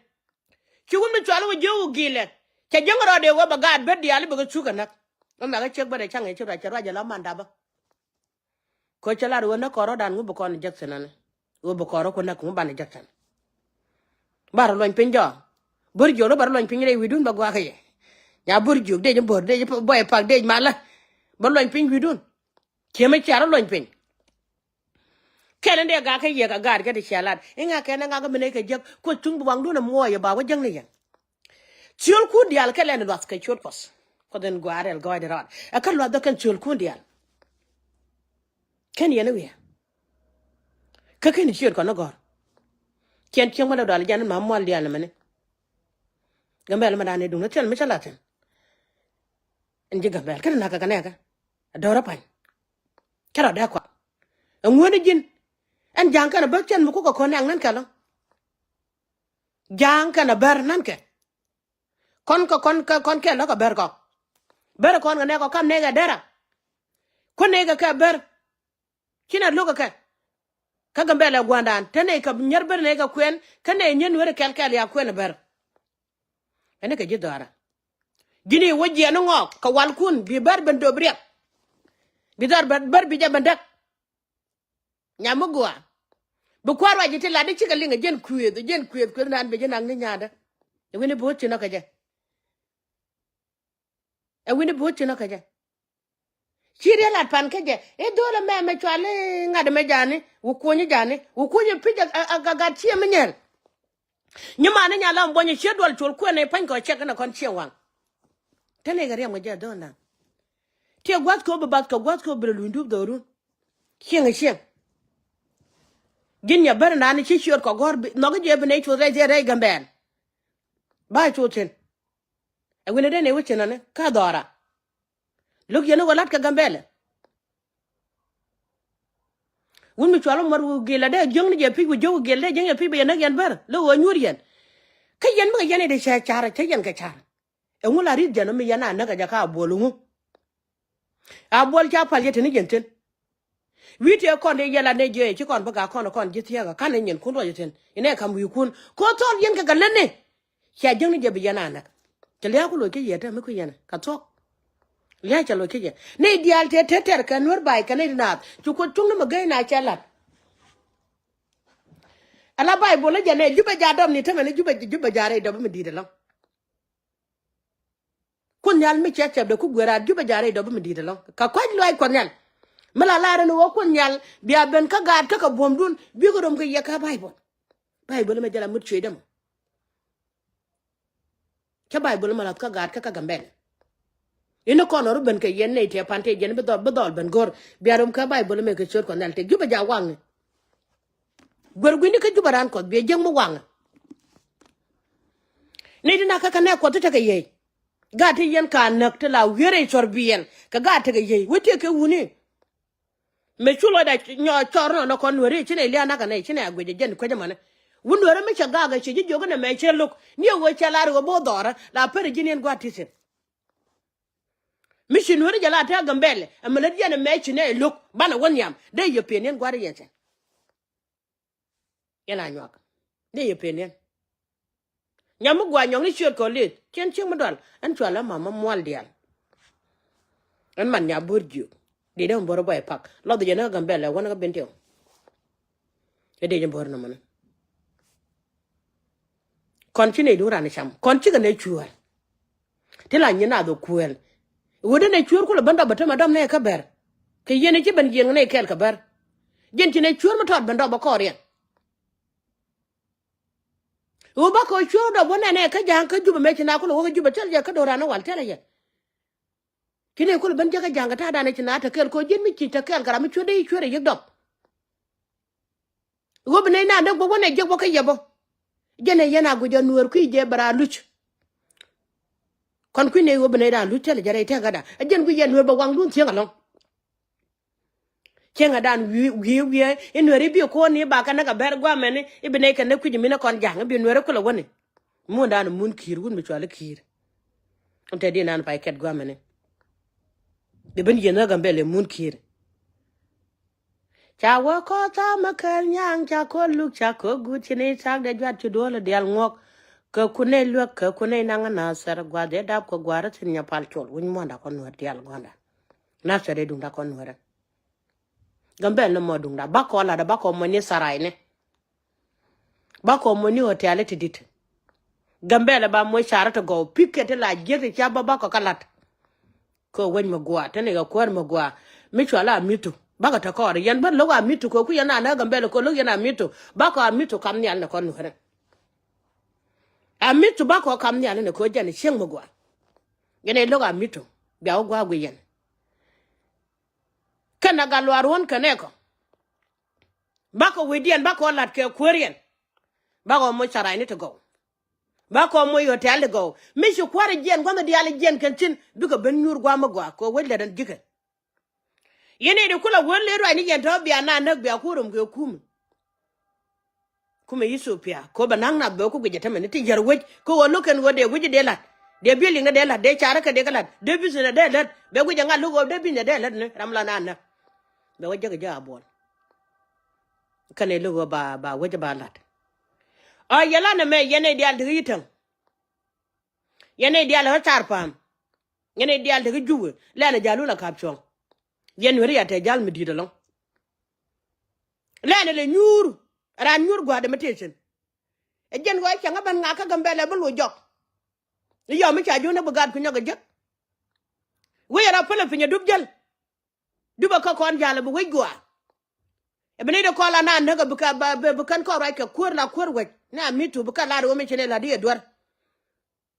Ci wun mi cual wä jiök wä gilɛ. Cɛ jiäŋ rɔɔdɛ wä bɛ gaat ber diaal i̱ bɛ kɛ cuk kɛ näk. Wä mɛk ɛ ciek bä dee caŋ ɛ ci ruac cɛ ruac ɛ la man dapä. Kɛ cɛ lat ɣöö näk kɔn rɔ̱dan ŋu bi kɔn injection ɛn ɣöö bi kɔn rɔ̱ ku näk ŋu ban injection. Ba rɔ luɔny piny jɔak. Bör jiök rɔ ba rɔ luɔny piny rɛy wi̱i̱dun ba guakä yɛ. Nya bör jiök dec bör dec bɔy pak dec malä. Ba luɔny piny wi̱i̱dun. Ciemɛ cia rɔ luɔny piny. Kɛn in dee gak kä yiëk a gaat kä ti cia lat iŋa kɛn in ŋak mi nɛy kɛ jiäk kuɔ cuŋ bi waŋdun a muɔɔyɛ ba wä jäŋni yɛn. Ciöl kun diaal kɛ lɛn luath kɛ ciöl Kuɔth. Kuɔth in gua̱a̱r rɛl gɔɔydɛ rɔɔd ɛ kä luath dhɔ kɛn ciöl kun diaal. Kɛn yɛn i̱ wi̱i̱ kä kɛn i̱ ciöt kɔn i̱ gɔ̱r. Ciɛn cieŋ mɛ lɛ dɔal jɛn in ma mual diaal ni mɛni. Gambɛl mɛ da̱a̱n i̱ duŋ ni thil mi cä lath thi̱n. In ji̱ Gambɛl kɛn in na̱k kɛ kɛ nɛɛkä. Dɔ̱rä pa̱ny. Cä rɔ dee kuak. Ɛŋuäni ji̱n. Ɛn ja̱a̱ŋ kɛn a bäk cɛn mi kukɛ kɔn nɛ̈k nän kɛ lɔ. Ja̱a̱ŋ kɛn a bär nän kɛ. Kɔn kɛ kɔn kɛ kɔn kɛ lɔ kɛ bär kɔ. Bär kɔn kɛ nɛɛk kɔ kam nɛɛk ɛ dɛrä. Kuän nɛɛk kɛ kɛ bär. Ci na lo̱k kɛ kɛ. Kä Gambɛl ɛ gua̱ndan te nɛy kɛ nyier ber nɛy kɛ kuɛn kä nɛy nyier nueeri kɛl kɛl ya kuɛn ɛ ber. Ɛn ni kɛ ji̱ dhɔaarä. Ji̱n i̱ wä jiɛn ni ŋɔɔk kɛ walkun bi ber ben dop riɛk. Bi dhɔr ber bi jɛ ben däk. Nyam mi gua. Bi kua̱r ruac ji̱ ti lat i̱ cikɛ liŋ ɛ jiɛn kuëëth ɛ jiɛn kuëëth kuëëth naan bi ji̱ naŋ ni nyaadä. Ɛ wi̱ni bi wä ci nɔ kɛ jɛ. Ɛ wi̱ni bi wä ci nɔ kɛ jɛ. Ci riɛ lat pan kä jɛ i̱ dho̱l ɛmɛ mɛ cual i̱ ŋa̱t ɛmɛ ja̱a̱ni wä kuɔ̱ny i̱ ja̱a̱ni wä kuɔ̱ny i̱ pi̱c a gat ciɛ mi nyɛl. Nyi man i̱ nya lam buɔ̱ny i̱ ciɛ duɔl col kuɛn i̱ pa̱ny kɔ cɛk inɛ kɔn ciɛ waŋ. Te nɛy kɛ riɛm kɛ jɛ dho̱l naŋ. Tiɛ gua̱th kɛ wä bi bath kɛ gua̱th kɛ wä bi lɛ luny dup dho̱run. Cieŋ i̱ cieŋ. Ji̱n nya bär nani ci ciöt kɔ gɔ̱r nhɔk i̱ jɛ bi nɛy cuoth rɛy thiet rɛy Gambɛl. Ba cuoth thi̱n. Ɛ wi̱n ɛ den ɛ wä ci nani ka dhɔra. Lo̱k yɛn i̱ wä la̱t kɛ Gambɛlɛ. Wun mi cual i̱ muɔr wi̱i̱ gil ɛ dee jiäŋni jɛ pi̱c wi̱i̱ jiäk wi̱i̱ gil dee jiäŋ jɛ pi̱c bɛ yɛn näk yɛn bär lo̱k ɣöö nyuur yɛn. Kä yɛn bikɛ yɛn i̱ dee cɛ car cä yɛn kɛ car. Ɛŋu la ri̱th jɛn ɔ mi yɛn a näk ɛ jɛ ka a buɔl iŋu. A buɔl ca pal yɛ te ni yɛn thi̱n. Wi̱i̱ tëë kɔn dee yɛl a nɛy jiɛ ci kɔn bä gak kɔn kɔn ji̱ thiäkä ka̱n ni nyinkun ruɔc thi̱n inɛ ka̱m wi̱i̱kun ko̱ thɔl yɛn kɛ kɛ lätni. Cia jiäkni jɛ bi yɛn a näk. Cɛ lia̱a̱ ku loc kä yɛ te mi kui̱ yɛn ka thuɔ̱k. Lia̱a̱ cɛ loc kä yɛ nɛy diaal tëë te tɛr kɛ nuer ba̱a̱c kɛ nɛy ti naath ci kuoth cuŋni mɛ gey na cɛ la̱t. Ala Baibol ni jɛ nɛ Jubɛ ja̱ dɔp ni tämɛ ni Jubɛ Jubɛ ja̱ rɛy dɔp mi di̱i̱t ɛlɔ̱ŋ. Kuoth Nhial mi cɛ cɛp de ku guer raar Jubɛ ja̱ rɛy dɔp mi di̱i̱t ɛlɔ̱ŋ. Ka kua̱c luaac Kuɔth Nhial. Mi la laarä ni ɣöö Kuoth Nhial bia ben kä gaat kä kɛ buɔ̱mdun bikɛ rom kɛ yɛ kä Baibol. Baibol mɛ jɛ la mut cuëëc dämɔ. Cä Baibol mɛ lath kä gaat kä kä Gambɛl. Ini kɔn ɔ ru ben kɛ yɛn nɛy tëë pan tëë jɛn bi dhɔl bi dhɔl ben go̱r bia rom kä Baibol mɛ kɛ ciöt Kuɔth Nhial tëë Jubɛ ja̱ waŋni. Guer gui̱ni kä Jubɛ raan Kuɔth biɛ jiäk mi waŋɛ. Ni ti na kä kɛ nɛ Kuɔth ti tekɛ yiey. Gat ti yɛn ka näk ti la wi̱i̱ rɛy cuɔr biɛl kɛ gat tekɛ yiey wä tiek kɛ wuni. Mëë cu lɔcda nyɔ cɔr nɔ nɔ kɔn nueri ci nɛ lia̱a̱ nak kɛ nɛ ci nɛ a guic ɛ jɛn kuec ɛmɔni. Wun nueri mi cɛ gak ɛ ci ji̱ jiök inɛ mɛ cɛ lo̱k ni ɛ ɣöö cɛ lar ɣöö bo̱o̱ dhɔrä la peri ji̱n yɛn gua̱a̱t ti thi̱n. Mi ci nueri jɛ la tɛk Gambɛl ɛmɛ lät yɛn ɛmɛ ci nɛ lo̱k banɛ wä nhiam dee yɛ pen yɛn gua̱a̱r yɛn thi̱n. Yɛn a nyuak dee yɛ pen yɛn. Nyam mi gua̱a̱ nyɔk ni ciöt kɔ lieth cien cieŋ mi dual ɛn cual ɛmɔ mi mual diaal. Ɛn man nya bo̱r jiök dee dee mi bo̱r bɔy pak lɔth jɛ ni kä Gambɛl ɛ wän kä ben tiɛw. Ɛ dee jɛ bo̱r nɔmɔni. Kɔn ci nɛy duun ran cam kɔn cikɛ nɛy cuäär. Ti la nyin a dhok kuɛl. Ɣöö den ɛ cuäär kulɛ ben dɔp bɛ tämɛ dɔp nɛy kä bɛr. Kɛ yɛn ɛ ci ben jiɛn nɛy kɛɛl kɛ bɛr. Jiɛn ci nɛy cuäär mi tɔt ben dɔp bɛ kɔɔriɛn. Ɣöö bakɛ ɣöö cuäär dɔp wä nɛnɛ kä ja̱a̱ŋ kä Jubɛ mëë ci na kulɛ wä kä Jubɛ tɛl jɛ kä do̱ran ɛ wal tɛl ɛ yɛn. Ci nɛy kulɛ ben jɛ kä ja̱a̱ŋ kɛ ta̱a̱dan ɛ ci na te kɛɛl kɛ ɣöö jiɛn mi ci te kɛɛl kɛ ram mi cuäär dee i̱ cuäär ɛ yiëk dɔp. Ɣöö bi nɛy na dee guɔ wä nɛ jiɛk wä kä yɛ bä. Jɛn ɛ yɛn a guic ɛ nuäär kui̱ jɛ bɛ raa luc. Kɔn kui̱ nɛy ɣöö bi nɛy raa luc thilɛ jɛ rɛy tɛ̈käda ɛ jɛn guic yɛ nuäär bɛ waŋdun thiäŋ ɛlɔ̱ŋ. Cieŋädan wi̱i̱ wi̱i̱ wi̱i̱ i̱ nuäär i̱ bi ko̱o̱ni ba kɛ näk a bɛr gua̱a̱mɛni i̱ bi nɛy kɛ näk kui̱c mi ni kɔn ja̱ŋ i̱ bi nuäär i̱ kulɛ wäni. Muundan i̱ mun ki̱i̱r wun mi cual i̱ ki̱i̱r. Ɛn te diɛn an pay kɛt gua̱a̱mɛni. I̱ ben yieth näk Gambɛl i̱ mun ki̱i̱r. Ca wä kɔth tha̱a̱ mä kɛɛl nyaŋ ca ko̱ luk ca ko̱ guut ci ni cak dee juat ci duɔ̱ɔ̱l i̱ diaal ŋuɔ̱k. Kɛ kun nɛy luäk kɛ kun nɛy naŋ Nathɛr gua̱a̱th ëë dap kɛ gua̱a̱r thi̱n nya pal col wi̱c muɔ̱ɔ̱nda kɔn nuäär diaal gua̱nda. Nathɛr ëë duŋda kɔn nuäärä. Gambɛl ni mɔ duŋda bakɔ latdä bakɔ mɔni tharayni. Bakɔ mɔni hotel ti di̱t. Gambɛl ba moc carä ti gɔw pikɛ ti la jiäk ti ca bä bakɔ kä lat. Kɛ wec mi gua̱a̱ te ni kɛ kuäär mi gua̱a̱ mi cɔal a mi̱tu bakɔ te kɔɔr yɛn bä lo̱k a mi̱tu kɛ ku yɛn a näk Gambɛl kɛ lo̱k yɛn a mi̱tu bakɔ a mi̱tu kam nhial ni kɔn nuäärä. A mi̱tu bakɔ kam nhial ni kɛ jɛn cieŋ mi gua̱a̱. Yɛn ɛ lo̱k a mi̱tu bia wä gua̱a̱ guic yɛn. Kɛn a gat luaar ruɔ̱n kɛn ɛ kɔ. Bakɔ wecdiɛn bakɔ lat kɛ kuäär yɛn. Bakɔ moc carayni ti gɔw. Bakɔ moc hotel ti gɔw mi ci kua̱r jiɛn gua̱nh diaal jiɛn kɛn cin bikɛ ben nyuur gua̱a̱ mi gua̱a̱ kɛ wec lät ɛn ji̱kɛ. Yɛn i̱ di kulɛ wee lëë ruacni yɛn tɔ̱ bia na näk bia kurum kɛ kumɛ. Kumɛ Ithiopia kɛ bɛ na̱ŋ nath bɛ ku guic ɛ tämɛ ni ti yär wec kɛ ɣöö lo̱k kɛn ɣöö dee wec dee la̱t dee building dee la̱t dee carä kɛ dee kä la̱t dee business dee la̱t bɛ guic ɛ ŋa̱t lo̱k ɣöö dee business dee la̱t ni ram la na näk. Bɛ wä jäk jɛ a buɔl. Kɛn ɛ lo̱k ɣöö ba ba wec ba la̱t. Ɔ yɛ la nɛ mɛ yɛn ɛ diaal ti ɣä yi̱täŋ. Yɛn nɛy diaal kä car pa̱a̱m. Yɛn nɛy diaal te kä juwä lɛn a ja̱l wun a ka̱p cuɔ̱ŋ. Yɛn nueri ya te ja̱l mi di̱i̱t ɛlɔ̱ŋ. Lɛn a lɛ nyuur raan nyuur gua̱a̱r dee mi tëë cin. Ɛ jɛn ɣɔɔ cäŋ ɛ ben ŋa̱k kä Gambɛl ɛ bi loc jɔk. Ni yɔm mi ca ji̱ wun ɛ bi gaat ku nyɔk ɛ jek. Wec ɛ rɔ päl ɛ piny ɛ dup jäl. Dupɛ kä kɔn ja̱l bi wec gua̱a̱. Ɛ bi nɛy dee kɔn la naan näk ɛ bi kɛn kɔn ruac kɛ kuäär la kuäär wec ni a mi̱tu bi kɛn la ri wä mi ci nɛy la di ɛ duer.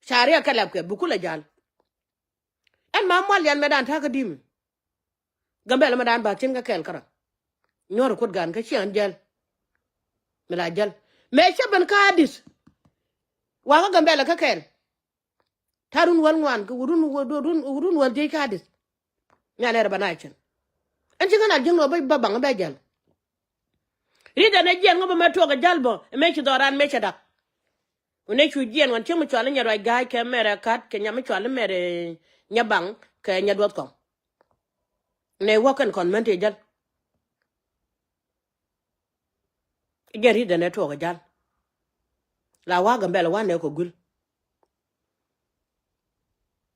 Ca riɛk kɛ lɛp kɛ bi kulɛ ja̱l. Ɛn ma mual yɛn mɛ dan ta̱kä di̱i̱m. Gambɛl mɛ dan ba thi̱n kä kɛɛl kärä. Nyuɔ̱r kuot gan kä ciɛŋ jäl. Mi la jäl mëë cä ben kä Adith. Wakä Gambɛl kä kɛɛl. Ta̱run wäl ŋuan kɛ wurun wurun wurun wäl dhiec ka̱a̱dith. Nyan ɛr ba na cin. Ɛn ci ŋän al jiäkni wä ba baŋ bɛ jäl. Ri̱t ɛn ɛ jiɛn ŋä bä mɛ tuɔk ɛ jäl bä ɛ mɛ ci dhɔran mɛ cɛ dak. Wun ɛ cu jiɛn wan cieŋ mi cual inyɛ ruac ga̱a̱c kɛ mɛrɛ ka̱t kɛ nyam mi cual imɛrɛ nyɛ baŋ kɛ nyɛ duɔth kɔŋ. Nɛ wä kɛn kɔn män tëë jäl. Jɛn ri̱t dɛn ɛ tuɔɔk ɛ ja̱l. La wa̱a̱ Gambɛl wanɛ kɔ guil.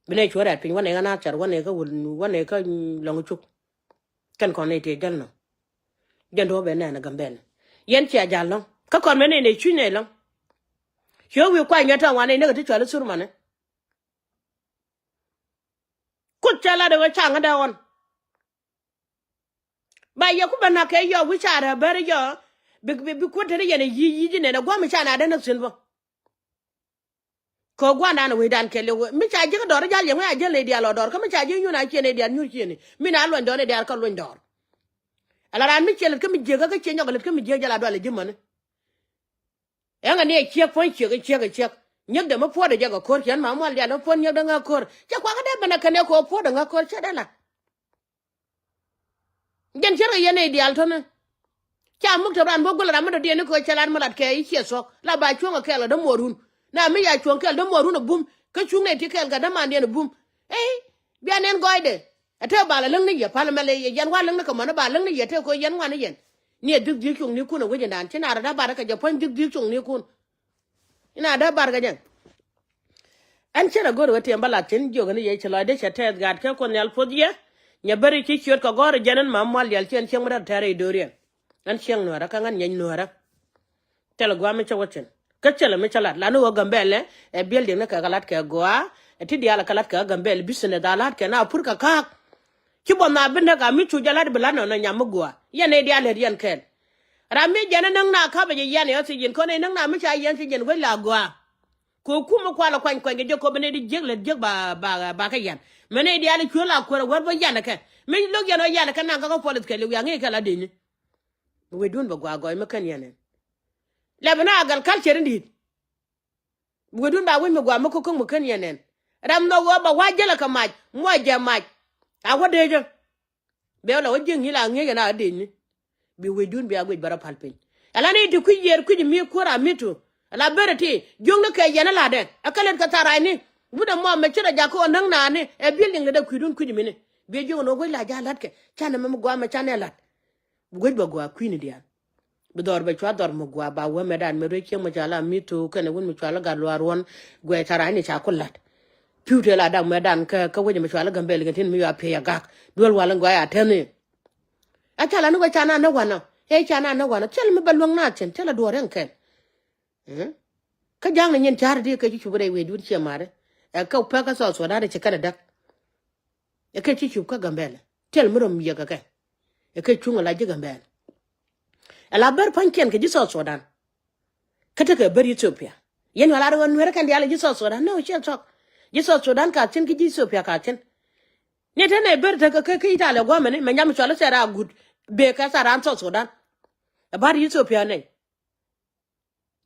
Bi nɛ cuɛ rɛt piny wanɛ kä Nathɛr wanɛ kä wul wanɛ kä lɔŋ cuk. Kɛn kɔn nɛ tëë jäl nɔ. Jɛn tuɔɔk bɛ nɛn ɛ Gambɛl. Yɛn cia ja̱l lɔ̱ŋ kä kɔn mɛ nɛ nɛ cuc nɛ lɔ̱ŋ. Ciɛ wi̱i̱ kuany nyɛ tɔ̱ wanɛ nɛ kɛ ti cual i̱ thur manɛ. Kuth cɛ lat ɛ ɣöö ca ŋädɛ ɣɔn. Ba yɛ ku bä nak kɛ yɔ wi̱c ca rɛ bär yɔ. Bi bi bi kuot teni yɛn a yic yic inɛn a gua̱m ca na den a thi̱n bä. Kɛ gua̱ndan a wecdan kɛ liw mi ca ji̱ kä dɔr jal yɛ ŋuɛ a jäl nɛy diaal ɔ dɔr kä mi ca ji̱ nyun a ciɛ nɛy diaal nyur ciëni mi na luɔny dɔr nɛy diaal kä luɔny dɔr. Ala raan mi ciɛ lät kä mi jiäkä kä ciɛ nyɔk lät kä mi jiäk jal a dual a ji̱ mäni. Ɛŋɛ ni ɛ ciek puɔ̱ny ciek ɛ ciek ɛ ciek. Nyiekdɛ mi puɔ̱tdɛ jɛ kɛ ko̱r ciɛn ma mual diaal mi puɔ̱t nyiekdɛ ŋäk ko̱r. Cɛ kuakä dee ben ɛ kɛn ɛ kɛ ɣöö puɔ̱tdɛ ŋäk ko̱r cɛ dee lat. Jɛn cärkɛ yɛn nɛy diaal tɔ̱nɛ. Ca muk te ran bä guäl ram mi dɔ̱diɛn ni kɛ ɣöö cɛ lat mi lat kɛ i̱ ciɛ thuɔ̱k la ba cuɔ̱ŋ ɛ kɛɛl ɛ dämuɔɔrun. Na mi ya cuɔ̱ŋ kɛɛl dämuɔɔrun ɛ bum kä cuŋ nɛy ti kɛɛl kɛ dämandiɛn ɛ bum. Ey bia nɛn gɔɔydɛ. Ɛ te ba lɛ läŋ ni yɛ pal mɛl ɛ yɛn wa läŋ ni kɛ mɔni ba läŋ ni yɛ te kɛ ɣöö yɛn ŋuan ni yɛn. Ni ɛ dhi̱k dhi̱k cuŋnikun ɛ wec indan ci na rɔ dee bar kɛ jɛ puɔ̱ny dhi̱k dhi̱k cuŋnikun. Ina dee bar kɛ jɛ. Ɛn cɛ rɛ go̱r wä tiɛm bä lat cin jiök ni yɛ ci lɔcdɛ cɛ tɛth gat kɛ Kuoth Nhial puɔth yɛ. Nyɛ beri ci ciöt kɛ gɔ̱r jɛn ɛn ma mual dial ci ɛn cieŋ mi rat tɛrɛ i̱ do̱riɛn. Ɛn cieŋ nuäärä kä ŋän nyɛny nuäärä. Thilɛ gua̱a̱m mi cä wä thi̱n kä thilɛ mi cä lat lan i̱ ɣöö Gambɛl ɛ building ni kɛ kɛ lat kɛ gɔaa. Ɛ ti diaal kɛ lat kɛ Gambɛl business a lat kɛ na pur kɛ ka̱a̱k. Ci buɔth na bi näk a mi cu jɛ lat bi lat nɔnɔ nyam mi gua̱a̱ yɛn nɛy diaal lät yɛn kɛɛl. Ram mi jɛn ɛ näŋ na ka̱pɛ jɛ yɛn ɛ oxygen kɔn ɛ näŋ na mi ca yɛn ci jɛn wec la gua̱a̱. Kɛ kum mi kual ɛ kuany kuany kɛ jɛ kop bi nɛy di jiäk lät jiäk ba ba ba kä yɛn. Mɛ nɛy diaal cuäl a kuäär ɛ wär bä yɛn ɛ kɛ mi lo̱k yɛn ɔ yɛn ɛ kɛ naŋ kä kä puɔlith kɛ liw ya ŋi̱i̱c kɛ la dee ni. Bi wecdun bɛ gua̱a̱ gɔɔy mi kɛn yɛn ɛn. Lɛ bi na a gal culture in di̱i̱t. Bi wecdun ba wec mi gua̱a̱ mi ko̱k ko̱k mi kän yɛn nɛn. Ram nhɔk ɣöö ba wa̱c jälä kɛ mac muɔc jɛ mac. A wä dee jɛ. Bɛ wä la wä jiäk ŋi̱i̱c la ŋi̱eec ɛn a dee ni. Bi wecdun bia guic bɛ rɔ pal piny. Ala ni ti kui̱c yiëër kui̱c mi kuäär a mi̱tu. Ala berɛ ti jiökni kɛ yɛn ɛ la̱tdɛ ɛ kɛ lät kɛ tharay ni. Wut ɛmɔ mɛ ci rɔ jakä ɣöö näk naan ni ɛ building lät ɛ kui̱dun kui̱c mi ni. Bi jiök ɛn ɣöö guic la ja̱ la̱tkɛ canɛ mɛ mi gua̱a̱ mɛ canɛ la̱t. Bi guic bɛ gua̱a̱ kui̱ni diaal. Bi dhɔr bɛ cua dhɔr mi gua ba wä mɛ dan mi ruec cieŋ mi cua la mi tu kɛnɛ wun mi cua la gat luaar ruɔn guɛ ca rany ni ca ku lat. Piu te la dak mɛ dan kä kä wec mi cua la Gambɛl kɛ tin mi yua piɛ ya gak duel wal gua ya tɛn ni. A ca la ni wä ca na na wanɔ ɛ ca na na wanɔ cɛl mi bɛ luäŋ na cɛn cɛl a duɔr ɛn kɛn. Kä ja̱a̱ŋ ni nyin ca̱r di kɛ ci cup rɛy wee dun ciɛ mari. Ɛ kɛ pek kä South Sudan ci kɛn a däk. Ɛ kɛ ci cup kä Gambɛl. Tiɛl mi rɔm yɛ kɛ kɛ. Ɛ kɛ cuŋ a la ji̱ Gambɛl. Ɛ la ber pa̱nykiɛn kɛ ji̱ South Sudan. Kä tekɛ ber Ethiopia. Yɛn wala rɛ wä nuɛrɛ kɛn dial ji̱ South Sudan. No, ciɛ tɔk. Ji̱ South Sudan ka cin ki ji̱ Ethiopia ka cin. Ni te nɛ ber tekɛ kɛ ki Italia guamɛni mɛ nyam cual sɛ ra gut. Bekɛ sa ran South Sudan. Ɛ bar Ethiopia nɛ.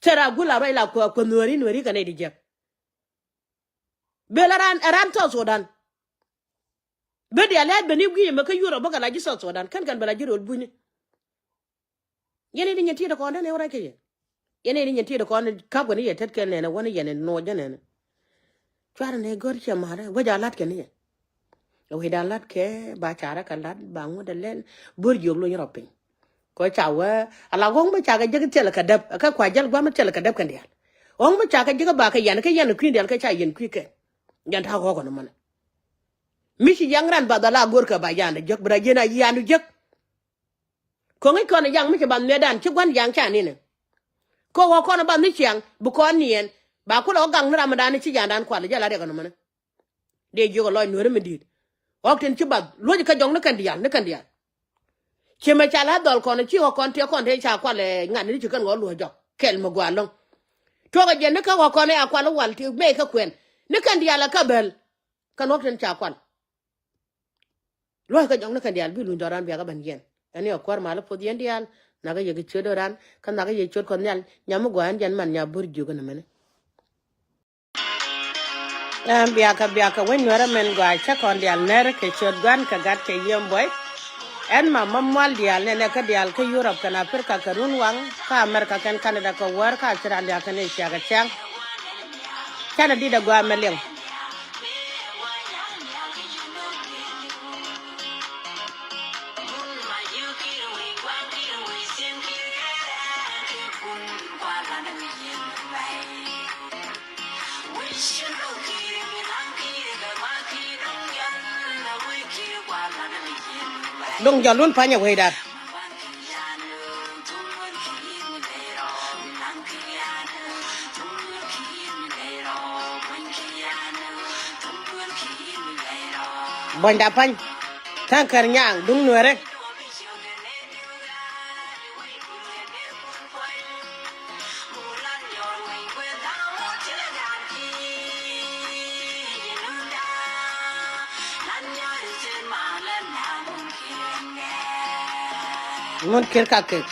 Cɛ ra gul a ruac la kuɛ kuɛ nuɛri nuɛri kɛ nɛy di jiɛk. Bel a ran a ran South Sudan. Bel dial liac ben i̱ gui̱i̱ mɛ kä Europe bä kɛ la ji̱ South Sudan kɛn kɛn bɛ la ji̱ rol bunyni. Yɛn i̱ di nyin ti̱i̱t kɔn däni wä rɛc kɛ yɛ. Yɛn i̱ di nyin ti̱i̱t kɔn kap kɛn i̱ yɛ tet kɛn nɛnɛ wä ni yɛn i̱ nuɔc jɛ nɛnɛ. Cuarɛ nɛ gör ciɛ ma̱rɛ wec a lat kɛn i̱ yɛ. Wecdan la̱t kɛ ba carɛ kɛ la̱t ba ŋut ɛ lɛl. Bör jiök lony rɔ piny. Kɔ ca wee ala ɣɔ̱ŋ mi ca kɛ jek thilɛ kɛ däp kä kua jäl gua̱m thilɛ kɛ däp kɛn diaal. Ɣɔ̱ŋ mi ca kɛ jek ba kɛ yan kä yan kui̱n diaal kä ca yɛn kui̱ kɛ. Yan ta̱a̱ ɣɔ̱k ɔn mänɛ. Mi ci yaŋ ran ba dhɔl a go̱r kɛ ba yan jek bi ra yɛn a yan jek. Ko̱ŋ i̱ kɔn i̱ yaŋ mi ci ban miɛtdan ci gua̱n yaŋ ca ninɛ. Kɔ ɣɔ̱k kɔn i̱ ban ni ciaŋ bi kɔn niɛn ba kulɛ ɣɔ̱k gaŋ ni ram mi dan i̱ ci yandan kual i̱ jäl a riɛk ɔn mänɛ. Dee jiök ɛ lɔc nueeri mi di̱i̱t. Ɣɔ̱k tin ci bath luɔ̱c kä jɔŋ ni kɛn diaal ni kɛn diaal. Ci mɛ ca la dhɔl kɔn ci ɣɔ̱k kɔn tiɛ kɔn te ca kual ɛ ŋa̱t ni ci kɛn ɣɔ̱k luɔ̱c jɔk kɛl mi gua̱a̱ lo̱ŋ. Tuɔk ɛ jɛ ni kä ɣɔ̱k kɔn ɛ a kual wal ti mɛ kä kuɛn ni kɛn diaal ɛ kä bel. Kɛn ɣɔ̱k tin ca kual. Luɔ̱c kä jɔŋ ni kɛn diaal bi luny dɔran biakä ben yɛn. Ɛn i̱ ɛ kuäär mal i̱ puɔth yɛn diaal. Nakä yɛ kɛ ciöt dɔran kä nakä yɛ ciöt kɔn nhial nyam mi gua̱a̱ ɛn jɛn man nya bo̱r jiök ɛn ɛmɛni. Ɛn biakä biakä wec nuɛrɛ min gɔaa cä kɔn diaal nɛr kɛ ciöt gua̱n kɛ gat kɛ yiem buɔy. Ɛn ma ma mual diaal nɛnɛ kä diaal kä Europe kɛn Africa kɛ run waŋ kä America kɛn Canada kɛ wäär kä Australia kɛn Asia kɛ cäŋ. Canɛ dit ɛ gɔaa mɛ liŋ. Duŋ jɔl wun pa̱nyɛ wecdan. Buɔ̱nyda pa̱ny. Tha̱a̱ŋ kär nyaŋ duŋ nueerä. Ŋun kir ka kek.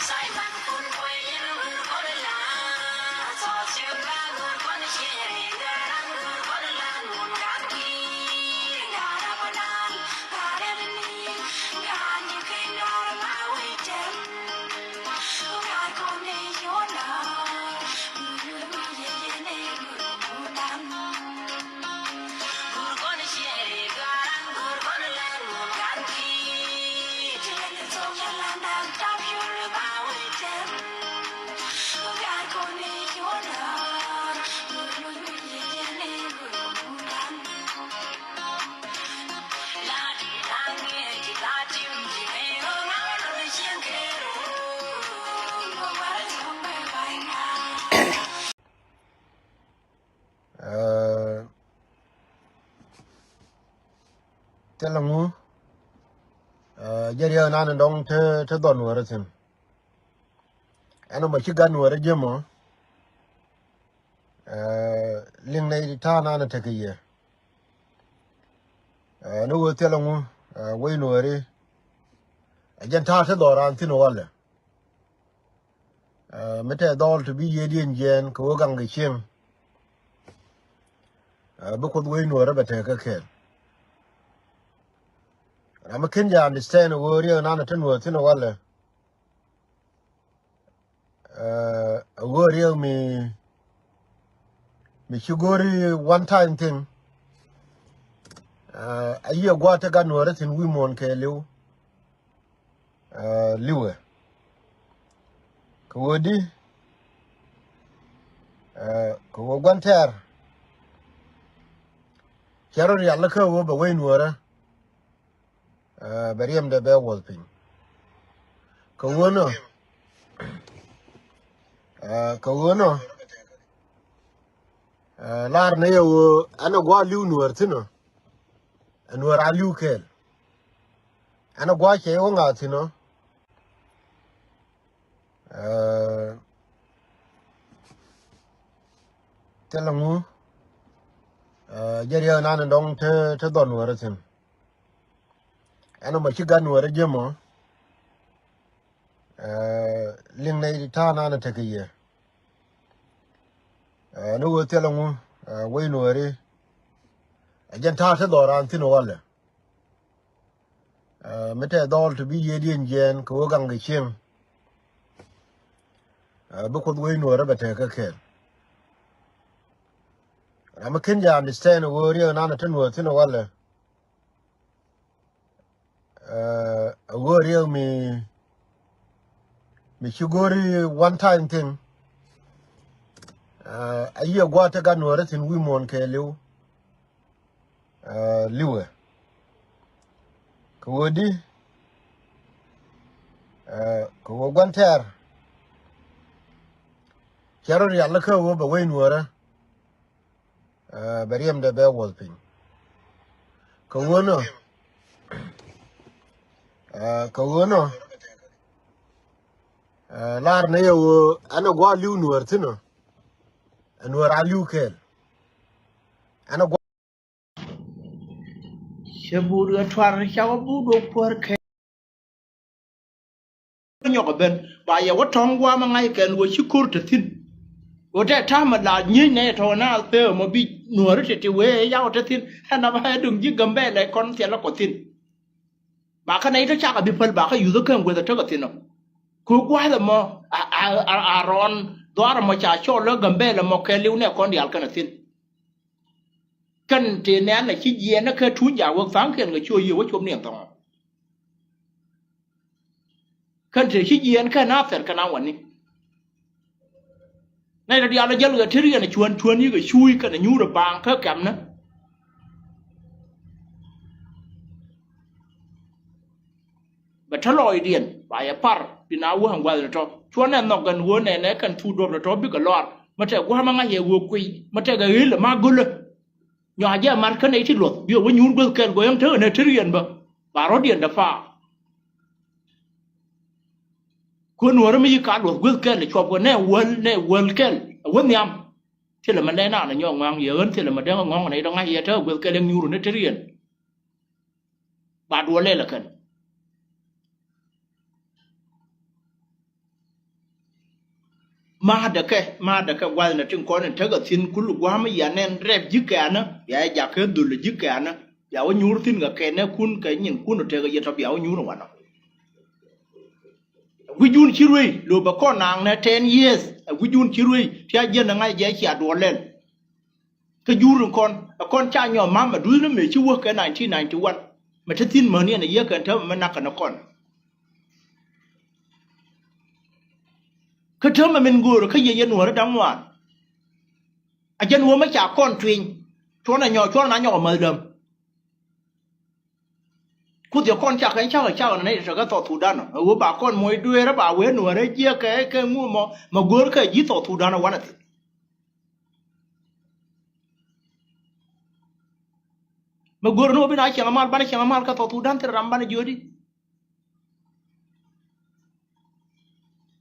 Thilɛ ŋu jɛ riɛk nan dɔŋ te dhɔn wärä thi̱n. Ɛn ɔmɔ ci gat nuɔrä ji̱ mɔ. Liŋ nɛy ta̱a̱ nanɛ tekɛ yɛ. Ni ɣöö thilɛ ŋu wec nuɔri. Ɛ jɛn ta̱a̱ te dhɔran thi̱n walɛ. Mi tɛ dhɔl ti bi yiëëdiɛn jiɛɛn kɛ ɣöö gaŋ kɛ cieŋ. Bi Kuoth wec nuɔrä bɛ tekɛ kɛɛl. Ram mi ken jɛ understand ɣöö riɛk nanɛ te nuɔr thi̱n walɛ. A go̱o̱r yɛ mi, mi ci go̱o̱ri one time thing. A yiëë gua̱a̱th te gat nuɔ̱ɔ̱rä thi̱n wi̱i̱ muɔ̱ɔ̱n kɛɛliw. Liwɛ. Kɛ ɣöö di, ɛ, kɛ ɣöö gua̱n tɛɛr cɛ rɔ rial kä ɣöö bɛ wec nuɔ̱ɔ̱rä, ɛ, bɛ riɛmdɛ bɛ wuɔth piny. Kɛ ɣöö nɔ, ɛ, kɛ ɣöö nɔ, ɛ, lar ni yɛ ɣöö ɛn ɛ gua̱a̱ li̱w nuɔ̱ɔ̱r thi̱n ɔ, ɛ nuɔ̱ɔ̱r a li̱w kɛɛl. Ɛn ɛ gua̱a̱ cɛ yɛ wä ŋa̱a̱ thi̱n ɔ. Ɛ, thilɛ ŋu, ɛ, jɛ riɛk nan dɔ̱ŋ te, te dhɔn wärä thi̱n. Ɛn ɛ mɔ ci gat nuɔ̱ɔ̱rä ji̱ mɔ, ɛ, liŋ nɛy ti ta̱a̱ nan tekɛ yɛ. Ɛ, ni wee thilɛ ŋu, ɛ, wec nuɔ̱ɔ̱ri. Ɛ jɛn ta̱a̱ te dhɔran thi̱n walɛ. Ɛ, mi tɛ dhɔl ti bi yiëëdiɛn jiɛɛn kɛ wä gaŋ kɛ cieŋ. Ɛ, bi Kuoth wec nuɔ̱ɔ̱rä bɛ tɛk kä kɛɛl. Ram mi ken jɛ understand wä riɛk nan te nuɔ̱ɔ̱r thi̱n walɛ. Ɛ, a wä riɛk mi, mi ci go̱ri one time thing. Ɛ, a yiɛ gua̱a̱ te gat nuɔ̱ɔ̱rä thi̱n wi̱i̱ muɔ̱ɔ̱n kɛɛliw. Ɛ, li̱wɛ. Kɛ ɣöö di, ɛ, kɛ ɣöö gua̱n tɛɛr cɛ rɔ rial kä ɣöö bɛ wec nuɔ̱ɔ̱rä, ɛ, bɛ riɛmdɛ bɛ wuɔth piny. Kɛ ɣöö nɔ, ɛ, kɛ ɣöö nɔ, ɛ, lar ni yɛ ɣöö ɛn ɛ gua̱a̱ li̱w nuɔ̱ɔ̱r thi̱n ɔ, ɛ nuɔ̱ɔ̱r a li̱w kɛɛl. Ɛn ɛ gua̱a̱ Cɛ buut ɣä tuar ca wä buut wä kuäär kɛ. Nyɔk ɛ ben ba yɛ wä tɔ̱ŋ gua̱a̱m ɛ ŋa̱c kɛn wä ci ko̱r te thi̱n. Wä tɛ ta̱a̱m ɛ la nyiec nɛ tɔ̱ na thee mɔ bi nuɔ̱ɔ̱ri ti ti wee ɛ yaw te thi̱n. Ɛn na ba ɛ duŋ ji̱ Gambɛla ɛ kɔn thiɛl ɛ kɔ thi̱n. Ba kä nɛy tɔ̱ cakɛ bi päl ba kä yuth ɛ kɛn gueth ɛ tek ɛ thi̱n ɔ. Kɛ gua̱a̱th ɛmɔ a, a, a, a rɔɔn dhɔaar ɛmɔ ca cɔl ɛ Gambɛla ɛmɔ kɛɛliw nɛ kɔn diaal kɛn ɛ thi̱n. Kɛn tëë nɛ̈n ɛ ci jiɛɛn ɛ kɛ tuny jaak wek tha̱a̱ŋkiɛn kɛ ci ɣä yiëë wä cop ni ɛn thɔ̱ŋ. Kɛn tëë ci jiɛɛn kɛ na thɛr kɛn a wani. Nɛy tɔ diaal ɔ jäl kɛ tër yɛn ɛ cuän cuän yikɛ cuuc kɛn ɛ nyuur ɛ baaŋ kä kɛmnä. Bɛ tɔ lɔɔcdiɛn ba yɛ par bi na wä ɛn gua̱th ni tɔ cuɔn ɛ nhɔk ɛn ɣöö nɛnɛ kɛn thuk duɔ̱p ni tɔ bikɛ lɔar. Mä tɛ gua̱a̱mä ŋa̱c yɛ ɣöö kuiy mä tɛ kɛ ɣil ɛ ma gölä. Nyɔa jɛ mar kä nɛy ti luɔth bi ɛ wä nyuur guäth kɛl go̱o̱yäŋ tekɛ nɛ tër yɛn bä ba rɔ̱diɛn dɛ pa̱a̱. Kuän wärä mi yi ka luɔth guäth kɛl ɛ cuɔp kɛ nɛ wäl nɛ wäl kɛl ɛ wä nhiam. Thilɛ mɛ nɛy naan ɛ nyɔk ŋɔaŋ yɛ ɣän thilɛ mɛ däŋ ɛ ŋɔ̱ŋ nɛy dɔ̱ŋ ŋa̱c yɛ tekɛ guäth kɛl ɛ nyuur ɛ nɛ tër yɛn. Ba duɔ lɛl ɛ kɛn. Ma̱a̱dɛ kɛ ma̱a̱dɛ kɛ gua̱th nɛ tin kɔn in tekɛ thi̱n kul gua̱a̱m yia nɛn rɛp ji̱ kɛɛnä bia jɛ jakä dhul ji̱ kɛɛnä bia wä nyuur thi̱n kɛ kɛnɛ kun kɛ nyin kun tekɛ yɛ tɔ bia wä nyuur wanɔ. Wi̱cdun ci ruey lo bɛ kɔn naaŋ nɛ ten years ɛ wi̱cdun ci ruey ti a jiɛn ɛ ŋa̱c jɛ cia duɔ lɛl. Kä jur in kɔn ɛ kɔn ca nyɔk ma̱a̱m ɛ duth ni mëë ci wäk kɛ nineteen ninety one. Mɛ te thi̱n mäni ɛn ɛ yiëë kɛn täämɛ mi nak kɛn ɛ kɔn. Kä täämɛ min göörä kä yɛ yɛn wäärä da̱ŋ ŋuan. A jɛn wä mɛ ca kɔn tuiny cuɔn ɛ nyɔk cuɔn na nyɔk ɛ mäth däm. Kuoth yɛ kɔn cakɛ cakɛ cakɛ nɛ nɛ tekɛ South Sudan ɔ. Ɛ wee ba kɔn moc dueerä ba wee nuɔ̱ɔ̱rä jiɛkɛ kɛ ŋu mɔ mɛ go̱o̱r kɛ ji̱ South Sudan ɔ wanɛ thi̱n. Mɛ go̱o̱r ni wä bi na cieŋ amal banɛ cieŋ amal kä South Sudan thil ram banɛ jiöödi.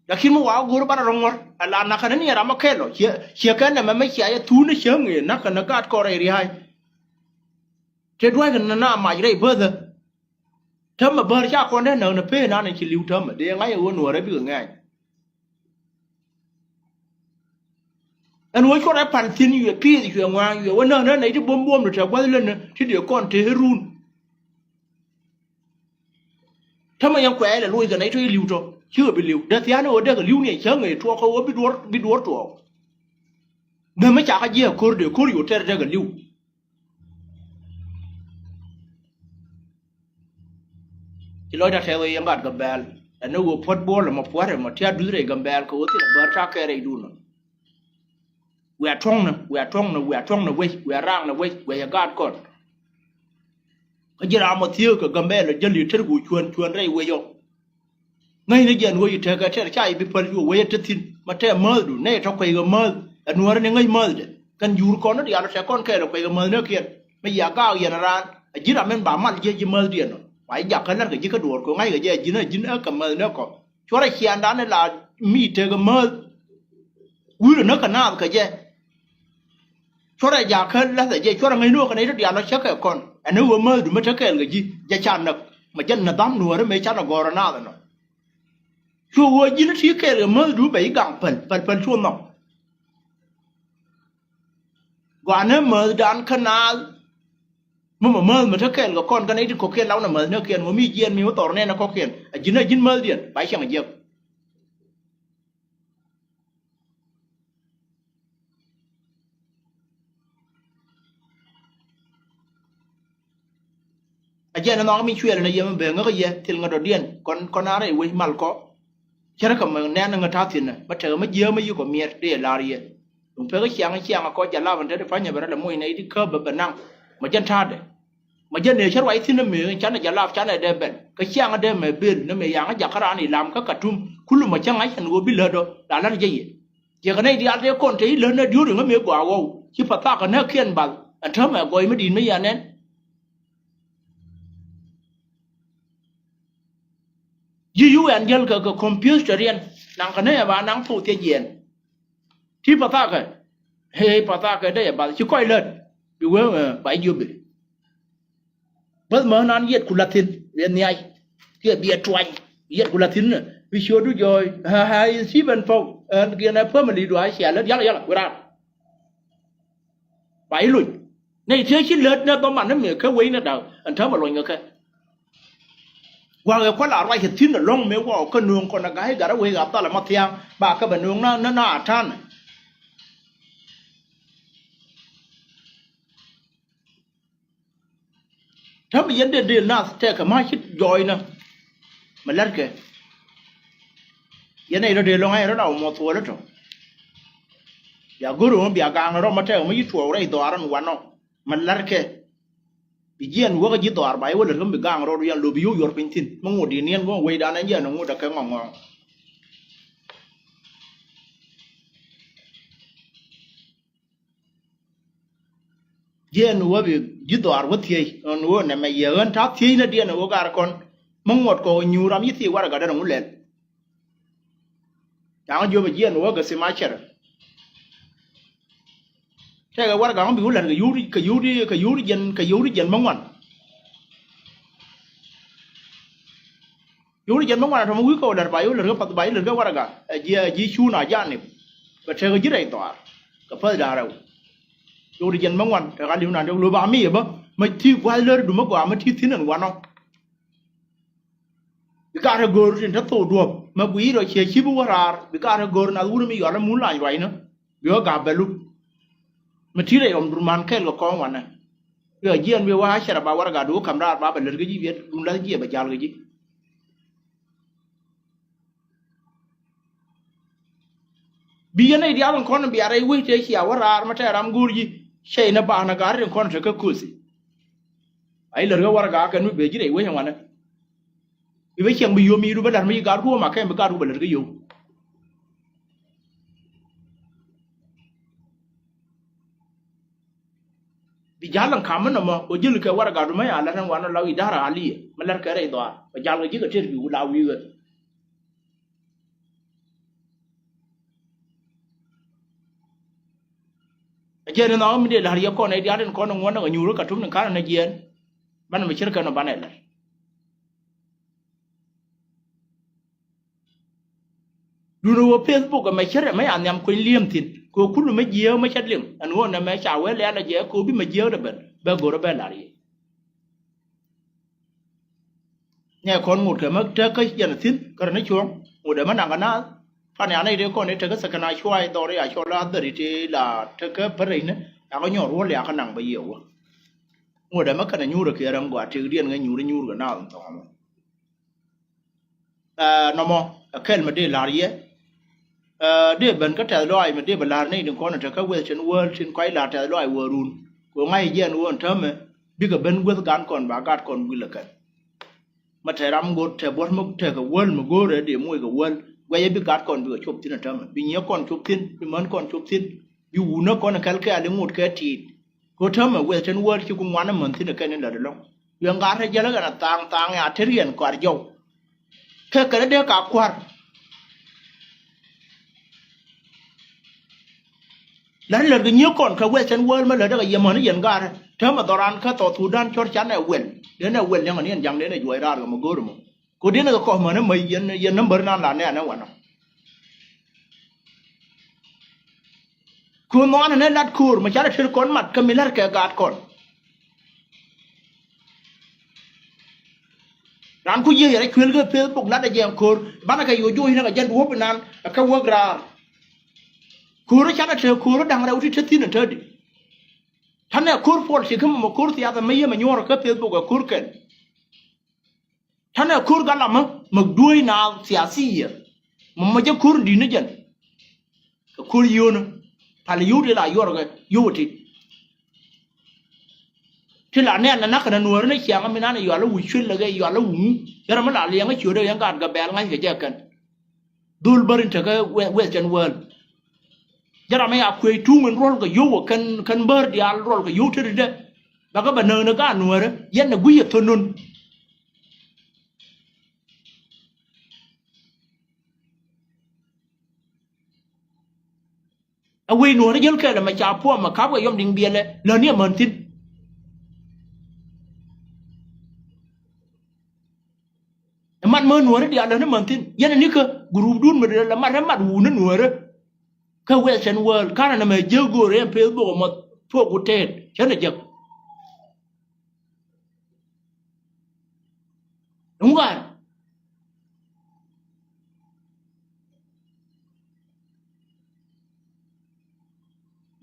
Lakin mi wa go̱o̱r banɛ rɔ ŋuɔ̱r ɛ la nakä ni ni ram ɔ kɛl ɔ ciɛ ciɛ kɛn nɛmɛ mɛ cia yɛ thuun ni cieŋ ëë nakä ni gaat kɔr ɛ ria̱a̱c. Te dua̱ckɛ na mac rɛy bäthä. Täämɛ bäär ca kɔn dee näk ni pee nan ci li̱w täämɛ dee ŋa̱c ɛ ɣöö nuɔ̱ɔ̱rɛ bikɛ ŋɛ̈ny. Ɛn ɣöö cuɔt ɛ pal thi̱n yuɛ pi̱i̱th cuɛ ŋɔa̱a̱ŋ yuɛ wä näk ni nɛy ti buɔ̱m buɔ̱m ni te gua̱th län ni ti dee kɔn te run. Täämɛ yɛn kuɛɛl ɛ loc kɛ nɛy tɔ̱ i̱ li̱w tɔ̱ cikɛ bi li̱w dee thia̱a̱n ɣöö dee kɛ li̱w ni ɛ cäŋ ëë tuɔɔk kä ɣöö bi duɔ̱ɔ̱r bi duɔ̱ɔ̱r tuɔɔk. Nhämɛ ca kä jiɛ ko̱r dee ko̱r yo̱o̱ tɛr tekɛ li̱w. Ci lɔcdä tɛth ɣöö yɛn gat kɛ bɛɛl Ɛn ni ɣöö puɔ̱t buɔ̱ɔ̱l ɛmɔ puɔ̱t ɛmɔ ti a duth rɛy Gambɛl kɛ ɣöö thilɛ bär ca kɛɛl rɛydun ɔ. Wiaa tuɔ̱ŋnä, wiaa tuɔ̱ŋnä, wiaa tuɔ̱ŋnä wec, wiaa raŋnɛ wec, wiaa yɛ gaat kɔn. Kä ji̱ ram ɔ thieek kɛ Gambɛl ɔ jäl i̱ tɛr ku cuän cuän rɛy wec ɔ. Ŋäcni jɛn wec i̱ tekɛ tɛr ca i̱ bi päl cu wec ɛ te thi̱n ma tɛ määthdu nɛy tɔ kuɛy kɛ määth. Ɛ nuäärä ni ŋäc määthdɛ kɛn juur kɔn ni diaal ɔ tɛ kɔn kɛɛl ɛ kuɛy kɛ määthnäkiɛn. Mi yia gaak yɛn raan a ji̱n ram min ba mal jiɛ ji̱ määthdiɛn ɔ. Wa ji̱ jakä lär kɛ ji̱ kä duɔ̱ɔ̱r kɛ ŋa̱ckɛ jɛ ji̱n ɛ ji̱n ɛ kɛ määthnäk ɔ. Cuɔrɛ ciaŋdan in la mi tekɛ määth. Wi̱i̱rä näk kɛ naath kɛ jɛ. Cuɔrɛ jakä läthɛ jɛ cuɔrɛ ŋäcni ɣöö kɛ nɛy ti diaal ɔ cäkɛ kɔn ɛn ni ɣöö määthdu mi te kɛɛl kɛ ji̱ jɛ ca näk. Ma jɛn ni dham nuäärä mëë canɛ gɔ̱rä naath ɛnɔ. Cu ɣöö ji̱n ti kɛɛl kɛ määthdu bɛ ji̱ gaŋ päl päl päl cu nhɔk. Gɔaa ni määthdan kä naath. Mi mɔ määth mi te kɛɛl kɛ kɔn kä nɛy ti kɔ̱kiɛn law ni määth ni kiɛn ɣöö mi jiɛɛn mi wä thɔr nɛn ɛ kɔ̱kiɛn a ji̱n a ji̱n määthdiɛn ba cieŋ jiäk. A jɛn ɛnɔk mi cuɛɛl ɛn a yɛ mi bee ŋäk yɛ thil ŋä dɔ̱diɛn kɔn kɔn a rɛy wec mal kɔ. Cärä kɛ mi nɛn ŋä ta̱thi̱n ɛ mi tekɛ mi jiääk mi yikɔ miɛt dee lar yɛ. Duŋ pek ciaŋ ciaŋ kɔ jalap ɛn te ti pa̱nyɛ bɛ rɛl ɛ moc nɛy ti käp bɛ bɛ naŋ. Ma jɛn ta̱a̱dɛ. Ma jɛn ëë cä ruac thi̱n ɛ mëë canɛ jalap canɛ dee ben kä ciaŋ dee mɛ bil ni mëë yaŋ jakä raan ilam kä Katum. Kulu ma cä ŋa̱c ɛn ɣöö bi lätdɔ la lät jɛ yɛ. Ciɛ kɛ nɛy diaal tëë kɔn te i̱ lät nɛ diööri ŋä mëë gɔaa ɣɔw ci pathak kɛ nɛɛkiɛn bath ɛn täämɛ gɔɔy mi di̱i̱t mi yɛn nɛn. Ji̱ yu ɛn jäl kɛ kɛ computerian naŋ kɛ nɛy ɛ ba naŋ thok thiec yɛn. Ti pathakɛ. Hee pathakɛ dee yɛ bath ci kɔc lät. Bi wee ba jiöp bi. Bäth mänan yɛt ku la̱thi̱n biɛ nhiac. Kiɛ biɛ tuany yɛt ku la̱thi̱n. Bi ciötdu jɔɔc. Hee Stephen Pɔk ɛn kiɛn ɛ family du a cia lät yala yala wiraar. Ba i̱ luny nɛy tëë ci lät nɛ dhɔman ni mëë kä wec ni da̱k ɛn täämɛ luɔ̱ny kɛ kɛ. Gua̱a̱k ɛ kua̱l a ruac kɛ thi̱n ɛlɔ̱ŋ mëë wä kä nööŋ kɔn ɛ ga̱a̱c gat ɛ wec ɣap thal ɛmɔ thia̱a̱ŋ ba kɛ bɛ nööŋ na na na a ta̱a̱n. Täämɛ yɛn dee dee nath tɛkɛ ma̱a̱c ci jɔɔcnä. Mɛ la̱rkɛ yɛn nɛy rɔ dee lɔ̱ŋ a yɛn rɔ na wä mɔ thuɔɔl ɛ tɔ. Bia go̱r ɣöö bia gaŋ rɔ mɔ tɛkɛ mɔ ci tuɔɔk rɛy dhɔaar ɛn wanɔ. Mɛ la̱rkɛ bi jiɛn wäkä ji̱ dhɔaar ba yɛ wä lät kä mi gaŋ rɔ yɛn lo̱ bi yio̱w yuɔr piny thi̱n mi ŋot di̱i̱n yɛn go̱o̱ŋ wecdan ɛn jiɛn ŋot ɛ kɛ ŋɔŋɔŋ. Jiɛn wä bi ji̱ dhɔaar wä thiec ɛn wä nɛmɛ yɛ ɣän ta̱a̱ thiec nä diɛn wä gar kɔn. Mi ŋuɔ̱t kɔk nyuur ram yi thiec warɛ gat dɛn ŋu lɛl. Caŋ jiöpɛ jiɛn wä gɛ thim a cɛr. Tɛkɛ warɛ gat ŋu bi wä lät kɛ yio̱w kɛ yio̱w kɛ yio̱w jiɛn kɛ yio̱w jiɛn mi ŋuan. Yio̱w jiɛn mi ŋuan a tɔmɔ wi̱i̱ kɛ wä lät ba yio̱w lät kä path ba yio̱w lät kä warɛ gat ɛ jiɛ ɛ ji̱ cuun a janip. Bɛ tɛkɛ ji̱ rɛy dhɔaar kɛ päth da̱a̱r rɛw. Yio̱w jiɛn mi ŋuan tɛkɛ a li̱w nan tɛk lo̱ ba mi yɛ bä mɛ ti gua̱th lär dum mi gɔaa mi ti thi̱n ɛn wanɔ. Bi ka̱rä go̱o̱r tin te thok duɔ̱p mɛ gui̱i̱r ɔ ciɛ ci bi wä raar bi ka̱rä go̱o̱r nath wun mi yɔal mun lany ruacnä. Bi wä gap bɛ lup. Mɛ ti̱t ɛ yɔm dur man kɛl kɛ kɔn wanɛ. Bi ɔ jiɛn bi wä a cɛrɛ ba warɛ gat dukä ka̱m raar ba bɛ lät kä ji̱ biɛt dun lath jiɛ bɛ jal kɛ ji̱. Bi yɛn nɛy diaal in kɔn in bia rɛy wec tëë cia wä raar mi tɛɛr ram go̱o̱r ji̱. Cɛ in ɛ baaŋ ni ga̱r in kɔn in te kä köthi. A i̱ lät ɣä warɛga kɛn mi bee ji̱ rɛy wec in wanɛ. Bi bä ciɛŋ bi yio̱w mi du bä la̱r mi ci ga̱r duɔ̱ɔ̱m a kɛn bi ga̱r du bä lät kä yio̱w. Bi ja̱l in ka̱m mi nɔmɔ ɣä ji̱l kɛ warɛga du mi a la̱t in wanɛ la wi̱i̱ da̱r a liɛ mi la̱r kɛ rɛy dhɔaar bɛ ja̱l kɛ ji̱ kɛ tëër bi wut la wi̱i̱ ɣä. Ɛ jɛn in nhɔk mi dee la̱r yɛ kɔn ɛ diaal in kɔn in ŋuɔ̱n in kɛ nyuur in Katum in ka̱n in ɛ jiɛɛn. Banɛ mi cir kɛn ɔ banɛ la̱r. Duundɛ ɣöö Facebook ɛmɛ cärɛ mɛ ya nhiam kueny li̱em thi̱n kɛ ɣöö kul mɛ jiääk mɛ cä liŋ ɛn ɣöö nɛmɛ ca wee lɛ̈ɛ̈l ɛ jɛ kɛ ɣöö bi mɛ jiääk dɛ ben bɛ go̱rä bɛ la̱r yɛ. Nɛ kɔn ŋot kɛ mɛ tek kä jɛn thi̱n kä rɛ ni cuɔ̱ɔ̱ŋ ŋot ɛmɛ naŋ kɛ naath. Pan ya nɛy tëë kɔn i̱ tek kä thɛkɛn a cuay dhɔr ya cɔl a dhäri tëë la tek kä pärɛcnä. Yakɛ nyɔr wä liakä naŋ bɛ yiëë wä. Ŋot ɛmɛ kɛn a nyuurɛ kiɛ rɛm gɔaa tëkdiɛn ŋɛ nyuurä nyuur kɛ naath in thɔŋ ɛmɛ. Ɛ, nɔmɔ ɛ kɛl mi dee la̱r yɛ. Ɛ, dee ben kä tɛth lɔaac mi dee bɛ la̱r nɛy tin kɔn in te kä Western world tin kɔc la̱r tɛth lɔaac wäärun. Kɛ ɣöö ŋa̱c jiɛn ɣöö ɛn täämɛ bikɛ ben guäth gan kɔn ba gat kɔn guil ɛ kɛn. Ma te ram go̱r te buɔ̱t mi te kɛ wäl mi go̱o̱rɛ dee moc kɛ wäl. Guɛcɛ bi gat kɔn bikɛ cop thi̱n ɛn täämɛ, bi nyiee kɔn cop thi̱n, bi män kɔn cop thi̱n, bi wunä kɔn kɛl kɛ ali ŋot kɛ ti̱i̱t. Kɛ täämɛ Western world ci ku ŋuan ɛmän thi̱n ɛ kɛn in lät ɛlɔ̱ŋ. Wiɛŋ gat rɛ jäl ɛ kɛn a thaŋ thaŋ ɛ a te riɛn kɔaar jɔw. Kɛ kɛn dee ka kua̱r. La̱t lät kɛ nyiee kɔn kɛ Western world mi lätdä kɛ yɛ män i̱ yɛn gaat. Täämɛ dhɔran kä South Sudan cɔr canɛ wel. Denɛ wel liɛŋɛ ni ɛn ja̱ŋ denɛ juɔc raar kɛ mɛ go̱o̱r mɔ. Kɛ denɛ kɛ kɔh män i̱ mäc yɛn, yɛn nambär nan la nɛɛnɛ wanɔ. Kɛ ɣöö nhɔanɛ ni lat ko̱o̱r mɛ canɛ tël kɔn mat kä mi la̱t kɛ gaat kɔn. Raan ku jiɛc yɛrɛ cuël kä Facebook lat ɛ jɛ ko̱o̱r banɛ kɛ yoc joc ni kɛ jɛn duɔ̱ɔ̱p inan ɛ kɛ wäk raar. Ko̱o̱r canɛ te ko̱o̱r da̱ŋ rɛw ti te thi̱n ɛ te di. Tanɛ ko̱o̱r politik kä mɛ mɛ ko̱o̱r thiath ɛmɛ yɛ mɛ nyuɔ̱ɔ̱r kä Facebook ɛ ko̱o̱r kɛn. Tanɛ ko̱o̱r galamä mɛ duɔ̱ɔ̱c naath thiathiya. Mɛ mɛ jɛ ko̱o̱r di̱t ni jɛn. Kɛ ko̱o̱r yio̱o̱nä pal yio̱w ti la yuɔrkɛ yio̱w ti. Ti la nɛɛl na na̱k kɛn a nuääri ni ciaŋä mi nan ɛ yual a wi̱i̱ cuël lɛ kɛ yual a wi̱i̱ ŋu. Yɛn ram mi la liɛŋä ciötdä yɛn gaat Gambɛl ŋa̱ckɛ jɛ kɛn. Dhol bär in tekä Western world. Jɛ ram mi ya kuëë tuŋ in ruɔl kɛ yio̱w ɛ kɛn, kɛn bär diaal ruɔl kɛ yio̱w tetdä. Bakɛ bɛ näk ni gaat nuäärä yɛn ɛ gui̱c ɛ thon nun. Ɛ wec nuɔ̱ɔ̱ri jäl kɛɛl ɛmɛ ca puɔmɛ ka̱pkɛ yɔm diŋ biɛlɛ läni ɛmän thi̱n. Ɛ mat mä nuɔ̱ɔ̱ri diaal läni män thi̱n yɛn ɛ nikä group dun mi la mat ɛ mat wuni nuɔ̱ɔ̱ri. Kä Western world kanɛ nɛmɛ jiäk go̱o̱r ɛn Facebook ɛmɔ thuɔk ku tëët cänɛ jek. Ɛŋu gaat?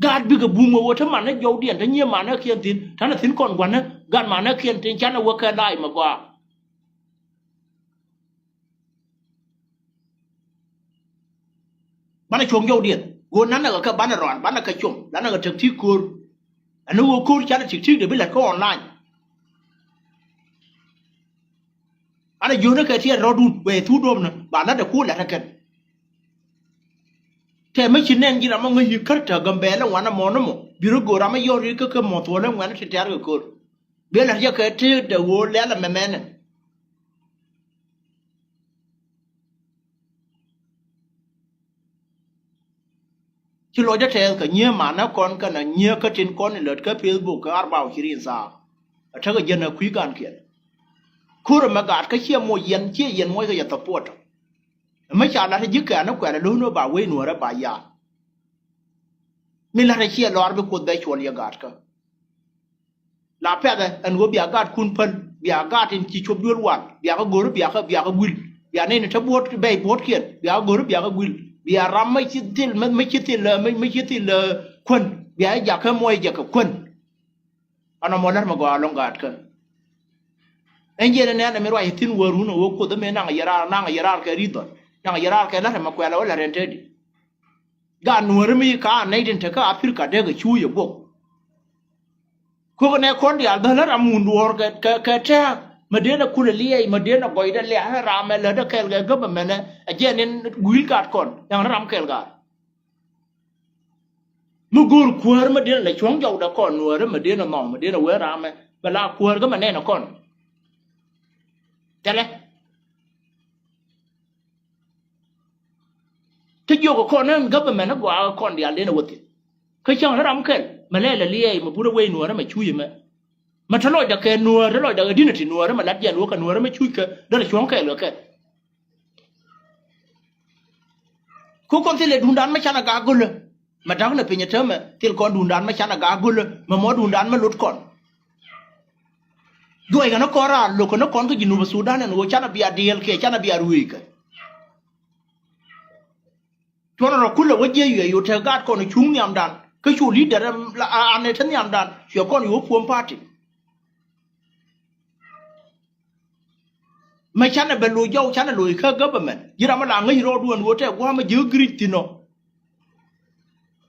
Gaat bikɛ bum ɛ wä te manɛ jɔwdiɛn te nyiee manɛ kiɛn thi̱n tanɛ thi̱n kɔn gua̱nä. Gaat manɛ kiɛn thi̱n canɛ wä kɛ la̱a̱c mɛ gɔaa. Banɛ cuɔ̱ŋ jɔwdiɛn ɣöö nanɛ kɛ kɛ banɛ rɔan banɛ kɛ cuɔ̱ŋ lanɛ kɛ tek ti̱i̱ ko̱o̱r. Ɛn ni ɣöö ko̱o̱r canɛ tik tik dee bi la̱t kä online. Anɛ jiöönä kɛ tiɛɛl rɔ̱dun wëë thuk duɔ̱pnä ba la̱t ɛ kuur la̱t ɛ kɛn. Tɛ mi ci nɛn ji̱ ram ɔ ŋäc yi̱ kär tɛ Gambɛl ɛ ŋuan ɛmɔ ni mɔ bi rɔ go̱o̱r ram ɛ yɔ̱r ri̱t kä kɛ mɔ thuɔ̱ɔ̱l ɛ ŋuɛn ɛ ti tɛ̈r kɛ ko̱r. Bi ɛ la̱t yɛ kɛ tëëk dɛ ɣöö lɛl ɛmɛ mɛnɛ. Ci lɔcdä tɛɛth kɛ nyiee manä kɔn kɛnɛ nyiee kä tin kɔn in lät kä Facebook kɛ arba wa ishirin saa. Ɛ tekɛ jiɛn ɛ kui̱ gankiɛn. Ko̱r ɛmɛ gaat kä ciɛ moc yɛn ciɛ yɛn muɔckɛ yɛ support. Ɛmɛ ca lat ji̱ kɛɛn ni kuɛl ɛ lo̱n ɣöö ba wec nuäärä ba yaar. Mi la̱t ɛ ciɛ lɔaar bi Kuoth bɛ cuɔl yɛ gaatkä. La pɛthɛ ɛn ɣöö bia gaatkun päl bia gaat in ci cop duel wal bia kä go̱r bia kä bia kä guil. Bia nɛy ni te buɔ̱t bɛy buɔ̱tkiɛn bia kä go̱r bia kä guil. Bia ram mi ci thil mi ci thil mi ci thil kuän bia jɛ jakä muɔc jɛ kɛ kuän. Anɔ mɔ lär mɛ gɔaa ɛlɔ̱ŋ gaatkä. Ɛn jiɛn ɛn nɛn ɛmɛ ruac thi̱n wäärun ɛ ɣöö Kuoth ɛmɛ naŋ yɛ raar naŋ yɛ raar kɛ ri̱th ɔ naŋ yɛ raar kɛ lär ɛmɛ kuɛl ɛ wä lär ɛn te di. Gaat nuääri mi ka nɛy tin te kä Aprika dee kɛ cuuc ɛ guɔk. Kukɛ nɛ kɔn diaal dhäl ɛ ram wun duɔ̱ɔ̱r kɛ kɛ tɛ̱̈ɛ̱̈ mɛ dee nɛ kulɛ liɛɛc mɛ dee nɛ gɔcdɛ lia̱a̱ ɛ ram ɛ lätdɛ kɛɛl kɛ gäbä mɛnɛ. Ɛ jɛn in gui̱i̱l gat kɔn ɛn ram kɛɛl gaat. Mi go̱o̱r kuäär mi dee nɛ lɛ cuɔ̱ŋ jɔwdɛ kɔn nuääri mi dee nɛ nhɔm mi dee nɛ wee ram ɛ bɛ la kuäär kä mɛ nɛn ɛ kɔn. Thilɛ. Kä jiök ɛ kɔn ɛn government ɛ gɔaa ɛ kɔn diaal den ɛ wä thi̱n. Kä cäŋ ni ram kɛl mɛ lɛl ɛ liɛɛc mɛ burɛ wec nuäärä mɛ cuc ɛmɛ. Mɛ te lɔcdɛ kɛ nuäär te lɔcdɛ kɛ dignity nuäärä mɛ lat jiɛn wä kɛ nuäärä mɛ cuc kɛ derɛ cuɔ̱ŋ kɛɛl kɛ kɛl. Kä kɔn thilɛ duundan mɛ canɛ gak go̱lä. Mɛ da̱k ni piny ɛ täämɛ thil kɔn duundan mɛ canɛ gak go̱lä mɛ mɔ duundan mɛ lot kɔn. Juɔc kɛn kɔn raar lo̱k kɛn kɔn kä Jinub Sudan ɛn ɣöö canɛ bia diɛɛl kiɛ canɛ bia ruëëc kɛ. Cuɔnɛ rɔ kulɛ wä jiɛc yuɛ yu te gaat kɔn cuŋ nhiamdan kä cu leader an ɛ te nhiamdan cuɛ kɔn yu wä puɔ̱m party. Mɛ canɛ bɛ loc jɔw, canɛ loc kä government. Ji̱ ram mi la ŋäc rɔɔdu ɛn ɣöö tɛ gua̱a̱mɛ ji̱ grit thi̱n ɔ.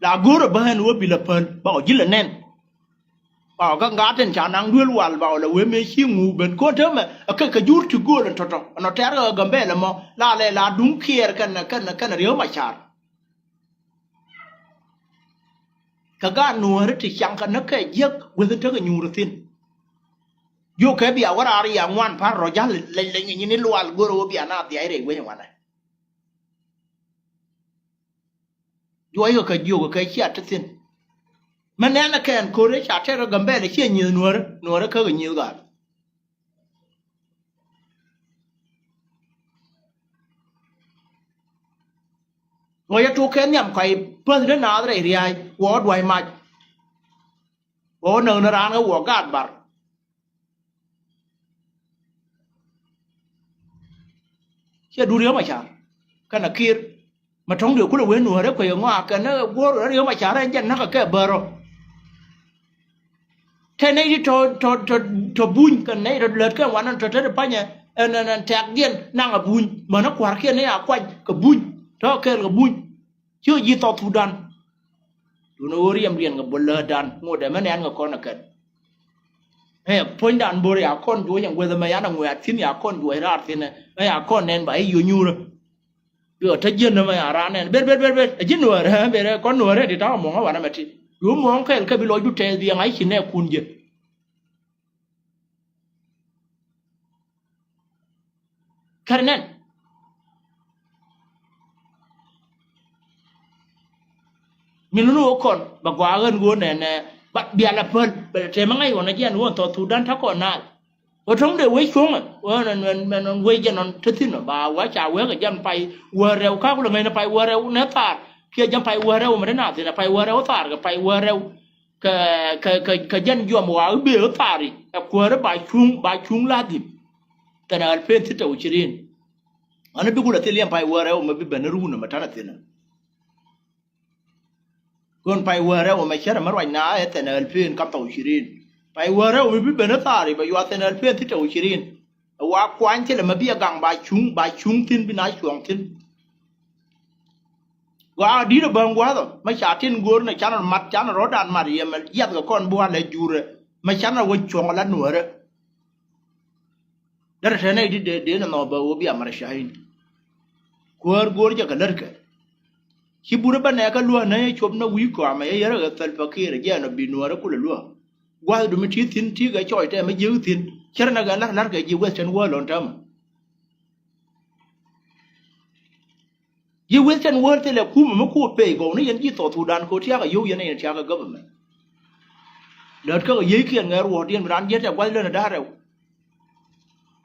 La go̱o̱rɛ bä ɛn ɣöö bi lɛ päl ba ɔ ji̱ lɛ nɛn. Ba ɔ kä ŋa̱t ɛn ca naŋ duel wal ba ɔ lɛ wee mëë ci ŋu ben ko̱n te mɛ ɛ kɛ kɛ jur ti gööl ɛn tɔ̱tɔ̱ ɛn ɔ tɛ̈r kɛ Gambɛl ɛmɔ la lɛ la duŋ kiɛɛr kɛn kɛn kɛn Riek Macar. Kɛ gaat nuääri ti caŋ kɛ näk kɛ jiäk weth in tekɛ nyuur thi̱n. Jiök kɛ bia wä raar ya ŋuan pa̱r rɔ ja̱l leny leny nyin i̱ lual go̱r ɣöö bia na dhiac rɛy wec ŋuanɛ. Juɔc kɛ kɛ jiök kɛ cia te thi̱n. Mɛ nɛn ɛ kɛn ko̱r ëë ca tɛr kɛ Gambɛl ɛ ciɛ nyieth nuäärä, nuäärä kä kɛ nyieth gaat. Ŋɔc ɛ tok kɛ nhiam kɔc päth ni naath rɛy ria̱a̱c wä dua̱c mac. Wä näk ni raan kä wä gaat bar. Ciɛ du Riek Macar kɛnɛ Kiir. Mɛ tɔ̱ŋ diɛ kulɛ wen nuäärä kuec ɛ ŋɔak kɛn ni guɔ̱r Riek Macar ɛn jɛn näk kɛ kɛ bärɔ. Te nɛy ti tɔ tɔ tɔ tɔ buny kɛ nɛy tɔ lät kɛ wanɛ tɔ te ti panyɛ ɛn ɛn ɛn tɛ̈kdiɛn naŋ a buny mänä kua̱rkiɛn ni a kuany kɛ buny tɔ kɛɛl kɛ buny. Ci ɣä ji̱ Thɔth Thudan. Duundɛ ɣöö riɛm riɛn kɛ bä läät dan ŋot ɛmɛ nɛn kɛ kɔn ɛ kɛn. Ɛ puɔ̱nydan bo̱r ya kɔn juɔc ɛn guäth ɛmɛ yan ɛ ŋuɛ̈t thi̱n ya kɔn juɔc raar thi̱n ɛ ya kɔn nɛn ba i̱ yio̱ nyuurä. Yɔ te ji̱n ɛmɛ ya raan nɛn ber ber ber ber ɛ ji̱ nuäärä ber ɛ kɔn nuäärä ti ta̱a̱ muɔ̱ŋä wanɛ mɛ ti. Yio̱ muɔ̱ŋ kɛɛl kɛ bi lɔcdu tɛth biɛŋ a i̱ ci nɛɛkun ji̱. Kɛr nɛn. Min luni wä kɔn bɛ gɔaa ɣän ɣöö nɛnɛ ba bial a päl bɛ lɛ tɛmɛ ŋa̱c ɣɔn a jiɛn ɣöö Thɔth Thudan ta̱ kɔn naal. Ɣöö tɔ̱ŋ dee wec cuɔ̱ŋɛ ɣöö nɛn nɛn nɛn nɛn wec jɛ nɔn te thi̱n ɔ ba wä ca wek ɛ jɛn pay wäär rɛw ka̱k lɛ ŋäcnɛ pay wäär rɛw nɛ thaar kiɛ jɛn pay wäär rɛw mɛ te naath thi̱n ɛ pay wäär rɛw thaar kɛ pay wäär rɛw. Kɛ kɛ kɛ kɛ jɛn juɔm wa i̱ bëë i̱ thaari ɛ kuääri ba cuŋ ba cuŋ la dhip. Thanɛ alpen thita u cirin. Ani bi gulɛ thil yɛn pay wäärɛ wä mɛ bi ben ni ruun mɛ tanɛ thinɛ. Kön pay wäärɛ wä mɛ cärɛ mɛ ruac na ɛ thanɛ alpen kam thaw cirin. Pay wäärɛ wä mɛ bi ben ni thaari bɛ yua thanɛ alpen thita u cirin. Ɛ wa kuany thilɛ mɛ bi ɛ gaŋ ba cuŋ ba cuŋ thin bi na cuɔ̱ŋ thin. Gɔaa di̱t ɛ bäŋ gua̱a̱th ɔ mɛ ca tin go̱o̱r nɛ canɛ mat canɛ rɔ̱dan mat yɛ mɛ jiath kɛ kɔn bua̱lɛ jurɛ mɛ canɛ wä cuɔ̱ŋ la nuäärä. Derɛ tɛn nɛy di̱t dee dee nɛ nhɔk bɛ wä bia mat ca̱i̱n. Kuäär go̱o̱r jɛ kɛ lät kɛ. Ci burɛ bä nɛɛkä luäk nɛ cop nɛ wi̱i̱ kɔamɛ yɛ yɛrɛ ɣɛ thäl pakiɛɛr jiɛɛn ɔ bi nuäärä kulɛ luäk. Gua̱th dumi ti thi̱n ti kɛ cɔc tɛmɛ ji̱ thi̱n cärɛ nɛ kɛ la̱r la̱r kɛ ji̱ western world ɔn täämɛ. Ji̱ western world thilɛ kumɛ mi kuɔ pey gɔw ni yɛn ji̱ South Sudan kɛ tiakä yio̱w yɛn yɛn tiakä government. Lät kä yiëëkiɛn ŋɛɛr wuɔ̱ɔ̱rdiɛn bi raan jiɛt ɛ gua̱th lön ɛ da̱a̱r rɛw.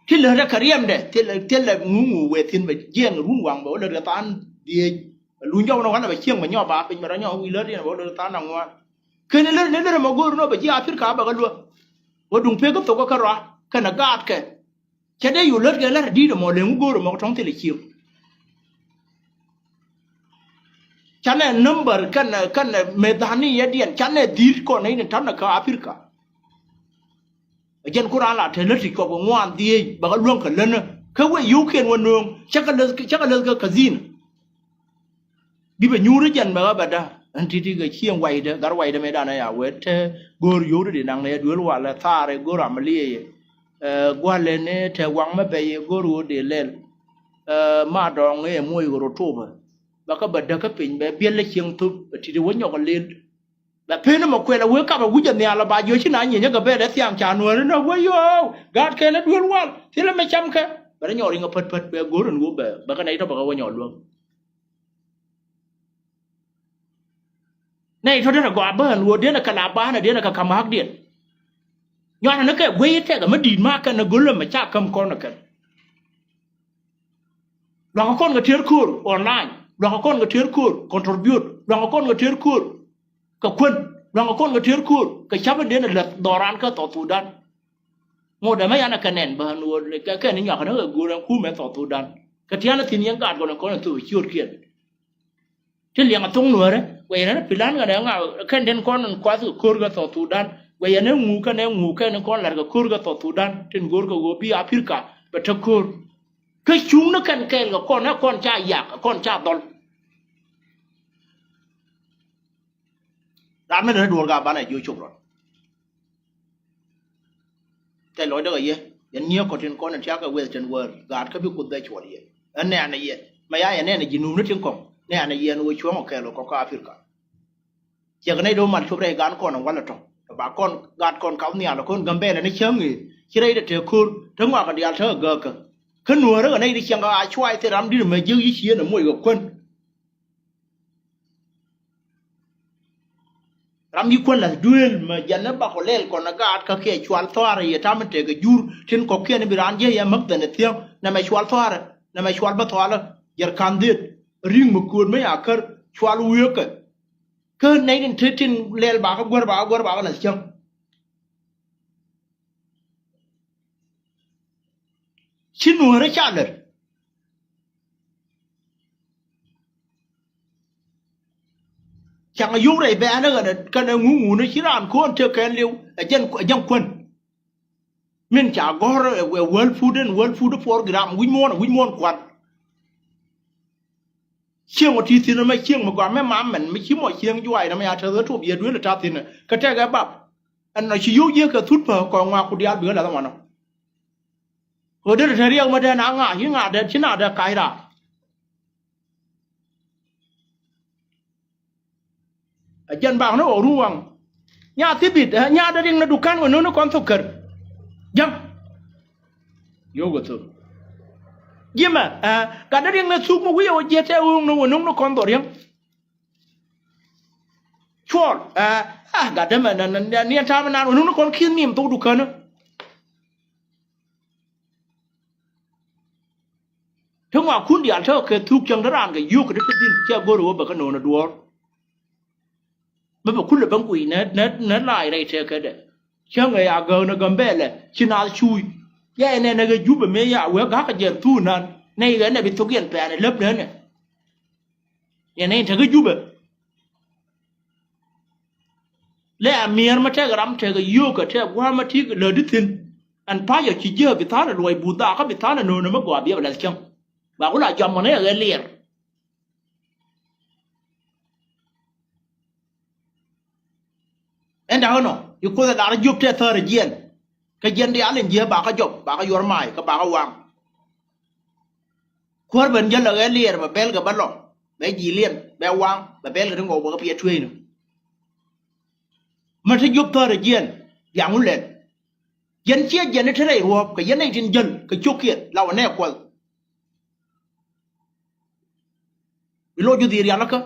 Ti lät ɛ kɛ riɛmdɛ thilɛ thilɛ ŋuŋu wëë thi̱n bɛ jiɛɛn run waŋ bɛ wä lät kɛ than dhieec. Luny jɔk ni wanɛ bɛ cieŋ bɛ nyɔk ba piny bɛ rɔ nyɔk wi̱i̱ lät yɛn bɛ wä lät kɛ than aŋuan. Kɛn lät ni lät ɛmɔ go̱o̱r ni bɛ ji̱ Africa bɛ kɛ luäk. Wä duŋ pek kä thok kä rɔa kɛnɛ gaatkɛ. Cɛ dee yol lät kɛ lät di̱i̱t ɛmɔ leŋ go̱o̱r ɛmɔ tɔ̱ŋ thilɛ cieŋ. Canɛ number kɛnɛ kɛnɛ medhani yɛ diɛn canɛ dhi̱i̱t kɔn nɛy ni ta̱nɛ kä Africa. Ɛ jɛn ku raan la te lät ti cuɔp kɛ ŋuan dhieec bɛ kɛ luäŋ kɛ länä kä wee yio̱wkiɛn wä nööŋ cä kɛ läth cä kɛ läth kä kazin. Bi bɛ nyuuri jɛn bɛ ɣä bɛ da̱ ɛn ti̱ti̱ kɛ cieŋ waydä gat waydä mëë danɛ ya wee te go̱o̱r yio̱wdä di naŋ ni ɛ duel walɛ thaarɛ go̱o̱r amaliɛ yɛ. Ɛ gua̱lɛ ni te waŋ mä bɛ yɛ go̱o̱r ɣöö dee lɛl. Ɛ ma dɔɔŋ ɛ muɔc ɣöö rɔ topä bɛ kä bɛ däk kä piny bɛ biɛl lɛ cieŋ thop bɛ ti̱ti̱ wä nyɔk ɛ lel. Bɛ pen mɔ kuɛl a wee kap a wi̱c a nhial a ba jiö ci na nyieny a gɛ bɛl ɛ thiaŋ ca nuääri na wee yio̱o̱w gaat kɛn a duel wal thilɛ mɛ cam kɛ. Bɛ rɛ nyɔk riŋ a pät pät bɛ go̱o̱r ɛn wee bɛ bɛ kɛ nɛy tɔ bɛ kɛ wä nyɔk luäk. Nɛy tɔ derɛ gɔaa bään wee diɛn a kɛ la baan a diɛn a kɛ ka̱m hakdiɛn. Nyuanɛ ni kɛ guey tɛk a mi di̱i̱t ma kɛn a go̱l ɛmɛ ca käm kɔn a kɛn. Luaŋ kɔn kɛ tier ko̱o̱r online, luaŋ kɔn kɛ tier ko̱o̱r contribute, luaŋ kɔn kɛ tier ko̱o̱r kɛ kuän, luaŋ kɔn kɛ tier ko̱o̱r kɛ ca̱p in den a läth dhɔran kä South Sudan. Ŋot ɛmɛ yan a kɛ nɛn bä nuɔɔr kɛ kɛn in nyuak kɛ ni kɛ go̱o̱r ɛn kumɛ South Sudan kɛ tian a thi̱n yɛn gaat kɔn in kɔn in thop ciötkiɛn. Ti liɛŋ a thoŋ nuäärä guɛy rɛn a pilan kɛn ɛ ŋa kɛn den kɔn in kuath kɛ ko̱o̱r kɛ South Sudan guɛy ɛn ɛ ŋu kɛn ɛ ŋu kɛn in kɔn la̱r kɛ ko̱o̱r kɛ South Sudan tin go̱o̱r kɛ ɣöö bi Africa bɛ te ko̱o̱r. Kä cuŋni kɛn kɛɛl kɛ kɔn ɛ kɔn ca yak ɛ kɔn ca dhɔl. Ram mi lät duɔ̱ɔ̱r ka banɛ jiö cop rɔt. Tɛ lɔcdä kɛ yɛ yɛn nyiee kɔ̱tin kɔn in tiakä western world gaat kä bi Kuoth bɛ cuɔl yɛ. Ɛ nɛɛnɛ yɛ mɛ ya yɛ nɛɛnɛ ji̱ nuumni tin kɔŋ nɛɛnɛ yɛn wä cuɔ̱ŋ ɔ kɛɛl kɛ kɔk kä Africa. Ciɛ kɛ nɛy do̱ mal cop rɛy gan kɔn in walɛ tɔ̱ tɔ ba kɔn gat kɔn kap nhial kɔn Gambɛlɛ ni cäŋ ëë ci rɛy dɛ te ko̱r te ŋuak kɛ diaal te kɛ gääkä. Kä nuäärä kɛ nɛy di ciɛŋ kɛ a cuay thil ram di̱t mɛ jiäk yi cieen ɛ moc kɛ kuän. Ram yi kuän la̱th duëël mɛ jɛn ni bakɔ lɛl kɔn ɛ gaat kä kiɛ cual thɔaarɛ yɛ tam in tekɛ jur tin kɔ̱kiɛn bi raan jiɛ yɛ mäk dhɛn ɛ thiäŋ nɛ mɛ cual thɔaarɛ nɛ mɛ cual bä thɔalä jɛr ka̱n dhiet ri̱ŋ mɛ kööt mɛ ya kär cual wieekä. Kä nɛy tin te tin lɛl bakä guär bakä guär bakä la̱th cäŋ. Ci nuäärä ca lät. Caŋ a yop rɛy bɛɛnä ɣän kɛn ɛ ŋuŋuunä ci raan ko̱n tëk kɛn liw ɛ jɛn ɛ jɛn kuän. Min ca gɔ̱r ɛ World Food ɛn World Food program wi̱c muɔ̱ɔ̱n ɛ wi̱c muɔ̱ɔ̱n kuan. Cieŋ ɔ ti thi̱n ɛmɛ cieŋ mi gɔaa mɛ mam mɛn mi ci mɔ cieŋ juaacdä mɛ ya tɛth ɣä tuɔp yɛ duel ɛ ta̱th thi̱n ɛ kɛ tɛk ɛ bap. Ɛn nɔ ci yio̱w jiäk kɛ thut pä kɔ ŋuak ku diaal bikɛ lath ɛmɔnɔ. Ɣöö derɛ te riɛk mä dee na ŋa̱a̱c i̱ ŋa̱a̱c dee ci na dee kac raar. Ɛ jɛn bak ni ɣɔw run waŋ. Nya thibit ɛ nya dee riŋ ni dukan wä no̱o̱ŋ ni kɔn thok kär. Jäŋ. Yio̱w kɛ thok. Ji̱mɛ ɛ gat dee riŋ ni thuk mi wi̱i̱ ɛ wä jiɛt tɛ ɣööŋ ni wä no̱o̱ŋ ni kɔn dhɔriäŋ. Cuɔl ɛ a gat dee mɛ nɛ nɛ nɛ niɛn ta̱a̱ mi naan wä no̱o̱ŋ ni kɔn ki̱n ni̱em thok dukäni. Ti ŋuak kun diaal tekɛ kɛ thuk cäŋ ti raan kɛ yio̱o̱k kɛ ti ti dhi̱n cɛ go̱r ɛ wä bɛ kä no̱o̱n ɛ duɔ̱ɔ̱r. Bä bɛ kulɛ ben kui̱ nɛ nɛ nɛ la̱a̱c rɛy tëkädɛ. Cäŋ ɛ ya gäk nɛ Gambɛlɛ ci naath cuuc. Yɛ ɛnɛ nɛ kɛ Jubɛ mëë ya wee ga̱kä jɛn thuun nan nɛ i̱ ɣɛn ɛ bi thok yɛn pɛɛn ɛ läp nänɛ. Yɛn ɛ in te kä Jubɛ. Lɛ a mi̱eer mä tɛk ram tɛk a yio̱o̱kä tɛk gua̱a̱ mä ti läätdi thi̱n. Ɛn pa̱cä ci jiäk bi tha̱a̱n a luɔc buth dakä bi tha̱a̱n a no̱o̱nä mä gɔaa biɛp a lath cäŋ. Ba ku la jɔam mɔnɛ a ɣɛl liɛr. Ɛn da̱k ɛnɔ i̱ Kuoth ɛ lar jiöp tɛ thäär ɛ jiɛn. Kä jiɛn diaal in jiäk bakä jɔp bakä yuɔr ma̱a̱c kä bakä waŋ. Kuäär ben jäl ɛ ɣɛl liɛɛr bɛ bɛl kɛ bä lɔ bɛ ji̱ liɛn bɛ waŋ bɛ bɛl kɛ ti ŋɔw bɛ kɛ piɛ tueecni. Mä te jiöp thäär ɛ jiɛn diaŋ wun lɛl. Jiɛn ciɛ jiɛn i̱ te rɛy ruɔ̱ɔ̱p kɛ yɛn nɛy tin jäl kɛ ciökiɛn la wä nɛɛ kuɔth. Bi loc ju dhil rialikä.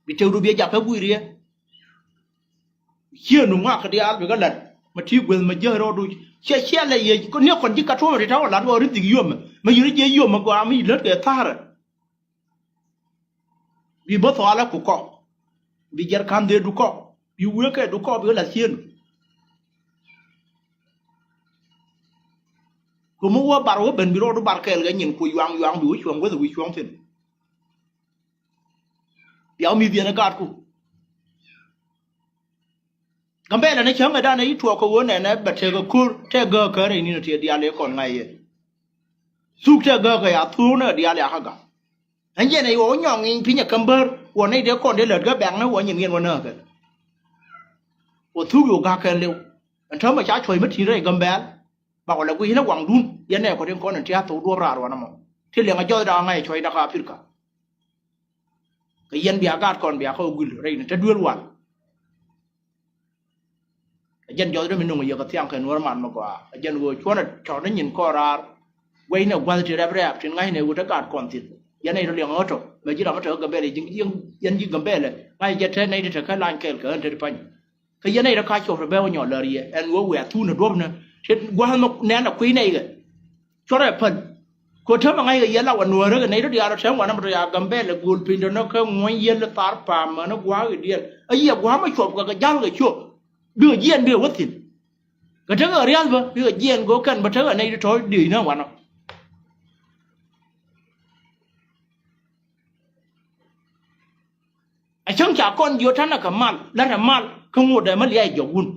Bi tëkdu biɛ jakä gui̱i̱riɛ. Ciëënu ŋuak kɛ diaal bikɛ la̱t mɛ ti gueth mɛ jiäk rɔɔdu. Ciɛ ciɛ lɛ yɛ ni kɔn ji̱ kat tuɔmɛ ti ta̱wä la̱t ɣɔɔ ri dhik yomɛ mɛ yuri jiɛ yomɛ gɔaa mi lät kɛ tha̱a̱rɛ. Bi bä thualä ku kɔ bi jɛr ka̱n dhieedu kɔ bi wëë kɛ du kɔ bikɛ la̱t ciëënu. Kɛ mi wä bar wä ben bi rɔɔdu bar kɛɛl kɛ nyin ku yuaŋ yuaŋ bi wä cuɔ̱ŋ weth wi̱i̱ cuɔ̱ŋ thi̱n. Bia wä mi̱th yɛn ɛ gaatku. Gambɛlɛ ni cäŋ ɛ danɛ i̱ tuɔɔk kɛ ɣöö nɛnɛ bɛ tekɛ ko̱r tɛ gääk kärɛ i̱ ni̱n ɛ tiɛ diaal ɛ kɔn ŋa̱c yɛ. Thuk tɛ gääk ɛ ya thuɔ̱ɔ̱k ni ɛ diaal ya kä ga̱. Ɛn jɛn ɛ i̱ wä wä nyɔŋ ŋi̱ny pinyɛ käm bär wä nɛy dee kɔn dee lät gä bɛ̈ŋni wä nyin ŋiɛn wä nääkɛ. Wä thuk yo̱o̱k ga̱k kɛn liw ɛn täämɛ ca cuɔ̱c mi ti̱n rɛy Gambɛl. Bakɔ lɛ guic ni waŋdun yɛn nɛ kɔ tin kɔn in tia̱a̱ thok duɔ̱ɔ̱p raar wanɛ mɔ ti liɛŋ a jɔth da̱a̱ ŋa̱c cuɔ̱c da̱a̱ kä Africa. Kɛ yɛn bia gaat kɔn bia kä wä guil rɛy ni te duel wal. Ɛ jɛn jɔth dee mi nuŋ yɛ kɛ thiaŋ kɛ nuɔ̱ɔ̱r man mi gɔaa ɛ jɛn ɣöö cuɔ̱n ɛ tɔ̱ ni nyin kɔɔr raar. Guɛcnɛ gua̱th ti rɛp rɛ̈ɛ̈p tin ŋa̱cnɛ wut ɛ gaat kɔn thi̱n yɛn nɛy rɔ liɛŋ ɣä tɔ mɛ ji̱ ram ɛ tɔ̱ Gambɛlɛ yɛn ji̱ Gambɛlɛ ŋa̱c jɛ te nɛy ti te kä lany kɛɛl kɛ ɣän te ti pa̱ny. Kä yɛn nɛy rɔ ka̱c cuɔp rɔ bɛ wä nyɔl lär yɛ ɛn wee wɛ̈ɛ̈ thun ɛ duɔ̱pnä te gua̱a̱th mɛ nɛn ɛ kui̱ nɛy kɛ. Cuɔrɛ päl. Kɛ täämɛ ŋa̱ckɛ yɛl la wä nuäärä kɛ nɛy rɔ diaal rɔ tɛm wanɛ mɛ tɔ ya Gambɛlɛ go̱o̱l piny tɔnɔ kä ŋuɔ̱ny yɛl thaar pamä ni gua̱a̱k i̱ diɛl. A yiɛ gua̱a̱k mɛ cuɔp kɛ kɛ ja̱l kɛ ciö. Bikɛ jiɛɛn bikɛ wä thi̱n. Kɛ tekɛ ria̱th bä bikɛ jiɛɛn go̱o̱k kɛn bä tekɛ nɛy ti tɔ̱ dëëcnä wanɔ. A cäŋ ca kɔn jiö ta̱nɛ kɛ mal la̱tɛ mal kä ŋot dɛ mä liac jɔk wun.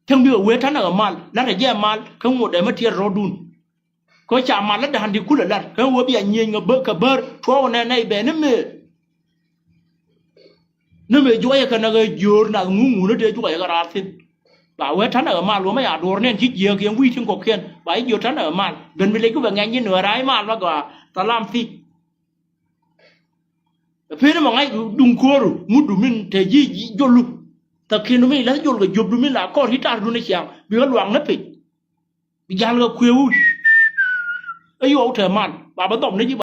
Cäŋ bikɛ wee ta̱nɛ kɛ mal, la̱tɛ jɛ mal kä ŋot ɛmɛ tiɛt rɔ̱dun. Kä ca mal lä da̱a̱n di kulɛ lat kä wee bia nyieny kɛ bär, kɛ bär tuɔɔk nɛ nɛy bɛ ni mëë. Ni mëë juɔyɛ kɛ nak ɛ jiöör nak ŋuŋ ŋun ni dee juɔyɛ kɛ raar thi̱n. Ba wee ta̱nɛ kɛ mal wee mɛ ya duɔ̱ɔ̱r nɛn ci jiääk yɛn wi̱i̱ tin kɔ̱kiɛn ba ji̱ jiöör ta̱nɛ kɛ mal ben bi lec ku bɛ ŋɛny ji̱ nuɛɛr ra̱a̱c mal ma gɔaa thalam thi̱c. Pen mɔ ŋa̱c duŋ ko̱o̱ru ŋutdu min te ji̱ jolu. Thäkiɛndu min la̱th jol kɛ jiöpdu min la kɔr ci tardu ni ciaŋ bikɛ luaŋ ni piny. Bi jal kɛ kuëëu. Ɛ yuɔw te mal ba bä dhɔm ni ji̱